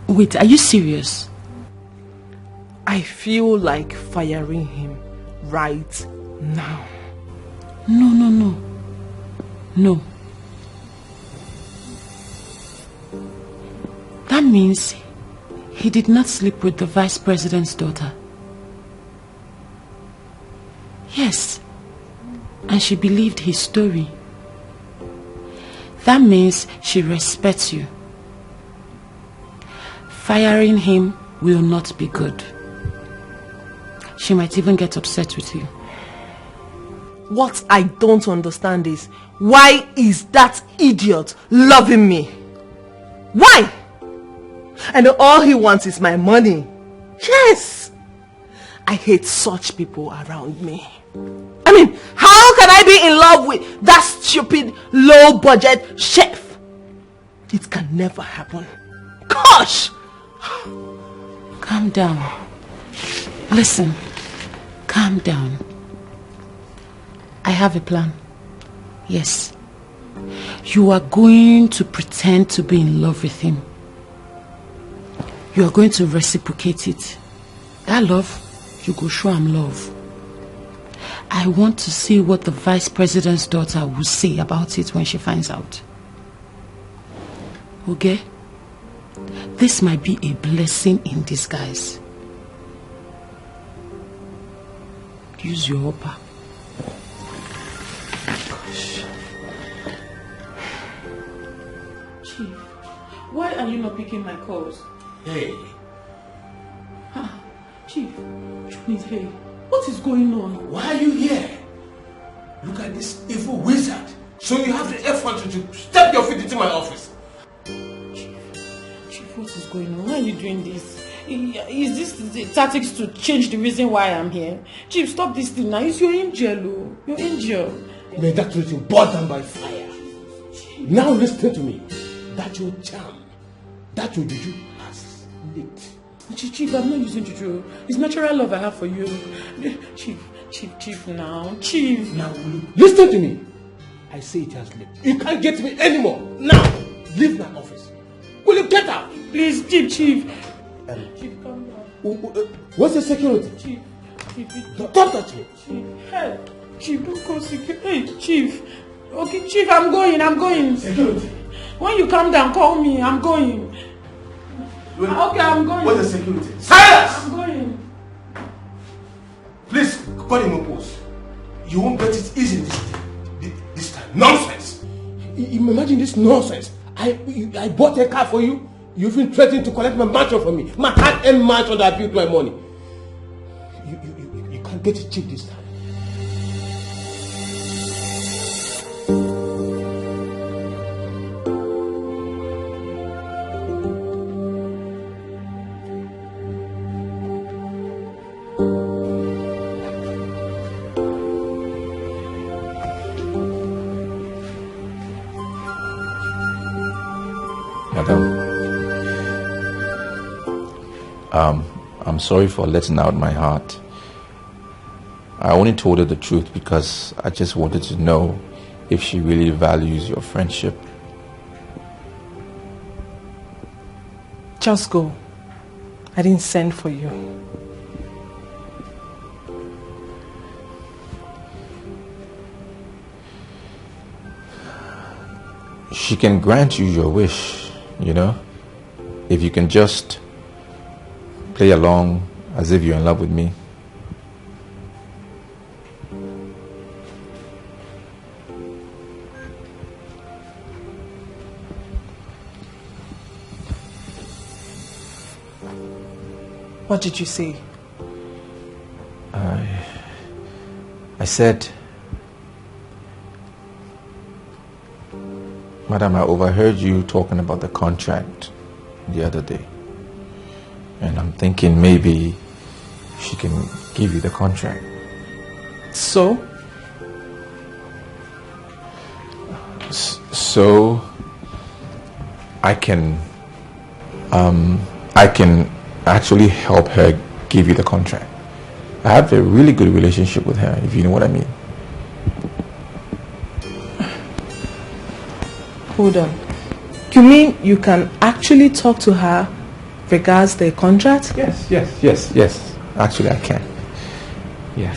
Wait, are you serious? I feel like firing him right now. No, no, no. No. That means he did not sleep with the vice president's daughter. Yes. And she believed his story. That means she respects you. Firing him will not be good. She might even get upset with you. What I don't understand is, why is that idiot loving me? Why? And all he wants is my money. Yes! I hate such people around me. I mean, how can I be in love with that stupid, low budget chef? It can never happen. Gosh! Calm down. Listen, calm down. I have a plan. Yes. You are going to pretend to be in love with him. You are going to reciprocate it. That love, you go show am love. I want to see what the vice president's daughter will say about it when she finds out. Okay? This might be a blessing in disguise. Use your upper. Gosh. Chief, why are you not picking my calls? Hey, Ah, Chief, Chief, hey, what is going on? Why are you here? Look at this evil wizard. So you have the effort to step your feet into my office. Chief, what is going on? Why are you doing this? Is this the tactics to change the reason why I'm here? Chief, stop this thing now. It's your angel, oh. Your angel. May that routine burn down by fire. Now listen to me. That your charm, that your juju has slipped. Chief, Chief, I'm not using juju. It's natural love I have for you. Chief, Chief, Chief now. Chief. Now, will you listen to me? I say it has slipped. You can't get me anymore. Now, leave my office. Will you get out? Please, Chief, Chief. Um, Chief, come down. Who- who- uh, What's the security? Chief, Chief, Don't, don't touch me. Chief, hey, Chief, don't go secure. Hey, Chief. Okay, Chief, I'm going, I'm going. Security. When you come down, call me. I'm going. Wait, Okay, I'm going. What's the security? Silence! I'm going. Please, call him a post. You won't get it easy this, this, this time. Nonsense! I- Imagine this nonsense. I, I bought a car for you. You even threatened to collect my mansion from me. My hard-earned mansion that I built my money. You, you, you, you can't get it cheap this time. Madam, um, I'm sorry for letting out my heart. I only told her the truth because I just wanted to know if she really values your friendship. Just go. I didn't send for you. She can grant you your wish, you know, if you can just play along as if you're in love with me. What did you say? I, I said, Madam, I overheard you talking about the contract the other day. And I'm thinking maybe she can give you the contract. So? S- so, I can, um, I can actually help her give you the contract. I have a really good relationship with her, if you know what I mean. Hold on. You mean you can actually talk to her regards the contract? Yes, yes, yes, yes. Actually, I can. Yeah.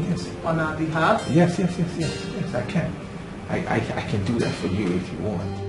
Yes. On our behalf? Yes, yes, yes, yes, yes, I can. I, I, I can do that for you if you want.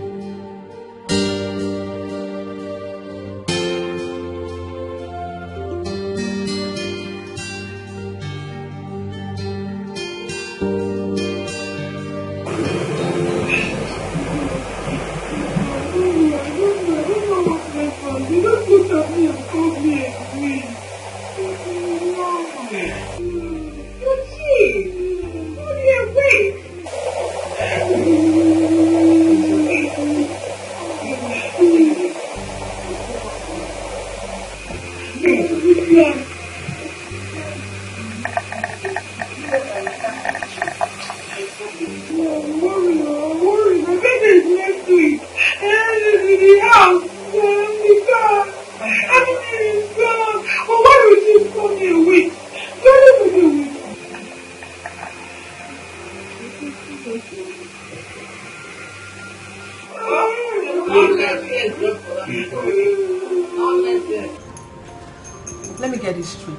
Let me get this straight.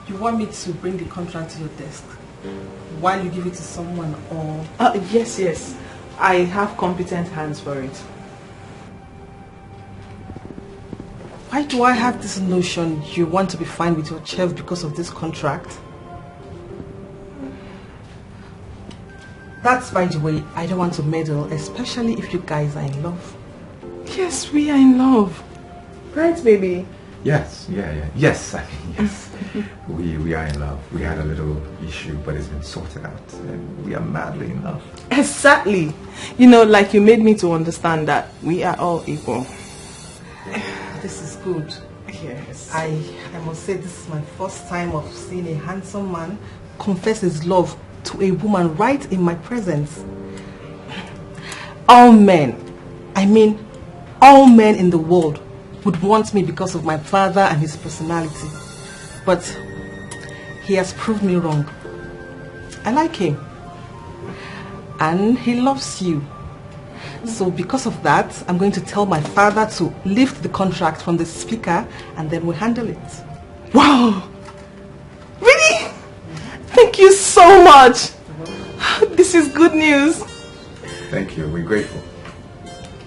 You want me to bring the contract to your desk while you give it to someone, or? Uh, yes, yes. I have competent hands for it. Why do I have this notion you want to be fine with your chef because of this contract? That's, by the way, I don't want to meddle, especially if you guys are in love. Yes, we are in love. Right, baby? Yes, yeah, yeah. Yes, I mean, yes. We, we are in love. We had a little issue, but it's been sorted out. And we are madly in love. Exactly. You know, like, you made me to understand that we are all equal. This is good. Yes. I, I must say, this is my first time of seeing a handsome man confess his love to a woman right in my presence. All men I mean, all men in the world would want me because of my father and his personality. But he has proved me wrong. I like him. And he loves you. So because of that, I'm going to tell my father to lift the contract from the speaker, and then we'll handle it. Wow! Really? Thank you so much. This is good news. Thank you. We're grateful.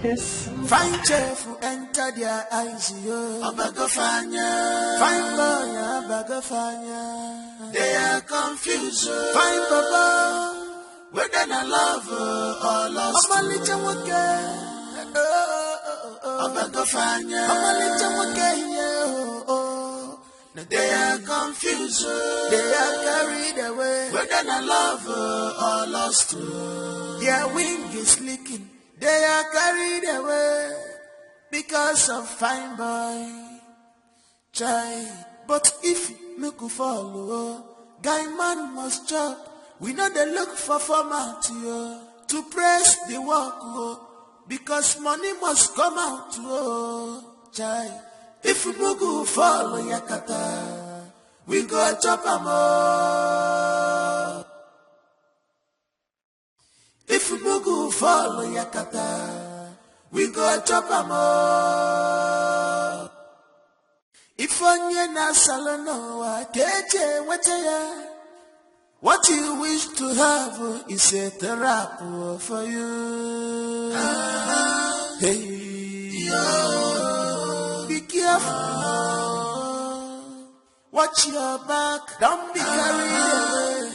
Yes. Fine chef enter their eyes, yo. Abagofanya. Fine boy, Abagofanya. They are confused, yo. Fine baba. Whether na love, oh, or lost. Omalicha nwoke. Abagofanya. Omalicha nwoke, yeah, oh, oh. Now they are confused, oh. They are carried away. Whether na love, oh, or lost, oh. Their wing is leaking. They are carried away because of fine boy. Chai, but if make we follow, guy man must chop. We know they look for format, yo, to press the work, oh, because money must come out, oh. Chai, if mugu follow yakata, we go chop am, oh. If mugu follow yakata, we go chop am, oh. If onye na salono wa keche weche ya, what you wish to have is a trap for you. Hey, yo, be careful. Watch your back, don't be carried away.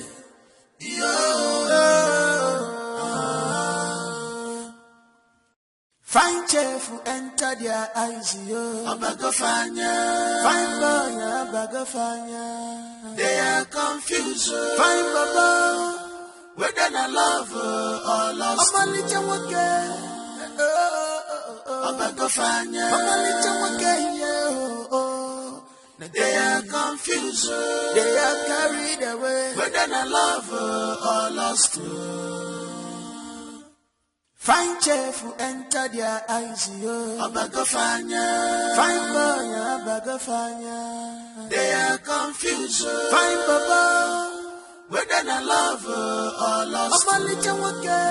Fine chef enter their eyes, yo. Abagofanya. Fine boy, Abagofanya. They are confused, yo. Fine baba. Whether na love, oh, or lost. Omalicha nwoke. Abagofanya. Omalicha nwoke, yeah, oh, oh. Now they are confused, oh. They are carried away. Whether na love, oh, or lost, oh. Fine chef enter their eyes, yo. Abagofanya. Fine boy, Abagofanya. They are confused, oh. Fine baba. Whether na love, oh, or lost. Omalicha nwoke.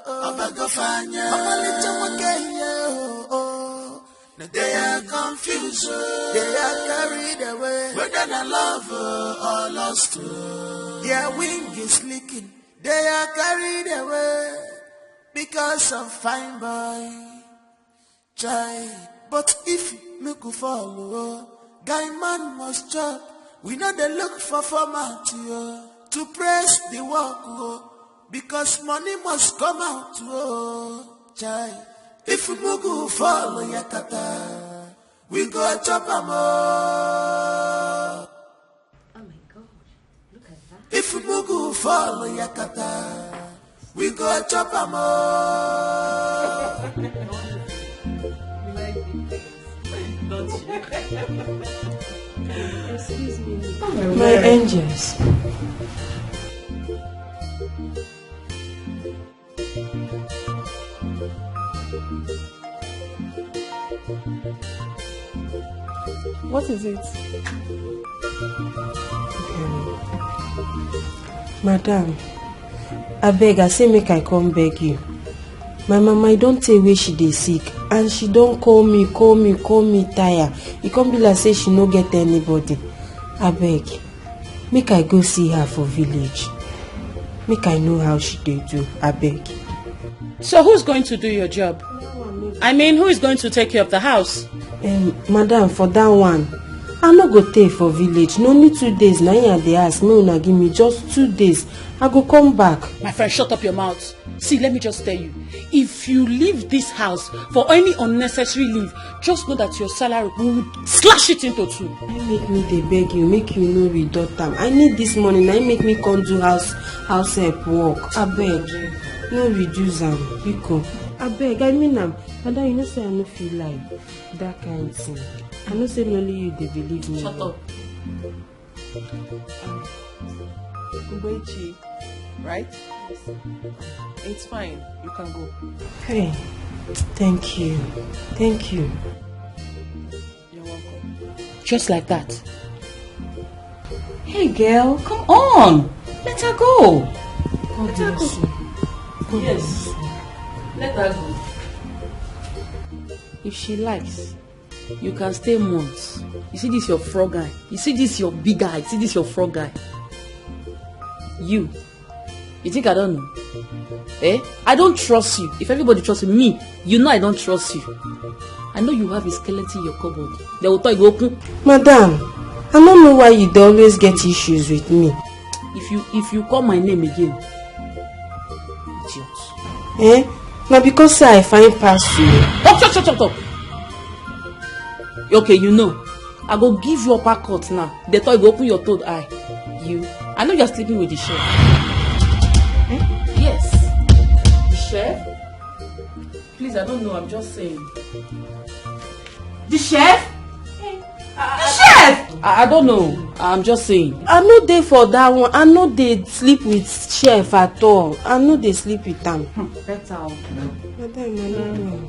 Abagofanya. Omalicha nwoke, yeah, oh, oh. Now they are confused, oh. They are carried away. Whether na love, oh, or lost, oh. Their wing is leaking. They are carried away because of fine boy. Chai, but if make we follow, guy man must chop. We know they look for format, yo, to press the work, oh, because money must come out, oh. Chai, if mugu follow yakata, we go chop am, oh. Oh my God, look at that. If mugu follow yakata, we go chop am, oh. Not you. Excuse me. My angels. What is it? Madam, abeg, I say make I come beg you. My mama, e don tey wey she dey sick, and she don call me, call me, call me tire. E come be like say she no get anybody. Abeg, make I go see her for village. Make I know how she dey do, abeg. So who's going to do your job? I mean, who is going to take care of the house? Um, madam, for that one, I no go tey for village. No need two days, na im I dey ask. Make una give me just two days. I go come back. My friend, shut up your mouth. See, let me just tell you. If you leave this house for any unnecessary leave, just know that your salary, we will slash it into two. Why make me dey beg you, make you no reduce am? I need this money, na im make me come do house house help work. Abeg, no reduce am, biko. Abeg, I mean am. Madam, you know say I no fit lie. That kind thing. I know say na only you dey believe me. Shut up. Mgbechi, right? It's fine. You can go. Hey, thank you. Thank you. You're welcome. Just like that. Hey, girl, come on. Let her go. God bless you. God Yes. Let her go. If she likes, you can stay months. You see this your frog eye. You see this your big eye. See this your frog eye. You. You think I don't know? Eh? I don't trust you. If everybody trusts me, you know I don't trust you. I know you have a skeleton in your cupboard. They will tell you open. Madam, I don't know why you dey always get issues with me. If you if you call my name again, idiot. Eh? Na because say I fine pass you. Talk, talk, talk, talk, talk. Okay, you know. I go give you uppercut now. They thought you go open your third eye. You. I know you're sleeping with the chef. Eh? Yes. The chef? Please, I don't know. I'm just saying. The chef? The chef? I, I don't know. I'm just saying. I no dey for that one. I no dey sleep with chef at all. I no dey sleep with am. Better. Madam, I no know.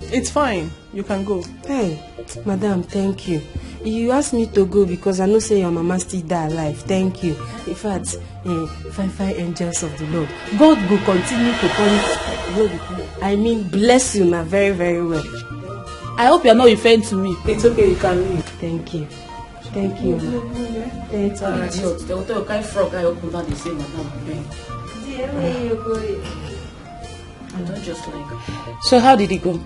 It's fine. You can go. Hey, madam, thank you. You asked me to go because I know say your mama still dey alive. Thank you. In fact, eh, fine, fine angels of the Lord. God go continue to punish. No be punish. I mean, bless you na very, very well. I hope you're not referring to me. It's okay. You can leave. Thank you. Thank you, ma. Thank you. Idiot. They will tell you, kind frog eye open down, they say, "Madam, beg." I don't just like. So how did it go?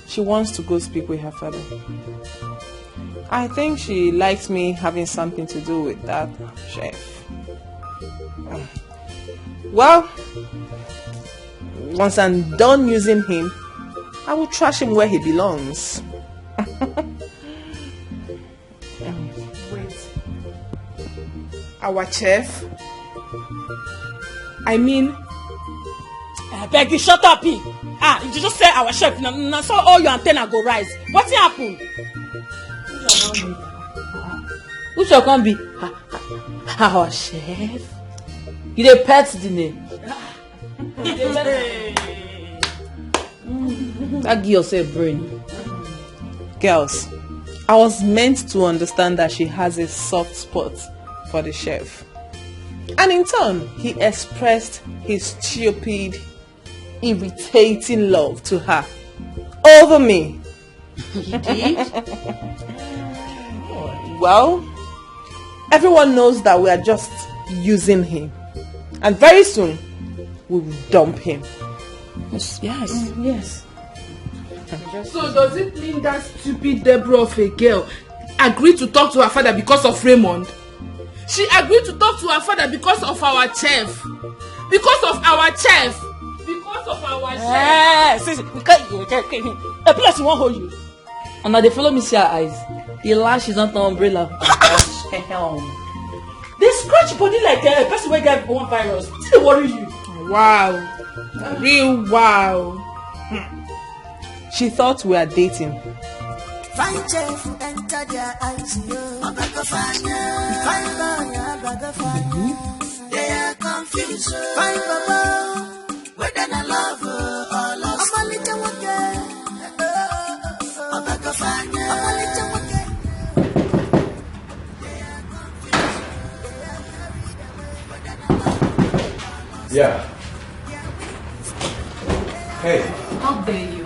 She wants to go speak with her father. I think she likes me having something to do with that chef. Well, once I'm done using him, I will trash him where he belongs. Wait. Our chef? I mean, I beg you, shut up, eh? Ah, you just say our chef. Now, now so all your antenna go rise. What happened? Who shall come be our chef? You dey pet the name. That give yourself brain. Girls, I was meant to understand that she has a soft spot for the chef. And in turn, he expressed his stupid, irritating love to her over me. He did. Well, everyone knows that we are just using him. And very soon, we will dump him. Yes. Yes. So does it mean that stupid Deborah of a girl agreed to talk to her father because of Raymond? She agreed to talk to her father because of our chef. Because of our chef. Because of our chef. Eh, see, see, we can't, you can't, a place won't hold you. And now they follow me see her eyes. The lash is not an umbrella. Damn. They scratch body like a person wey get one virus. Wetin dey worry you? Wow. Real wow. Hmm. She thought we are dating. Fine chef enter their eyes, yo. Obago fine, yeah. Fine boy, yeah, obago fine, yeah. They are confused, oh. Fine baba, whether na love, oh, or lust. Obago fine, yeah. Obago fine, yeah. Yeah. Hey. How dare you?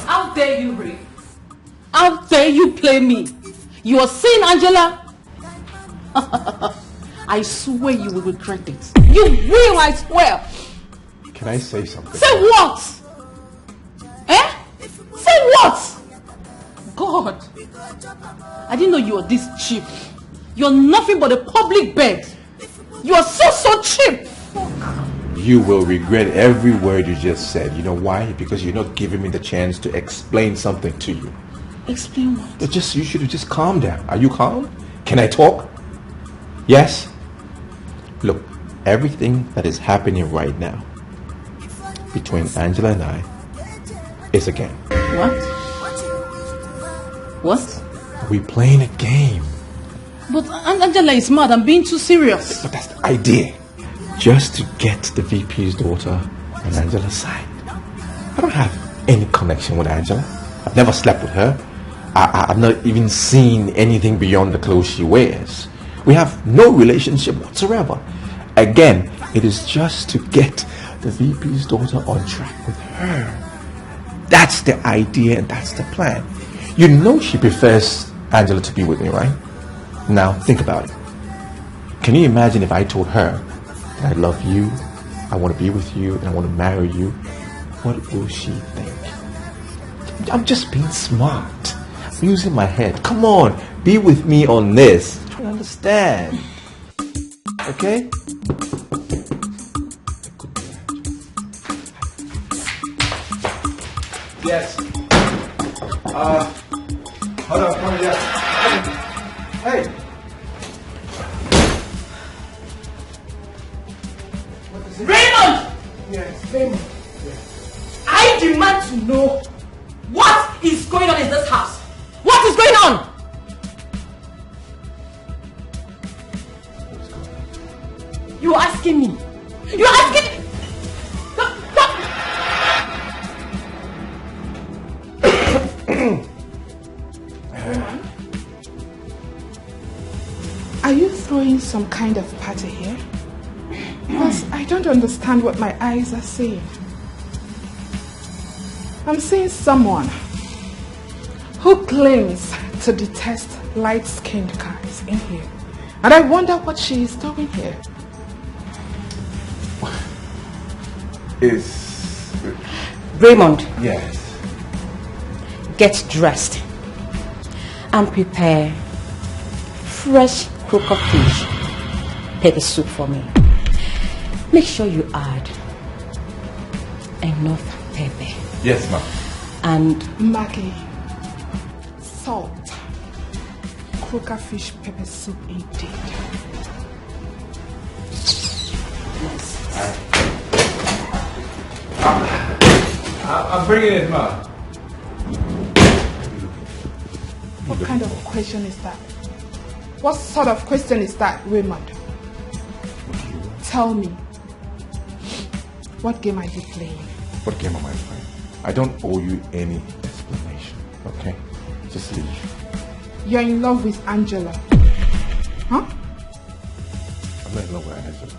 How dare you, Ray? How dare you play me? You are seeing Angela? I swear you will regret it. You will, I swear. Can I say something? Say what? Eh? Say what? God, I didn't know you were this cheap. You're nothing but a public bed. You are so, so cheap. You will regret every word you just said. You know why? Because you're not giving me the chance to explain something to you. Explain what? But just you should have just calmed down. Are you calm? Can I talk? Yes? Look, everything that is happening right now between Angela and I is a game. What? What? We playing a game. But An- Angela is mad. I'm being too serious. But that's the idea. Just to get the V P's daughter on Angela's side. I don't have any connection with Angela. I've never slept with her. I, I, I've not even seen anything beyond the clothes she wears. We have no relationship whatsoever. Again, it is just to get the V P's daughter on track with her. That's the idea and that's the plan. You know she prefers Angela to be with me, right? Now, think about it. Can you imagine if I told her that I love you, I want to be with you, and I want to marry you? What will she think? I'm just being smart. I'm using my head. Come on, be with me on this. Try to understand. Okay? Yes. Uh, hold on, hold on, yeah. Hey. What is it? Raymond! Yes, Raymond. I demand to know what is going on in this house. What is going on? You're asking me. You're asking. Are you throwing some kind of party here? Because I don't understand what my eyes are seeing. I'm seeing someone who claims to detest light skinned guys in here. And I wonder what she is doing here. Is Raymond, yes. Get dressed and prepare fresh croaker fish pepper soup for me. Make sure you add enough pepper. Yes, ma'am. And Maggie, salt, croaker fish pepper soup indeed. I- I'm bringing it, ma. What kind of question is that? What sort of question is that, Raymond? Tell me. What game are you playing? What game am I playing? I don't owe you any explanation, okay? Just leave. You're in love with Angela. Huh? I'm not in love with Angela.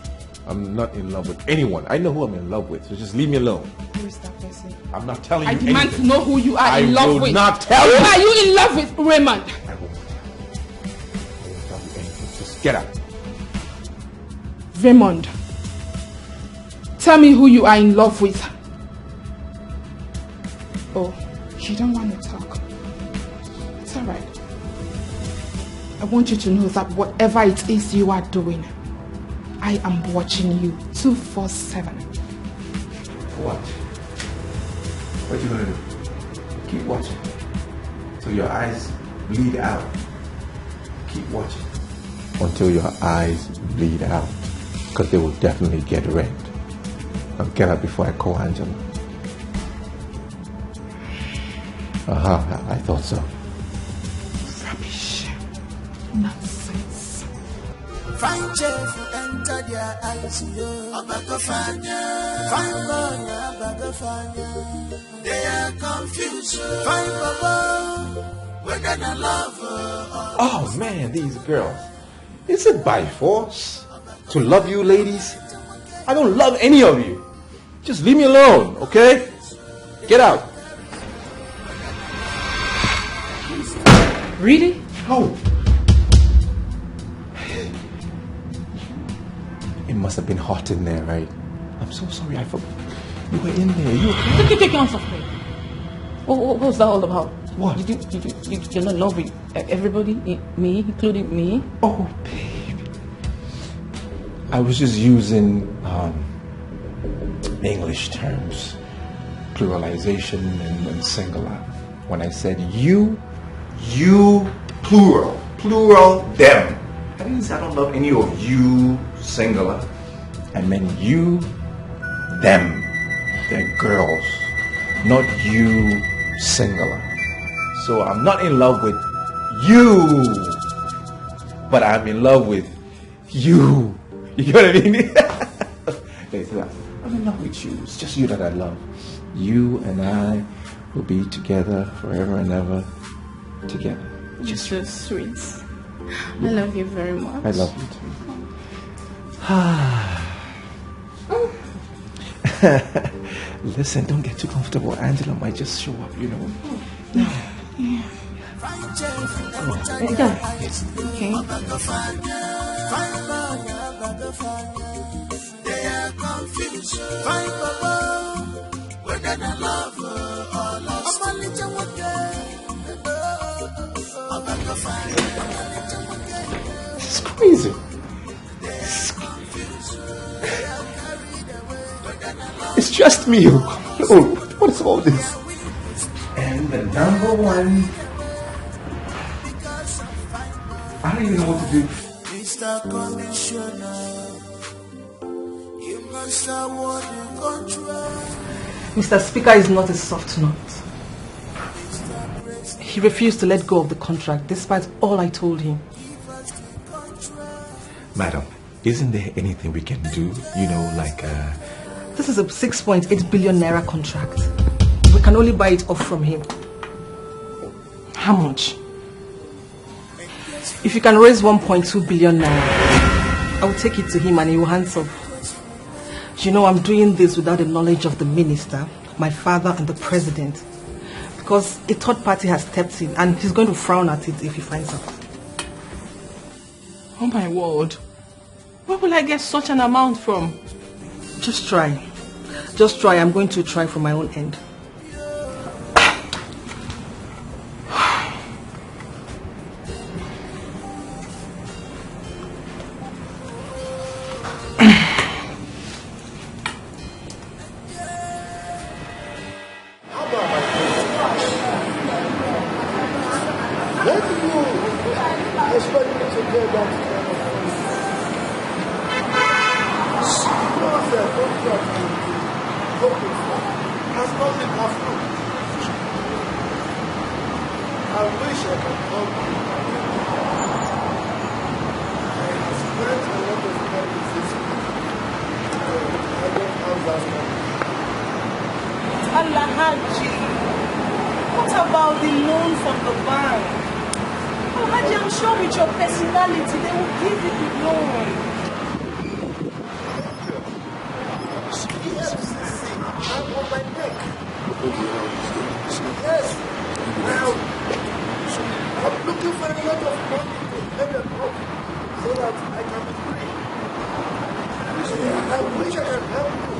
I'm not in love with anyone. I know who I'm in love with, so just leave me alone. Who is that person? I'm not telling I you demand anything. to know who you are I in love will with. not tell Who you. Are you in love with, Raymond? I won't tell you. I won't tell you anything. Just get out. Raymond, tell me who you are in love with. Oh, you don't want to talk. It's all right. I want you to know that whatever it is you are doing, I am watching you two four seven. What? What you gonna do? Keep watching till your eyes bleed out. Keep watching until your eyes bleed out, because they will definitely get red. Now get up before I call Angela. Aha, I I thought so. Rubbish. Nonsense. Fine chef enter their eyes, yo. Obago fanya. Fine boy, Obago fanya. They are confused. Fine baba, whether na love or Oh man, these girls. Is it by force to love you ladies? I don't love any of you. Just leave me alone, okay? Get out. Really? Oh. It must have been hot in there, right? I'm so sorry. I forgot. You were in there. You were Take, take, take your hands off me. What, what, what was that all about? What? Did you, did you, you, you're not in love with e- everybody, i- me, including me? Oh, babe. I was just using um, English terms, pluralization and, and singular. When I said you, you, plural, plural, them. I didn't say I don't love any of you, singular. I meant you, them. They're girls, not you, singular. So I'm not in love with you. but I'm in love with you. You get what I mean? Hey, so I'm in love with you. It's just you that I love. You and I will be together forever and ever. Together. You're so sweet. I love you very much. I love you too. Listen, don't get too comfortable. Angela might just show up, you know. Okay. It's crazy. It's just me. Oh, what is all this? And the number one. I don't even know what to do. Mister Commissioner, you must award the contract. Mister Speaker is not a soft nut. He refused to let go of the contract despite all I told him. Madam, isn't there anything we can do? You know, like uh, This is a six point eight billion naira contract. We can only buy it off from him. How much? If you can raise one point two billion naira, I will take it to him and he will hands up. You know, I'm doing this without the knowledge of the minister, my father, and the president. Because a third party has stepped in and he's going to frown at it if he finds out. Oh my word. Where will I get such an amount from? Just try. Just try. I'm going to try for my own end. Where do you expect me to get that kind of money? She knows that contract you hoping for has not been approved. I wish I could help you. I have spent a lot of time with this man. I don't have that money. Alhaji, what about the loan from the bank? Alhaji, I'm sure with your personality, they will give you the loan. E F C C, I'm on my neck. Yes, now I'm looking for a lot of money to pay them off so that I can be free. I wish I can help you.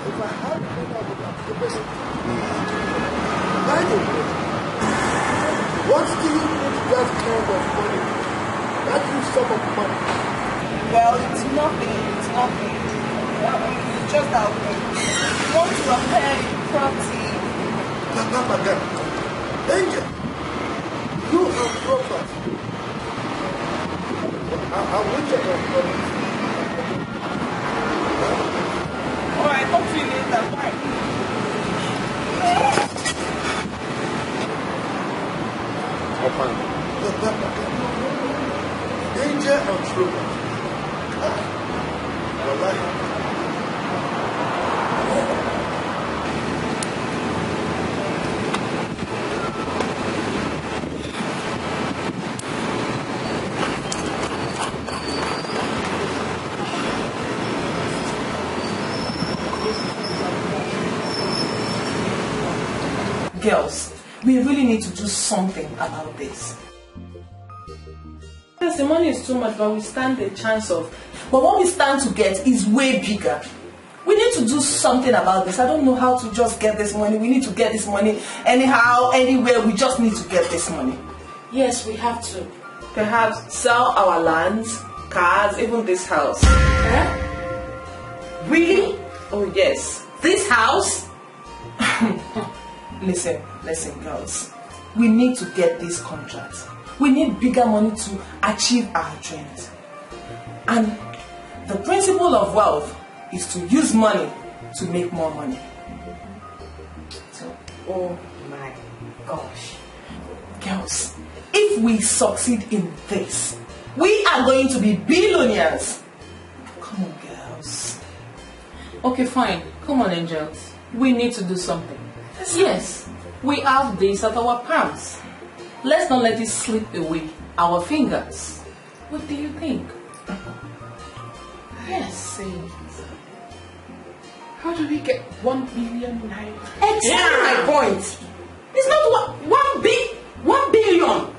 If I had money, I would have given it. By the way, what do you need that kind of money? That huge sum of money? Well, it's nothing. It's nothing. Um, it's just that we want to repair the property. Papa, madam, Angel, you have property. I, I wish I can promise. All right, talk to you later. Bye. Danger and trouble. Ah, wallahi. Girls, we really need to do something about this. Yes, the money is too much, but we stand the chance of. But what we stand to get is way bigger. We need to do something about this. I don't know how to just get this money. We need to get this money anyhow, anywhere. We just need to get this money. Yes, we have to. Perhaps sell our lands, cars, even this house. Eh? Really? Oh, yes. This house? Listen, listen, girls. We need to get this contract. We need bigger money to achieve our dreams. And the principle of wealth is to use money to make more money. So, oh my gosh. Girls, if we succeed in this, Going to be billionaires. Come on, girls. Okay, fine. Come on, angels. We need to do something. Yes, we have this at our palms. Let's not let it slip away our fingers. What do you think? Yes. How do we get one billion naira? Exactly my point. It's not one, one bi-, one billion.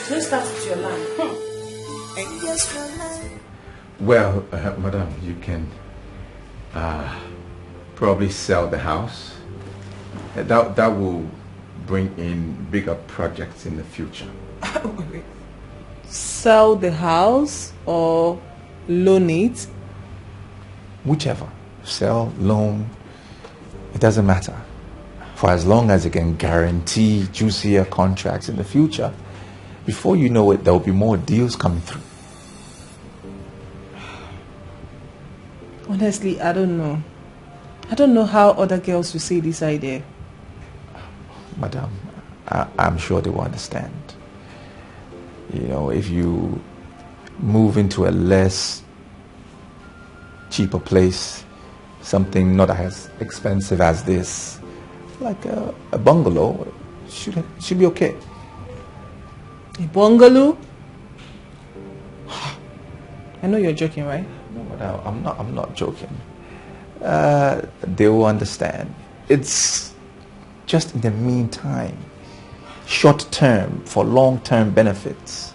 Don't start with your line. Hmm. Well, uh, madam, you can uh, probably sell the house. Uh, That, that will bring in bigger projects in the future. Sell the house or loan it? Whichever. Sell, loan, it doesn't matter. For as long as it can guarantee juicier contracts in the future, before you know it, there will be more deals coming through. Honestly, I don't know. I don't know how other girls will see this idea. Madam, I, I'm sure they will understand. You know, if you move into a less cheaper place, something not as expensive as this, like a, a bungalow, should should be okay. A bungalow? I know you're joking, right? No, madam, I'm not. I'm not joking. Uh, they will understand. It's just in the meantime, short term for long term benefits.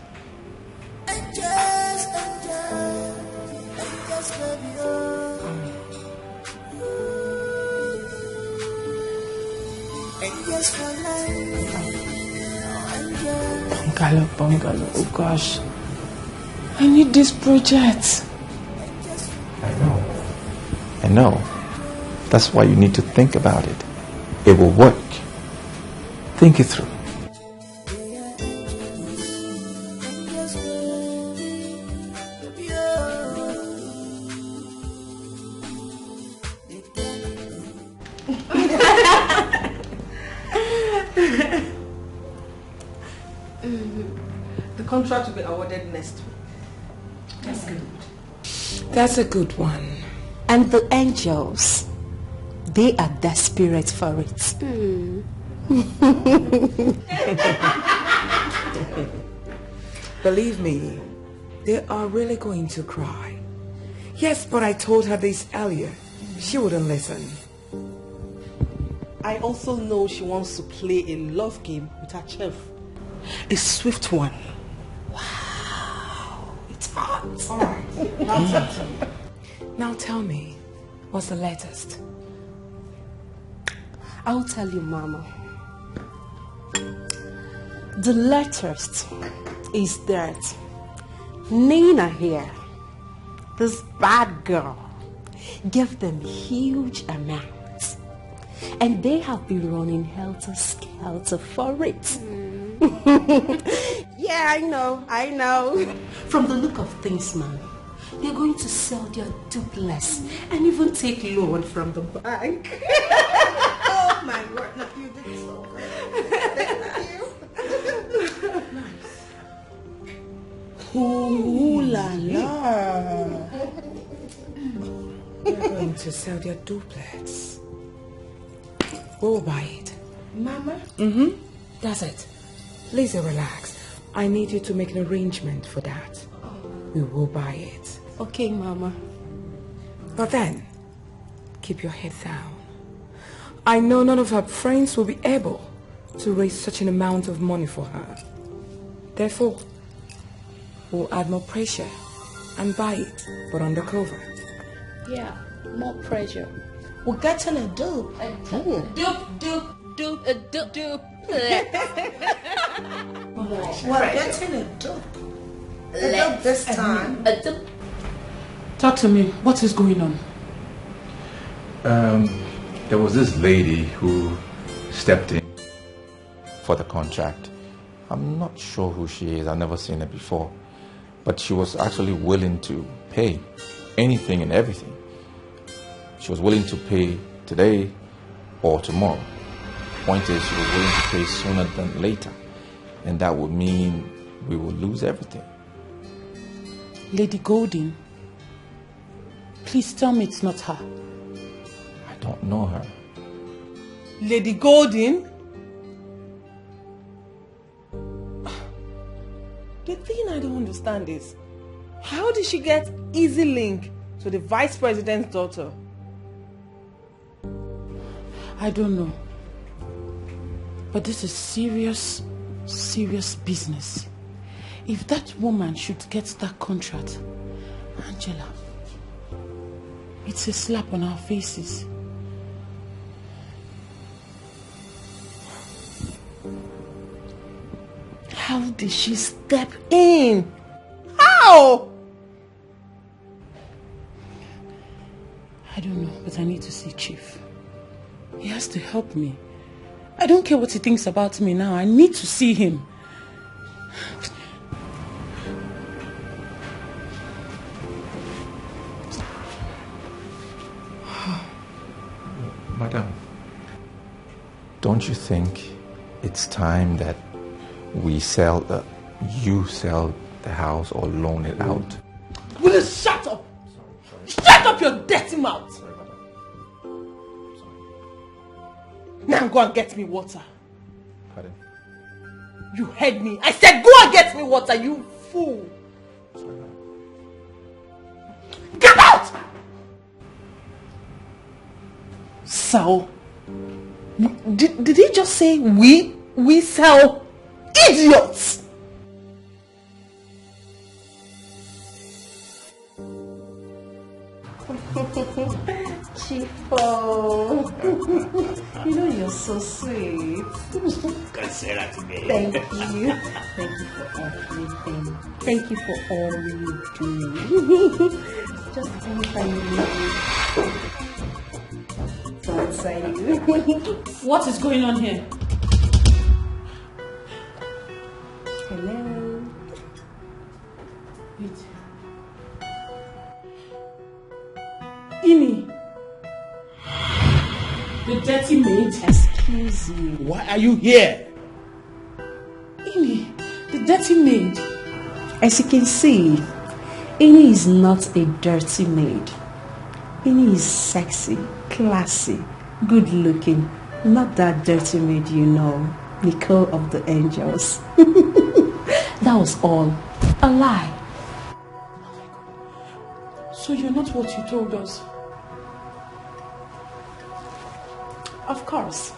Bungalow, bungalow. Oh gosh. I need this project. I know. I know. That's why you need to think about it. It will work. Think it through. The contract will be awarded next week. That's good. That's a good one. And the angels, they are desperate for it. Believe me, they are really going to cry. Yes, but I told her this earlier. She wouldn't listen. I also know she wants to play a love game with her chef. A swift one. Wow, it's hot. All right. Now tell me, what's the latest? I'll tell you, Mama. The latest is that Nina here, this bad girl, gave them huge amounts. And they have been running helter skelter for it. Yeah, I know, I know. From the look of things, man, they're going to sell their duplex and even take loan from the bank. Oh my word, no, you did so good. Thank you. Ooh la la. They're going to sell their duplex. We'll buy it. Mama? Mm-hmm. That's it. Lizzie, relax. I need you to make an arrangement for that. We will buy it. Okay, Mama. But then, keep your head down. I know none of her friends will be able to raise such an amount of money for her. Therefore, we'll add more pressure and buy it, but undercover. Yeah, more pressure. We're getting a dupe. A dupe, dupe, dupe, a dupe, dupe. We're getting a dupe. A dupe this time. A dupe. Talk to me. What is going on? Um, there was this lady who stepped in for the contract. I'm not sure who she is. I've never seen her before. But she was actually willing to pay anything and everything. She was willing to pay today or tomorrow. Point is, we're willing to pay sooner than later, and that would mean we will lose everything. Lady Golding, please tell me it's not her. I don't know her. Lady Golding? The thing I don't understand is, how did she get easy link to the vice president's daughter? I don't know. But this is serious, serious business. If that woman should get that contract, Angela, it's a slap on our faces. How did she step in? How? I don't know, but I need to see Chief. He has to help me. I don't care what he thinks about me now. I need to see him. Madam, don't you think it's time that we sell, uh, you sell the house or loan it out? Will you shut up? Shut up your dirty mouth! Now go and get me water. Pardon? You heard me. I said go and get me water, you fool. Get out! Sell? Did, did he just say we? We sell? Idiots! Chief, you know you're so sweet. Can't say that to me. Thank you. Thank you for everything. Thank you for all you do. Just anytime you need me. So inside you. What is going on here? Hello. Wait. Ini. The dirty maid. Excuse you. Why are you here? Ini, the dirty maid. As you can see, Ini is not a dirty maid. Ini is sexy, classy, good looking. Not that dirty maid you know, Nicole of the Angels. That was all a lie. So you're not what you told us. Of course,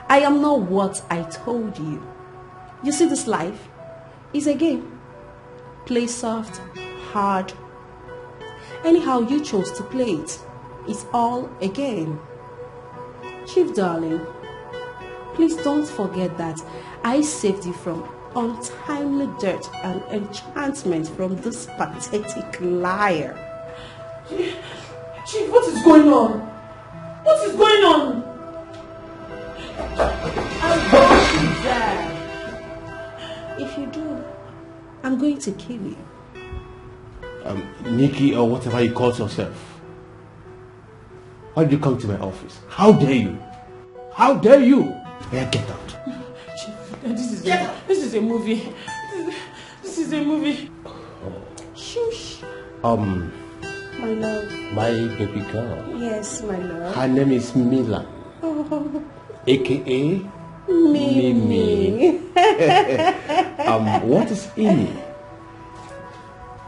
I am not what I told you. You see, this life is a game. Play soft, hard. Anyhow you chose to play it, it's all a game. Chief darling, please don't forget that I saved you from untimely death and enchantment from this pathetic liar. Chief, what is going on? What is going on? I'll go to there. If you do, I'm going to kill you. Um, Nikki, or whatever you call yourself. Why did you come to my office? How dare you? How dare you? Yeah, get out. Chief, this is a, this is a movie. This is, this is a movie. Shush, Um, my love. My baby girl. Yes, my love. Her name is Mila, A K A Mimi. Um, what is Ini?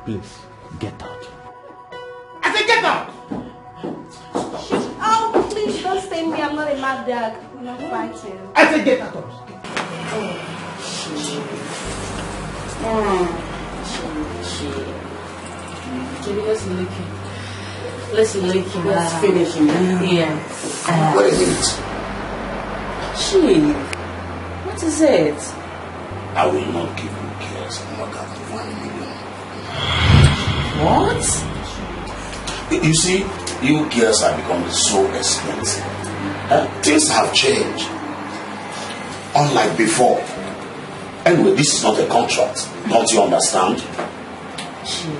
Please, get out. I said, get out! Oh, please don't stain me. I'm not a mad dog. We're not fighting. I said, get out of Jimmy, let's lick him. Let's lick him. Let's finish him. Yeah. What is it? Chief, what is it? I will not give you girls more than one million. What? You see, you girls are becoming so expensive. Uh, things have changed. Unlike before. Anyway, this is not a contract. Don't you understand? Chief,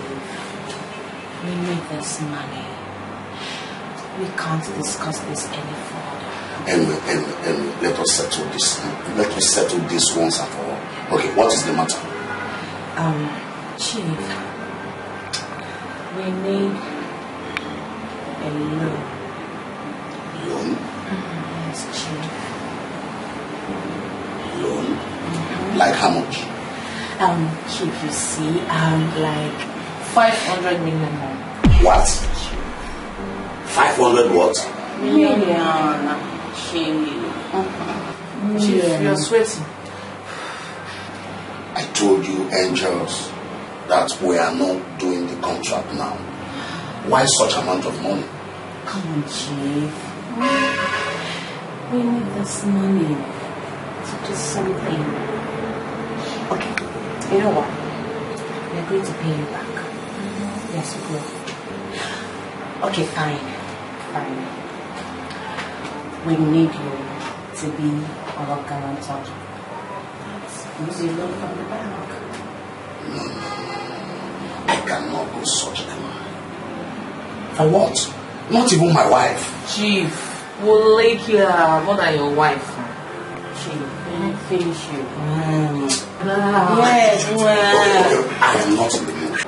we need this money. We can't discuss this any further. Anyway, anyway, anyway, let us settle this. Let us settle this once and for all. Okay, what is the matter? Um, Chief, we need a loan. Loan? Yes, Chief. Loan? Like how much? Um, Chief, you see, um, like five hundred minimum. What? Five hundred what? Million. Chief. Chief, you're sweating. I told you, angels, that we are not doing the contract now. Why such amount of money? Come on, Chief. We need this money to do something. Okay, you know what? We're going to pay you back. Yes, we will. Okay, fine. Fine. We need you to be our guarantor. Use a loan from the bank. No, no, no, no, no. I cannot go such a line. For what? Not even my wife. Chief, we'll lick you more than your wife. Chief, let me finish you. Ah. Yes. Okay, okay, I am not in the mood.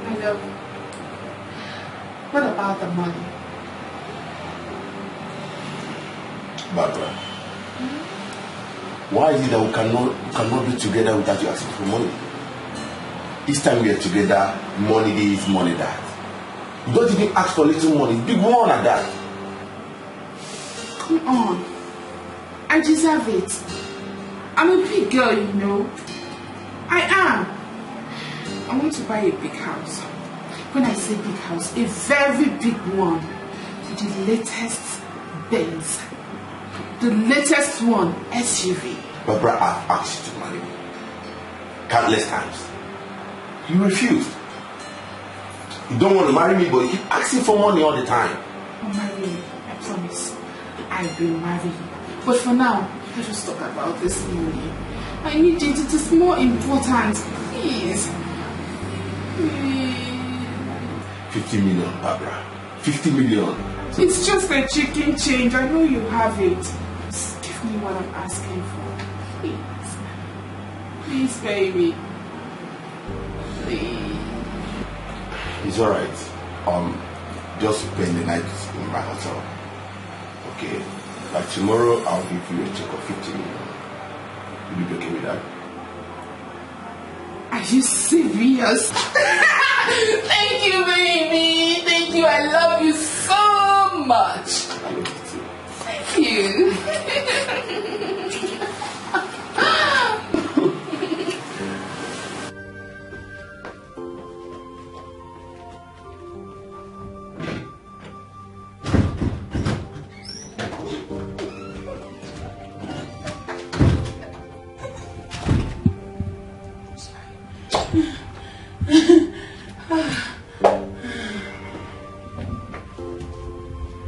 Hello. What about the money? Barbara, why is it that we cannot, we cannot be together without you asking for money? Each time we are together, money this, money that. You don't even ask for little money, big one like that. Come on. I deserve it. I'm a big girl, you know. I am. I want to buy a big house. When I say big house, a very big one. With the latest Benz. The latest one, S U V. Barbara, I've asked you to marry me countless times. You refused. You don't want to marry me, but you keep asking for money all the time. I'll marry you. I promise. I will marry you. But for now, let us talk about this money. I need it. It is more important. Please. Please. Fifty million, Barbara. Fifty million. It's just a chicken change. I know you have it. Just give me what I'm asking for. Please. Please, baby. Please. It's alright. Um, just spend the night in my hotel. Okay? Like tomorrow, I'll give you a check of fifty million. Will you be okay with that? Are you serious? Thank you, baby. Thank you. I love you so much. I love you too. Thank you.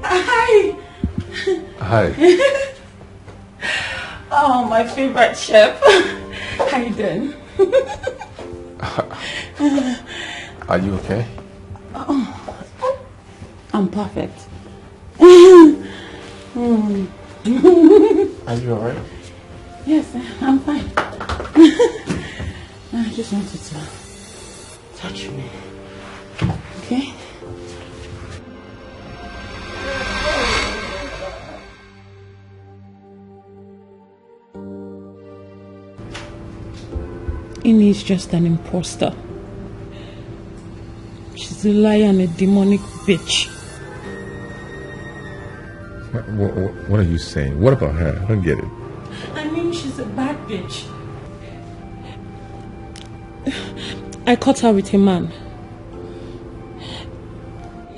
Hi. Hi. Oh, my favorite chef. How you doing? Are you okay? I'm perfect. Are you alright? Yes, I'm fine. I just wanted to touch me. Okay? Ini is just an imposter. She's a liar and a demonic bitch. What, what, what are you saying? What about her? I don't get it. I mean, she's a bad bitch. I caught her with a man.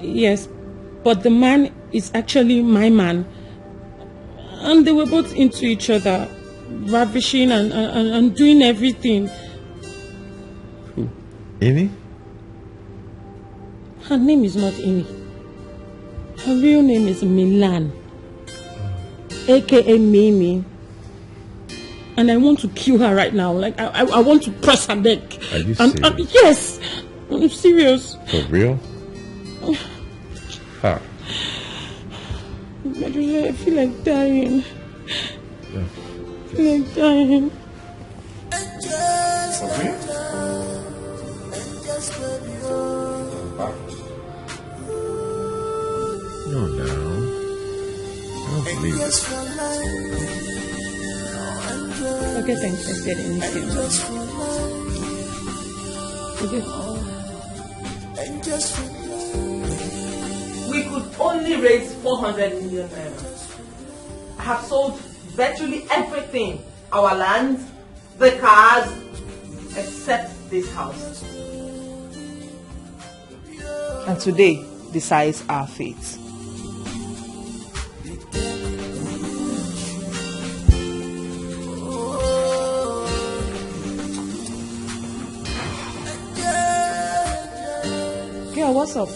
Yes, but the man is actually my man. And they were both into each other, ravishing and, and, and doing everything. Ini? Her name is not Ini. Her real name is Milan, A K A Mimi. And I want to kill her right now. Like, I, I, I want to press her neck. Are you And, and serious? Yes, I'm serious. For real? How? I feel like dying. I feel like dying. Okay. No, now. I don't believe it. Forget I said anything. Forget. We could only raise four hundred million naira. I have sold virtually everything, our lands, the cars, except this house. And today decides our fate. Girl, what's up?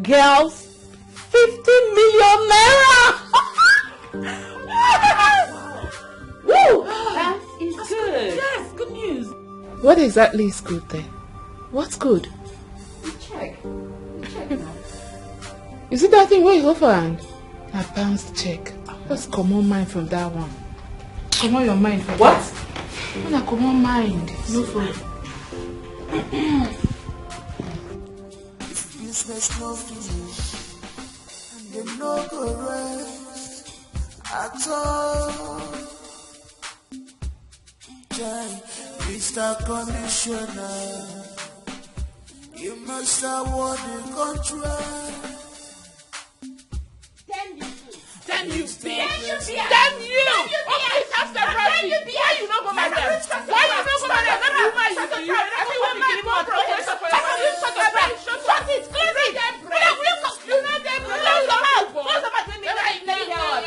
Girls, fifty million naira! Woo! That is good. Yes, good news. What exactly is good there? What's good? Check. Check now. Is it that thing wey you hold for hand? Na bounce check. Just comot mind from that one. Comot your mind from what? Una comot mind. No problem. Business no finish, and dem no go rest at all. Chai, Mister Commissioner, you must award the contract. Damn you! Damn you! Damn you! Okay, that's the problem. Why you no go marry them? Why you no go marry them? Not be woman you be. I mean, woman you be more progressive. Shut it! Close it! You know them. Close the mouth. Close the mouth. Let me let me hear what.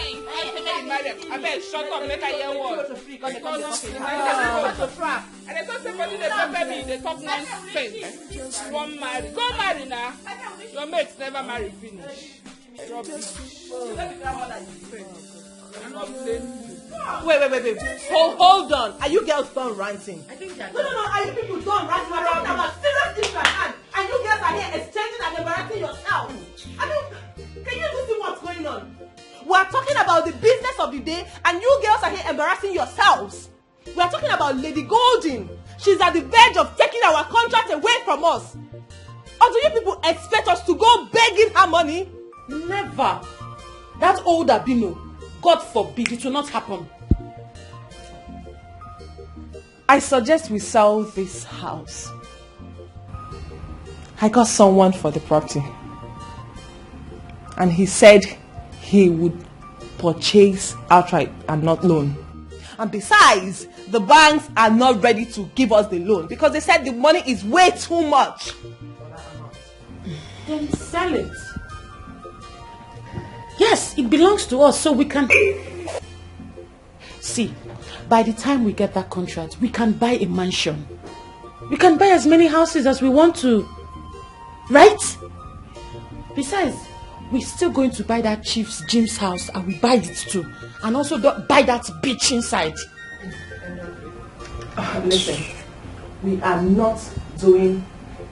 Abeg, shut up, make I hear what. Because I dey talk say money dey pepper me, dey talk nonsense. You wan marry? Go marry na. Your mates never marry finish. Rubbish. Wait, wait, wait, wait. Hold, hold on. Are you girls done ranting? I think that. No, no, no. Are you people done ranting? We're talking about serious issues at hand, and you girls are here exchanging and embarrassing yourself. I mean, can you even see what's going on? We're talking about the business of the day, and you girls are here embarrassing yourselves. We're talking about Lady Golden. She's at the verge of taking our contract away from us. Or do you people expect us to go begging her money? Never. That old Abino, God forbid, it will not happen. I suggest we sell this house. I got someone for the property, and he said he would purchase outright and not loan. And besides, the banks are not ready to give us the loan because they said the money is way too much. Then sell it. Yes, it belongs to us, so we can. See, by the time we get that contract, we can buy a mansion. We can buy as many houses as we want to. Right? Besides, we're still going to buy that chief's Jim's house, and we buy it too. And also do- buy that beach inside. Listen, we are not doing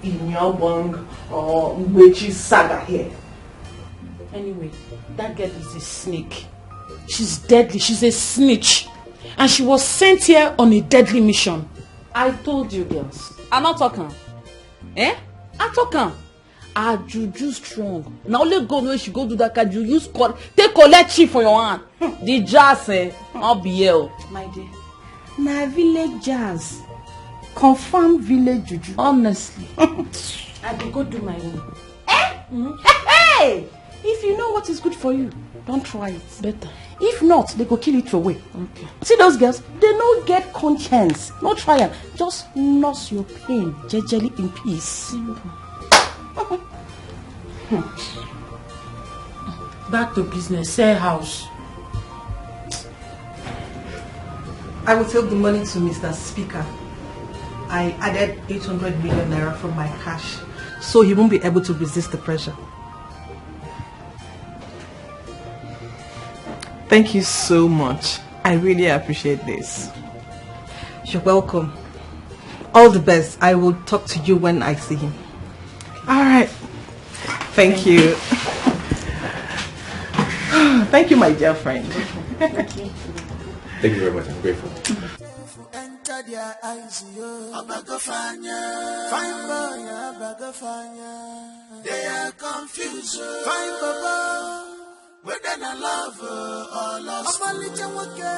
Inyobong or Mbechi saga here. Anyway, that girl is a snake. She's deadly. She's a snitch. And she was sent here on a deadly mission. I told you, girls. I not talk am. Eh? I talk am. Her juju strong. Na only God wey she go do that kind juju. Use call, take collect chief for your hand. The jazz, eh? I'll be here. My dear, na village jazz. Confirm village juju. Honestly. I go go do my own. Eh? Mm-hmm. Hey! If you know what is good for you, don't try it. Better. If not, they go kill you throw away. Okay. See those girls, they no get conscience. No try am. Just nurse your pain jejely in peace. Simple. Hmm. Back to business, sell house. I will take the money to Mister Speaker. I added eight hundred million naira from my cash, so he won't be able to resist the pressure. Thank you so much. I really appreciate this. You're welcome. All the best. I will talk to you when I see him. All right. Thank you. Thank you, my dear friend. Thank you very much. I'm grateful. Enter their eyes, yo. Obago fanya. Fine boy, Obago fanya. They are confused, yo. Fine baba. Whether na love, uh, or lost. Ọmalịcha nwoke.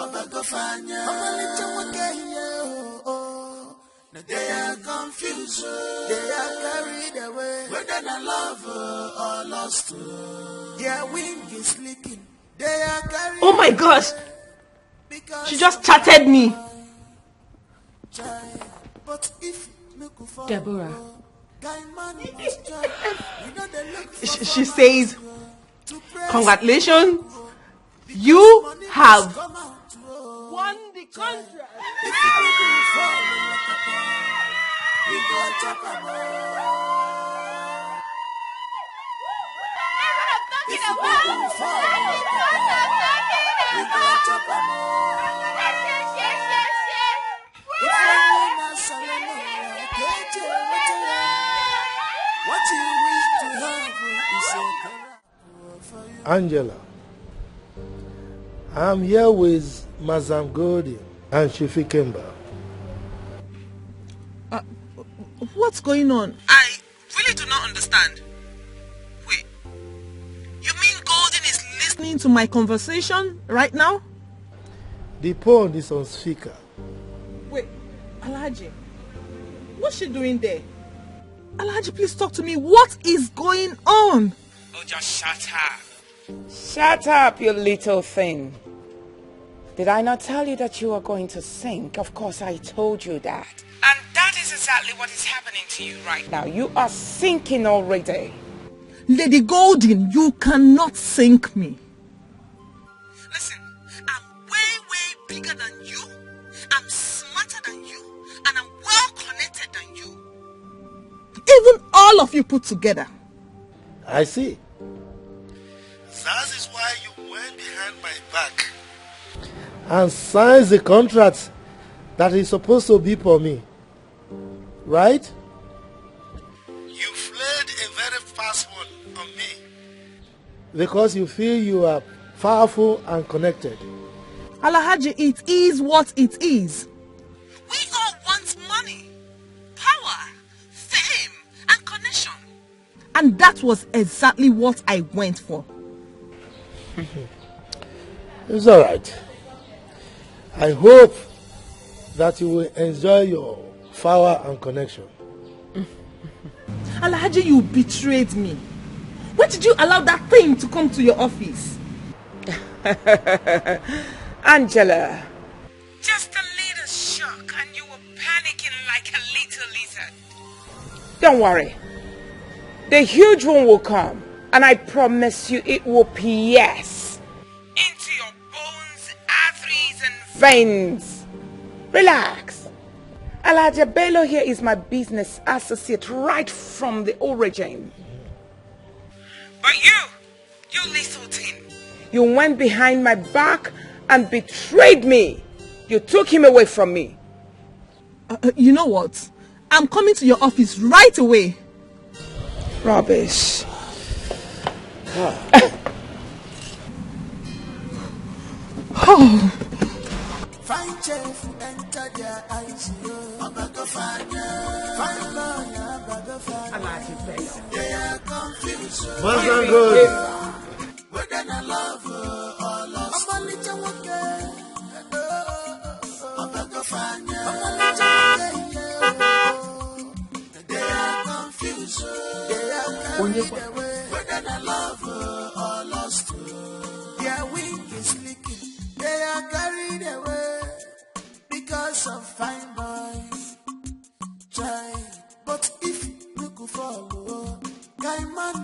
Obago fanya. Ọmalịcha nwoke, yeah, oh, oh. They are confused, yo. They are carried away. Whether na love, uh, or lost, uh. Their wing is leaking. They are carried Oh my gosh! because She just chatted me. But if look for Deborah. Guy man must try. We know they look for She, she forward says, to press "Congratulations, you have come out, oh. Won the contract." If you look for we go chop am, oh. If you look for we go chop am, oh. If you win a salama, what you wish to have is a Angela, I'm here with Mazam Golding and Chifi Kemba. Uh, what's going on? I really do not understand. Wait, you mean Golden is listening to my conversation right now? The phone is on speaker. Wait, Alhaji, what's she doing there? Alhaji, please talk to me. What is going on? Oh, just shut up. Shut up, you little thing. Did I not tell you that you are going to sink? Of course, I told you that. And that is exactly what is happening to you right now. You are sinking already. Lady Golden, you cannot sink me. Listen, I'm way, way bigger than you. I'm smarter than you. And I'm well connected than you. Even all of you put together. I see. That is why you went behind my back and signed the contract that is supposed to be for me. Right? You played a very fast one on me because you feel you are powerful and connected. Alhaji, it is what it is. We all want money, power, fame, and connection. And that was exactly what I went for. It's all right. I hope that you will enjoy your power and connection. Alhaji, you betrayed me. Why did you allow that thing to come to your office? Angela. Just a little shock and you were panicking like a little lizard. Don't worry. The huge one will come, and I promise you it will pierce into your bones, arteries, and veins. Relax. Alhaji Bello here is my business associate right from the origin. But you, you little thing, you went behind my back and betrayed me. You took him away from me. Uh, uh, you know what? I'm coming to your office right away. Rubbish. Oh. Fine chef enter their eyes, yo. Obago fanya. Fine lawyer, Obago fanya. They are confused. Mazam Golding. Whether na love, uh, or lost. Ọmalịcha nwoke. Obago fanya. They are confused. They are carried away. Whether na love, uh, or lost. Their wing is leaking. They are carried away because of fine boy. Chai. But if look follow, guy man.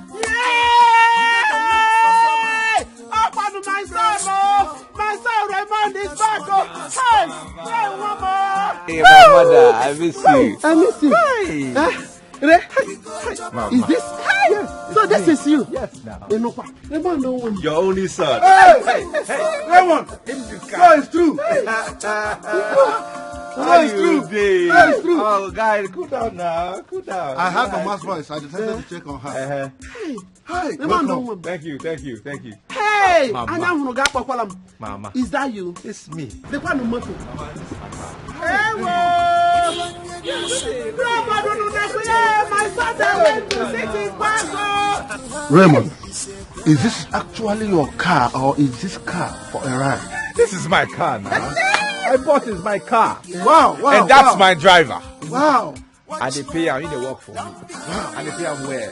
Hey, my mother, I miss you. I miss you. Hey. Eh? Re- Mama. Is this? Yes. So this is you. Yes, now. Enough. The man don't want you. Your only son. Hey, hey, hey, Raymond. No, it's true. No, it's true. No, it's true. Oh, guys, cool down now. Cool down. I heard Mama's voice. I decided to check on her. Uh-huh. Hey. Hi, the man don't want. Thank you, thank you, thank you. Hey, Mama. Anyanwụ ga-akpọkwala m. Mama. Is that you? It's me. The one moto. Mama, this is my car. Hey, whoa. Raymond, is this actually your car or is this car for a ride? This is my car now. I bought is my car. Wow, wow. And that's my driver. Wow. I dey pay am, he dey work for me. I dey pay am well.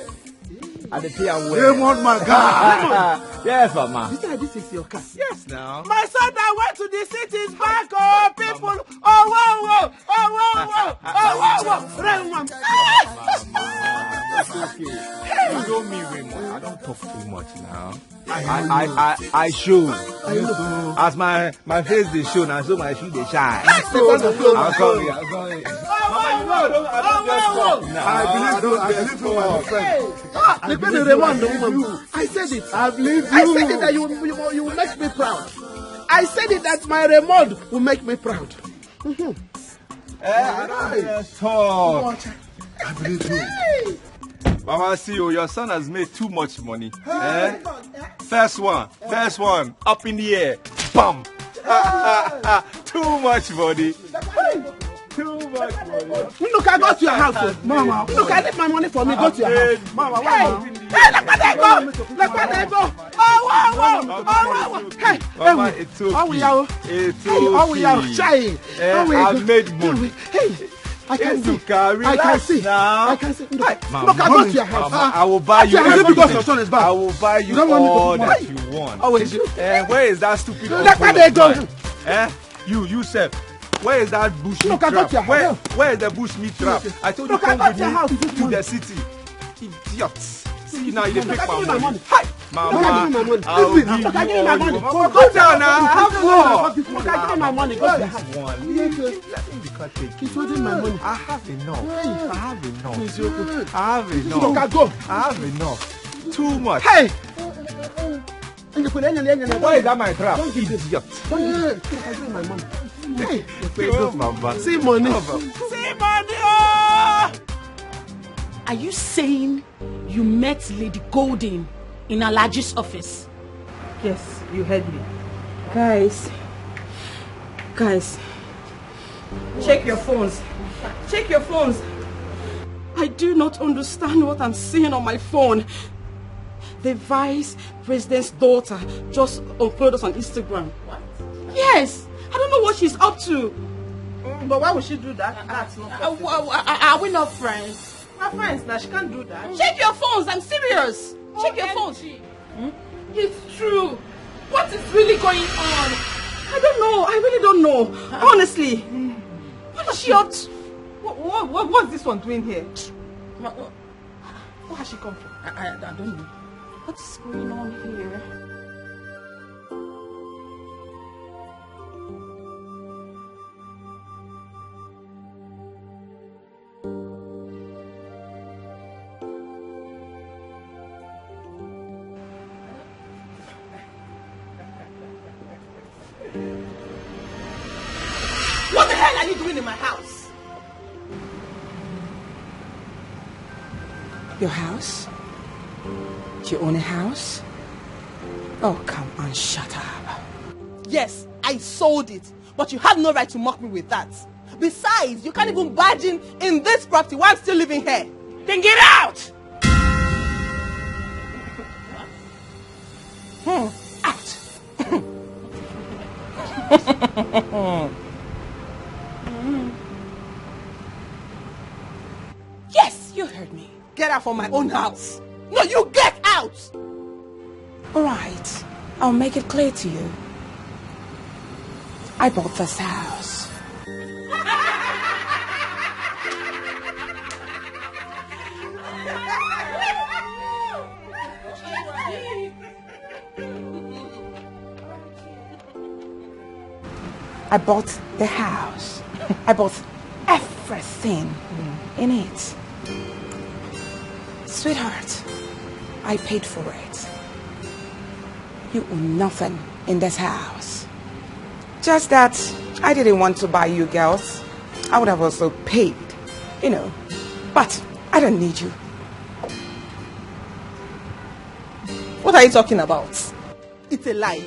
I dey pay am well. Raymond, my God. Yes, Mama. You say this is your car? Yes, now. My son that went to the city is back, oh, people. Oh, whoa, whoa. Oh, whoa, whoa. Oh, whoa, whoa. Raymond. It's okay. You know me, Raymond. I don't talk too much now. I, I, I, I show. As my, my face dey show, na so my shoe dey shine. I'm sorry, I'm sorry. Mama, you know, I don't, I don't just talk now. I believe you, I believe you, my friend. Ah, the baby Raymond, the woman. I said it. I believe you. I said it that you, you, you will make me proud. I said it that my Raymond will make me proud. Mm-hmm. Eh, I don't just talk. I believe you. Mama, see you. Your son has made too much money. Eh? First one, first one, up in the air, bam! Too much money. Too much money. Look, I go to your house, oh. Mama. Look, I leave my money for me. Go to your house. Mama, why? Hey, let me go. Let me go. Oh, wow, wow. Oh, wow, wow. Hey, Mama, hey, it's okay. How we are? It's okay. Hey, how we are? Shy. Eh, I've made money. Hey, I can see. I can see. I can see. Look, look, I go to your house. Mama, I will buy you everything. I will buy you all that you want. Always you. Eh, where is that stupid uncle of mine? Eh? You, you sef. Where is that bush meat trap? Where, where is the bush meat trap? I told you come with me to the city. Idiot. See now, you dey pick my money. Hi, Mama, I will give you all. Go down now. I have more. Look, I give my money. Go to your house. Let me be cut. He's holding my money. I have enough. I have enough. I have enough. Go. I have enough. Too much. Hey. Why is that my trap? Don't give this. Idiot. Don't give this. Don't give my money. Hey, oh, Mama. See money. See money. Oh. Are you saying you met Lady Golden in Alhaji's office? Yes, you heard me. Guys, guys, check your phones. Check your phones. I do not understand what I'm seeing on my phone. The vice president's daughter just uploaded us on Instagram. What? Yes, I don't know what she's up to. Mm, but why would she do that? That's not possible. Uh, uh, uh, are we not friends? We're friends now. She can't do that. Check your phones. I'm serious. Check your phones. O M G. Hmm? It's true. What is really going on? I don't know. I really don't know. Honestly. What is she up to? What, what, what, what's this one doing here? Where has she come from? I, I, I don't know. What is going on here? What the hell are you doing in my house? Your house? You own a house? Oh, come on, shut up. Yes, I sold it, but you have no right to mock me with that. Besides, you can't even barge in in this property while I'm still living here. Then get out! Hmm. Out! Yes, you heard me. Get out from my own house. No, you get out! All right, I'll make it clear to you. I bought this house. I bought the house. I bought everything in it. Sweetheart, I paid for it. You own nothing in this house. Just that I didn't want to buy you girls. I would have also paid, you know. But I don't need you. What are you talking about? It's a lie.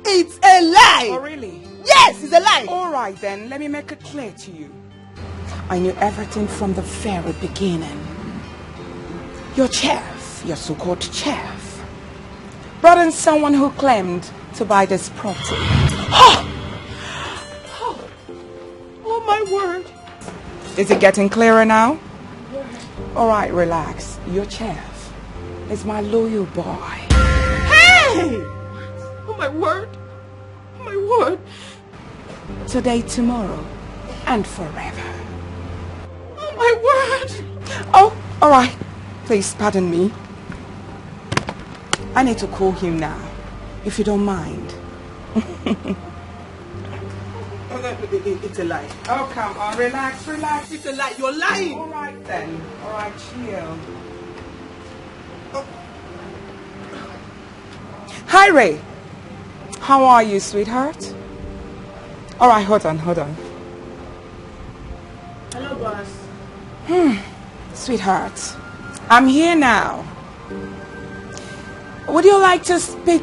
It's a lie. Oh, really? Yes, it's a lie. All right, then, let me make it clear to you. I knew everything from the very beginning. Your chef, your so-called chef, brought in someone who claimed to buy this property. Oh, my word. Is it getting clearer now? All right, relax. Your chef is my loyal boy. Hey! Oh, my word. Oh, my word. Today, tomorrow, and forever. Oh, my word. Oh, all right. Please pardon me. I need to call him now, if you don't mind. Oh, no, it- it- it's a lie. Oh, come on, relax, relax. It's a lie. You're lying. All right, then. All right, chill. Hi, Ray. How are you, sweetheart? All right, hold on, hold on. Hello, boss. Sweetheart, I'm here now. Would you like to speak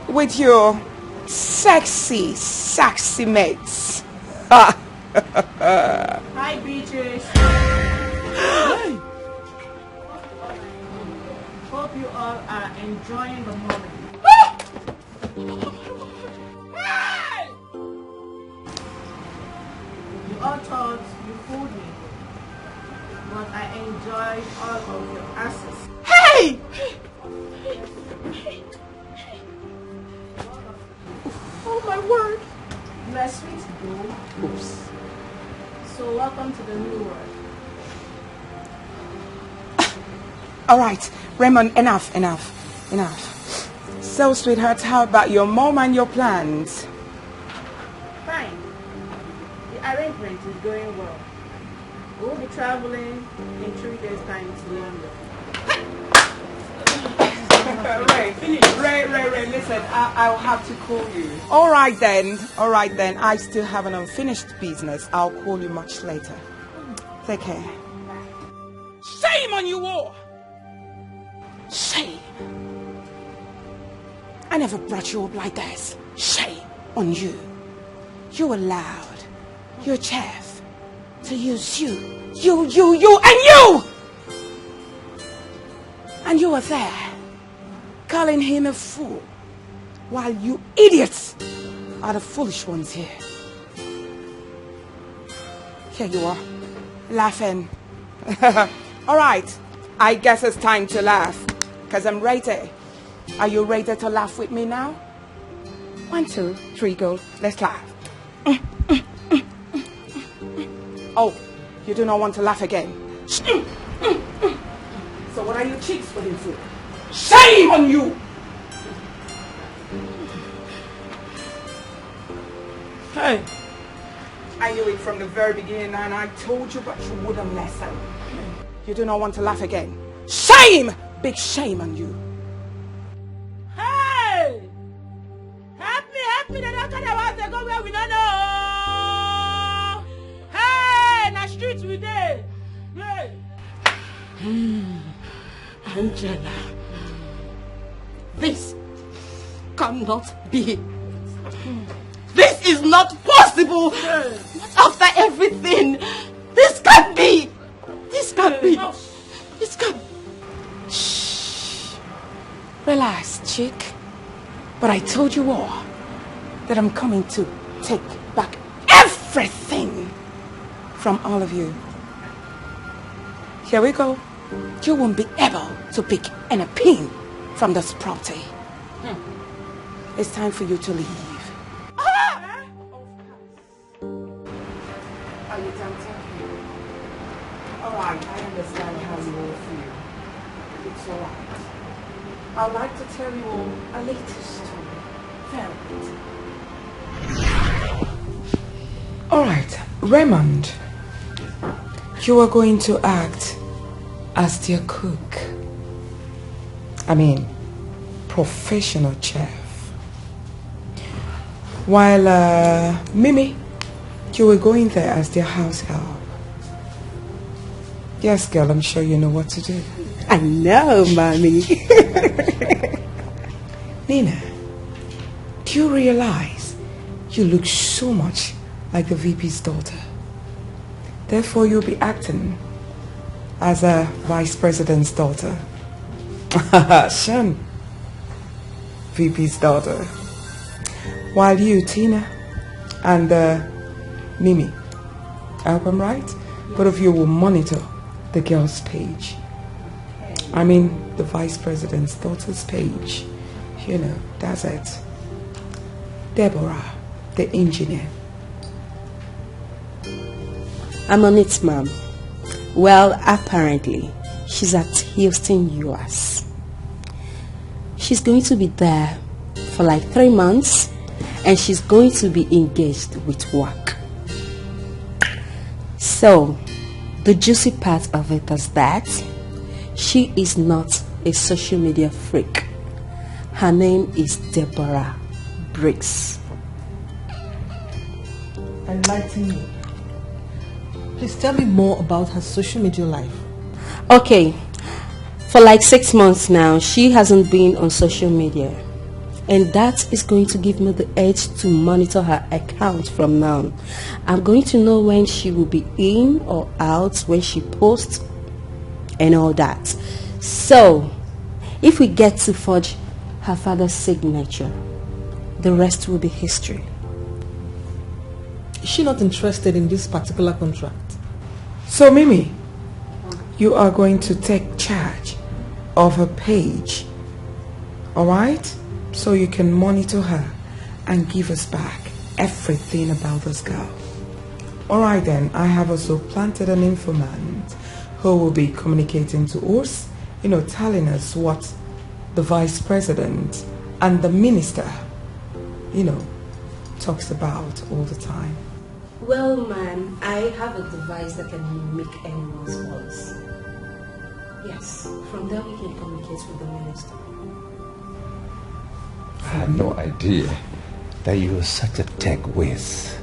with your sexy, sexy mates? Hi, beaches. Hope you all are enjoying the moment. Hey! You all thought you fooled me, but I enjoyed all of your asses. Hey! Oh, my word! You are sweet, though. Oops. So welcome to the new world. All right, Raymond, enough, enough, enough. So, sweetheart, how about your mom and your plans? Fine. The arrangement is going well. We'll be traveling in three days' time to London. Ray, Ray, Ray, Ray, listen, I, I'll have to call you. All right then, all right then. I still have an unfinished business. I'll call you much later. Take care. Shame on you all! Shame! I never brought you up like this. Shame on you. You allowed your chef to use you, you, you, you, and you! And you were there, calling him a fool, while you idiots are the foolish ones here. Here you are, laughing. All right, I guess it's time to laugh, because I'm ready. Are you ready to laugh with me now? One, two, three, go. Let's laugh. Oh, you do not want to laugh again. So what are your cheeks waiting for? Shame on you! Hey! I knew it from the very beginning, and I told you, but you wouldn't listen. You do not want to laugh again. Shame! Big shame on you. Hey! Help me, help me, they don't carry us, they go where we don't know. Hey, na street we dey. Hey. Angela, this cannot be. This is not possible. Not after everything. This can't be. This can't be. This can't. Shh. Relax, chick. But I told you all that I'm coming to take back everything from all of you. Here we go. You won't be able to pick any pin from this property. It's time for you to leave. Are you done talking? All right, I understand how you all feel. It's all right. I'd like to tell you all a little story. Very little. All right, Raymond, you are going to act as their cook. I mean, professional chef. While uh, Mimi, you were going there as their house help. Yes, girl, I'm sure you know what to do. I know, mommy. Nina, do you realize you look so much like the V P's daughter? Therefore, you'll be acting as a vice president's daughter. Shan, V P's daughter. While you, Tina, and uh, Mimi, I hope I'm right, both of you will monitor the girl's page. I mean, the vice president's daughter's page. You know, that's it. Deborah, the engineer. I'm on it, ma'am. Well, apparently, she's at Houston, U S. She's going to be there for like three months, and she's going to be engaged with work. So, the juicy part of it is that she is not a social media freak. Her name is Deborah Briggs. Enlighten me. Please tell me more about her social media life. Okay, for like six months now, she hasn't been on social media. And that is going to give me the edge to monitor her account from now. I'm going to know when she will be in or out, when she posts, and all that. So, if we get to forge her father's signature, the rest will be history. Is she not interested in this particular contract? So, Mimi, you are going to take charge of her page, all right? So you can monitor her and give us back everything about this girl. All right, then, I have also planted an informant who will be communicating to us, you know, telling us what the vice president and the minister, you know, talks about all the time. Well, ma'am, I have a device that can mimic anyone's voice. Yes, from there we can communicate with the minister. I had no idea that you were such a tech whiz.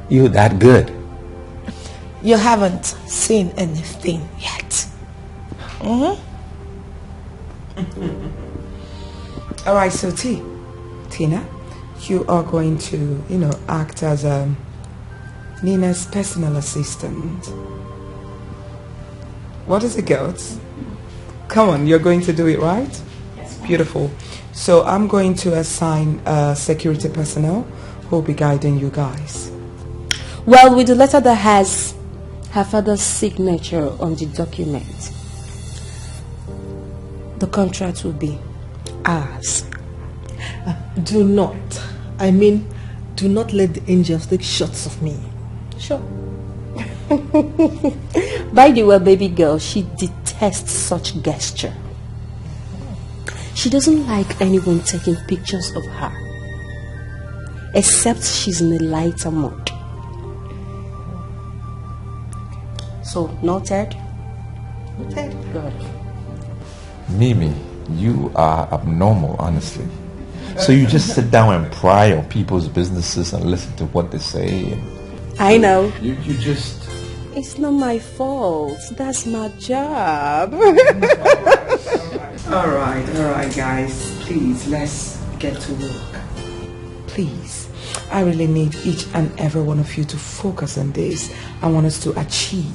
You that good? You haven't seen anything yet. Mm-hmm. All right, so T, Tina, you are going to, you know, act as um, Nina's personal assistant. What is it, girls? Come on, you're going to do it, right? Yes, ma'am. Beautiful. So I'm going to assign uh, security personnel who will be guiding you guys. Well, with the letter that has her father's signature on the document, the contract will be ours. Uh, do not, I mean, do not let the angels take shots of me. Sure. By the way, baby girl, she detests such gesture. She doesn't like anyone taking pictures of her, except she's in a lighter mood. So, noted? Noted. Good. Mimi, you are abnormal, honestly. So you just sit down and pry on people's businesses and listen to what they say. And I know. You, you just. It's not my fault. That's my job. All right, all right, guys. Please, let's get to work. Please. I really need each and every one of you to focus on this. I want us to achieve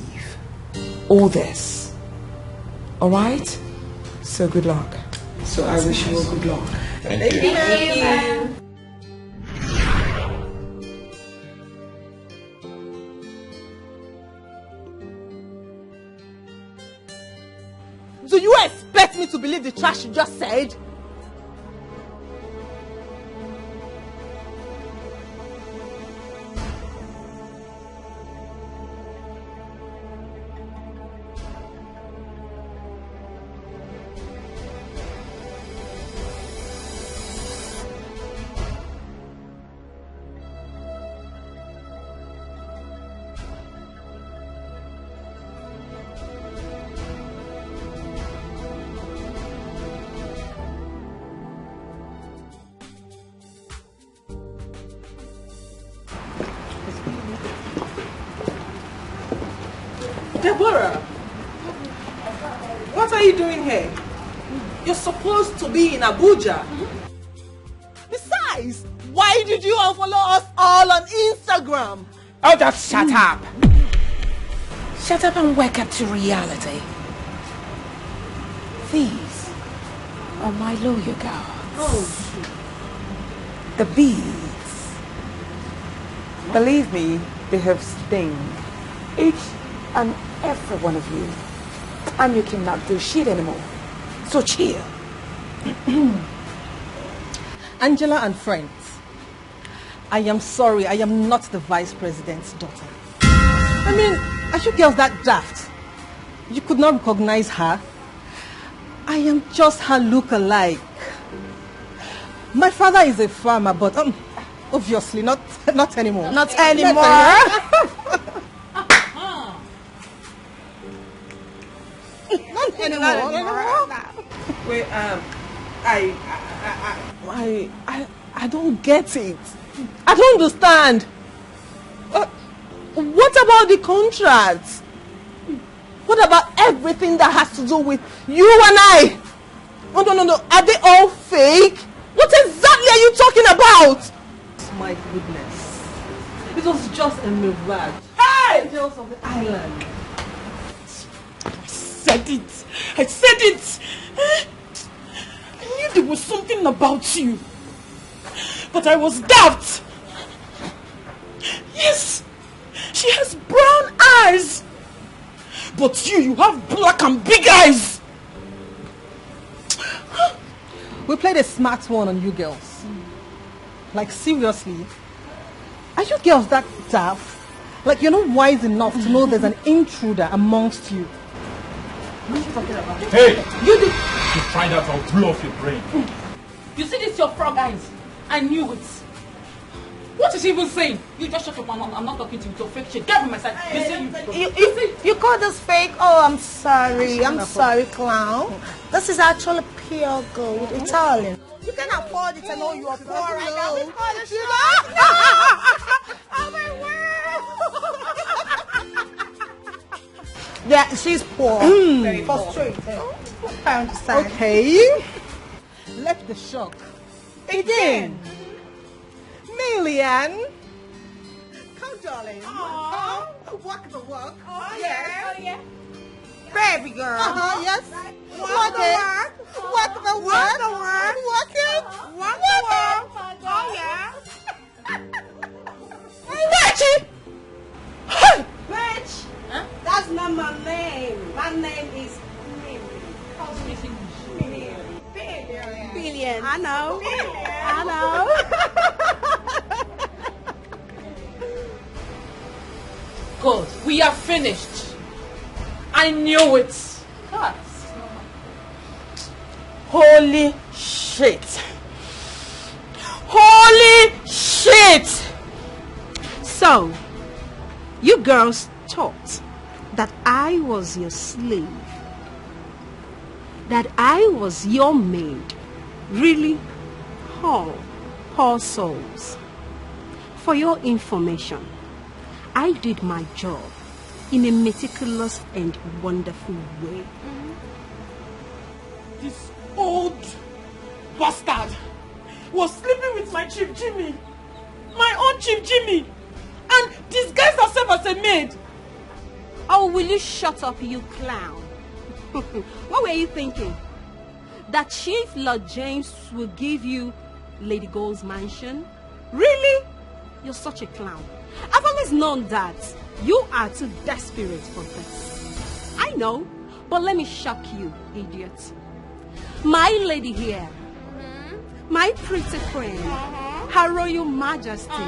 all this. All right? So good luck. So I wish you all good luck. Thank you. Thank you. Do you expect me to believe the trash you just said? Deborah, what are you doing here? You're supposed to be in Abuja. Besides, why did you unfollow us all on Instagram? Oh, just shut up! Shut up and wake up to reality. These are my lawyer girls. The bees. Believe me, they have sting. Each and every one of you. And you cannot do shit anymore. So chill. Angela and friends, I am sorry, I am not the vice president's daughter. I mean, are you girls that daft? You could not recognize her? I am just her look-alike. My father is a farmer, but um, obviously not not anymore. Not anymore. Not anymore. Wait, um, I, I, I, I, I, I don't get it. I don't understand. Uh, what about the contract? What about everything that has to do with you and I? Oh, no, no, no. Are they all fake? What exactly are you talking about? My goodness. It was just a mirage. Hey! Tales of the island. I said it. I said it. Eh? I knew there was something about you. But I was daft. Yes, she has brown eyes. But you, you have black and big eyes. We played a smart one on you girls. Like, seriously? Are you girls that daft? Like, you're not wise enough to know there's an intruder amongst you. What are you talking about? Hey! You did. If you try that, I'll blow off your brain. You see this, your frog eyes? I knew it. What is she even saying? You just shut up. I'm, I'm not talking to you. It's your fake shit. Get from my side. You see, you, you, you, you call this fake? Oh, I'm sorry. I'm sorry, clown. This is actually pure gold, Italian. You can afford it. I know you are poor right now. This call the shop. Oh my word! Yeah, she's poor. Very frustrated. I understand. Okay. Left the shock. Again. Million. Come, darling. Come. Walk the walk. Oh, yes. Oh, yeah. Baby girl. Uh-huh, yes. Walk the walk. Walk the walk. Walk the walk. Walk it. Walk the walk. Oh, yeah. Betty! Hey! Bitch! Huh? That's not my name. My name is Mimi. Call me Mimi. Billion. Billion. I know. Billion. I know. God, we are finished. I knew it. God. Holy shit. Holy shit. So, you girls thought that I was your slave, that I was your maid. Really? Oh, poor souls. For your information, I did my job in a meticulous and wonderful way. This old bastard was sleeping with my Chief Jimmy. My own Chief Jimmy. And disguised herself as a maid. Oh, will you shut up, you clown? What were you thinking? That Chief Lord James will give you Lady Gold's mansion? Really? You're such a clown. I've always known that you are too desperate for this. I know, but let me shock you, idiot. My lady here, my pretty queen, Her Royal Majesty,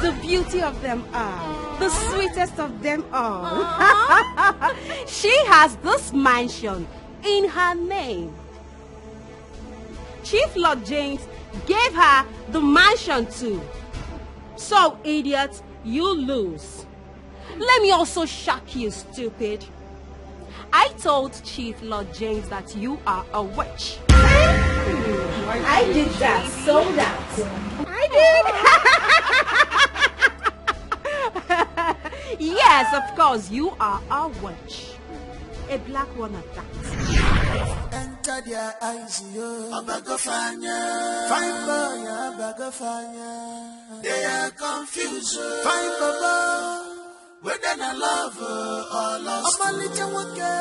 the beauty of them all, the sweetest of them all. She has this mansion in her name. Chief Lord James gave her the mansion too. So, idiot, you lose. Let me also shock you, stupid. I told Chief Lord James that you are a witch. I did that, so that. I did. Yes, Of course, you are our watch. A black one at that. Enter their eyes, yo. Abagofanya. Fine boy, Abagofanya. They are confused. Fine baba. Whether na love uh, or lost. Ọmalịcha nwoke.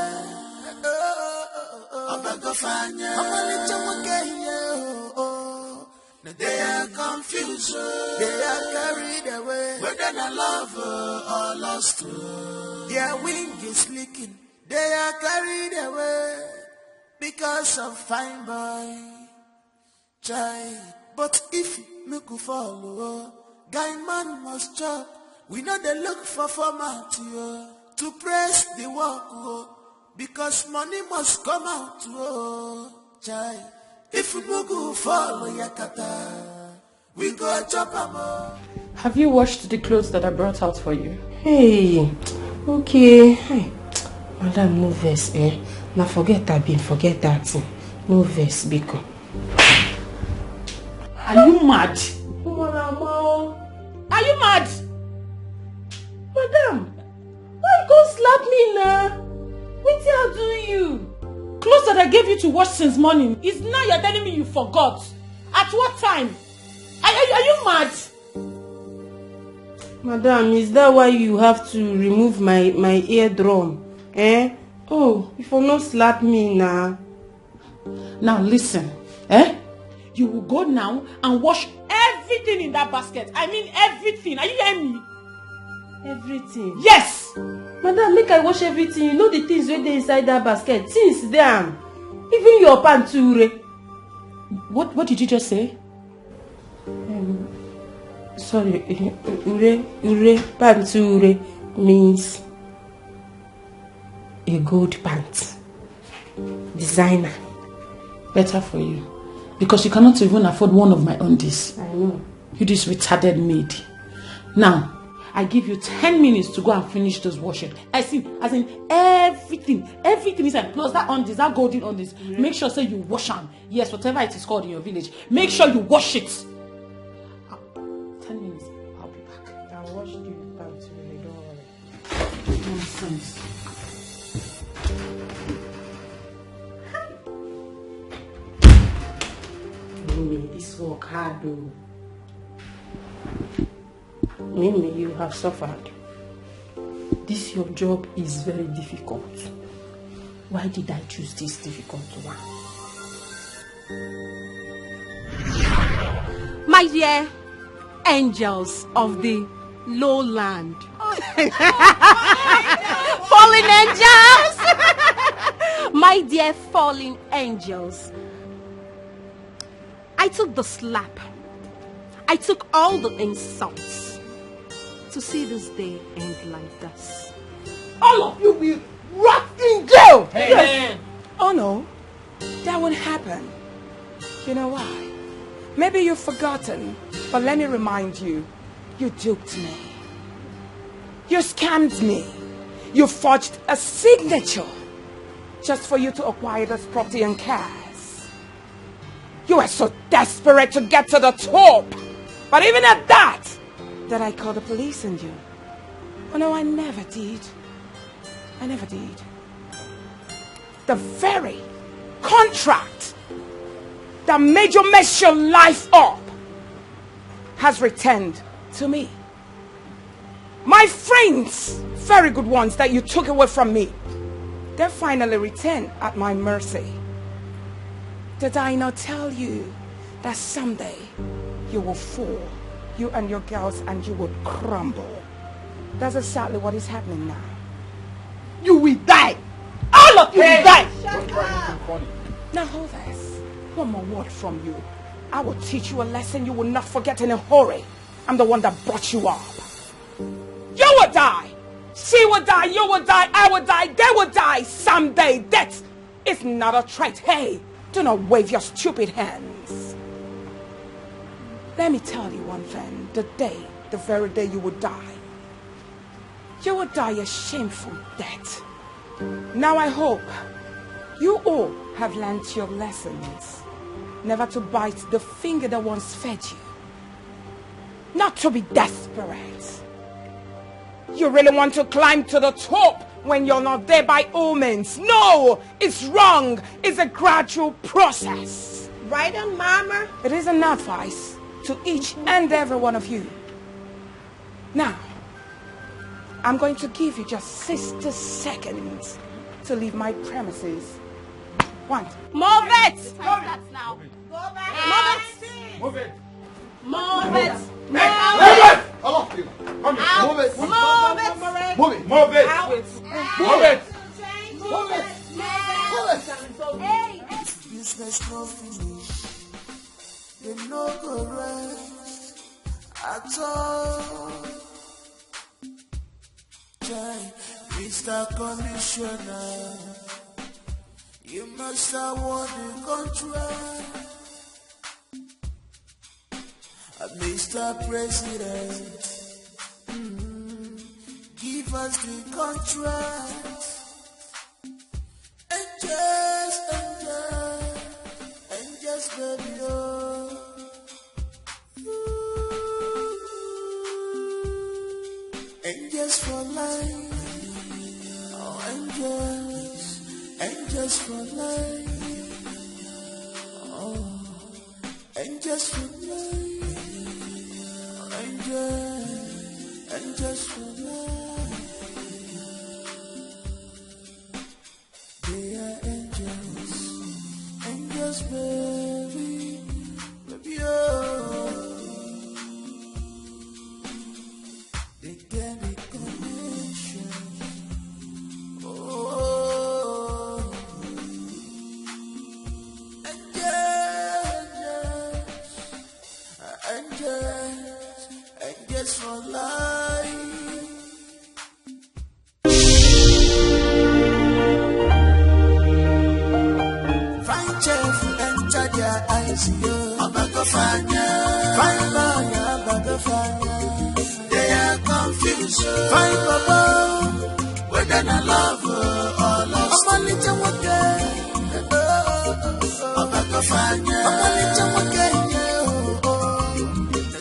Abagofanya. Ọmalịcha nwoke, yeah, oh, oh. They are confused. They are carried away. Whether na love uh, or lost. Their wing is leaking. They are carried away because of fine boy. Chai. But if make we follow, guy man must chop. We know they look for format, yo, to press the work, oh, because money must come out, oh, chai. If we no go follow yakata, we go chop am, oh. Have you washed the clothes that I brought out for you? Hey, okay. Hey, madam, no vex, eh? Na forget that bin, forget that thing. No vex, biko. Are you mad? Are you mad? Madam, why you go slap me now? Wetin I do you? Clothes that I gave you to wash since morning, is now you're telling me you forgot. At what time? Are, are, are you mad? Madam, is that why you have to remove my, my eardrum? Eh? Oh, if you no slap me now. Now listen, eh? You will go now and wash everything in that basket. I mean everything. Are you hearing me? Everything. Yes! Madam, make I wash everything. You know the things wey dey inside that basket. Things dey am. Even your pant too, ure. What what did you just say? Sorry, ure, ure, pant too, ure means a gold pant. Designer. Better for you. Because you cannot even afford one of my undies. I know. You this retarded maid. Now, I give you ten minutes to go and finish this washing. I see, as in everything, everything inside, plus that undies, that golden undies. Make sure say you wash am. Yes, whatever it is called in your village. Make sure you wash it. Ah, ten minutes, I'll be back. I'll wash the pant, ure, don't worry. Nonsense. Mimi, this work hard though. Mimi, you have suffered. This your job is very difficult. Why did I choose this difficult one? My dear angels of the lowland. Fallen angels. My dear fallen angels. I took the slap. I took all the insults to see this day end like this. All of you will rot in jail. Amen. Oh no, that won't happen. You know why? Maybe you've forgotten, but let me remind you. You duped me. You scammed me. You forged a signature just for you to acquire this property and cash. You were so desperate to get to the top, but even at that, that I called the police on you. Oh no, I never did. I never did. The very contract that made you mess your life up has returned to me. My friends, very good ones that you took away from me, they finally returned at my mercy. Did I not tell you that someday you will fall, you and your girls, and you will crumble? That's exactly what is happening now. You will die. All of you will die. Now hold this. One more word from you. I will teach you a lesson you will not forget in a hurry. I'm the one that brought you up. You will die. She will die. You will die. I will die. They will die someday. Death is not a threat. Hey, do not wave your stupid hands. Let me tell you one thing. The day, the very day you will die, you will die a shameful death. Now I hope you all have learnt your lessons. Never to bite the finger that once fed you. Not to be desperate. You really want to climb to the top when you're not there by all means. No, it's wrong. It's a gradual process. Right on, Mama. It is an advice to each and every one of you. Now, I'm going to give you just sixty seconds to leave my premises. One. Move it! Stop that now. Go back. Move it! Move it! Move it! All of you. Mommy, Out. move it. Move it! Move it. Move it. Out! Move it. Change. Move it. Move it. Hey! Business no finish, dem no go rest at all. Chai, Mister Commissioner, you must award the contract. Uh, Mister President, mm, give us the contract. Angels, angels, angels, baby, oh. Ooh. Angels for life, oh, angels, angels for life, oh, angels for life, oh, angels, angels for life. They are angels, angels, baby, baby, oh. They get the connection. Oh, angels, angels, angels for life. Fine chef enter their eyes, yo. Obago fanya. Fine lawyer, Obago fanya. They are confused, yo. Fine baba, whether na love, oh, or lust. Ọmalịcha nwoke. Obago fanya. Ọmalịcha nwoke, yeah, oh, oh.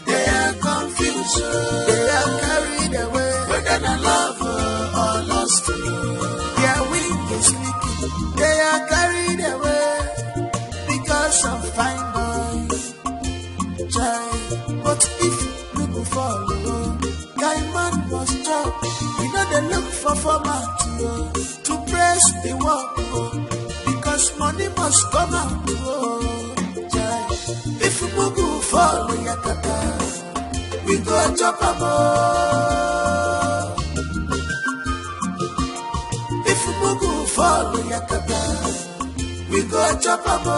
They are confused, they are carried away. Whether na love, uh, or lust, their wing is leaking. They are carried away because of fine boys. Chai, but if you go fall, oh, guy man must chop. We know they look for format, oh, to press the work, oh, because money must come out, oh. Chai, if Mugu fall, yakata, we go chop am, oh. If Mugu fall, yakata, we go chop am, oh.